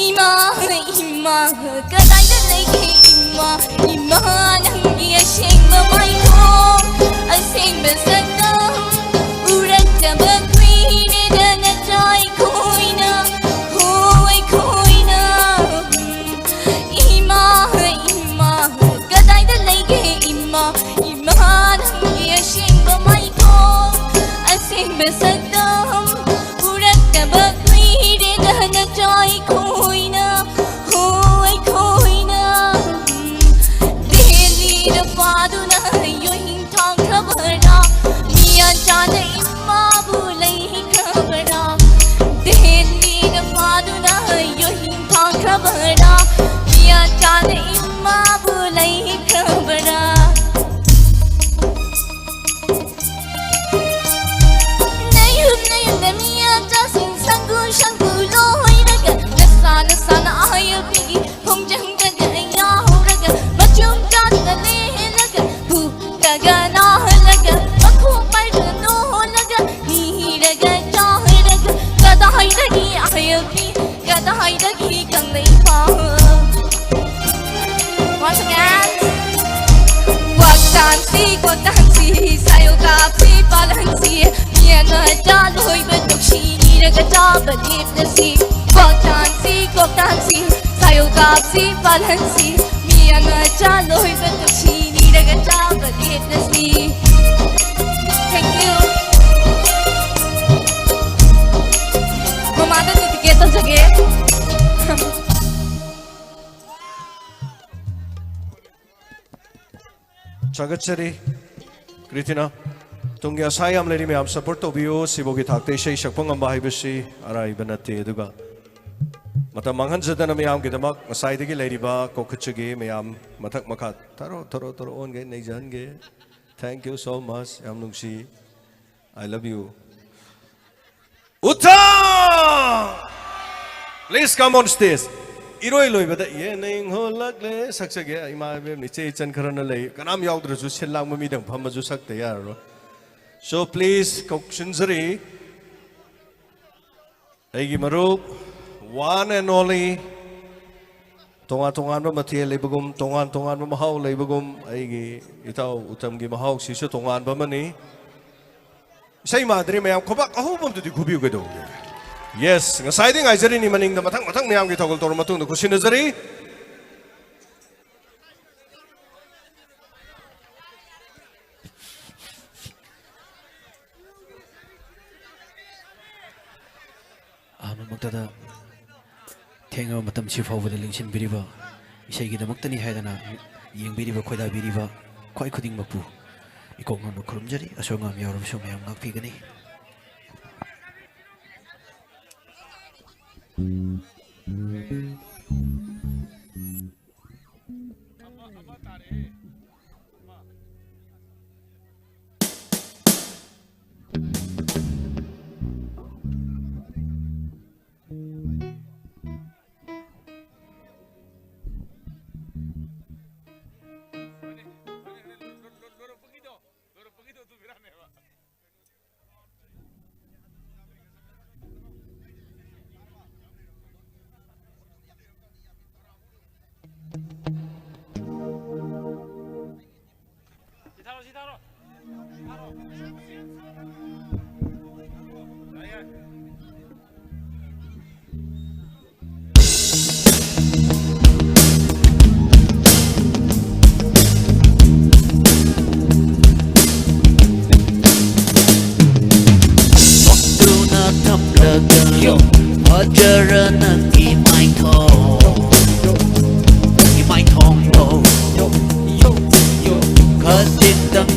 ꯏꯃꯥ, ꯏꯃꯥ, ꯀꯗꯥꯏꯗ ꯂꯩꯒꯦ ꯏꯃꯥ? ꯏꯃꯥ, ꯅꯪꯒꯤ ꯑꯁꯦꯡꯕ ꯃꯥꯏꯊꯣꯡ, ꯑꯁꯦꯡꯕ ꯁꯛꯇꯝ ꯎꯔꯛꯇꯕ ꯀꯨꯏꯔꯦꯗ ꯅꯆꯥ ꯑꯩꯈꯣꯏꯅ, ꯍꯣ ꯑꯩꯈꯣꯏꯅ꯫ ꯏꯃꯥ, ꯏꯃꯥ, ꯀꯗꯥꯏꯗ ꯂꯩꯒꯦ ꯏꯃꯥ? ꯏꯃꯥ, ꯅꯪꯒꯤ ꯑꯁꯦꯡꯕ ꯃꯥꯏꯊꯣꯡ, ꯑꯁꯦꯡꯕ ꯁꯛꯇꯝ ꯁꯤ, ꯃꯤ ꯑꯃꯠꯇ ꯂꯣꯏꯕ ꯅꯨꯡꯁꯤ ꯅꯤꯔꯒ ꯆꯥꯕ ꯂꯦꯞꯂꯁꯤ꯫ ꯀꯣꯛ ꯇꯥꯟꯁꯤ, ꯀꯣꯛ ꯇꯥꯟꯁꯤ, ꯁꯥꯌꯣꯜ ꯀꯥꯞꯁꯤ, ꯄꯥꯜꯍꯟꯁꯤ꯫ ꯃꯤ ꯑꯃꯠꯇ ꯂꯣꯏꯕ ꯅꯨꯡꯁꯤ ꯅꯤꯔꯒ ꯆꯥꯕ ꯂꯦꯞꯂꯁꯤ꯫ Thank you. ꯃꯃꯥꯗ dedicate ꯇꯧꯖꯒꯦ꯫ ꯊꯥꯒꯠꯆꯔꯤ, ꯀ꯭ꯔꯤꯇꯤꯅꯥ꯫ ꯇꯨꯡꯒꯤ ꯑꯁꯥ ꯌꯥꯝ ꯂꯩꯔꯤ, ꯃꯌꯥꯝ support ꯇꯧꯕꯤꯌꯨ꯫ ꯁꯤꯐꯥꯎꯒꯤ ꯊꯥꯛꯇ ꯏꯁꯩ ꯁꯛꯄ ꯉꯝꯕ ꯍꯥꯏꯕꯁꯤ ꯑꯔꯥꯏꯕ ꯅꯠꯇꯦ꯫ ꯑꯗꯨꯒ ꯃꯇꯝ ꯃꯥꯡꯍꯟꯖꯗꯅ ꯃꯌꯥꯝꯒꯤꯗꯃꯛ ꯉꯁꯥꯏꯗꯒꯤ ꯂꯩꯔꯤꯕ ꯀꯣꯛꯈꯨꯠꯁꯨꯒꯤ ꯃꯌꯥꯝ ꯃꯊꯛ ꯃꯈꯥ ꯊꯥꯔꯣ, ꯊꯥꯔꯣ, ꯊꯥꯔꯣ, ꯑꯣꯟꯒꯦ, ꯅꯩꯖꯍꯟꯒꯦ꯫ Thank you so much, ꯌꯥꯝ ꯅꯨꯡꯁꯤ꯫ I love you. ꯎꯊꯥ! Please come on stage. ꯏꯔꯣꯏ ꯂꯣꯏꯕꯗ ꯌꯦꯅꯤꯡ ꯍꯣꯜꯂꯛꯂꯦ ꯁꯛꯆꯒꯦ꯫ ꯏꯃꯥ ꯏꯕꯦꯝ, ꯏꯆꯦ ꯏꯆꯟ ꯈꯔꯅ ꯂꯩ꯫ ꯀꯅꯥꯝ ꯌꯥꯎꯗ꯭ꯔꯁꯨ ꯁꯤꯜ ꯂꯥꯡꯕ ꯃꯤꯗꯪ ꯐꯝꯃꯁꯨ ꯁꯛꯇ ꯌꯥꯔꯔꯣꯏ꯫ So please, ꯀꯧꯁꯤꯟꯖꯔꯤ꯫ ꯑꯩꯒꯤ ꯃꯔꯨꯞ, one and only, ꯇꯣꯉꯥꯟ ꯇꯣꯉꯥꯟꯕ ꯃꯊꯦꯜ ꯂꯩꯕꯒꯨꯝ, ꯇꯣꯉꯥꯟ ꯇꯣꯉꯥꯟꯕ ꯃꯍꯥꯎ ꯂꯩꯕꯒꯨꯝ, ꯑꯩꯒꯤ ꯏꯇꯥꯎ ꯎꯇꯝꯒꯤ ꯃꯍꯥꯎꯁꯤꯁꯨ ꯇꯣꯉꯥꯟꯕ ꯑꯃꯅꯤ꯫ ꯏꯁꯩ ꯃꯥꯟꯗ꯭ꯔꯤ ꯃꯌꯥꯝ, ꯈꯨꯕꯥꯛ ꯑꯍꯧꯕ ꯑꯝꯇꯗꯤ ꯈꯨꯕꯤꯌꯨ ꯀꯩꯗꯧꯒꯦ? Yes, ꯉꯁꯥꯏꯗꯩ ꯉꯥꯏꯖꯔꯤꯅꯤ, ꯃꯅꯤꯡꯗ ꯃꯊꯪ ꯃꯊꯪ ꯃꯌꯥꯝꯒꯤ ꯊꯧꯒꯜ ꯇꯧꯔ ꯃꯇꯨꯡꯗ ꯈꯨꯠꯁꯤꯟꯅꯖꯔꯤ꯫ ꯑꯍꯥꯟꯕꯃꯛꯇꯗ ꯊꯦꯡꯂꯕ ꯃꯇꯝꯁꯤ ꯐꯥꯎꯕꯗ ꯂꯦꯡꯁꯤꯟꯕꯤꯔꯤꯕ, ꯏꯁꯩꯒꯤꯗꯃꯛꯇꯅꯤ ꯍꯥꯏꯗꯅ ꯌꯦꯡꯕꯤꯔꯤꯕ, ꯈꯣꯏꯗꯥꯕꯤꯔꯤꯕ ꯈ꯭ꯋꯥꯏ ꯈꯨꯗꯤꯡꯃꯛꯄꯨ ꯏꯀꯣꯛ ꯉꯝꯅ ꯈꯨꯔꯨꯝꯖꯔꯤ꯫ ꯑꯁꯣꯏ ꯑꯉꯥꯝ ꯌꯥꯎꯔꯕꯁꯨ ꯃꯌꯥꯝ ꯉꯥꯛꯄꯤꯒꯅꯤ꯫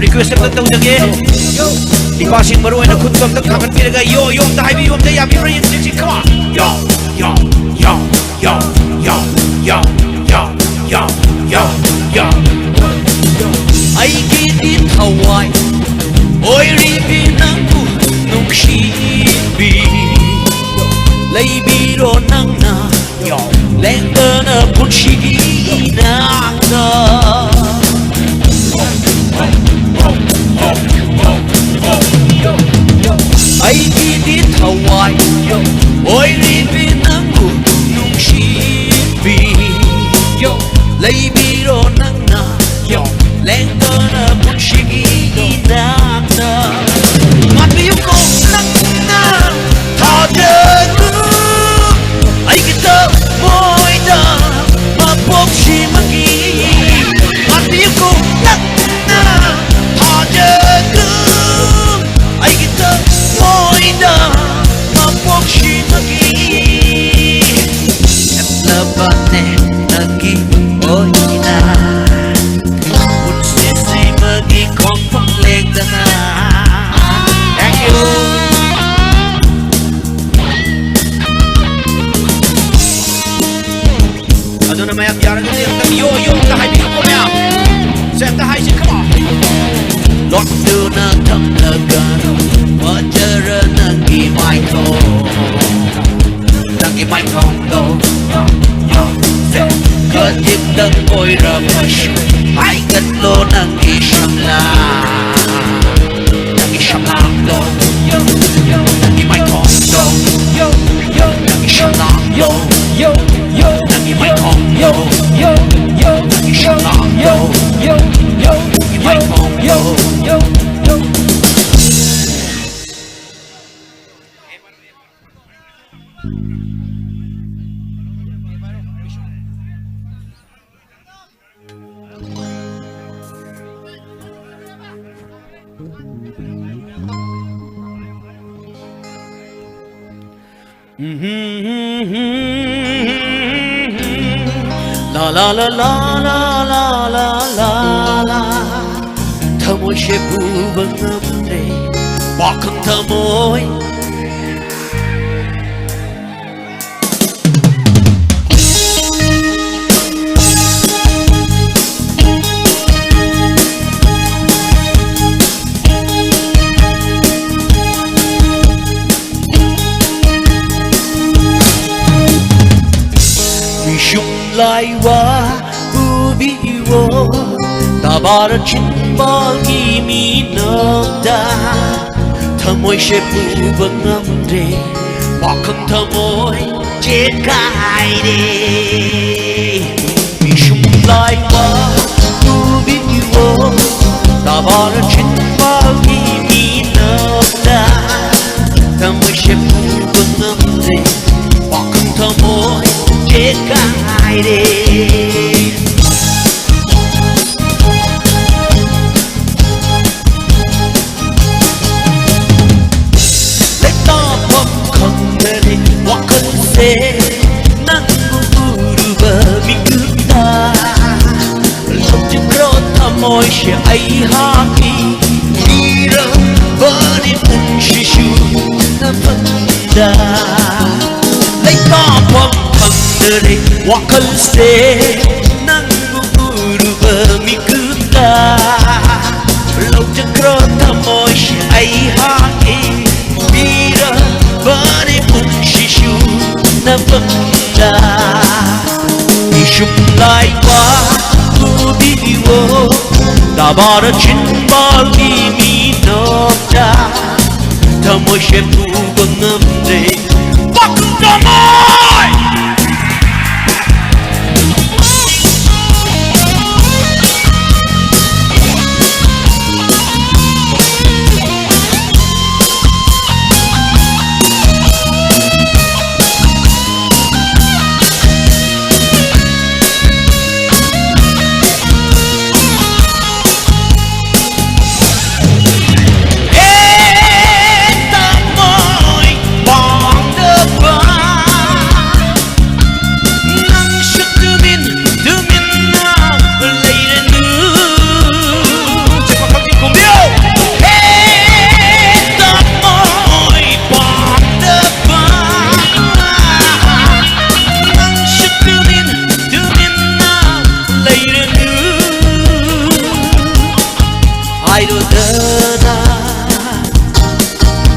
Request ꯑꯝꯇ ꯇꯧꯖꯒꯦ꯫ ꯏꯄꯥꯁꯤꯡ ꯃꯔꯨ ꯑꯣꯏꯅ ꯈꯨꯠꯇꯣ ꯑꯝꯇ ꯊꯥꯡꯒꯠꯄꯤꯔꯒ ꯌꯣ ꯌꯣ ꯑꯝꯇ ꯍꯥꯏꯕꯤꯌꯨ ꯑꯝꯇ, ꯌꯥꯕꯤꯕ꯭ꯔꯥ ꯌꯦꯡꯁꯤ꯫ Come on. ꯌꯣ ꯌꯣ ꯌꯣ ꯌꯣ ꯌꯣ ꯌꯣ ꯌꯣ ꯌꯣ ꯌꯣ ꯌꯣ꯫ ꯑꯩꯒꯤꯗꯤ ꯊꯋꯥꯏ ꯑꯣꯏꯔꯤꯕꯤ ꯅꯪꯕꯨ ꯅꯨꯡꯁꯤꯕꯤ, ꯂꯩꯕꯤꯔꯣ ꯅꯪꯅ ꯂꯦꯡꯗꯅ ꯄꯨꯟꯁꯤꯒꯤ ꯏꯅꯥꯛꯇ꯫ ꯑꯩꯒꯤꯗꯤ ꯊꯋꯥꯏ ꯑꯣꯏꯔꯤꯕꯤ ꯅꯪꯕꯨ ꯅꯨꯡꯁꯤꯕꯤ, ꯂꯩꯕꯤꯔꯣ ꯅꯪꯅ ꯂꯦꯡꯗꯅ ꯄꯨꯟꯁꯤꯒꯤ ꯏꯅꯥꯛꯇ꯫ ꯉꯥꯛꯄꯤꯌꯨꯀꯣ ꯅꯪꯅ ꯊꯥꯖꯗꯨ ꯑꯩꯒꯤ ꯊꯃꯣꯏꯗ ꯃꯄꯣꯛꯁꯤꯃꯒꯤ꯫ ꯉꯥꯛꯄꯤꯌꯨꯀꯣ ꯅꯪꯅ ꯊꯥꯖꯗꯨ ꯑꯩꯒꯤ ꯊꯃꯣꯏꯗ ꯃꯄꯣꯛꯁꯤꯃꯒꯤ꯫ ꯂꯦꯞꯂꯕꯅꯦ ꯅꯪꯒꯤ ꯑꯣꯏꯅ ꯄꯨꯟꯁꯤꯁꯤꯃꯒꯤ ꯈꯣꯡꯐꯝ ꯂꯦꯡꯗꯅ꯫ Thank you. ꯑꯗꯨꯅ ꯃꯌꯥꯝ ꯌꯥꯔꯒꯗꯤ ꯑꯝꯇꯪ ꯌꯣ ꯌꯣ ꯑꯝꯇ ꯍꯥꯏꯕꯤꯌꯨꯀꯣ ꯃꯌꯥꯝ꯫ ꯁꯦ ꯑꯝꯇ ꯍꯥꯏꯁꯤ, come on. ꯂꯣꯠꯇꯨꯅ ꯊꯝꯂꯒꯅꯨ ꯐꯖꯔ ꯅꯪꯒꯤ ꯃꯥꯏꯊꯣꯡ, ꯅꯪꯒꯤ ꯃꯥꯏꯊꯣꯡꯗꯣ꯫ ꯈꯖꯤꯛꯇꯪ ꯑꯣꯏꯔꯕꯁꯨ ꯍꯥꯏꯒꯠꯂꯣ ꯅꯪꯒꯤ ꯁꯝꯂꯥꯡ, ꯅꯪꯒꯤ ꯁꯝꯂꯥꯡꯗꯣ, ꯅꯪꯒꯤ ꯃꯥꯏꯊꯣꯡꯗꯣ, ꯅꯪꯒꯤ ꯁꯝꯂꯥꯡꯗꯣ, ꯅꯪꯒꯤ ꯃꯥꯏꯊꯣꯡꯗꯣ, ꯅꯪꯒꯤ ꯁꯝꯂꯥꯡꯗꯣ, ꯅꯪꯒꯤ ꯃꯥꯏꯊꯣꯡꯗꯣ꯫ La la la la la la la la la. ꯊꯃꯣꯏꯁꯦ ꯄꯨꯕ ꯉꯝꯗ꯭ꯔꯦ, ꯄꯥꯈꯪ ꯊꯃꯣꯏ꯫ ꯃꯤꯁꯨꯝ ꯂꯥꯏꯋꯥ ꯄꯨꯕꯤꯌꯣ, ꯇꯕꯥꯔ ꯆꯤꯟꯕꯥꯜꯒꯤ ꯃꯤꯅꯣꯛꯇ꯫ ꯊꯃꯣꯏꯁꯦ ꯄꯨꯕ ꯉꯝꯗ꯭ꯔꯦ, ꯄꯥꯈꯪ ꯊꯃꯣꯏ ꯆꯦꯈꯥꯏꯔꯦ꯫ ꯃꯤꯁꯨꯝ ꯂꯥꯏꯋꯥ ꯄꯨꯕꯤꯌꯣ, ꯇꯕꯥꯔ ꯆꯤꯟꯕꯥꯜꯒꯤ ꯃꯤꯅꯣꯛꯇ꯫ ꯊꯃꯣꯏꯁꯦ ꯄꯨꯕ ꯉꯝꯗ꯭ꯔꯦ, ꯄꯥꯈꯪ ꯊꯃꯣꯏ ꯆꯦꯈꯥꯏꯔꯦ꯫ ꯂꯩꯇꯥꯐꯝ ꯈꯪꯗꯔꯦ ꯋꯥꯈꯜꯁꯦ, ꯅꯪꯕꯨ ꯎꯔꯨꯕ ꯃꯤꯀꯨꯞꯇ꯫ ꯂꯧꯖꯈ꯭ꯔꯣ ꯊꯃꯣꯏꯁꯦ ꯑꯩꯍꯥꯛꯀꯤ, ꯄꯤꯔꯕꯅꯤ ꯄꯨꯟꯁꯤꯁꯨ ꯅꯐꯝꯗ꯫ ꯂꯩꯇꯥꯐꯝ ꯈꯪꯗꯔꯦ ꯋꯥꯈꯜꯁꯦ, ꯅꯪꯕꯨ ꯎꯔꯨꯕ ꯃꯤꯀꯨꯞꯇ꯫ ꯂꯧꯖꯈ꯭ꯔꯣ ꯊꯃꯣꯏꯁꯦ ꯑꯩꯍꯥꯛꯀꯤ, ꯄꯤꯔꯕꯅꯤ ꯄꯨꯟꯁꯤꯁꯨ ꯅꯐꯝꯗ꯫ ꯏꯁꯨꯝ ꯂꯥꯏꯋꯥ ꯄꯨꯕꯤꯌꯣ, ꯇꯕꯥꯔ ꯆꯤꯟꯕꯥꯜꯒꯤ ꯃꯤꯅꯣꯛꯇ꯫ ꯊꯃꯣꯏꯁꯦ ꯄꯨꯕ ꯉꯝꯗ꯭ꯔꯦ, ꯄꯥꯈꯪ ꯊꯃꯣꯏ꯫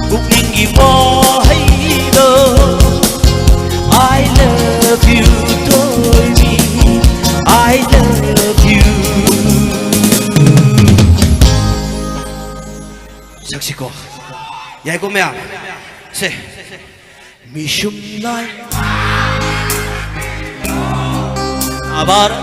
ꯄꯨꯛꯅꯤꯡꯒꯤ ꯋꯥꯍꯩꯗꯣ, I love you, ꯊꯣꯏꯕꯤ, I love you. ꯁꯛꯁꯤꯀꯣ꯫ ꯌꯥꯏꯀꯣ, ꯃꯌꯥꯝ? ꯁꯦ꯫ ꯃꯤꯁꯨꯝ ꯂꯥꯏ ꯑꯕꯥꯔ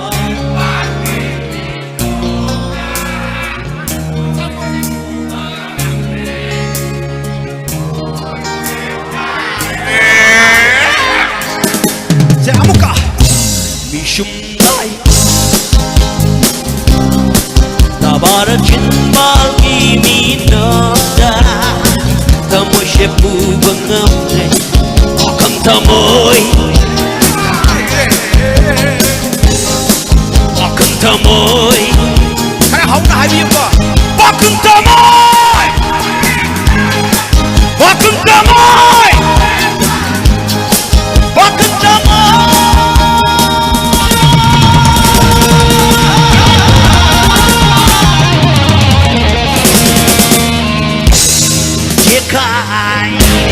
ꯁꯦ, ꯑꯃꯨꯛꯀ꯫ ꯃꯤꯁꯨꯝ ꯂꯥꯏ ꯅꯕꯥꯔ ꯆꯤꯟꯕꯥꯜꯒꯤ ꯃꯤꯅꯣꯛꯇ ꯊꯃꯣꯏꯁꯦ ꯄꯨꯕ ꯉꯝꯗ꯭ꯔꯦ꯫ ꯄꯥꯈꯪ ꯊꯃꯣꯏ, ꯄꯥꯈꯪ ꯊꯃꯣꯏ꯫ ꯈꯔ ꯍꯧꯅ ꯍꯥꯏꯕꯤꯌꯨꯀꯣ꯫ ꯄꯥꯈꯪ ꯊꯃꯣꯏ! ꯄꯥꯈꯪ ꯊꯃꯣꯏ! ꯄꯥꯈꯪ ꯊꯃꯣꯏ! ꯌꯦꯛꯈꯥꯏꯔꯦ꯫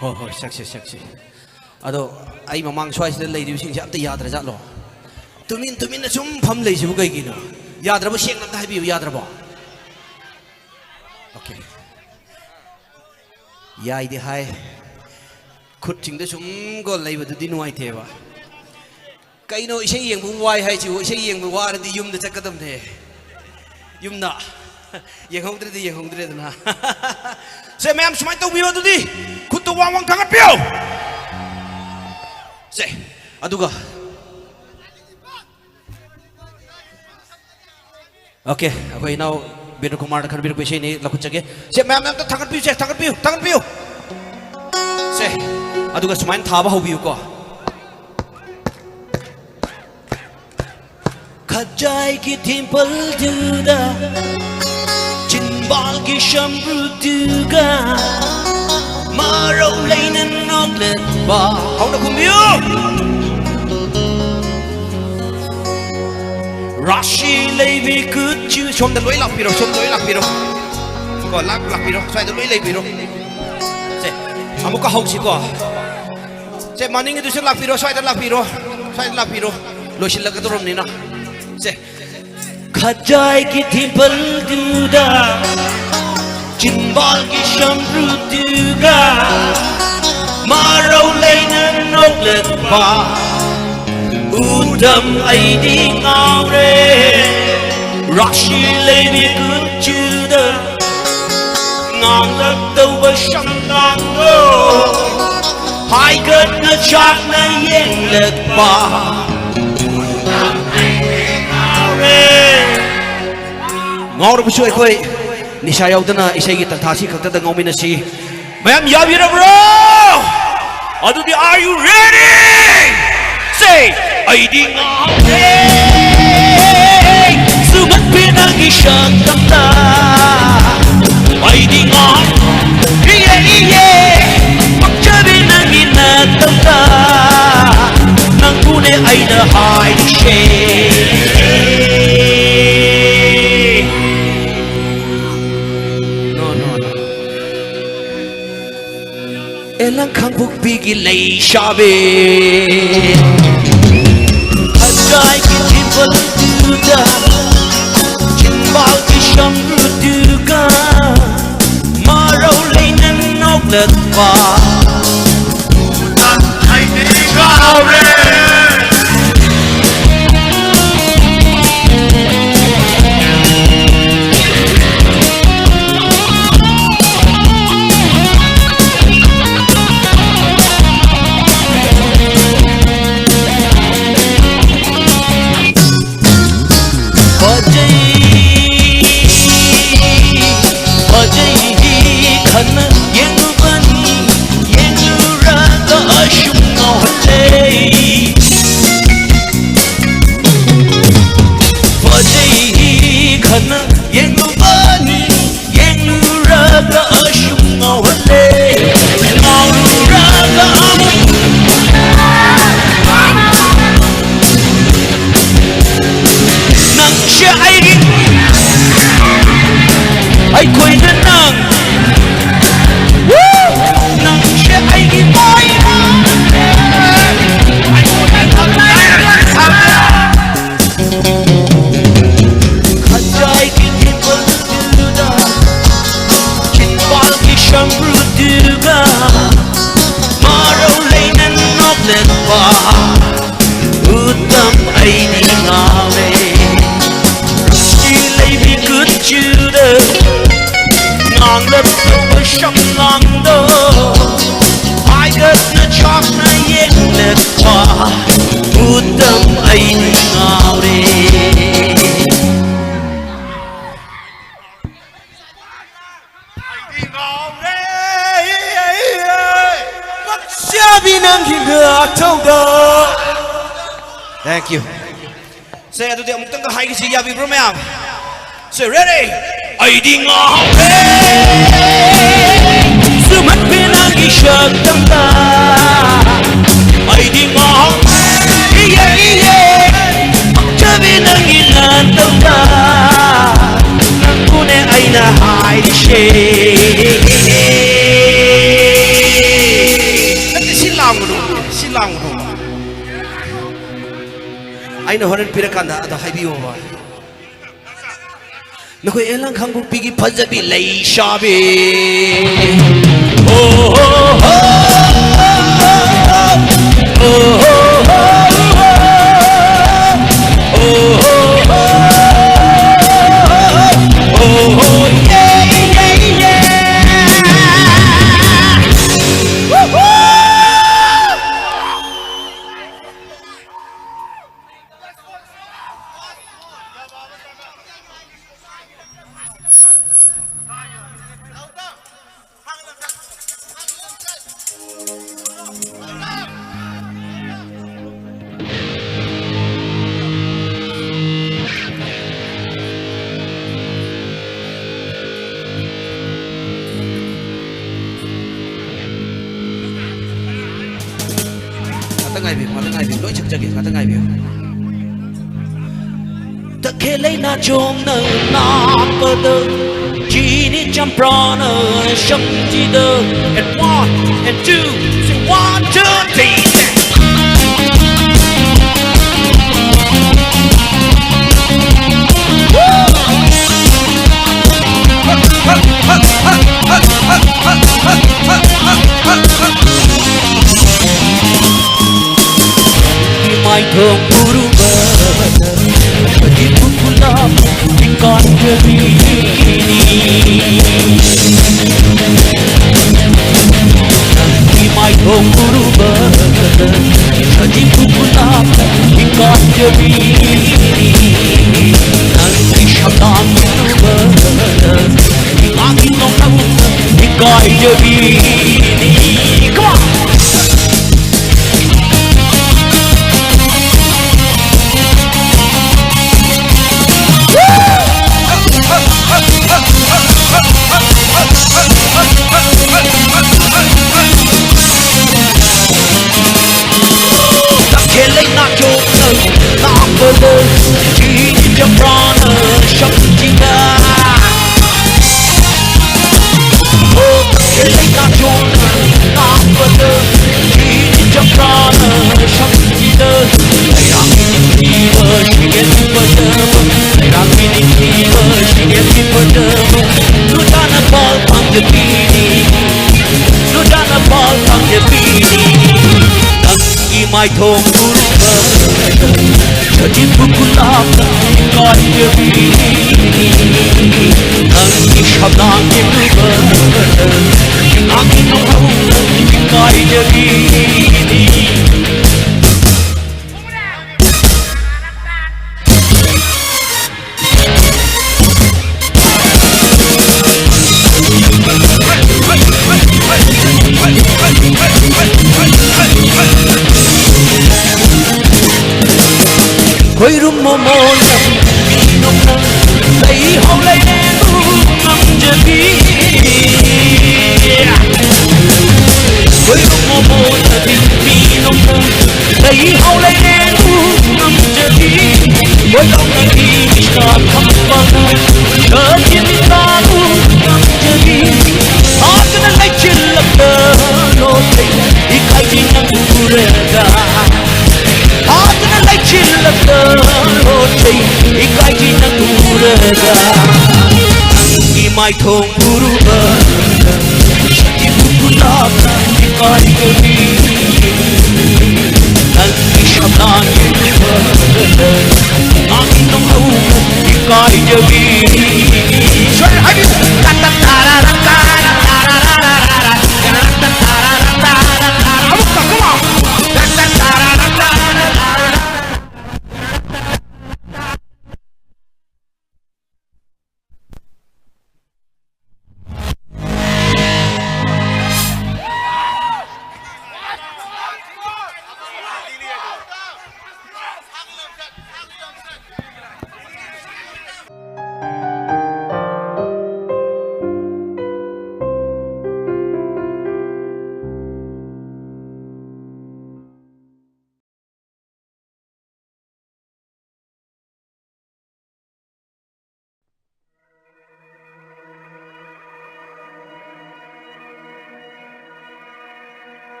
ꯍꯣꯏ, ꯍꯣꯏ, ꯁꯛꯁꯤ, ꯁꯛꯁꯤ꯫ ꯑꯗꯣ ꯑꯩ ꯃꯃꯥꯡ ꯁ꯭ꯋꯥꯏꯁꯤꯗ ꯂꯩꯔꯤꯕꯁꯤꯡꯁꯦ ꯑꯝꯇ ꯌꯥꯗ꯭ꯔꯖꯥꯠꯂꯣ? ꯇꯨꯃꯤꯟ ꯇꯨꯃꯤꯟꯅ ꯁꯨꯝ ꯐꯝ ꯂꯩꯁꯤꯕꯨ ꯀꯩꯒꯤꯅꯣ? ꯌꯥꯗ꯭ꯔꯕ ꯁꯦꯡꯅ ꯑꯝꯇ ꯍꯥꯏꯕꯤꯌꯨ, ꯌꯥꯗ꯭ꯔꯕꯣ? ꯑꯣꯀꯦ꯫ ꯌꯥꯏꯗꯤ ꯍꯥꯏ꯫ ꯈꯨꯠꯁꯤꯡꯗ ꯁꯨꯝ ꯀꯣ ꯂꯩꯕꯗꯨꯗꯤ ꯅꯨꯡꯉꯥꯏꯇꯦꯕ꯫ ꯀꯩꯅꯣ ꯏꯁꯩ ꯌꯦꯡꯕ ꯋꯥꯏ ꯍꯥꯏꯁꯤꯕꯨ? ꯏꯁꯩ ꯌꯦꯡꯕ ꯋꯥꯔꯗꯤ ꯌꯨꯝꯗ ꯆꯠꯀꯗꯕꯅꯦ꯫ ꯌꯨꯝꯗ꯫ ꯌꯦꯡꯍꯧꯗ꯭ꯔꯗꯤ ꯌꯦꯡꯍꯧꯗ꯭ꯔꯦꯗꯅ꯫ ꯁꯦ, ꯃꯌꯥꯝ ꯁꯨꯃꯥꯏꯅ ꯇꯧꯕꯤꯌꯣ ꯑꯗꯨꯗꯤ꯫ ꯈꯨꯠꯇꯨ ꯋꯥꯡ ꯋꯥꯡ ꯊꯥꯡꯒꯠꯄꯤꯌꯣ꯫ ꯁꯦ, ꯑꯗꯨꯒ ꯑꯣꯀꯦ, ꯑꯩꯈꯣꯏ ꯏꯅꯥꯎ ꯕꯤꯅꯨ ꯀꯨꯃꯥꯔꯅ ꯈꯟꯕꯤꯔꯛꯄ ꯏꯁꯩꯅꯤ, ꯂꯧꯈꯠꯆꯒꯦ꯫ ꯁꯦ, ꯃꯌꯥꯝ, ꯃꯌꯥꯝ ꯑꯝꯇ ꯊꯥꯡꯒꯠꯄꯤꯌꯨꯁꯦ, ꯊꯥꯡꯒꯠꯄꯤꯌꯨ, ꯊꯥꯡꯒꯠꯄꯤꯌꯨ꯫ ꯁꯦ, ꯑꯗꯨꯒ ꯁꯨꯃꯥꯏꯅ ꯊꯥꯕ ꯍꯧꯕꯤꯌꯨꯀꯣ꯫ ꯈꯖꯥꯏꯒꯤ ꯊꯤꯝꯄꯜꯗꯨꯗ, ꯆꯤꯟꯕꯥꯜꯒꯤ ꯁꯝꯕ꯭ꯔꯨꯗꯨꯒ, ꯃꯔꯧ ꯂꯩꯅ ꯅꯣꯛꯂꯛꯄ꯫ ꯍꯧꯅ ꯈꯨꯝꯕꯤꯌꯨ꯫ ꯔꯥꯁꯤ ꯂꯩꯕꯤ ꯀꯨꯆꯨ꯫ ꯁꯣꯝꯗ ꯂꯣꯏ ꯂꯥꯛꯄꯤꯔꯣ, ꯁꯣꯝꯗ ꯂꯣꯏ ꯂꯥꯛꯄꯤꯔꯣ꯫ ꯀꯣ, ꯂꯥꯛ-, ꯂꯥꯛꯄꯤꯔꯣ, ꯁ꯭ꯋꯥꯏꯗ ꯂꯣꯏ ꯂꯩꯕꯤꯔꯣ꯫ ꯁꯦ, ꯑꯃꯨꯛꯀ ꯍꯧꯁꯤꯀꯣ꯫ ꯁꯦ, ꯃꯅꯤꯡꯒꯤꯗꯨꯁꯨ ꯂꯥꯛꯄꯤꯔꯣ, ꯁ꯭ꯋꯥꯏꯗ ꯂꯥꯛꯄꯤꯔꯣ, ꯁ꯭ꯋꯥꯏꯗ ꯂꯥꯛꯄꯤꯔꯣ꯫ ꯂꯣꯏꯁꯤꯜꯂꯛꯀꯗꯧꯔꯕꯅꯤꯅ꯫ ꯁꯦ, ꯈꯖꯥꯏꯒꯤ ꯊꯤꯝꯄꯜꯗꯨꯗ, ꯆꯤꯟꯕꯥꯜꯒꯤ ꯁꯝꯕ꯭ꯔꯨꯗꯨꯒ, ꯃꯔꯧ ꯂꯩꯅ ꯅꯣꯛꯂꯛꯄ ꯎꯗꯝ ꯑꯩꯗꯤ ꯉꯥꯎꯔꯦ꯫ ꯔꯥꯁꯤ ꯂꯩꯕꯤ ꯀꯨꯆꯨꯗ, ꯉꯥꯡꯂꯛꯇꯧꯕ ꯁꯝꯂꯥꯡꯗꯣ ꯍꯥꯏꯒꯠꯅ ꯆꯥꯛꯅ ꯌꯦꯡꯂꯛꯄ꯫ ꯉꯥꯎꯔꯕꯁꯨ ꯑꯩꯈꯣꯏ ꯅꯤꯁꯥ ꯌꯥꯎꯗꯅ ꯏꯁꯩꯒꯤ ꯇꯟꯊꯥꯁꯤ ꯈꯛꯇꯗ ꯉꯥꯎꯃꯤꯟꯅꯁꯤ꯫ ꯃꯌꯥꯝ ꯌꯥꯕꯤꯔꯕ꯭ꯔꯣ? ꯑꯗꯨꯗꯤ, are you ready? Say, ꯑꯩꯗꯤ ꯉꯥꯎꯔꯦ ꯁꯨꯃꯟꯕꯤ ꯅꯪꯒꯤ ꯁꯛꯇꯝꯗ꯫ ꯑꯩꯗꯤ ꯉꯥꯎꯔꯦ, ꯏꯌꯦ, ꯏꯌꯦ, ꯄꯛꯆꯕꯤ ꯅꯪꯒꯤ ꯅꯇꯝꯗ꯫ ꯅꯪꯕꯨꯅꯦ ꯑꯩꯅ ꯍꯥꯏꯔꯤꯁꯦ꯫ No, no, no. ꯑꯦ ꯂꯪꯈꯥꯡꯄꯣꯛꯄꯤꯒꯤ ꯂꯩꯁꯥꯕꯤ, ꯈꯖꯥꯏꯒꯤ ꯊꯤꯝꯄꯜꯗꯨꯗ, ꯆꯤꯝꯕꯥꯜꯒꯤ ꯁꯝꯕ꯭ꯔꯨꯗꯨꯒ, ꯃꯔꯧ ꯂꯩꯅ ꯅꯣꯛꯂꯛꯄ꯫ ꯑꯩꯗꯤ ꯉꯥꯎꯔꯦ꯫ ꯐꯖꯩ, ꯑꯗꯨꯒ ꯃꯔꯧ ꯂꯩꯅ ꯅꯣꯛꯂꯛꯄ ꯎꯇꯝ ꯑꯩꯗꯤ ꯉꯥꯎꯔꯦ꯫ ꯁꯤ ꯂꯩꯕꯤ ꯀꯨꯆꯨꯗ ꯉꯥꯡꯂꯛꯇꯧꯕ ꯁꯝꯂꯥꯡꯗꯣ ꯍꯥꯏꯒꯠꯅ ꯆꯥꯛꯅ ꯌꯦꯡꯂꯛꯄ ꯎꯇꯝ ꯑꯩꯗꯤ ꯉꯥꯎꯔꯦ꯫ ꯑꯩꯗꯤ ꯉꯥꯎꯔꯦ꯫ ꯄꯛꯆꯕꯤ ꯅꯪꯒꯤ ꯉꯥꯛꯊꯧꯗ꯫ Thank you꯫ ꯁꯦ, ꯑꯗꯨꯗꯤ ꯑꯃꯨꯛꯇꯪꯒ ꯍꯥꯏꯈꯤꯁꯤ, ꯌꯥꯕꯤꯕ꯭ꯔꯣ ꯃꯌꯥꯝ? ꯁꯦ, ready? ꯑꯩꯗꯤ ꯉꯥꯎꯔꯦ꯫ ꯁꯨꯝꯍꯠꯄꯤ ꯅꯪꯒꯤ ꯁꯛꯇꯝꯗ꯫ ꯑꯩꯗꯤ ꯉꯥꯎꯔꯦ꯫ ꯏꯌꯦ, ꯏꯌꯦ꯫ ꯄꯛꯆꯕꯤ ꯅꯪꯒꯤ ꯉꯥꯛꯊꯧꯗ꯫ ꯅꯪꯕꯨꯅꯦ ꯑꯩꯅ ꯍꯥꯏꯔꯤꯁꯦ꯫ ꯅꯠꯇꯦ, ꯁꯤ ꯂꯥꯡꯒꯅꯨ, ꯁꯤ ꯂꯥꯡꯒꯅꯨ꯫ ꯑꯩꯅ ꯍꯣꯔꯦꯟ ꯄꯤꯔꯀꯥꯟꯗ ꯑꯗꯣ ꯍꯥꯏꯕꯤꯌꯣꯕ꯫ ꯅꯈꯣꯏ ꯑꯦꯂꯥꯡ ꯈꯥꯡꯕꯣꯛꯄꯤꯒꯤ ꯐꯖꯕꯤ ꯂꯩꯁꯥꯕꯤ꯫ ꯑꯣ ꯍꯣ ꯍꯣ꯫ ꯑꯣ ꯍꯣ ꯍꯣ꯫ ꯑꯣ ꯍꯣ ꯍꯣ꯫ ꯑꯣ ꯍꯣ ꯌꯦ ꯌꯦ ꯌꯦ꯫ ꯋꯨ ꯍꯨ꯫ ꯉꯥꯛꯇ ꯉꯥꯏꯕꯤꯌꯨ, ꯉꯥꯛꯇ ꯉꯥꯏꯕꯤꯌꯨ, ꯂꯣꯏ ꯁꯛꯆꯒꯦ, ꯉꯥꯛꯇ ꯉꯥꯏꯕꯤꯌꯨ꯫ ꯇꯈꯦꯜ ꯂꯩ ꯅꯥꯆꯣꯝꯅ ꯅꯥꯠꯄꯗ, ꯖꯤꯅꯤ ꯆꯝꯄ꯭ꯔꯥꯅ ꯁꯛꯁꯤꯗ꯫ And one, and two, say one, two, three, say. Woo! ꯎꯔꯨꯕꯗ ꯁꯖꯤꯕꯨ ꯄꯨꯂꯞ ꯏꯀꯥꯏꯖꯕꯤꯅꯤ꯫ ꯅꯪꯒꯤ ꯃꯥꯏꯊꯣꯡ ꯎꯔꯨꯕꯗ ꯁꯖꯤꯕꯨ ꯄꯨꯂꯞ ꯏꯀꯥꯏꯖꯕꯤꯅꯤ꯫ ꯅꯪꯒꯤ ꯁꯛꯇꯝ ꯎꯔꯨꯕꯗ ꯏꯃꯥꯒꯤ ꯅꯣꯡꯊꯛꯇ ꯏꯀꯥꯏꯖꯕꯤꯅꯤ꯫ Come on! ꯅꯪꯒꯤ ꯂꯩꯅꯥ ꯆꯣꯛꯅ ꯅꯥꯕꯗ ꯊꯤꯅ ꯆꯝꯄ꯭ꯔꯥꯅ ꯁꯛꯇꯤꯗ꯫ ꯑꯣ, ꯅꯪꯒꯤ ꯂꯩꯅꯥ ꯆꯣꯛꯅ ꯅꯥꯕꯗ ꯊꯤꯅ ꯆꯝꯄ꯭ꯔꯥꯅ ꯁꯛꯇꯤꯗ꯫ ꯂꯩꯔꯥꯛꯀꯤ ꯅꯤꯡꯊꯤꯕ ꯁꯤꯒꯦꯠꯀꯤ ꯐꯖꯕ, ꯂꯩꯔꯥꯛꯀꯤ ꯅꯤꯡꯊꯤꯕ ꯁꯤꯒꯦꯠꯀꯤ ꯐꯖꯕ, ꯅꯨꯡꯗꯥꯡꯅ ꯄꯥꯜ ꯄꯥꯝꯖꯕꯤꯅꯤ, ꯅꯨꯡꯗꯥꯡꯅ ꯄꯥꯜ ꯄꯥꯝꯖꯕꯤꯅꯤ꯫ ꯅꯪꯒꯤ ꯃꯥꯏꯊꯣꯡ ꯎꯔꯨꯕꯗ ꯁꯖꯤꯕꯨ ꯄꯨꯂꯞꯅ ꯏꯀꯥꯏꯖꯕꯤꯅꯤ꯫ ꯅꯪꯒꯤ ꯁꯛꯇꯝ ꯌꯦꯡꯂꯨꯕꯗ ꯏꯃꯥꯒꯤ ꯅꯣꯡꯊꯛꯇ ꯏꯀꯥꯏꯖꯕꯤꯅꯤ꯫ ꯈꯣꯏꯔꯨꯝꯃꯣ ꯃꯣꯟꯗ ꯃꯤ ꯅꯣꯛꯅ ꯂꯩꯍꯧ ꯂꯩꯔꯦꯡꯕꯨ ꯉꯝꯖꯕꯤ꯫ ꯈꯣꯏꯔꯨꯝꯃꯣ ꯃꯣꯟꯗ ꯃꯤ ꯅꯣꯛꯅ ꯂꯩꯍꯧ ꯂꯩꯔꯦꯡꯕꯨ ꯉꯝꯖꯕꯤ꯫ ꯈꯣꯏꯔꯣꯝꯗꯒꯤ ꯏꯁꯥ ꯐꯪꯕ ꯁꯖꯤꯟ ꯇꯥꯕꯨ ꯉꯝꯖꯕꯤ꯫ ꯐꯥꯗꯅ ꯂꯩꯆꯤꯜꯂꯛꯇ ꯂꯣꯠꯂꯦ ꯏꯀꯥꯏꯖꯩ ꯅꯪ ꯎꯔꯒ꯫ ꯐꯥꯗꯅ ꯂꯩꯆꯤꯜꯂꯛꯇ ꯂꯣꯠꯂꯦ ꯏꯀꯥꯏꯖꯩ ꯅꯪ ꯎꯔꯒ꯫ ꯅꯪꯒꯤ ꯃꯥꯏꯊꯣꯡ ꯎꯔꯨꯕꯗ